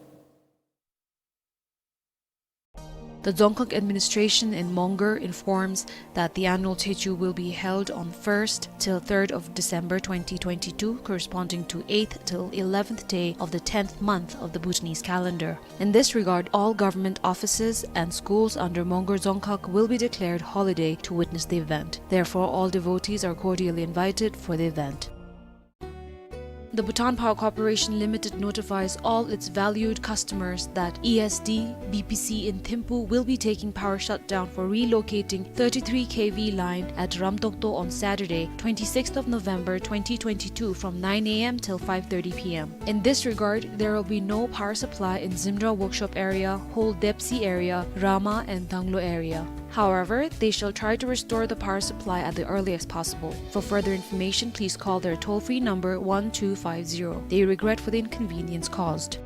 The Dzongkhag administration in Mongar informs that the annual Tshechu will be held on first till third of December twenty twenty-two, corresponding to eighth till eleventh day of the tenth month of the Bhutanese calendar. In this regard, all government offices and schools under Mongar Dzongkhag will be declared holiday to witness the event. Therefore, all devotees are cordially invited for the event. The Bhutan Power Corporation Limited notifies all its valued customers that E S D B P C in Thimphu will be taking power shutdown for relocating thirty-three K V line at Ramtokto on Saturday, twenty-sixth of November twenty twenty-two, from nine A M till five thirty P M. In this regard, there will be no power supply in Zimra Workshop area, Whole Depsi area, Rama and Danglo area. However, they shall try to restore the power supply at the earliest possible. For further information, please call their toll-free number one two five zero. They regret for the inconvenience caused.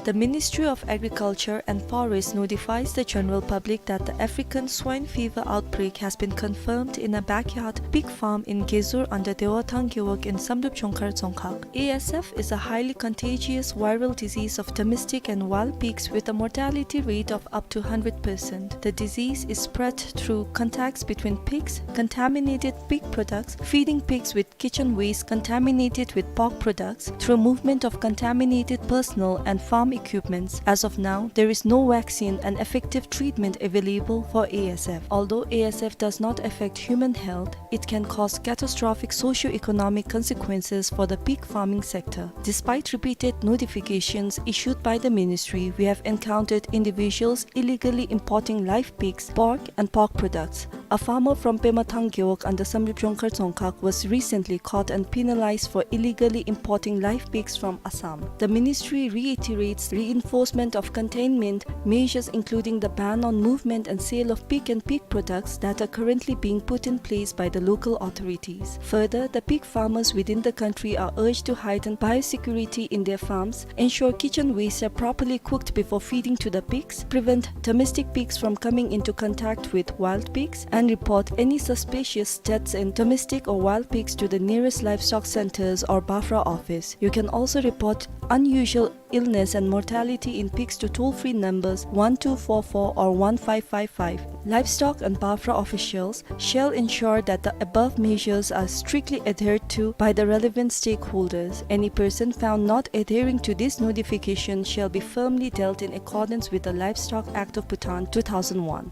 The Ministry of Agriculture and Forest notifies the general public that the African swine fever outbreak has been confirmed in a backyard pig farm in Gezur under Dewathang Gewog in Samdrup Jongkhar Dzongkhag. A S F is a highly contagious viral disease of domestic and wild pigs with a mortality rate of up to hundred percent. The disease is spread through contacts between pigs, contaminated pig products, feeding pigs with kitchen waste contaminated with pork products, through movement of contaminated personnel and farm equipments. As of now, there is no vaccine and effective treatment available for A S F. Although A S F does not affect human health, it can cause catastrophic socio-economic consequences for the pig farming sector. Despite repeated notifications issued by the ministry, we have encountered individuals illegally importing live pigs, pork, and pork products. A farmer from Pemathang Gewog under Samdrup Jongkhar Dzongkhag was recently caught and penalized for illegally importing live pigs from Assam. The ministry reiterates reinforcement of containment measures, including the ban on movement and sale of pig and pig products that are currently being put in place by the local authorities. Further, the pig farmers within the country are urged to heighten biosecurity in their farms, ensure kitchen waste are properly cooked before feeding to the pigs, prevent domestic pigs from coming into contact with wild pigs, and report any suspicious deaths in domestic or wild pigs to the nearest livestock centers or BAFRA office. You can also report unusual illness and mortality in pigs to toll-free numbers one two four four or one five five five. Livestock and BAFRA officials shall ensure that the above measures are strictly adhered to by the relevant stakeholders. Any person found not adhering to this notification shall be firmly dealt in accordance with the Livestock Act of Bhutan two thousand one.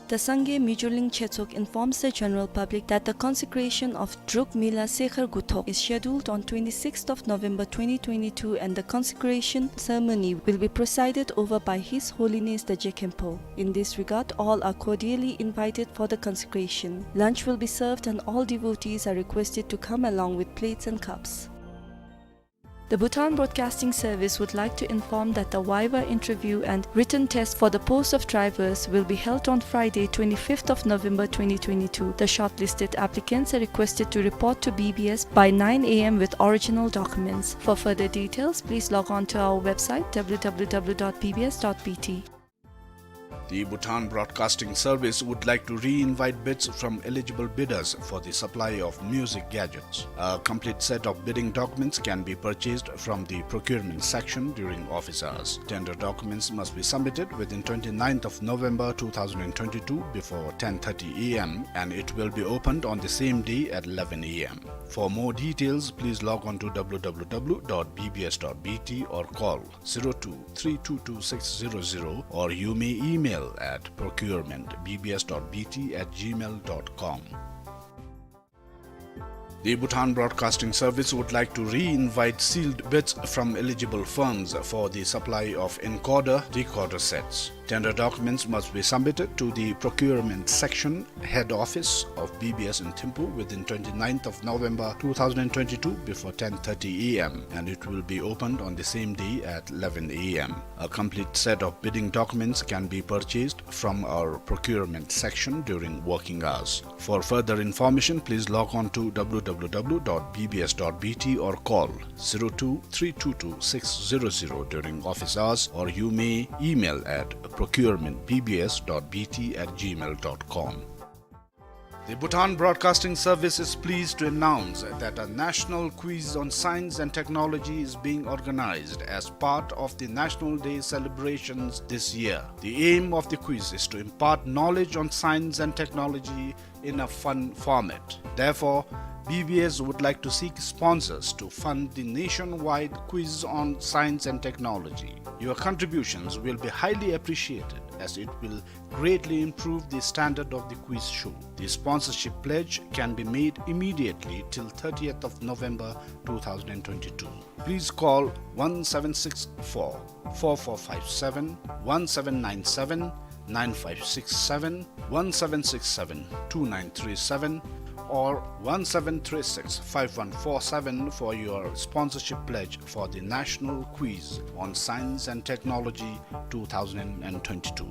The Sangay Mijurling Chetsog informs the general public that the consecration of Druk Mila Sekhar Guthok is scheduled on twenty-sixth of November twenty twenty-two, and the consecration ceremony will be presided over by His Holiness the Jekhempo. In this regard, all are cordially invited for the consecration. Lunch will be served and all devotees are requested to come along with plates and cups. The Bhutan Broadcasting Service would like to inform that the viva interview and written test for the post of drivers will be held on Friday, twenty-fifth of November twenty twenty-two. The shortlisted applicants are requested to report to B B S by nine a m with original documents. For further details, please log on to our website, w w w dot b b s dot b t. The Bhutan Broadcasting Service would like to re-invite bids from eligible bidders for the supply of music gadgets. A complete set of bidding documents can be purchased from the procurement section during office hours. Tender documents must be submitted within twenty-ninth of November two thousand and twenty-two before ten thirty a m, and it will be opened on the same day at eleven a m. For more details, please log on to w w w dot b b s dot b t or call zero two three two two six zero zero, or you may email at procurement b b s dot b t at gmail dot com. The Bhutan Broadcasting Service would like to re-invite sealed bids from eligible firms for the supply of encoder decoder sets. Tender documents must be submitted to the procurement section, head office of B B S in Thimphu within twenty-ninth of November two thousand and twenty-two before ten thirty a m, and it will be opened on the same day at eleven a m. A complete set of bidding documents can be purchased from our procurement section during working hours. For further information, please log on to w w w dot b b s dot b t or call zero two three two two six zero zero during office hours, or you may email at procurement b b s dot b t at gmail dot com. The Bhutan Broadcasting Service is pleased to announce that a national quiz on science and technology is being organized as part of the National Day celebrations this year. The aim of the quiz is to impart knowledge on science and technology in a fun format. Therefore, B B S would like to seek sponsors to fund the nationwide quiz on science and technology. Your contributions will be highly appreciated, as it will greatly improve the standard of the quiz show. The sponsorship pledge can be made immediately till thirtieth of November two thousand and twenty-two. Please call one seven six four, four four five seven, one seven nine seven, nine five six seven, one seven six seven, two nine three seven, or one seven three six, five one four seven for your sponsorship pledge for the National Quiz on Science and Technology two thousand and twenty-two.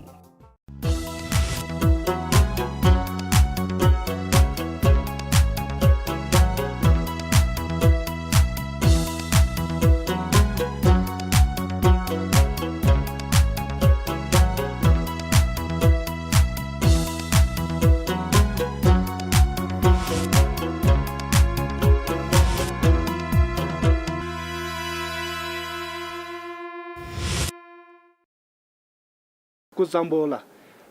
སྐུ་གཟུགས་བཟང་པོ་ལགས།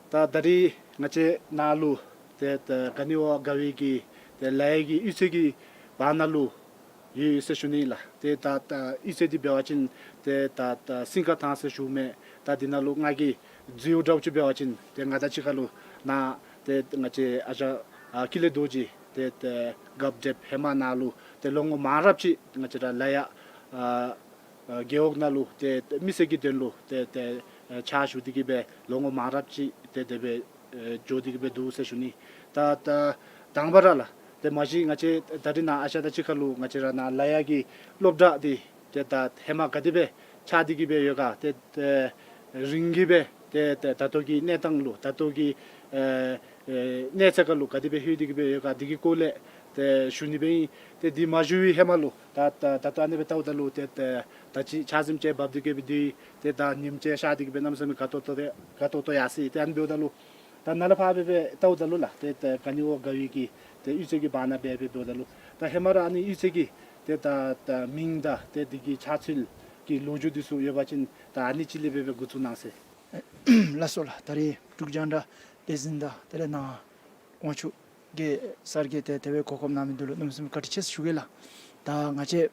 ད་ད་རིས་ང་བཅས་ནཱ་ལུ་ཏེ་ད་ག་ནི་བ་དགའ་བའི་གི་ཏེ་ལ་ཡ་གི་གཡུས་ཚན་གྱི་བར་ན་ལུ་ཡོད་ཡོད་ཟེར་ཞུ་ནི་ལགས། ཏེ་ད་ད་གཡུས་ཚན་འདི་འབད་བ་ཅིན་ཏེ་ད་ད་སིང་ག་ཐང་ཟེར་ཞུཝ་མས། ད་འདི་ནང་ལུ་ང་གིས་འཛུལཝ་འདྲཝ་ཅིག་འབད་བ་ཅིན་ཏེ་ང་དང་གཅིག་ཁར་ལུ་ནཱ་ཏེ་ང་བཅས་ཨ་ཞང་ཨ་ཀུན་ལེགས་རྡོ་རྗེ་ཏེ་ཏེ་རྒཔོ་འདྲེསཔ་ཧེ་མ་ནཱ་ལུ་ཏེ་ལོ་ངོ་མང་རབས་ཅིག་ང་བཅས་ར་ལ་ཡ་ཨ་ཨ་རྒེད་འོག་ནང་ལུ་ཏེ་ཏེ་མི་སེར་གྱི་དོན་ལུ་ཏེ་ཏེ་ཨ་ཕྱག་ཞུ་སྟེ་གི་སྦེ་ལོ་ངོ་མང་རབས་ཅིག་ཏེ་དེ་སྦེ་ཨ་འགྱོ་སྟེ་གི་སྦེ་འདུག་ཟེར་ཞུ་ནི། ད་ད་དང་པ་ར་ལགས་ཏེ་མ་གཞི་ང་བཅས་ད་རིས་ནཱ་ཨ་ཞང་དང་གཅིག་ཁར་ལུ་ང་བཅས་ར་ནཱ་ལ་ཡ་གི་སློབ་གྲྭ་འདི་ཏེ་ད་ཧེ་མ་ག་དེ་སྦེ་ཆགས་ཏེ་གི་སྦེ་ཡོད་ག། ཏེ་ཏེ་རིང་གི་སྦེ་ཏེ་ཏེ་ད་ལྟོ་གི་གནས་སྟངས་ལུ་ད་ལྟོ་གི་ཨེ་ཨེ་གནས་ཚད་ཁར་ལུ་ག་དེ་སྦེ་ལྷོད་དེ་གི་སྦེ་ཡོད་ག་འདི་གི་སྐོར་ལས་ཏེ་ཞུ་ནི་སྦེ་ཨིན། ཏེ་འདི་མ་ཞུ་བའི་ཧེ་མ་ལུ་ད་ད་ད་ལྟོ་ཨ་ནི་སྦེ་བལྟཝ་ད་ལུ་ཏེ་ད་ད་ཅི་ཆར་ཟིམ་ཅིག་འབབ་སྟེ་གི་སྦེ་འདུག། ཏེ་ད་ཉིམ་ཅིག་ཤར་ཏེ་གི་སྦེ་གནམ་མེད་ས་མེད་དགའ་ཏོག་ཏོ་ཏེ་དགའ་ཏོག་ཏོ་ཡར་སོ་ཡི། ཏེ་ཨ་ནི་འབདཝ་ད་ལུ་ད་ནཱ་ལས་ཕར་སྦེ་སྦེ་བལྟཝ་ད་ལུ་ལགས་ཏེ་ད་ག་ནི་བ་དགའ་བའི་གི་ཏེ་གཡུས་ཚན་གྱི་བར་ན་སྦེ་སྦེ་འབདཝ་ད་ལུ་ད་ཧེ་མ་ར་ཨ་ནི་གཡུས་ཚན་གྱི་ཏེ་ད་ད་མིང་དང་ཏེ་འདི་གི་ཆགས་ཚུལ་གྱི་ལོ་རྒྱུས་འདི་ཚུ་ཡོད་པ་ཅིན་ད་ཨ་ནི་ཅིག་ལས་སྦེ་སྦེ་འགོ་བཙུགས་གནང་ཟེར། ལགས་སོ་ལགས། ད་རིས་འབྲུག་རྒྱང་བསྒྲགས་ལས་འཛིན་དང་དེ་ལས་ནཱ་དབང་ཕྱུག་གི་སར་གྱིས་ཏེ་དེ་སྦེ་གོ་སྐབས་གནང་མི་འདི་ལུ་གནམ་མེད་ས་མེད་བཀའ་དྲིན་ཆེ་ཟེར་ཞུ་གེ་ལགས། ད་ང་བཅས་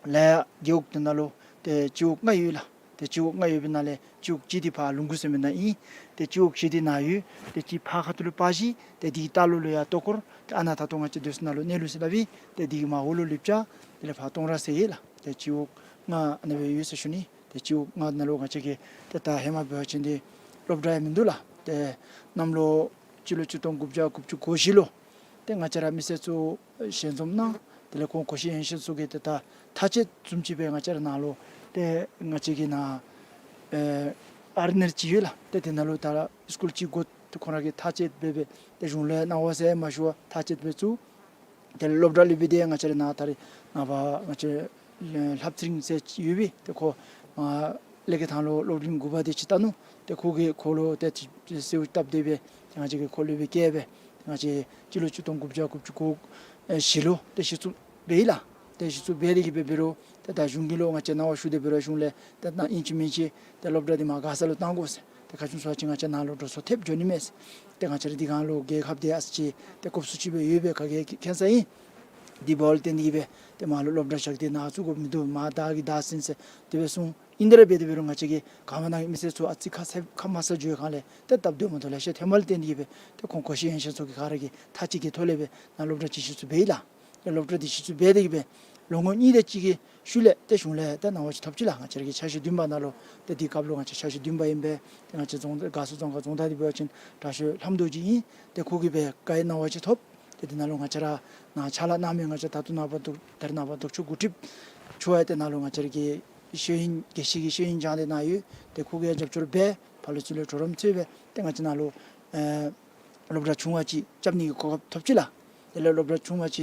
ལ་ཡ་རྒེད་འོག་འདི་ནང་ལུ་ཏེ་སྤྱི་འོག་ལྔ་ཡོད་ལགས། ཏེ་སྤྱི་འོག་ལྔ་ཡོད་པའི་ནང་ལས་སྤྱི་འོག་གཅིག་འདི་ཕར་ལུང་ཁུག་ཟེར་མི་ནང་ཨིན། ཏེ་སྤྱི་འོག་བཞི་འདི་ནཱ་ཡོད། ཏེ་གཅིག་ཕར་ཁ་ཐུག་ལུ་སྤ་གཞི། ཏེ་འདི་ལྟག་ལུ་ལུ་ཡར་ལྟོ་སྐོར། ཏེ་ཨ་ནཱ་ད་ལྟོ་ང་བཅས་སྡོད་ས་ནང་ལུ་གནས་ལུགས་ཟེར་སླབ་ཨིན། ཏེ་འདི་གི་མར་འོག་ལུ་ལེབ་ཅ། དེ་ལས་ཕར་སྟོང་ར་ཟེར་ཡོད་ལགས། ཏེ་སྤྱི་འོག་ལྔ་ཨ་ནི་སྦེ་ཡོད་ཟེར་ཞུ་ནི། ཏེ་སྤྱི་འོག་ལྔ་ནང་ལུ་ང་བཅས་ཀྱི་ཏེ་ད་ཧེ་མ་འབད་བ་ཅིན་འདི་སློབ་གྲྭ་ཡང་མིན་འདུག་ལགས། ཏེ་གནམ་ལོ་སྤྱི་ལོ་ཆིག་སྟོང་དགུ་བརྒྱ་དགུ་བཅུ་གོ་བཞི་ལུ་ཏེ་ང་བཅས་ར་མི་སེར་ཚུ་ཞལ་འཛོམས་གནང་། དེ་ལས་ཁོང་གོ་ཤེས་ཡོན་ཤེས་ཚུ་གིས་ཏེ་ད་ཐག་བཅད་བཟུམ་ཅིག་སྦེ་ང་བཅས་ར་ནང་ལུ་ཏེ་ང་བཅས་ཀྱི་ནཱ་ཨེ་ཨར་ནེལ་ཅིག་ཡོད་ལགས། ཏེ་དེ་ནང་ལུ་ད་སི་ཀུལ་ཅིག་དགོ་ཏེ་ཁོང་ར་གིས་ཐག་བཅད་འབད་སྦེ་ཏེ་གཞུང་ལས་གནང་བ་ཟེར་མ་ཞུ་བར་ཐག་བཅད་སྦེ་བཙུགས། དེ་ལས་སློབ་གྲྭ་ལས་སྦེ་ཏེ་ང་བཅས་ར་ནཱ་ད་རེས་ནངས་པ་ང་བཅས་ལྷབ་ཚེ་རིང་ཟེར་ཡོད་པས། ཏེ་ཁོ་ཨ་ལས་ཀའི་ཐང་ལུ་སློབ་རིམ་དགུ་པ་དེ་ཅིག་བལྟ་ནུག། ཏེ་ཁོ་གིས་ཁོ་ལུ་ཏེ་ཅིག་གསོལཝ་བཏབ་སྟེ་སྦེ་ཏེ་ང་བཅས་ཀྱིས་ཁོ་ལུ་སྦེ་བསྐྱལ་སྦེ་ཏེ་ང་བཅས་སྤྱི་ལོ་ཆིག་སྟོང་དགུ་བརྒྱ་དགུ་བཅུ་གོ་ཨེ་བཞི་ལུ་ཏེ་གཞི་བཙུགས་འབད་ཡི་ལགས། ཏེ་གཞི་བཙུགས་འབད་དེ་གིས་སྦེ་འབད་རུང་ཏེ་ད་གཞུང་གི་ལུ་ང་བཅས་གནང་བ་ཞུ་སྟེ་འབད་རུང་གཞུང་ལས་ཏེ་ད་ཨིན་ཅི་མིན་ཅི་ཏེ་སློབ་གྲྭ་འདི་མར་མགར་ས་ལུ་གཏང་དགོ་ཟེར། ཏེ་ག་ཅི་སྨོ་ཟེར་བ་ཅིན་ང་བཅས་ནཱ་ལུ་འགྲོ་སོང་ཐེབས་འགྱོ་ནི་མས་ཟེར། ཏེ་ང་བཅས་ར་འདི་གང་ལུ་རྒྱལ་ཁབ་འདི་ཨ་ཙི་ཅིག་ཏེ་སྐབས་སུ་ཅིག་སྦེ་ཡོད་པའི་ག་གིས་མཁྱེན་ས་ཨིན། དེ་འབདཝ་ལས་བརྟེན་ཏེ་གིས་སྦེ་ཏེ་མར་ལུ་སློབ་གྲྭ་བཞག་སྟེ་ནཱ་བཙུགས་དགོཔ་མིན་འདུག། མར་བདའ་གི་བདའ་ཟིན་ཟེར་དེ་སྦེ་གསུངས། ཨིན་ཏེ་ར་འབད་དེ་འབད་རུང་ང་བཅས་ཀྱི་ག་མ་ནང་གི་མི་སེར་ཚུ་ཨ་ཙི་ཁ་ས་ཁ་མ་ས་འགྱོ་བའི་སྒང་ལས་ཏེ་སྟབས་བདེཝ་མ་བདེཝ་ལེ་ཤ་ཐོནམ་ལས་བརྟེན་ཏེ་གིས་སྦེ་ཏེ་ཁོང་གོ་ཤེས་ཡོན་ཤེས་ཚུ་གིས་ག་ར་གིས་ཐག་གཅིག་གི་ཐོག་ལས་སྦེ་ནཱ་སློབ་གྲྭ་ཅིག་གཞི་བཙུགས་འབད་ཡི་ལགས། ཏེ་སློབ་གྲྭ་འདི་གཞི་བཙུགས་འབད་དེ་གིས་སྦེ་ལོ་ངོ་གཉིས་དེ་ཅིག་གི་ཤུལ་ལས་ཏེ་གཞུང་ལས་ཏེ་གནང་བ་ཅིག་ཐོབ་ཅི་ལགས། ང་བཅས་ར་གི་ཆ་ཤས་བདུན་པ་ནང་ལུ་ཏེ་དེ་སྐབས་ལུ་ང་བཅས་ཆ་ཤས་བདུན་པ་ཨིན་པས། ཏེ་ང་བཅས་རྫོང་མགར་ས་རྫོང་ཁག་རྫོང་བདག་འདི་འབད་བ་ཅིན་དྲག་ཤོས་ལྷམོ་རྡོ་རྗེ་ཨིན། ཏེ་ཁོ་གིས་སྦེ་བཀའ་ཡིག་གནང་བ་ཅིག་ཐོབ། ཏེ་དེ་ནང་ལུ་ང་བཅས་ར་ནཱ་ཕྱག་ལཱ་གནང་མི་ང་བཅས་ད་ལྟོ་ནངས་པ་ལྡོག་ད་རེས་ནངས་པ་ལྡོག་ཕྱོགས་འགོ་ཁྲིདཔ་ཚུ་ཡང་ཏེ་ནཱ་ལུ་ང་བཅས་ར་གི་ཤེས་ཡོན་དགེ་བཞེས་ཀྱི་ཤེས་ཡོན་སྦྱངས་ཏེ་ནཱ་ཡོད། ཏེ་ཁོ་གིས་ཡང་རྒྱབ་སྐྱོར་འབད་ཕར་ལུ་ཚུར་ལུ་གྲོགས་རམ་འཚོལ་སྦེ་ཏེ་ང་བཅས་ནཱ་ལུ་ཨེ་སློབ་གྲྭ་ཆུང་བ་ཅིག་རྐྱབ་ནི་གི་གོ་སྐབས་ཐོབ་ཅི་ལགས། དེ་ལས་སློབ་གྲྭ་ཆུང་བ་ཅིག་